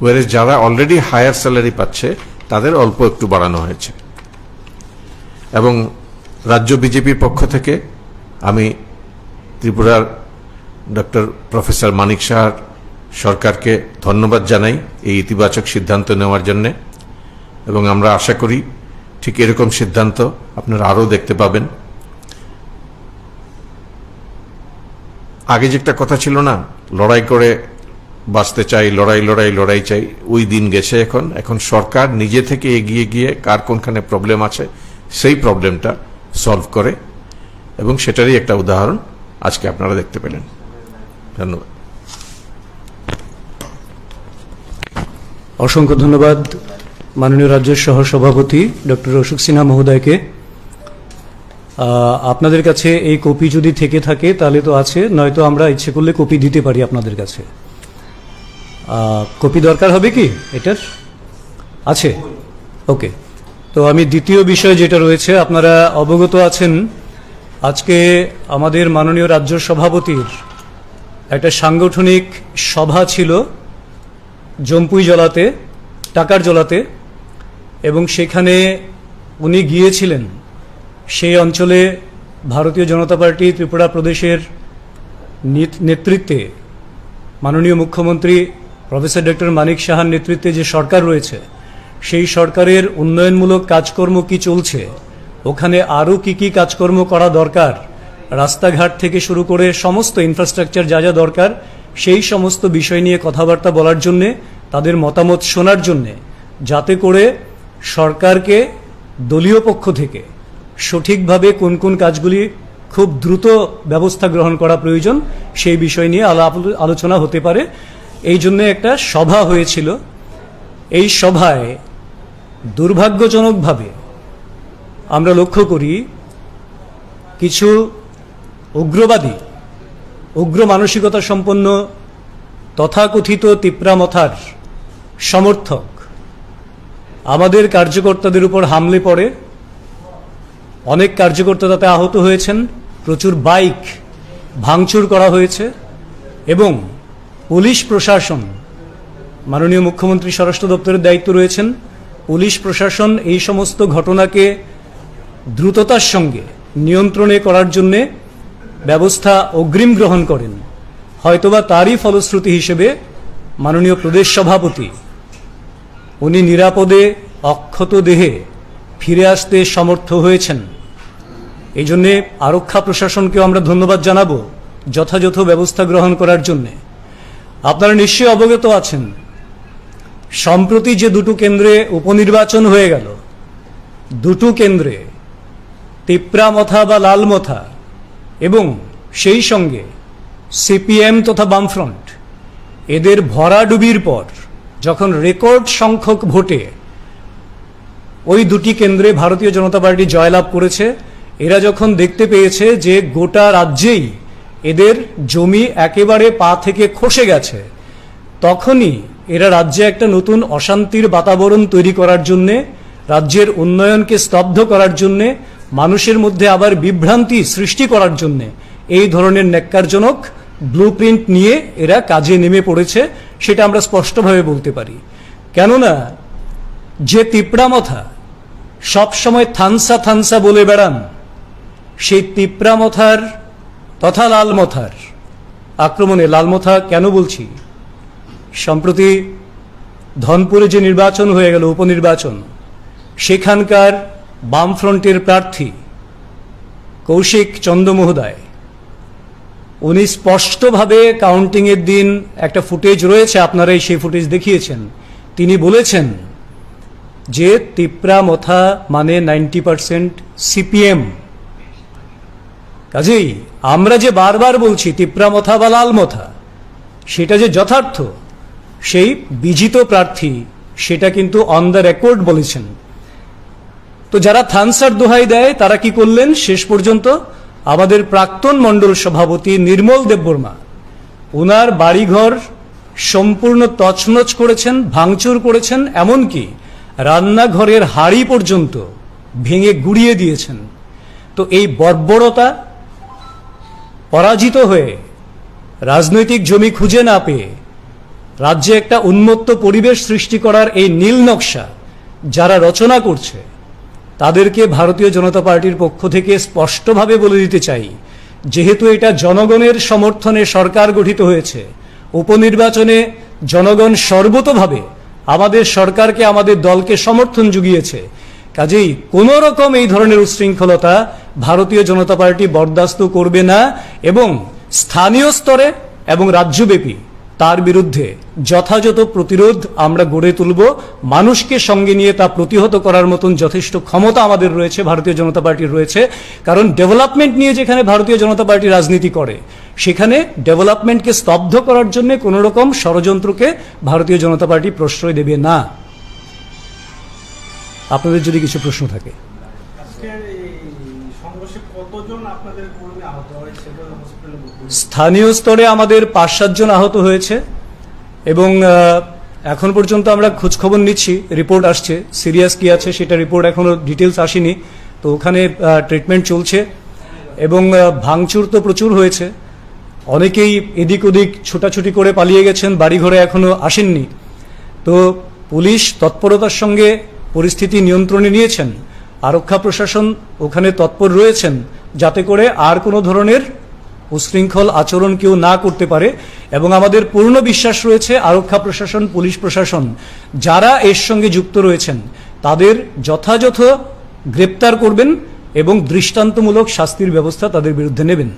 ওয়ারেস যারা অলরেডি হায়ার স্যালারি পাচ্ছে, তাদের অল্প একটু বাড়ানো হয়েছে। এবং রাজ্য বিজেপির পক্ষ থেকে আমি ত্রিপুরার ডক্টর প্রফেসর মানিক সাহার সরকারকে ধন্যবাদ জানাই এই ইতিবাচক সিদ্ধান্ত নেওয়ার জন্যে, এবং আমরা আশা করি ঠিক এরকম সিদ্ধান্ত আপনারা আরও দেখতে পাবেন। আগে যে একটা কথা ছিল না, লড়াই করে বাঁচতে চাই, লড়াই, লড়াই, লড়াই চাই, ওই দিন গেছে। এখন, এখন সরকার নিজে থেকে এগিয়ে গিয়ে কার কোনখানে প্রবলেম আছে, সেই প্রবলেমটা সলভ করে, এবং সেটারই একটা উদাহরণ আজকে আপনারা দেখতে পেলেন। ধন্যবাদ। অসংখ্য ধন্যবাদ মাননীয় রাজ্য সহ সভাপতি ডক্টর অশোক সিনহা মহোদয়কে। আহ, আপনাদের কাছে এই কপি যদি থেকে থাকে তাহলে তো আছে, নয়তো আমরা ইচ্ছে করলে কপি দিতে পারি আপনাদের কাছে। আহ, কপি দরকার হবে কি এটার? আছে? ওকে। তো আমি দ্বিতীয় বিষয় যেটা রয়েছে, আপনারা অবগত আছেন, আজকে আমাদের মাননীয় রাজ্য সভাপতির একটা সাংগঠনিক সভা ছিল জম্পুই জলাতে, টাকার জলাতে, এবং সেখানে উনি গিয়েছিলেন। সেই অঞ্চলে ভারতীয় জনতা পার্টি ত্রিপুরা প্রদেশের নিত-, নেতৃত্বে, মাননীয় মুখ্যমন্ত্রী প্রফেসর ডক্টর মানিক সাহার নেতৃত্বে যে সরকার রয়েছে, সেই সরকারের উন্নয়নমূলক কাজকর্ম কি চলছে, ওখানে আরও কি কি কাজকর্ম করা দরকার, রাস্তাঘাট থেকে শুরু করে সমস্ত ইনফ্রাস্ট্রাকচার যা যা দরকার, সেই সমস্ত বিষয় নিয়ে কথাবার্তা বলার জন্যে, তাদের মতামত শোনার জন্যে, যাতে করে সরকারকে দলীয় পক্ষ থেকে সঠিকভাবে কোন কোন কাজগুলি খুব দ্রুত ব্যবস্থা গ্রহণ করা প্রয়োজন, সেই বিষয় নিয়ে আলাপ আলোচনা হতে পারে। এই জন্য একটা সভা হয়েছিল। এই সভায় দুর্ভাগ্যজনকভাবে আমরা লক্ষ্য করি, কিছু উগ্রবাদী, উগ্র মানসিকতা সম্পন্ন তথাকথিত তিপ্রা মথার সমর্থক আমাদের কার্যকর্তাদের উপর হামলে পড়ে। অনেক কার্যকর্তা তাতে আহত হয়েছেন। প্রচুর বাইক ভাঙচুর করা হয়েছে এবং পুলিশ প্রশাসন, মাননীয় মুখ্যমন্ত্রী স্বরাষ্ট্র দপ্তরের দায়িত্ব রয়েছেন, পুলিশ প্রশাসন এই সমস্ত ঘটনাকে দ্রুততার সঙ্গে নিয়ন্ত্রণে করার জন্যে ব্যবস্থা অগ্রিম গ্রহণ করেন। হয়তোবা তারই ফলশ্রুতি হিসেবে মাননীয় প্রদেশ সভাপতি উনি নিরাপদে অক্ষত দেহে ফিরে আসতে সমর্থ হয়েছেন। এই জন্যে আরক্ষা প্রশাসনকেও আমরা ধন্যবাদ জানাবো যথাযথ ব্যবস্থা গ্রহণ করার জন্যে। আপনারা নিশ্চয়ই অবগত আছেন, সম্প্রতি যে দুটো কেন্দ্রে উপনির্বাচন হয়ে গেল, দুটো কেন্দ্রে তিপ্রা মথা বা লাল মথা এবং সেই সঙ্গে সিপিএম তথা বামফ্রন্ট এদের ভরাডুবির পর যখন রেকর্ড সংখ্যক ভোটে ওই দুটি কেন্দ্রে ভারতীয় জনতা পার্টি জয়লাভ করেছে, এরা যখন দেখতে পেয়েছে যে গোটা রাজ্যেই এদের জমি একেবারে পা থেকে খসে গেছে, তখনই এরা রাজ্যে একটা নতুন অশান্তির বাতাবরণ তৈরি করার জন্যে, রাজ্যের উন্নয়নকে স্তব্ধ করার জন্যে, মানুষের মধ্যে আবার বিভ্রান্তি সৃষ্টি করার জন্যে এই ধরনের ন্যাক্কারজনক ব্লুপ্রিন্ট নিয়ে এরা কাজে নেমে পড়েছে, সেটা আমরা স্পষ্টভাবে বলতে পারি। কেননা যে তিপ্রা মথা সবসময় থানসা থানসা বলে বেড়ান, সেই তিপ্রা মথার তথা লাল মথার আক্রমণে, লাল মথা কেন বলছি, সম্প্রতি ধনপুরে যে নির্বাচন হয়ে গেল, উপনির্বাচন, সেখানকার বামফ্রন্টের প্রার্থী কৌশিক চন্দ মহোদয়, উনি স্পষ্টভাবে কাউন্টিংয়ের দিন, একটা ফুটেজ রয়েছে, আপনারাই সেই ফুটেজ দেখিয়েছেন, তিনি বলেছেন যে তিপ্রা মথা মানে নাইনটি পার্সেন্ট সিপিএম। কাজেই আমরা যে বারবার বলছি তিপ্রা মথা বা লাল মথা, সেটা যে যথার্থ, সেই বিজিত প্রার্থী সেটা কিন্তু অন দ্য রেকর্ড বলেছেন। তো যারা থানসার দোহাই দেয়, তারা কি করলেন? শেষ পর্যন্ত আমাদের প্রাক্তন মণ্ডল সভাপতি নির্মল দেববর্মা, ওনার বাড়িঘর সম্পূর্ণ তছনছ করেছেন, ভাঙচুর করেছেন, এমনকি রান্নাঘরের হাঁড়ি পর্যন্ত ভেঙে গুঁড়িয়ে দিয়েছেন। তো এই বর্বরতা, পরাজিত হয়ে, রাজনৈতিক জমি খুঁজে না পেয়ে রাজ্যে একটা উন্মত্ত পরিবেশ সৃষ্টি করার এই নীল নকশা যারা রচনা করছে, তাদেরকে ভারতীয় জনতা পার্টির পক্ষ থেকে স্পষ্টভাবে বলে দিতে চাই, যেহেতু এটা জনগণের সমর্থনে সরকার গঠিত হয়েছে, উপনির্বাচনে জনগণ সর্বতোভাবে আমাদের সরকারকে, আমাদের দলকে সমর্থন জুগিয়েছে। কাজেই কোনো রকম এই ধরনের উচ্ছৃঙ্খলতা ভারতীয় জনতা পার্টি বরদাস্ত করবে না এবং স্থানীয় স্তরে এবং রাজ্যব্যাপী তার বিরুদ্ধে যথাযথ প্রতিরোধ আমরা গড়ে তুলব। মানুষকে সঙ্গে নিয়ে তা প্রতিহত করার মতন যথেষ্ট ক্ষমতা আমাদের রয়েছে, ভারতীয় জনতা পার্টির রয়েছে। কারণ ডেভেলপমেন্ট নিয়ে যেখানে ভারতীয় জনতা পার্টি রাজনীতি করে, সেখানে ডেভেলপমেন্টকে স্তব্ধ করার জন্য কোনো রকম ষড়যন্ত্রকে ভারতীয় জনতা পার্টি প্রশ্রয় দেবে না। আপনাদের যদি কিছু প্রশ্ন থাকে। আজকের এই সংঘর্ষে কতজন আপনাদের কর্মী আহত হয়েছে বলে হসপিটালে ভর্তি হয়েছে? স্থানীয় স্তরে আমাদের পাঁচ সাতজন আহত হয়েছে এবং, আহ, এখন পর্যন্ত আমরা খোঁজখবর নিচ্ছি, রিপোর্ট আসছে, সিরিয়াস কি আছে সেটা রিপোর্ট এখনও ডিটেলস আসেনি। তো ওখানে, আহ, ট্রিটমেন্ট চলছে এবং, আহ, ভাঙচুর তো প্রচুর হয়েছে, অনেকেই এদিক ওদিক ছোটাছুটি করে পালিয়ে গেছেন, বাড়িঘরে এখনও আসেননি। তো পুলিশ তৎপরতার সঙ্গে পরিস্থিতি নিয়ন্ত্রণে নিয়েছেন, আরক্ষা প্রশাসন ওখানে তৎপর রয়েছেন, যাতে করে আর কোনো ধরনের উশৃঙ্খল আচরণ কেউ না করতে পারে। এবং আমাদের পূর্ণ বিশ্বাস রয়েছে আরক্ষা প্রশাসন, পুলিশ প্রশাসন যারা এর সঙ্গে যুক্ত রয়েছেন, তাদের যথাযথ গ্রেপ্তার করবেন এবং দৃষ্টান্তমূলক শাস্তির ব্যবস্থা তাদের বিরুদ্ধে নেবেন।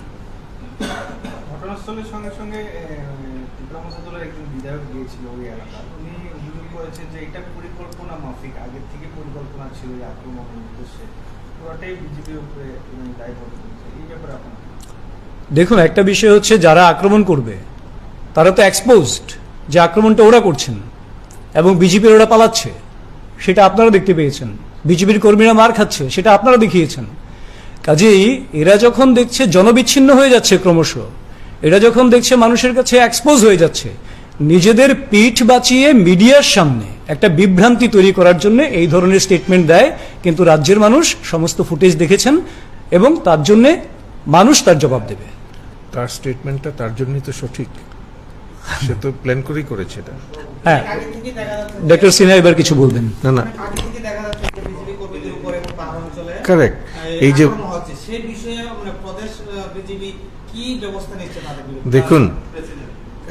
ঘটনাস্থলের সঙ্গে সঙ্গে, এ, ত্রিপুরা মথা দলের একজন বিধায়ক গিয়েছিল ওই এলাকায়। উনি অভিযোগ করেছেন যে এটা পরিকল্পনা মাফিক, আগের থেকে পরিকল্পনা ছিল এই আক্রমণের উদ্দেশ্যে। পুরাটাই বিজেপির উপরে উনি দায়ভার দিয়েছেন। এই ব্যাপারে আপনার কি? দেখুন, একটা বিষয় হচ্ছে, যারা আক্রমণ করবে, তারা তো এক্সপোজড যে আক্রমণটা ওরা করছেন এবং বিজেপির ওরা পালাচ্ছে, সেটা আপনারা দেখতে পেয়েছেন। বিজেপির কর্মীরা মার খাচ্ছে, সেটা আপনারা দেখিয়েছেন। কাজেই এরা যখন দেখছে জনবিচ্ছিন্ন হয়ে যাচ্ছে ক্রমশ, এরা যখন দেখছে মানুষের কাছে এক্সপোজ হয়ে যাচ্ছে, নিজেদের পিঠ বাঁচিয়ে মিডিয়ার সামনে একটা বিভ্রান্তি তৈরি করার জন্য এই ধরনের স্টেটমেন্ট দেয়। কিন্তু রাজ্যের মানুষ সমস্ত ফুটেজ দেখেছেন এবং তার জন্যে মানুষ তার জবাব দেবে। তার স্টেটমেন্টটা তার জন্যই তো সঠিক, সে তো প্ল্যান করেই করেছে এটা। হ্যাঁ, ডক্টর সিনহা এবার কিছু বলবেন। না, না। আগে থেকে দেখা যাচ্ছে যে বিজেপি কর্মীদের উপরে এবং পাহাড় অঞ্চলে কারেক্ট। এই এই যে আক্রমণ হচ্ছে, সেই বিষয়ে মানে প্রদেশ, আহ, বিজেপি কি ব্যবস্থা নিচ্ছে তাদের বিরুদ্ধে? দেখুন,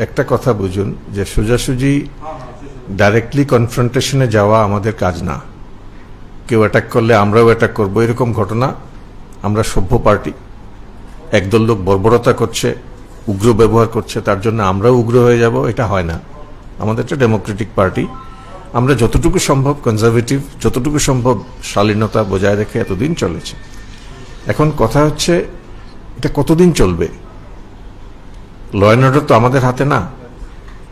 একটা কথা বুঝুন যে সোজাসুজি ডাইরেক্টলি কনফ্রন্টেশনে যাওয়া আমাদের কাজ না। কেউ অ্যাটাক করলে আমরাও অ্যাটাক করব, এরকম ঘটনা। আমরা সভ্য পার্টি, একদল লোক বর্বরতা করছে, উগ্র ব্যবহার করছে, তার জন্য আমরাও উগ্র হয়ে যাব, এটা হয় না। আমাদের একটা ডেমোক্রেটিক পার্টি, আমরা যতটুকু সম্ভব কনজারভেটিভ, যতটুকু সম্ভব শালীনতা বজায় রেখে এতদিন চলেছে। এখন কথা হচ্ছে, এটা কতদিন চলবে? ল অ্যান্ড অর্ডার তো আমাদের হাতে না।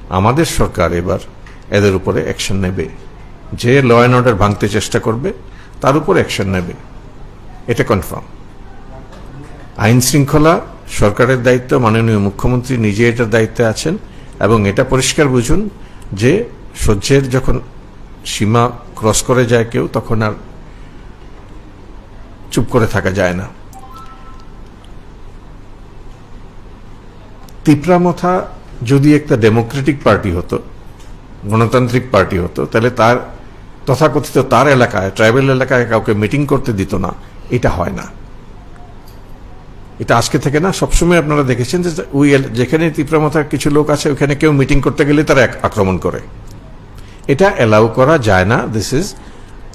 আমাদের সরকার এবার এদের উপরে অ্যাকশন নেবে। যে ল অ্যান্ড অর্ডার ভাঙতে চেষ্টা করবে, তার উপর অ্যাকশন নেবে, এটা কনফার্ম। আইন শৃঙ্খলা সরকারের দায়িত্ব, মাননীয় মুখ্যমন্ত্রী নিজে এটার দায়িত্বে আছেন। এবং এটা পরিষ্কার বুঝুন যে সহ্যের যখন সীমা ক্রস করে যায় কেউ, তখন আর চুপ করে থাকা যায় না। তিপ্রা মথা যদি একটা ডেমোক্রেটিক পার্টি হতো, গণতান্ত্রিক পার্টি হতো, তাহলে তার তথাকথিত তার এলাকায়, ট্রাইবাল এলাকায় কাউকে মিটিং করতে দিত না, এটা হয় না। এটা আজকে থেকে না, সবসময় আপনারা দেখেছেন যে ওই এল-, যেখানে তিপ্রা মথার কিছু লোক আছে, ওখানে কেউ মিটিং করতে গেলে তারা এক-, আক্রমণ করে। এটা অ্যালাউ করা যায় না। দিস ইজ,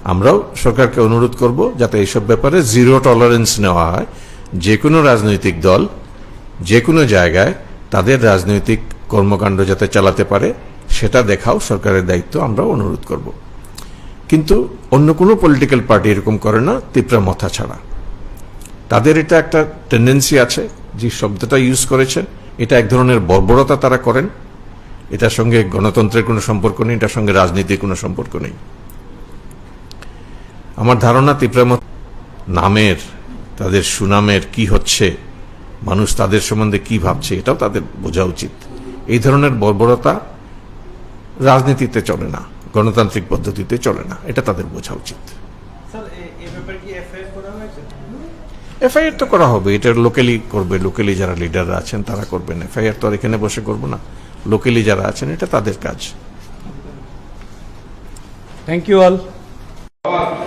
আমরাও সরকারকে অনুরোধ করব যাতে এইসব ব্যাপারে জিরো টলারেন্স নেওয়া হয়। যে কোনো রাজনৈতিক দল যে কোনো জায়গায় তাদের রাজনৈতিক কর্মকাণ্ড যাতে চালাতে পারে, সেটা দেখাও সরকারের দায়িত্ব, আমরা অনুরোধ করব। কিন্তু অন্য কোনো পলিটিক্যাল পার্টি এরকম করে না, তিপ্রা মথা ছাড়া। তাদের এটা একটা টেন্ডেন্সি আছে, যে শব্দটা ইউজ করেছেন, এটা এক ধরনের বর্বরতা তারা করেন। এটার সঙ্গে গণতন্ত্রের কোনো সম্পর্ক নেই, এটার সঙ্গে রাজনীতির কোনো সম্পর্ক নেই। আমার ধারণা তিপ্রা মথা নামের, তাদের সুনামের কি হচ্ছে, মানুষ তাদের সম্বন্ধে কি ভাবছে, এটাও তাদের বোঝা উচিত। এই ধরনের বর্বরতা রাজনীতিতে চলে না, গণতান্ত্রিক পদ্ধতিতে চলে না, এটা তাদের বোঝা উচিত। স্যার, এ-, এ ব্যাপারে কি এফআইআর করা হয়েছে? এফআইআর তো করা হবে, এটা লোকালি করবে, লোকালি যারা লিডাররা আছেন তারা করবেন। এফআইআর তো আর এখানে বসে করবো না, লোকালি যারা আছেন এটা তাদের কাজ। Thank you all.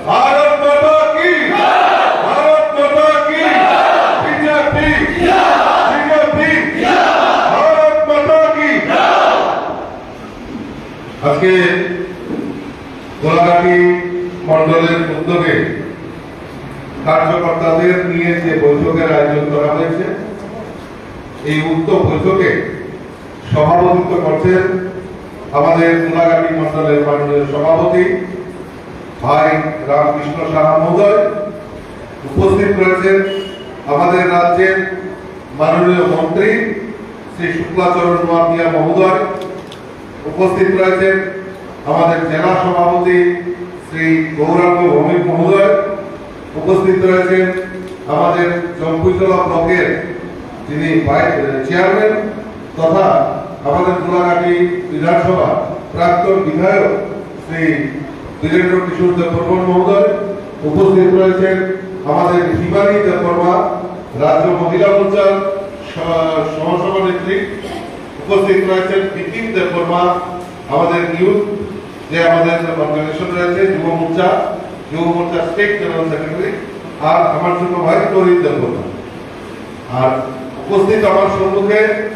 भारत माता की, भारत माता की, বিজেপি, বিজেপি, ভারত মাতা কি। আজকে গোলাঘাটি মণ্ডলের উদ্যোগে কার্যকর্তাদের নিয়ে যে বৈঠকের আয়োজন করা হয়েছে, এই উক্ত বৈঠকে সভাপতিত্ব করছেন আমাদের গোলাঘাটি মণ্ডলের মাননীয় সভাপতি ভাই রামকৃষ্ণ সাহা মহোদয়। উপস্থিত রয়েছেন আমাদের রাজ্যের মাননীয় মন্ত্রী শ্রী শুক্লাচরণ নোয়াতিয়া মহোদয়। উপস্থিত রয়েছেন আমাদের জেলা সভাপতি শ্রী গৌরাঙ্গ ভৌমিক মহোদয়। উপস্থিত রয়েছেন আমাদের জম্পুইতলা ব্লকের যিনি ভাইস চেয়ারম্যান তথা আমাদের গোলাঘাটি বিধানসভা প্রাক্তন বিধায়ক শ্রী বীরেন্দ্র কিশোর দেববর্মন মহোদয়। উপস্থিত রয়েছেন আমাদের হিমানী দেববর্মা, রাজ্য মহিলা মোর্চার স-, সহসভানেত্রী। উপস্থিত রয়েছেন বিপিন দেববর্মা, আমাদের ইউথ যে আমাদের অর্গানাইজেশন রয়েছে, যুব মোর্চা, যুব মোর্চা স্টেট জেনারেল সেক্রেটারি, আর আমার ছোট ভাই তরিত দেববর্মা। আর উপস্থিত আমার সম্মুখে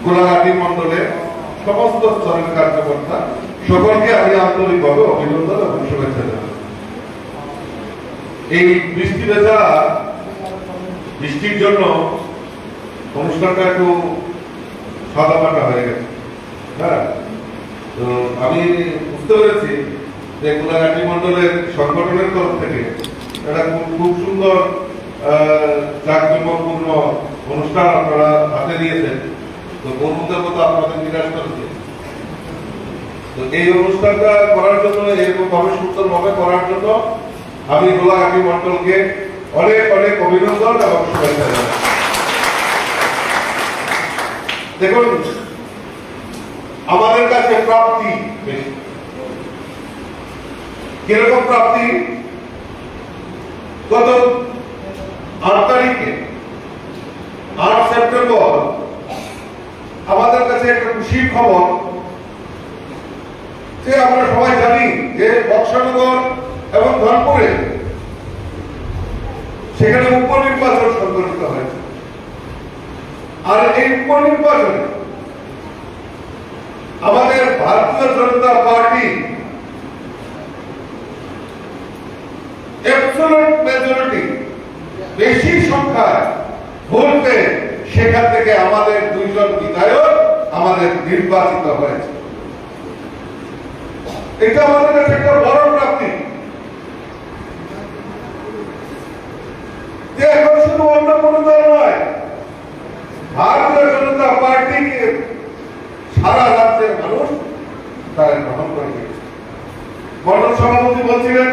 গোলাঘাটি মণ্ডলের সমস্ত স্তরের কার্যকর্তা, সকলকে আমি আন্তরিকভাবে অভিনন্দন এবং শুভেচ্ছা জানাই। এই বৃষ্টি ভেজা বৃষ্টির জন্য অনুষ্ঠানটা একটু সাদামাটা হয়ে গেছে। হ্যাঁ, তো আমি বুঝতে পেরেছি যে গোলাঘাটি মণ্ডলের সংগঠনের তরফ থেকে একটা খুব, খুব সুন্দর, আহ, জাঁকজমকপূর্ণ অনুষ্ঠান আপনারা হাতে নিয়েছেন। তো বরুণ দেবতা আপনাদের নিরাশ করেছে। তো এই অনুষ্ঠানটা করার জন্য, এরকম ভাবে সুন্দরভাবে করার জন্য আমি গোলাঘাটি মণ্ডলকে অনেক অনেক অভিনন্দন এবং শুভেচ্ছা জানাই। দেখুন, আমাদের কাছে প্রাপ্তি বেশি। কিরকম প্রাপ্তি? গত আট তারিখে, আট সেপ্টেম্বর, আমাদের কাছে একটা খুশির খবর যে আমরা সবাই জানি যে বক্সনগর এবং ধনপুরে সেখানে উপনির্বাচন সংঘটিত হয়েছে। আর এই উপনির্বাচনে আমাদের ভারতীয় জনতা পার্টি মেজরিটি, বেশি সংখ্যায় ভোট পেয়ে সেখান থেকে আমাদের দুইজন বিধায়ক আমাদের নির্বাচিত হয়েছে। এটা আমাদের কাছে একটা বড় প্রাপ্তি। যে এখন শুধু অন্য কোনো দল নয়, ভারতীয় জনতা পার্টিকে সারা রাজ্যের মানুষ তারা গ্রহণ করে নিয়েছে। মণ্ডল সভাপতি বলছিলেন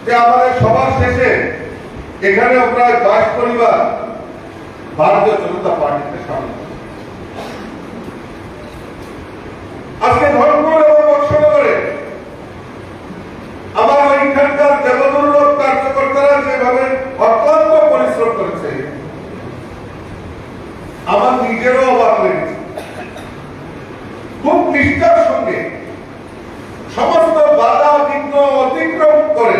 যে আমাদের সভার শেষে এখানেও প্রায় বাইশ পরিবার ভারতীয় জনতা পার্টিতে সামিল হয়েছে। আজকে ধর্মপুর এবং বক্সনগরে আমার ওইখানকার দেবদুর্লভ কার্যকর্তারা যেভাবে অক্লান্ত পরিশ্রম করেছে, আমার নিজেরও অবাক লেগেছে। খুব নিষ্ঠার সঙ্গে সমস্ত বাধা বিঘ্ন অতিক্রম করে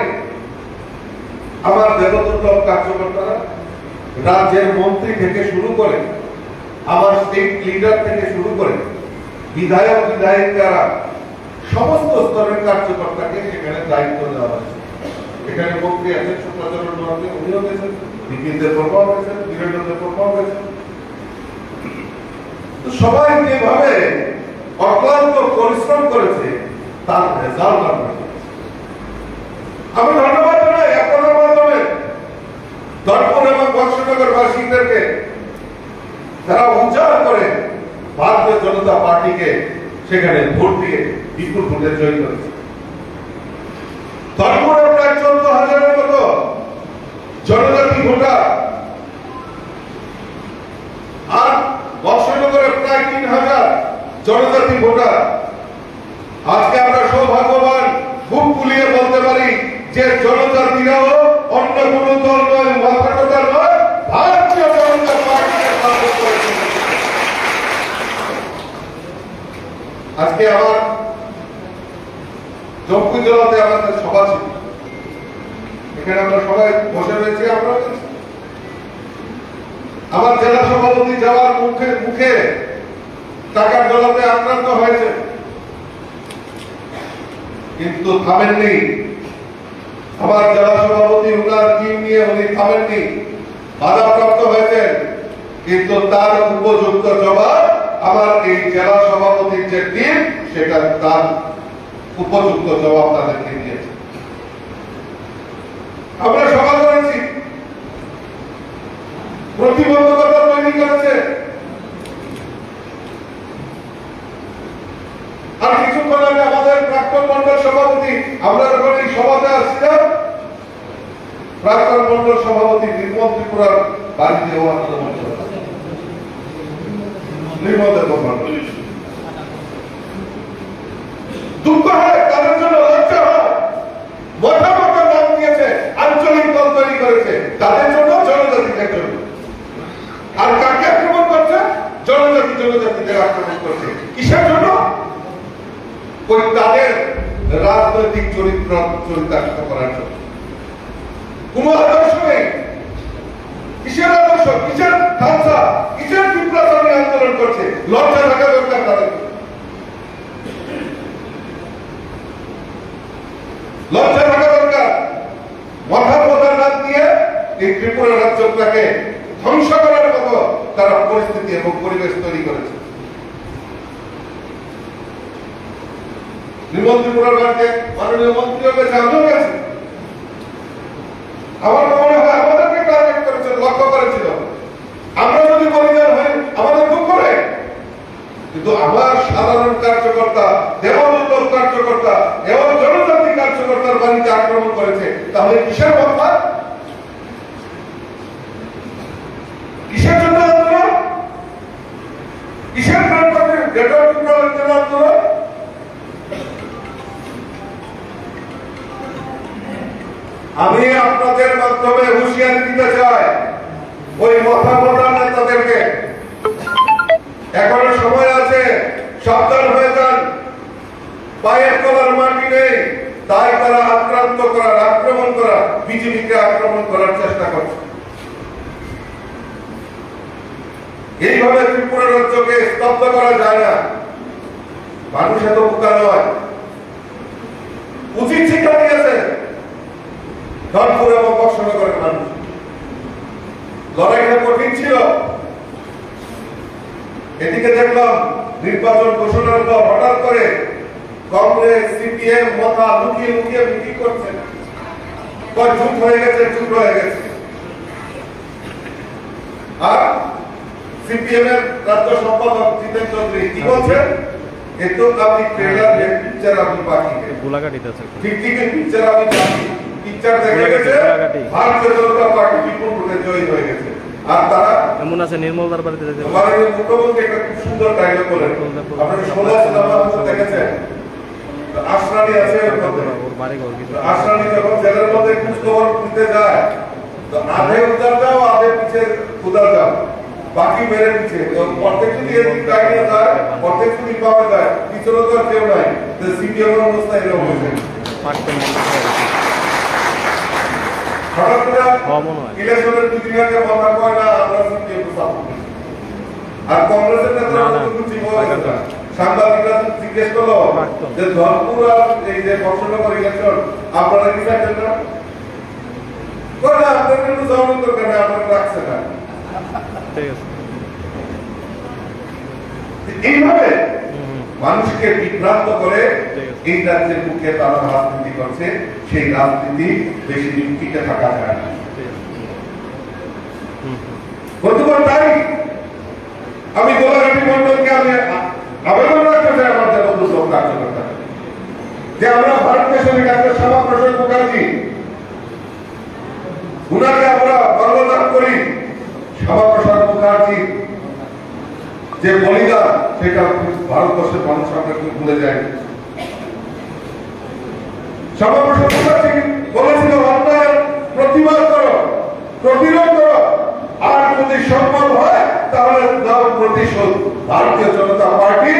আমার দেবদুর্লভ কার্যকর্তারা রাজ্যের মন্ত্রী থেকে শুরু করে, আমার স্টেট লিডার থেকে শুরু করে বিধায়ক বিধায়িকারা সমস্ত স্তরের কার্যকর্তাকে সেখানে দায়িত্ব দেওয়া হয়েছে। এখানে মন্ত্রী আছেন সুপ্রচরণ মহাশয়, উনিও গেছেন, বিপিন দেববর্মাও গেছেন, বীরেন্দ্র দেববর্মাও গেছেন। তো সবাই যেভাবে অক্লান্ত পরিশ্রম করেছে, তার রেজাল্ট আমরা পেয়েছি। আমি ধন্যবাদ জানাই আপনাদের মাধ্যমে ধর্মপুর এবং বক্সনগরবাসীদেরকে, যারা উজাড় করে ভারতীয় জনতা পার্টিকে সেখানে ভোট দিয়ে বিপুল ভোটে জয়ী করেছে। ধর্মপুরে প্রায় চোদ্দ হাজারের মতো জনজাতি ভোটার, আর বক্সনগরে প্রায় তিন হাজার জনজাতি ভোটার। আজকে আমরা সৌভাগ্যবান, বুক ফুলিয়ে বলতে পারি যে জনজাতিরাও অন্য কোনো দল নয়, মাথাকোটা নয়, ভারতীয় জনতা পার্টিকে সাপোর্ট করেছে। আজকে আমার জম্পুই জেলাতে আমাদের সভা ছিল, এখানে আমরা সবাই বসে রয়েছি। আমরা আমার জেলা সভাপতি যাওয়ার মুখে মুখে টাকার জলাতে আক্রান্ত হয়েছে, কিন্তু থামেননি। আমার জেলা সভাপতি ওনার টিম নিয়ে উনি থামেননি, বাধাপ্রাপ্ত হয়েছেন, কিন্তু তার উপযুক্ত জবাব আমার এই জেলা সভাপতির যে টিম, সেটা তার উপযুক্ত জবাব তাদেরকে দিয়েছে। আমরা সভা করেছি, প্রতিবন্ধকতা তৈরি করেছে। আর কিছুক্ষণ আগে আমাদের প্রাক্তন মণ্ডল সভাপতি, আমরা যখন এই সভাতে আসছিলাম, প্রাক্তন মণ্ডল সভাপতি নির্মল ত্রিপুরার বাড়িতেও আক্রমণ করেছে। নির্মল দেব মণ্ডল। দুঃখ হয়, তাদের জন্য লজ্জা হয়। মথা মথা নাম দিয়েছে, আঞ্চলিক দল তৈরি করেছে, তাদের জন্য, জনজাতিদের জন্য। আর কাকে আক্রমণ করছে? জনজাতি, জনজাতিদের আক্রমণ করছে। কিসের জন্য? ওই তাদের রাজনৈতিক চরিত্র চরিতার্থ করার জন্য। কোনো আদর্শ নেই। কিসের আদর্শ? কিসের ধারণা? কিসের ত্রিপুরা স্বাধীন আন্দোলন করছে? লজ্জা থাকা দরকার তাদের। লজ্জা থাকা দরকার। মথা মথা নাম দিয়ে এই ত্রিপুরা রাজ্যটাকে ধ্বংস করার মতো তারা পরিস্থিতি এবং পরিবেশ তৈরি করেছে। নির্মল ত্রিপুরার বাড়িতে মাননীয় মন্ত্রীও গেছে, আমিও গেছি। আমার মনে হয় আমাদেরকে টার্গেট করেছিল, লক্ষ্য করেছিল। আমরা যদি বলিদান হই, আমাদের দুঃখ নেই, কিন্তু আমার সাধারণ কার্যকর্তা, দেবদুর্লভ কার্যকর্তা এবং জনজাতি কার্যকর্তার বাড়িতে আক্রমণ করেছে, তাহলে কিসের মথা? কিসের জন্য আন্দোলন? কিসের ব্যাপারে গ্রেটার ত্রিপুরার জন্য আন্দোলন? আমি আপনাদের মাধ্যমে হুঁশিয়ারি দিতে চাই ওই মথা মথা নেতাদেরকে, এখনো সময় আছে, সাবধান হয়ে যান। পায়ের তলার মাটি নেই, তাই তারা আক্রান্ত করার, আক্রমণ করার, বিজেপিকে আক্রমণ করার চেষ্টা করছে। এইভাবে ত্রিপুরা রাজ্যকে স্তব্ধ করা যায় না। মানুষ এত বোকা নয়। উচিত শিক্ষা দিয়েছে। ধনপুর এবং বক্সনগরের মানুষ। লড়াইটা কঠিন ছিল। এদিকে দেখলাম নির্বাচন ঘোষণার পর হঠাৎ করে কংগ্রেস, সিপিএম মাথা লুকিয়ে লুকিয়ে মিটিং করছে। কয় জোট হয়ে গেছে, জোট হয়ে গেছে। আর সিপিএম এর রাজ্য সম্পাদক জিতেন চৌধুরী কি বলছেন? এ তো আপনি ট্রেলার, এ পিকচার আপনি বাকি। গোলাঘাটিতে আছে। ঠিক, ঠিক, পিকচার আপনি বাকি। পিকচার দেখা গোলাঘাটি, গেছে, গোলাঘাটি। ভারতীয় জনতা পার্টি বিপুল ভোটে জয়ী হয়ে গেছে। আর তারা এমন আছে নির্মলদার বাড়িতে যেতে। মাননীয় মুখ্যমন্ত্রী একটা খুব সুন্দর ডায়লগ বলেন। নির্মলদার বাড়িতে আপনারা ষোলো সিনেমা দেখেছেন? তো আশরানি আছে ওর মধ্যে। ওর বাড়ি ঘর কিছু। তো আশরানি যখন জেলের মধ্যে খোঁজ খবর নিতে যায়, তো আধে উধার যাও, আধে পিছে উধার যাও, বাকি মেরে পিছে। তো অর্ধেক যদি এদিক ডাইনে যায়, অর্ধেক যদি বামে যায়, পিছনে তো আর কেউ নাই। তো সিপিএম এর অবস্থা এরকম হয়েছে। হঠাৎ করে ইলেকশনের দুই দিন আগে মাথা কয় না, আমরা সিপিএম কে সাপোর্ট করি। আর কংগ্রেসের নেতারা না, না, কিন্তু ঠিক হয়ে গেছে। সাংবাদিকরা জিজ্ঞেস করলো যে ধনপুর আর এই যে বক্সনগর ইলেকশন আপনারা কি চাইছেন না? কয় না, আপনাদের কিন্তু যাওয়ার দরকার নেই, আপনারা রাখছে না। ঠিক আছে। এইভাবে মানুষকে বিভ্রান্ত করে এই রাজ্যের বুকে তারা রাজনীতি করছে, সেই রাজনীতি বেশি দিন টিকে থাকা যায় না। ঠিক আছে। গতকাল তাই আমি গোলাঘাটি মণ্ডলকে আমি আ-, আবেদন রাখতে চাই আমার যতদূর লোক কার্যকর্তা, যে আমরা ভারতকে সঙ্গে ডাক্তার শ্যামাপ্রসাদ মুখার্জি, উনাকে আমরা মাল্যদান করি। শ্যামাপ্রসাদ মুখার্জি যে বলিদান, সেটা ভারতবর্ষের মানুষ আমরা কেউ ভুলে যায়নি। শ্যামাপ্রসাদ মুখার্জি বলেছিল, "অন্যায়ের প্রতিবাদ করো, প্রতিরোধ করো, আর যদি সম্ভব হয় তাহলে দাও প্রতিশোধ।" ভারতীয় জনতা পার্টি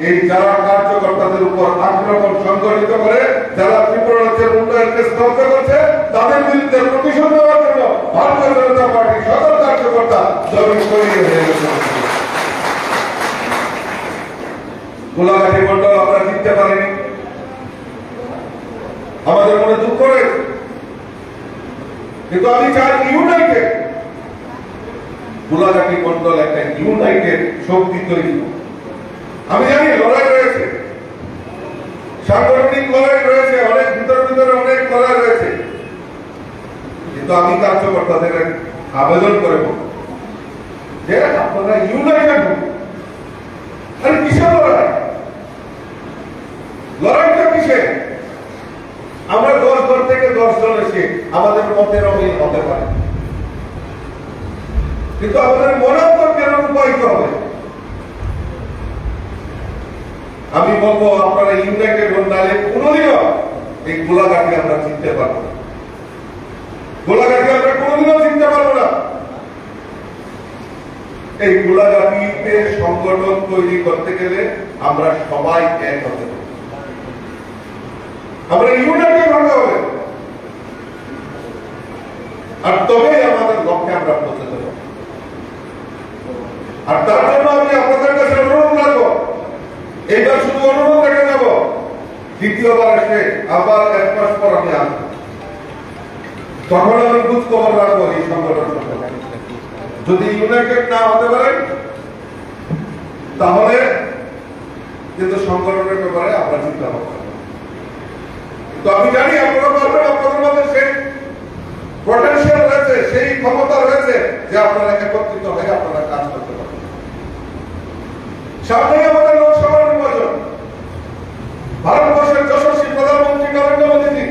এই যারা কার্যকর্তাদের উপর আক্রমণ সংগঠিত করে, যারা ত্রিপুরা রাজ্যের উন্নয়নকে স্তব্ধ করছে, তাদের বিরুদ্ধে প্রতিশোধ নেওয়ার জন্য ভারতীয় জনতা পার্টির সকল কার্যকর্তা জমিন তৈরি হয়ে গেছে। গোলাঘাটি মণ্ডল আমরা জিততে পারিনি, আমাদের মনে দুঃখ রয়েছে, কিন্তু আমি চাই ইউনাইটেড গোলাঘাটি মণ্ডল একটা ইউনাইটেড শক্তি তৈরি হোক। আমি জানি লড়াই রয়েছে, সাংগঠনিক লড়াই রয়েছে, অনেক ভিতরে ভিতরে অনেক লড়াই রয়েছে, কিন্তু আমি কার্যকর্তাদের আবেদন করে বলব যে আপনারা ইউনাইটেড হন। আরে কিসের লড়াই? লড়াইটা কিসের? আমরা দশ ঘর থেকে দশ জন এসে আমাদের মতের অমিল হতে পারে, কিন্তু আমাদের মনান্তর কেন রূপায়িত হবে? আমি বলবো, আপনারা ইউনাইটেড হন, নাহলে কোনোদিনও এই গোলাঘাটে আমরা জিততে পারবো না। গোলাঘাটে আমরা কোনোদিনও জিততে পারবো না। এই গোলাঘাটিতে সংগঠন তৈরি করতে গেলে আমরা সবাই এক হতে হবে, আমরা ইউনাইটেড হতে হবে। আর তবেই আমাদের লক্ষ্যে আমরা পৌঁছতে পারব। আর তার জন্য আমি আপনাদের কাছে অনুরোধ রাখবো, এইবার শুধু অনুরোধ রেখে যাব, দ্বিতীয়বার এসে আবার এক মাস পর আমি আসবো, তখন আমি খোঁজ খবর রাখবো এই সংগঠন সম্পর্কে। যদি ইউনাইটেড না হতে পারে, তাহলে কিন্তু সংগঠনের ব্যাপারে আমরা চিন্তা ভাবনা করব। কিন্তু আমি জানি আপনারা পারবেন, আপনাদের মধ্যে সেই পটেনশিয়াল রয়েছে, সেই ক্ষমতা রয়েছে যে আপনারা একত্রিত হয়ে আপনারা কাজ করতে পারবেন। সামনে আমাদের লোকসভা নির্বাচন, ভারতবর্ষের যশস্বী প্রধানমন্ত্রী নরেন্দ্র মোদীজি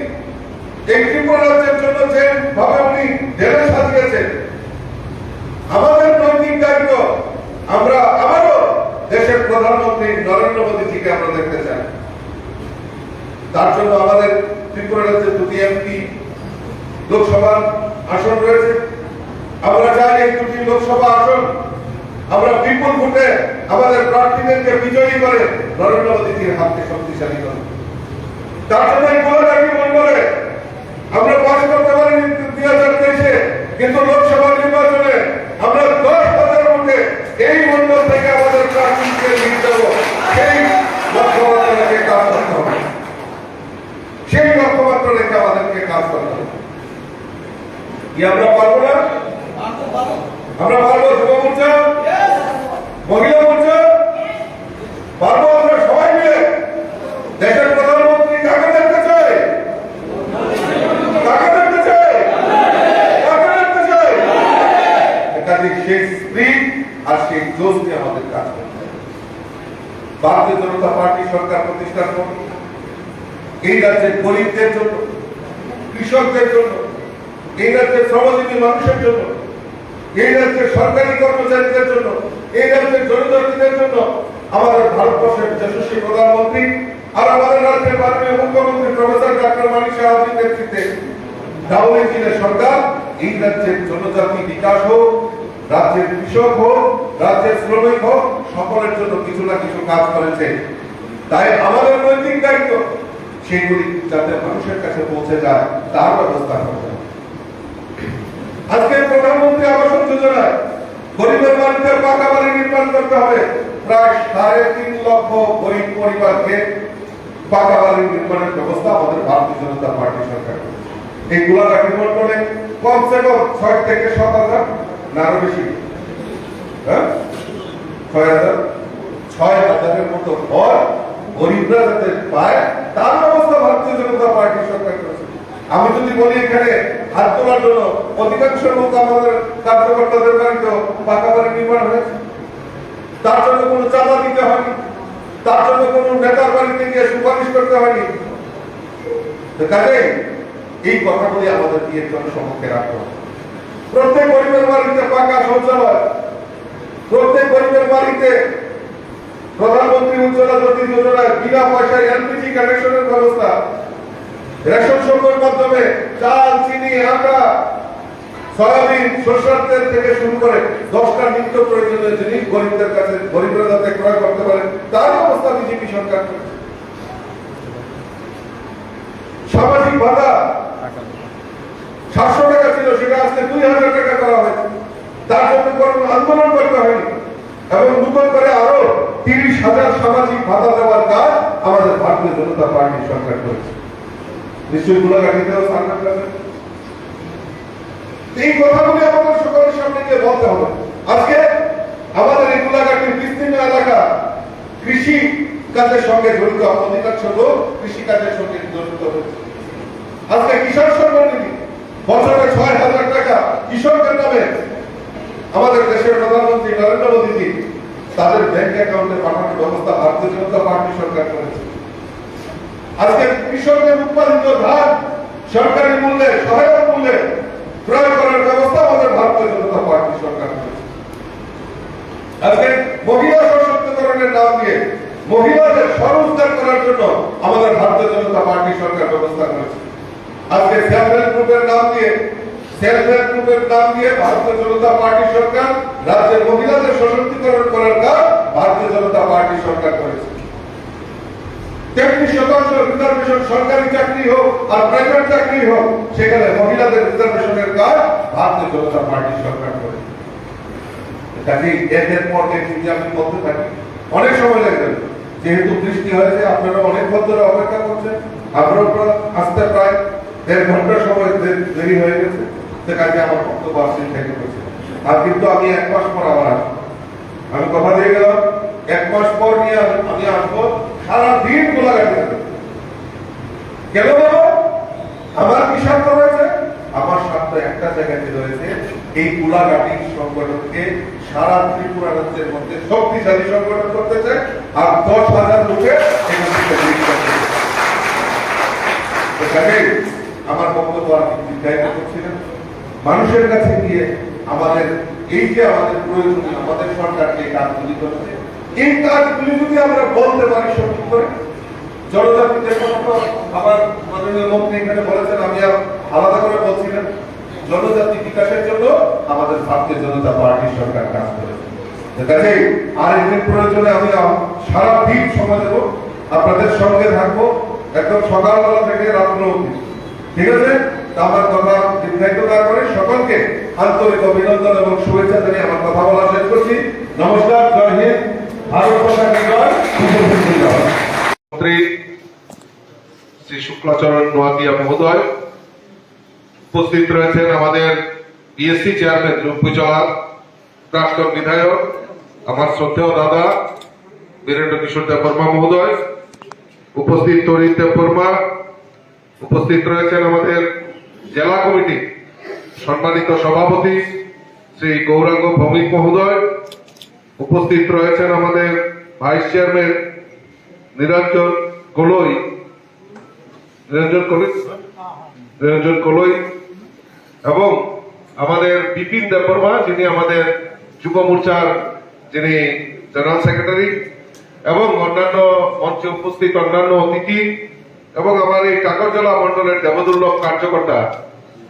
এই ত্রিপুরা রাজ্যের জন্য যেভাবে উনি ঢেলে সাজিয়েছেন, আমাদের নৈতিক দায়িত্ব, আমরা আবারও দেশের প্রধানমন্ত্রী নরেন্দ্র মোদীজিকে আমরা দেখতে চাই। তার জন্য আমাদের ত্রিপুরা রাজ্যে দুটি এমপি লোকসভার আসন রয়েছে। আমরা চাই এই দুটি লোকসভা আসন আমরা বিপুল ভোটে আমাদের প্রার্থীদেরকে বিজয়ী করে নরেন্দ্র মোদীজির হাতকে শক্তিশালী করি। তার জন্য এই গোলাঘাটি মণ্ডলে আমরা পাস করতে পারিনি দুই হাজার তেইশে, কিন্তু লোকসভা নির্বাচনে আমরা দশ হাজার ভোটে এই মণ্ডল থেকে আমাদের প্রার্থীকে জিতে দেব। সেই লক্ষ্যমাত্রা রেখে কাজ করতে হবে, সেই লক্ষ্যমাত্রা রেখে আমাদেরকে কাজ করতে হবে। কি আমরা পারবো না? আমরা পারবো, যুব মোর্চা, মহিলা মোর্চা, পারবো আমরা সবাই মিলে। দেশের প্রধানমন্ত্রী কাকে দেখতে চাই? কাকে দেখতে চাই? কাকে দেখতে চাই? কাজে সেই স্পিরিট আর সেই জোশ নিয়ে আমাদের কাজ করতে হবে। ভারতীয় জনতা পার্টি সরকার প্রতিষ্ঠার পর এই রাজ্যের গরিবদের জন্য, কৃষকদের জন্য, এই রাজ্যের শ্রমজীবী মানুষের জন্য, এই রাজ্যের সরকারি কর্মচারীদের জন্য, এই রাজ্যের জনজাতিদের জন্য আমাদের ভারতবর্ষের যশস্বী প্রধানমন্ত্রী আর আমাদের রাজ্যের মাননীয় মুখ্যমন্ত্রী প্রফেসর ডক্টর মানিক সাহাজির নেতৃত্বে ডাবল ইঞ্জিনের সরকার এই রাজ্যের জনজাতি বিকাশ হোক, রাজ্যের কৃষক হোক, রাজ্যের শ্রমিক হোক, সকলের জন্য কিছু না কিছু কাজ করেছে। তাই আমাদের নৈতিক দায়িত্ব সেগুলি যাতে মানুষের কাছে পৌঁছে যায়, তার ব্যবস্থা করতে হবে। আজকে প্রধানমন্ত্রী আবাসন যোজনায় গরিবের বাড়িতে পাকা বাড়ি নির্মাণ করতে হবে। প্রায় সাড়ে তিন লক্ষ গরিব পরিবারকে পাকা বাড়ি নির্মাণের ব্যবস্থা আমাদের ভারতীয় জনতা পার্টি সরকার করেছে। এই গোলাঘাটি মণ্ডলে কমসে কম ছয় থেকে সাত হাজার, না আরো বেশি, হ্যাঁ, ছয় হাজার, ছয় হাজারের মতো ঘর গরিবরা যাতে পায়, তার ব্যবস্থা ভারতীয় জনতা পার্টি সরকার করেছে। আমি যদি বলি এখানে হাত তোলার জন্য, অধিকাংশ লোক আমাদের কার্যকর্তাদের বাড়িতে পাকা বাড়ি নির্মাণ হয়েছে, তার জন্য কোনো চাঁদা দিতে হয়নি, তার জন্য কোনো নেতার বাড়িতে গিয়ে সুপারিশ করতে হয়নি। তো কাজেই এই কথাগুলি আমাদের দিয়ে জনসমক্ষে রাখতে হবে। প্রত্যেক গরিবের বাড়িতে পাকা শৌচালয়, প্রত্যেক গরিবের বাড়িতে প্রধানমন্ত্রী উজ্জ্বলা জ্যোতি যোজনায় বিনা পয়সায় এলপিজি কানেকশনের ব্যবস্থা, রেশন শপের মাধ্যমে চাল, চিনি, আটা, সয়াবিন, সরষের তেল থেকে শুরু করে দশটা নিত্য প্রয়োজনীয় জিনিস গরিবদের কাছে, গরিবরা যাতে ক্রয় করতে পারে, তার ব্যবস্থা বিজেপি সরকার করেছে। সামাজিক ভাতা সাতশো টাকা ছিল, সেটা আজকে দুই হাজার টাকা করা হয়েছে। তার জন্য কোনো আন্দোলন করতে হয়নি। এবং নতুন করে আরো তিরিশ হাজার সামাজিক ভাতা দেওয়ার কাজ আমাদের ভারতীয় জনতা পার্টি সরকার করেছে। নিশ্চয়ই গোলাঘাটিতেও সার্ভে করেছে। এই কথাগুলি আমাদের সকলের সামনে গিয়ে বলতে হবে। আজকে আমাদের এই গোলাঘাটির বিস্তীর্ণ এলাকা কৃষি কাজের সঙ্গে জড়িত, অধিকাংশ লোক কৃষি কাজের সঙ্গে জড়িত রয়েছে। আজকে কিষাণ সম্মান নিধি বছরে ছয় হাজার টাকা কৃষকের নামে আমাদের দেশের প্রধানমন্ত্রী নরেন্দ্র মোদীজি তাদের ব্যাংক অ্যাকাউন্টে পাঠানোর ব্যবস্থা ভারতীয় জনতা পার্টি সরকার করেছে। আজকে কৃষকের উৎপাদিত ধান সরকারি মূল্যে, সহায়ক মূল্যে ক্রয় করার ব্যবস্থা আমাদের ভারতীয় জনতা পার্টি সরকার করেছে। আজকে মহিলা সশক্তিকরণের নাম দিয়ে মহিলাদের স্বরোজগার করার জন্য আমাদের ভারতীয় জনতা পার্টি সরকার ব্যবস্থা করেছে। আজকে সেলফ হেল্প গ্রুপের নাম দিয়ে, সেলফ হেল্প গ্রুপের নাম দিয়ে ভারতীয় জনতা পার্টি সরকার রাজ্যের মহিলাদের সশক্তিকরণ করার কাজ ভারতীয় জনতা পার্টি সরকার করেছে। তেত্রিশ শতাংশ রিজার্ভেশন সরকারি চাকরি হোক আর প্রাইভেট চাকরি হোক, সেখানে মহিলাদের রিজার্ভেশনের কাজ ভারতীয় জনতা পার্টি সরকার করেছে। কাজেই এদের পর এর যদি আমি বলতে থাকি, অনেক সময় লাগবে। যেহেতু বৃষ্টি হয়েছে, আপনারা অনেক ধৈর্য ধরে অপেক্ষা করছেন, আপনারা আসতে প্রায় দেড় ঘন্টা সময় দে-, দেরি হয়ে গেছে। তো কাজে আমার বক্তব্য আসতে শেষ করছি। আর কিন্তু আমি এক মাস পর আবার আসবো। আমি কথা দিয়ে গেলাম, এক মাস পর নিয়ে আমি, আমি আসবো, সারা দিন গোলাঘাটি থাকবো। কেন বাবা? আমার কি স্বার্থ রয়েছে? আমার স্বার্থ একটা জায়গাতে রয়েছে, এই গোলাঘাটি সংগঠনকে সারা ত্রিপুরা রাজ্যের মধ্যে শক্তিশালী সংগঠন করতে চাই, আর দশ হাজার লোকে এখান থেকে lead করতে চাই। তো কাজেই আমার বক্তব্য আর দীর্ঘায়িত করছি না। মানুষের কাছে গিয়ে আমাদের এই যে আমাদের প্রয়োজনীয়, আমাদের সরকার যে কাজগুলি করছে, এই কাজগুলি যদি আমরা বলতে পারি সঠিক করে, জনজাতিদের কথা তো আমার মাননীয় মন্ত্রী এখানে বলেছেন, আমি আর আলাদা করে বলছি না। জনজাতি বিকাশের জন্য আমাদের ভারতীয় জনতা পার্টির সরকার কাজ করেছে। তো কাজেই আর একদিন প্রয়োজনে আমি আম-, সারা দিন সময় দেবো, আপনাদের সঙ্গে থাকবো, একদম সকালবেলা থেকে রাত্র অবধি। ঠিক আছে? তো আমার কথা দীর্ঘায়িত না করে সকলকে আন্তরিক অভিনন্দন এবং শুভেচ্ছা জানিয়ে আমার কথা বলা শেষ করছি। নমস্কার, জয় হিন্দ, ভারত মাতা কি জয়, শুভ দিন জয়। মন্ত্রী শ্রী শুক্লাচরণ নোয়াতিয়া মহোদয়, উপস্থিত রয়েছেন আমাদের বিএসসি চেয়ারম্যান রূপপুজলা, প্রাক্তন বিধায়ক, আমার শ্রদ্ধেয় দাদা বীরেন্দ্র কিশোর দেববর্মা মহোদয়, উপস্থিত তরিত দেববর্মা, উপস্থিত রয়েছেন আমাদের জেলা কমিটির সম্মানিত সভাপতি শ্রী গৌরাঙ্গ ভৌমিক মহোদয়, উপস্থিত রয়েছেন আমাদের ভাইস চেয়ারম্যান নিরঞ্জন কলই, নিরঞ্জন কলই, নিরঞ্জন কলই এবং আমাদের বিপিন দেববর্মা, যিনি আমাদের যুব মোর্চার যিনি জেনারেল সেক্রেটারি, এবং অন্যান্য মঞ্চে উপস্থিত অন্যান্য অতিথি এবং আমার এই টাকারজলা মণ্ডলের দেবদুর্লভ কার্যকর্তা,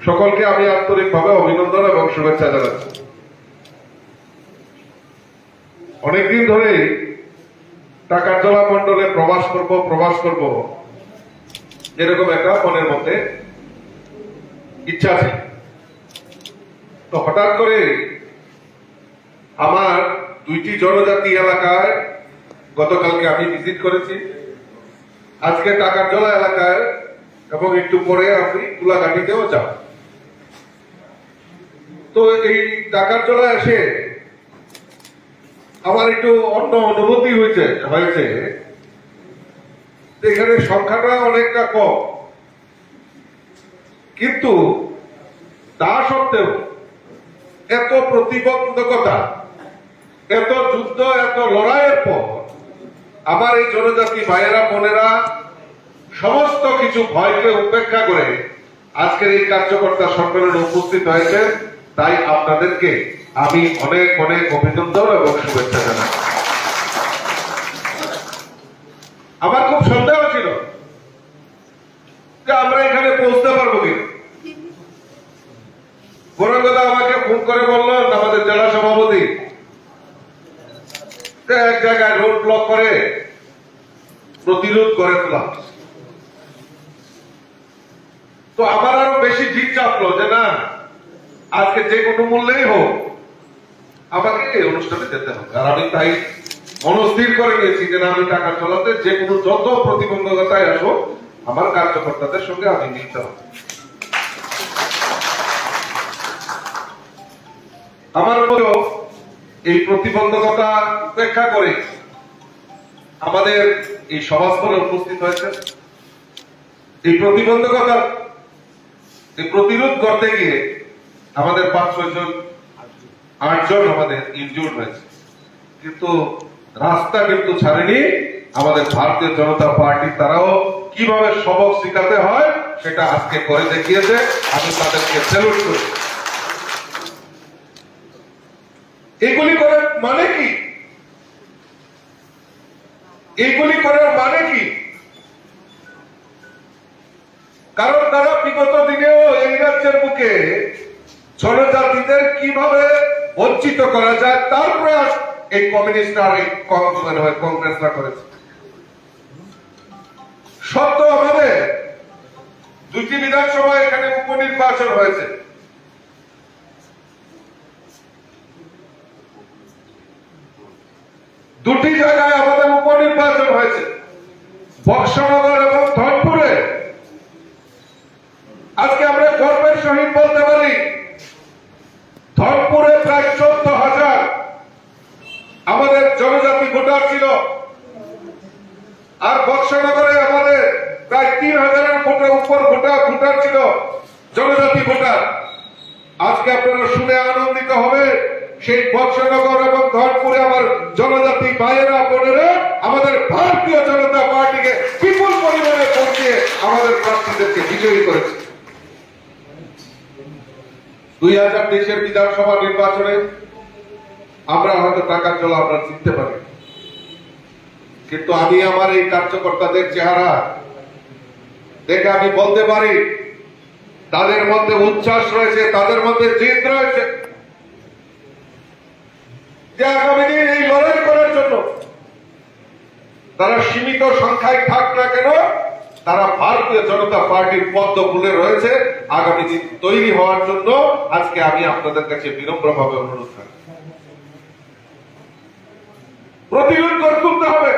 সকলকে আমি আন্তরিকভাবে অভিনন্দন এবং শুভেচ্ছা জানাচ্ছি। অনেকদিন ধরেই টাকারজলা মণ্ডলে প্রবাস করব, প্রবাস করব, এরকম একটা মনের মধ্যে ইচ্ছা আছে। তো হঠাৎ করে আমার দুইটি জনজাতি এলাকায় গতকালকে আমি ভিজিট করেছি, আজকে টাকারজলা এলাকায়, এবং একটু পরে আমি কুলাঘাটিতেও যাব। তো এই টাকারজলা এসে আমার একটু অন্য অনুভূতি হয়েছে, হয়েছে। এখানে সংখ্যাটা অনেকটা কম, কিন্তু তা সত্ত্বেও এত প্রতিবন্ধকতা, এত যুদ্ধ, এত লড়াইয়ের পর আমার এই জনজাতি ভাইয়েরা, বোনেরা সমস্ত কিছু ভয়কে উপেক্ষা করে আজকের এই কার্যকর্তা সম্মেলনে উপস্থিত হয়েছেন, তাই আপনাদেরকে আমি অনেক অনেক অভিনন্দন এবং শুভেচ্ছা জানাই। আমার খুব সন্দেহ ছিল যে আমরা এখানে পৌঁছতে পারবো কিনা। বরং কথা আমাকে ফোন করে বললেন আমাদের জেলা সভাপতি, যে এক জায়গায় রোড ব্লক করে প্রতিরোধ করে তোলা। তো আমার আরো বেশি জিদ চাপলো যে না, আজকে যে কোনো মূল্যেই হোক আমাকে এই অনুষ্ঠানে যেতে হবে। আর আমি তাই মনস্থির করে নিয়েছি যে না, আমি টাকারজলাতে যে কোনো যত প্রতিবন্ধকতায় আসুক, আমার কার্যকর্তাদের সঙ্গে আমি মিলতে হবে। আমার মতো এই প্রতিবন্ধকতা উপেক্ষা করে আমাদের এই সভাস্থলে উপস্থিত হয়েছে। এই প্রতিবন্ধকতা, এই প্রতিরোধ করতে গিয়ে আমাদের পাঁচ ছয় জন, আট জন আমাদের ইনজুর্ড হয়েছে, কিন্তু রাস্তা কিন্তু ছাড়েনি আমাদের ভারতীয় জনতা পার্টি। তারাও কিভাবে সবক শিখাতে হয় সেটা আজকে করে দেখিয়েছে। আমি তাদেরকে স্যালুট করি। এগুলি করার মানে কি? এগুলি করার মানে কি? কারণ তারা বিগত দিনেও এই রাজ্যের বুকে জনজাতিদের কিভাবে বঞ্চিত করা যায় তার প্রয়াস এই কমিউনিস্ট আর এই কং-, মানে হয় কংগ্রেসরা করেছে। সত্য আমাদের দুইটি বিধানসভা এখানে উপনির্বাচন হয়েছে, দুটি জায়গায় আমাদের উপনির্বাচন হয়েছে, বক্সনগর এবং ধনপুরে। আজকে আমরা গর্বের সহিত বলতে পারি, ধনপুরে প্রায় চোদ্দ হাজার আমাদের জনজাতি ভোটার ছিল, আর বক্সনগরে আমাদের প্রায় তিন হাজারের ভোটের উপর ভোটার, ভোটার ছিল, জনজাতি ভোটার। আজকে আপনারা শুনে আনন্দিত হবে, সেই বক্সনগর এবং ধনপুরে আমার জনজাতি ভাইয়েরা, বোনেরা আমাদের ভারতীয় জনতা পার্টিকে বিপুল পরিমাণে ভোট দিয়ে আমাদের প্রার্থীদেরকে বিজয়ী করেছে। দুই হাজার তেইশের বিধানসভা নির্বাচনে আমরা হয়তো টাকারজলা আমরা জিততে পারি, কিন্তু আমি আমার এই কার্যকর্তাদের চেহারা দেখে আমি বলতে পারি, তাদের মধ্যে উচ্ছ্বাস রয়েছে, তাদের মধ্যে জেদ রয়েছে, যে আগামী দিন এই লড়াই করার জন্য তারা সীমিত সংখ্যায় থাক না কেন, তারা ভারতীয় জনতা পার্টির পদ্ম ফুলে রয়েছে। আগামী দিন তৈরি হওয়ার জন্য আজকে আমি আপনাদের কাছে বিনম্রভাবে অনুরোধ রাখি, প্রতিরোধ গড়ে তুলতে হবে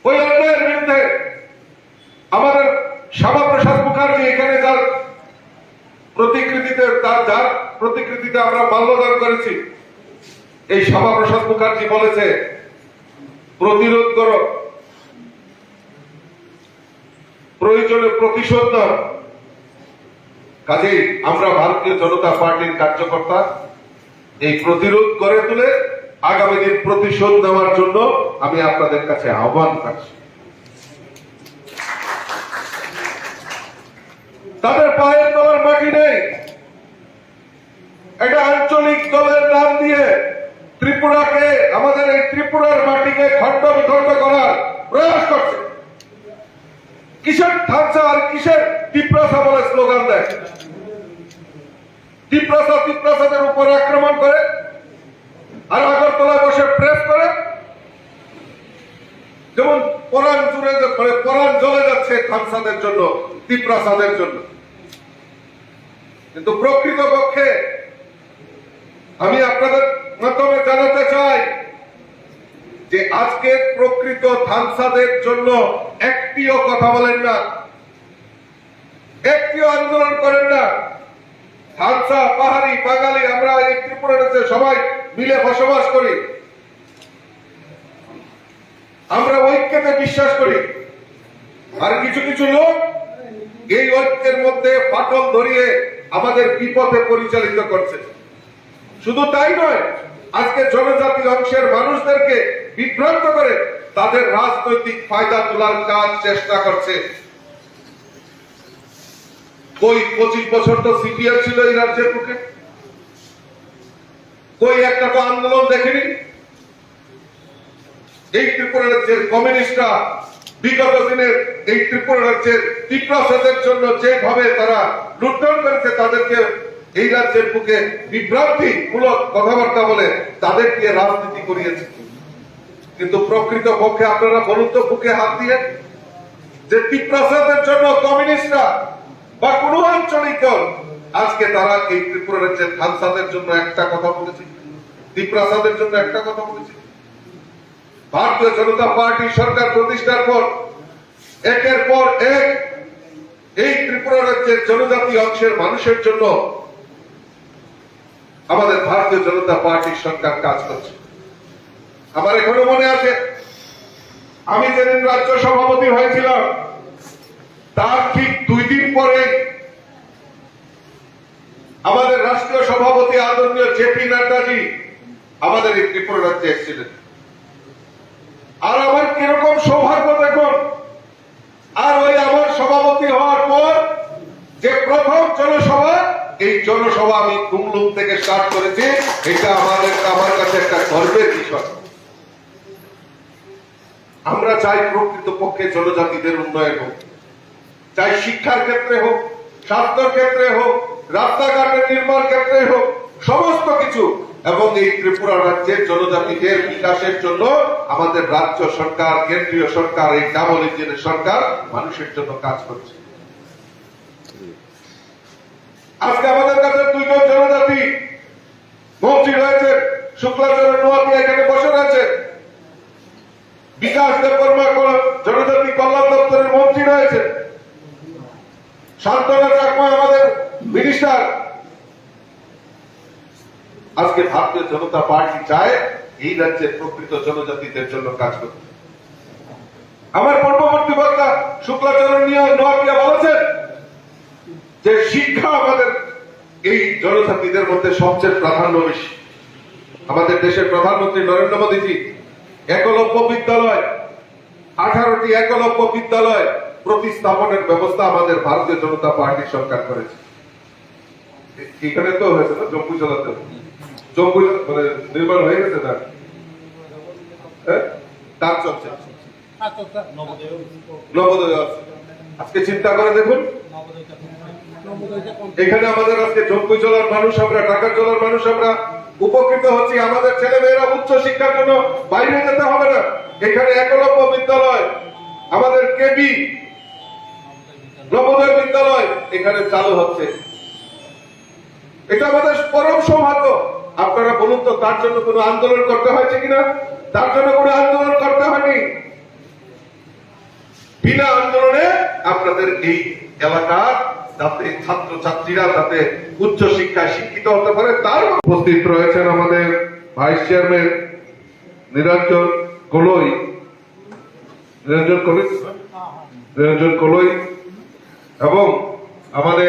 ওই অন্যায়ের বিরুদ্ধে। আমাদের শ্যামাপ্রসাদ মুখার্জি এখানে তার প্রতিকৃতিতে, তার, যার প্রতিকৃতিতে আমরা মাল্যদান করেছি, এই শ্যামাপ্রসাদ মুখার্জি বলেছে, "প্রতিরোধ করো, প্রয়োজনে প্রতিশোধ নাও।" কাজেই আমরা ভারতীয় জনতা পার্টির কার্যকর্তা এই প্রতিরোধ গড়ে তুলে আগামী দিন প্রতিশোধ নেওয়ার জন্য আমি আপনাদের কাছে আহ্বান করছি। তাদের পায়ের তলার মাটি নেই। এটা আঞ্চলিক দলের নাম দিয়ে ত্রিপুরাকে, আমাদের এই ত্রিপুরার মাটিকে খণ্ড বিখণ্ড করার প্রয়াস করছে। কিসের থানসা আর কিসের তিপ্রাসা বলে স্লোগান দেয়? তিপ্রাসা তিপ্রাসাদের উপর আক্রমণ করে, আর আগরতলায় বসে প্রেস করে। যেমন পরাণ জুড়ে যে-, মানে পরাণ জ্বলে যাচ্ছে থানসাদের জন্য, তিপ্রাসাদের জন্য। কিন্তু প্রকৃতপক্ষে আমি আপনাদের মাধ্যমে জানাতে চাই যে আজকে প্রকৃত থানসাদের জন্য একটিও কথা বলেন না, একটিও আন্দোলন করেন না। থানসা, পাহাড়ি, বাঙালি, আমরা এই ত্রিপুরা রাজ্যে সবাই মিলে বসবাস করি। আমরা ঐক্যতে বিশ্বাস করি। আর কিছু কিছু লোক এই ঐক্যের মধ্যে ফাটল ধরিয়ে আমাদের বিপথে পরিচালিত করছে। শুধু তাই নয়, আজকে জনজাতি অংশের মানুষদেরকে বিভ্রান্ত করে তাদের রাজনৈতিক ফায়দা তোলার কাজ চেষ্টা করছে। কই পঁচিশ বছর তো সিপিএম ছিল এই রাজ্যের বুকে? কই একটা তো আন্দোলন দেখেনি? এই ত্রিপুরা রাজ্যের কমিউনিস্টরা বিগত দিনের এই ত্রিপুরা রাজ্যের তিপ্রাসাদের জন্য যেভাবে তারা লুণ্ঠন করেছে, তাদেরকে এই রাজ্যের বুকে বিভ্রান্তিমূলক কথাবার্তা বলে তাদের দিয়ে রাজনীতি করিয়েছে। কিন্তু প্রকৃত পক্ষে আপনারা বলুন তো, বুকে হাত দিয়ে, যে তিপ্রাসাদের জন্য কমিউনিস্টরা বা কোনো আঞ্চলিক দল আজকে তারা এই ত্রিপুরা রাজ্যের থানসাদের জন্য একটা কথা বলেছে, তিপ্রাসাদের জন্য একটা কথা বলেছে? ভারতীয় জনতা পার্টি সরকার প্রতিষ্ঠার পর একের পর এক এই ত্রিপুরা রাজ্যের জনজাতি অংশের মানুষের জন্য আমাদের ভারতীয় জনতা পার্টির সরকার কাজ করছে। আমার এখনো মনে আছে, আমি যেদিন রাজ্য সভাপতি হয়েছিলাম, তার ঠিক দুই দিন পরে আমাদের রাষ্ট্রীয় সভাপতি আদরণীয় জেপি নাড্ডাজি আমাদের এই ত্রিপুরা রাজ্যে এসেছিলেন। আর আমার কিরকম সৌভাগ্য দেখুন, আর ওই আমার সভাপতি হওয়ার পর যে প্রথম জনসভা, এই জনসভা আমি কুমলুং থেকে স্টার্ট করেছি। এটা আমাদের, আমার কাছে একটা গর্বের বিষয়। আমরা চাই প্রকৃতপক্ষে জনজাতিদের উন্নয়ন হোক, চাই শিক্ষার ক্ষেত্রে হোক, স্বাস্থ্যর ক্ষেত্রে হোক, রাস্তাঘাটের নির্মাণ ক্ষেত্রে হোক, সমস্ত কিছু। এবং এই ত্রিপুরা রাজ্যের জনজাতিদের বিকাশের জন্য আমাদের রাজ্য সরকার, কেন্দ্রীয় সরকার, এই ডাবল ইঞ্জিনের সরকার মানুষের জন্য কাজ করছে। আজকে আমাদের কাছে দুইজন জনজাতি মন্ত্রী রয়েছে, শুক্লাচরণ নোয়াতিয়া এখানে বসে রয়েছে, বিকাশ দেববর্মা কল-, জনজাতি কল্যাণ দপ্তরের মন্ত্রী রয়েছে, শান্তনা চাকমা আমাদের মিনিস্টার। আজকে ভারতীয় জনতা পার্টি চায় এই রাজ্যের প্রকৃত জনজাতিদের জন্য কাজ করতে। আমার পূর্ববর্তী বক্তা শুক্লাচরণ নিয়ে নোয়াতিয়া বলেছেন যে শিক্ষা আমাদের এই জনজাতিদের মধ্যে সবচেয়ে প্রাধান্য বেশি। আমাদের দেশের প্রধানমন্ত্রী নরেন্দ্র মোদীজি একলব্য বিদ্যালয়, আঠারোটি একলব্য বিদ্যালয় প্রতিস্থাপনের ব্যবস্থা আমাদের ভারতীয় জনতা পার্টির সরকার করেছে। এ-, এখানে তো হয়েছে না, জম্পুইজলাতে? জম্পুই মানে নির্মাণ হয়ে গেছে না? হ্যাঁ, কাজ চলছে। নবোদয় আছে। আজকে চিন্তা করে দেখুন, এখানে আমাদের আজকে জম্পুইজলার মানুষ আমরা, টাকারজলার মানুষ আমরা উপকৃত হচ্ছি। আমাদের ছেলে মেয়েরা উচ্চ শিক্ষার জন্য বাইরে যেতে হবে না। এখানে একলব্য বিদ্যালয়, আমাদের কেবি নবোদয় বিদ্যালয় এখানে চালু হচ্ছে। এটা আমাদের পরম সৌভাগ্য। আপনারা বলুন তো, তার জন্য কোনো আন্দোলন করতে হয়েছে কিনা? তার জন্য কোনো আন্দোলন করতে হয়নি। বিনা আন্দোলনে আপনাদের এই এলাকার যাতে ছাত্রছাত্রীরা যাতে উচ্চশিক্ষায় শিক্ষিত হতে পারে, তার উপস্থিত রয়েছেন আমাদের ভাইস চেয়ারম্যান নিরঞ্জন কলই, নিরঞ্জন কলই, নিরঞ্জন কলই এবং আমাদের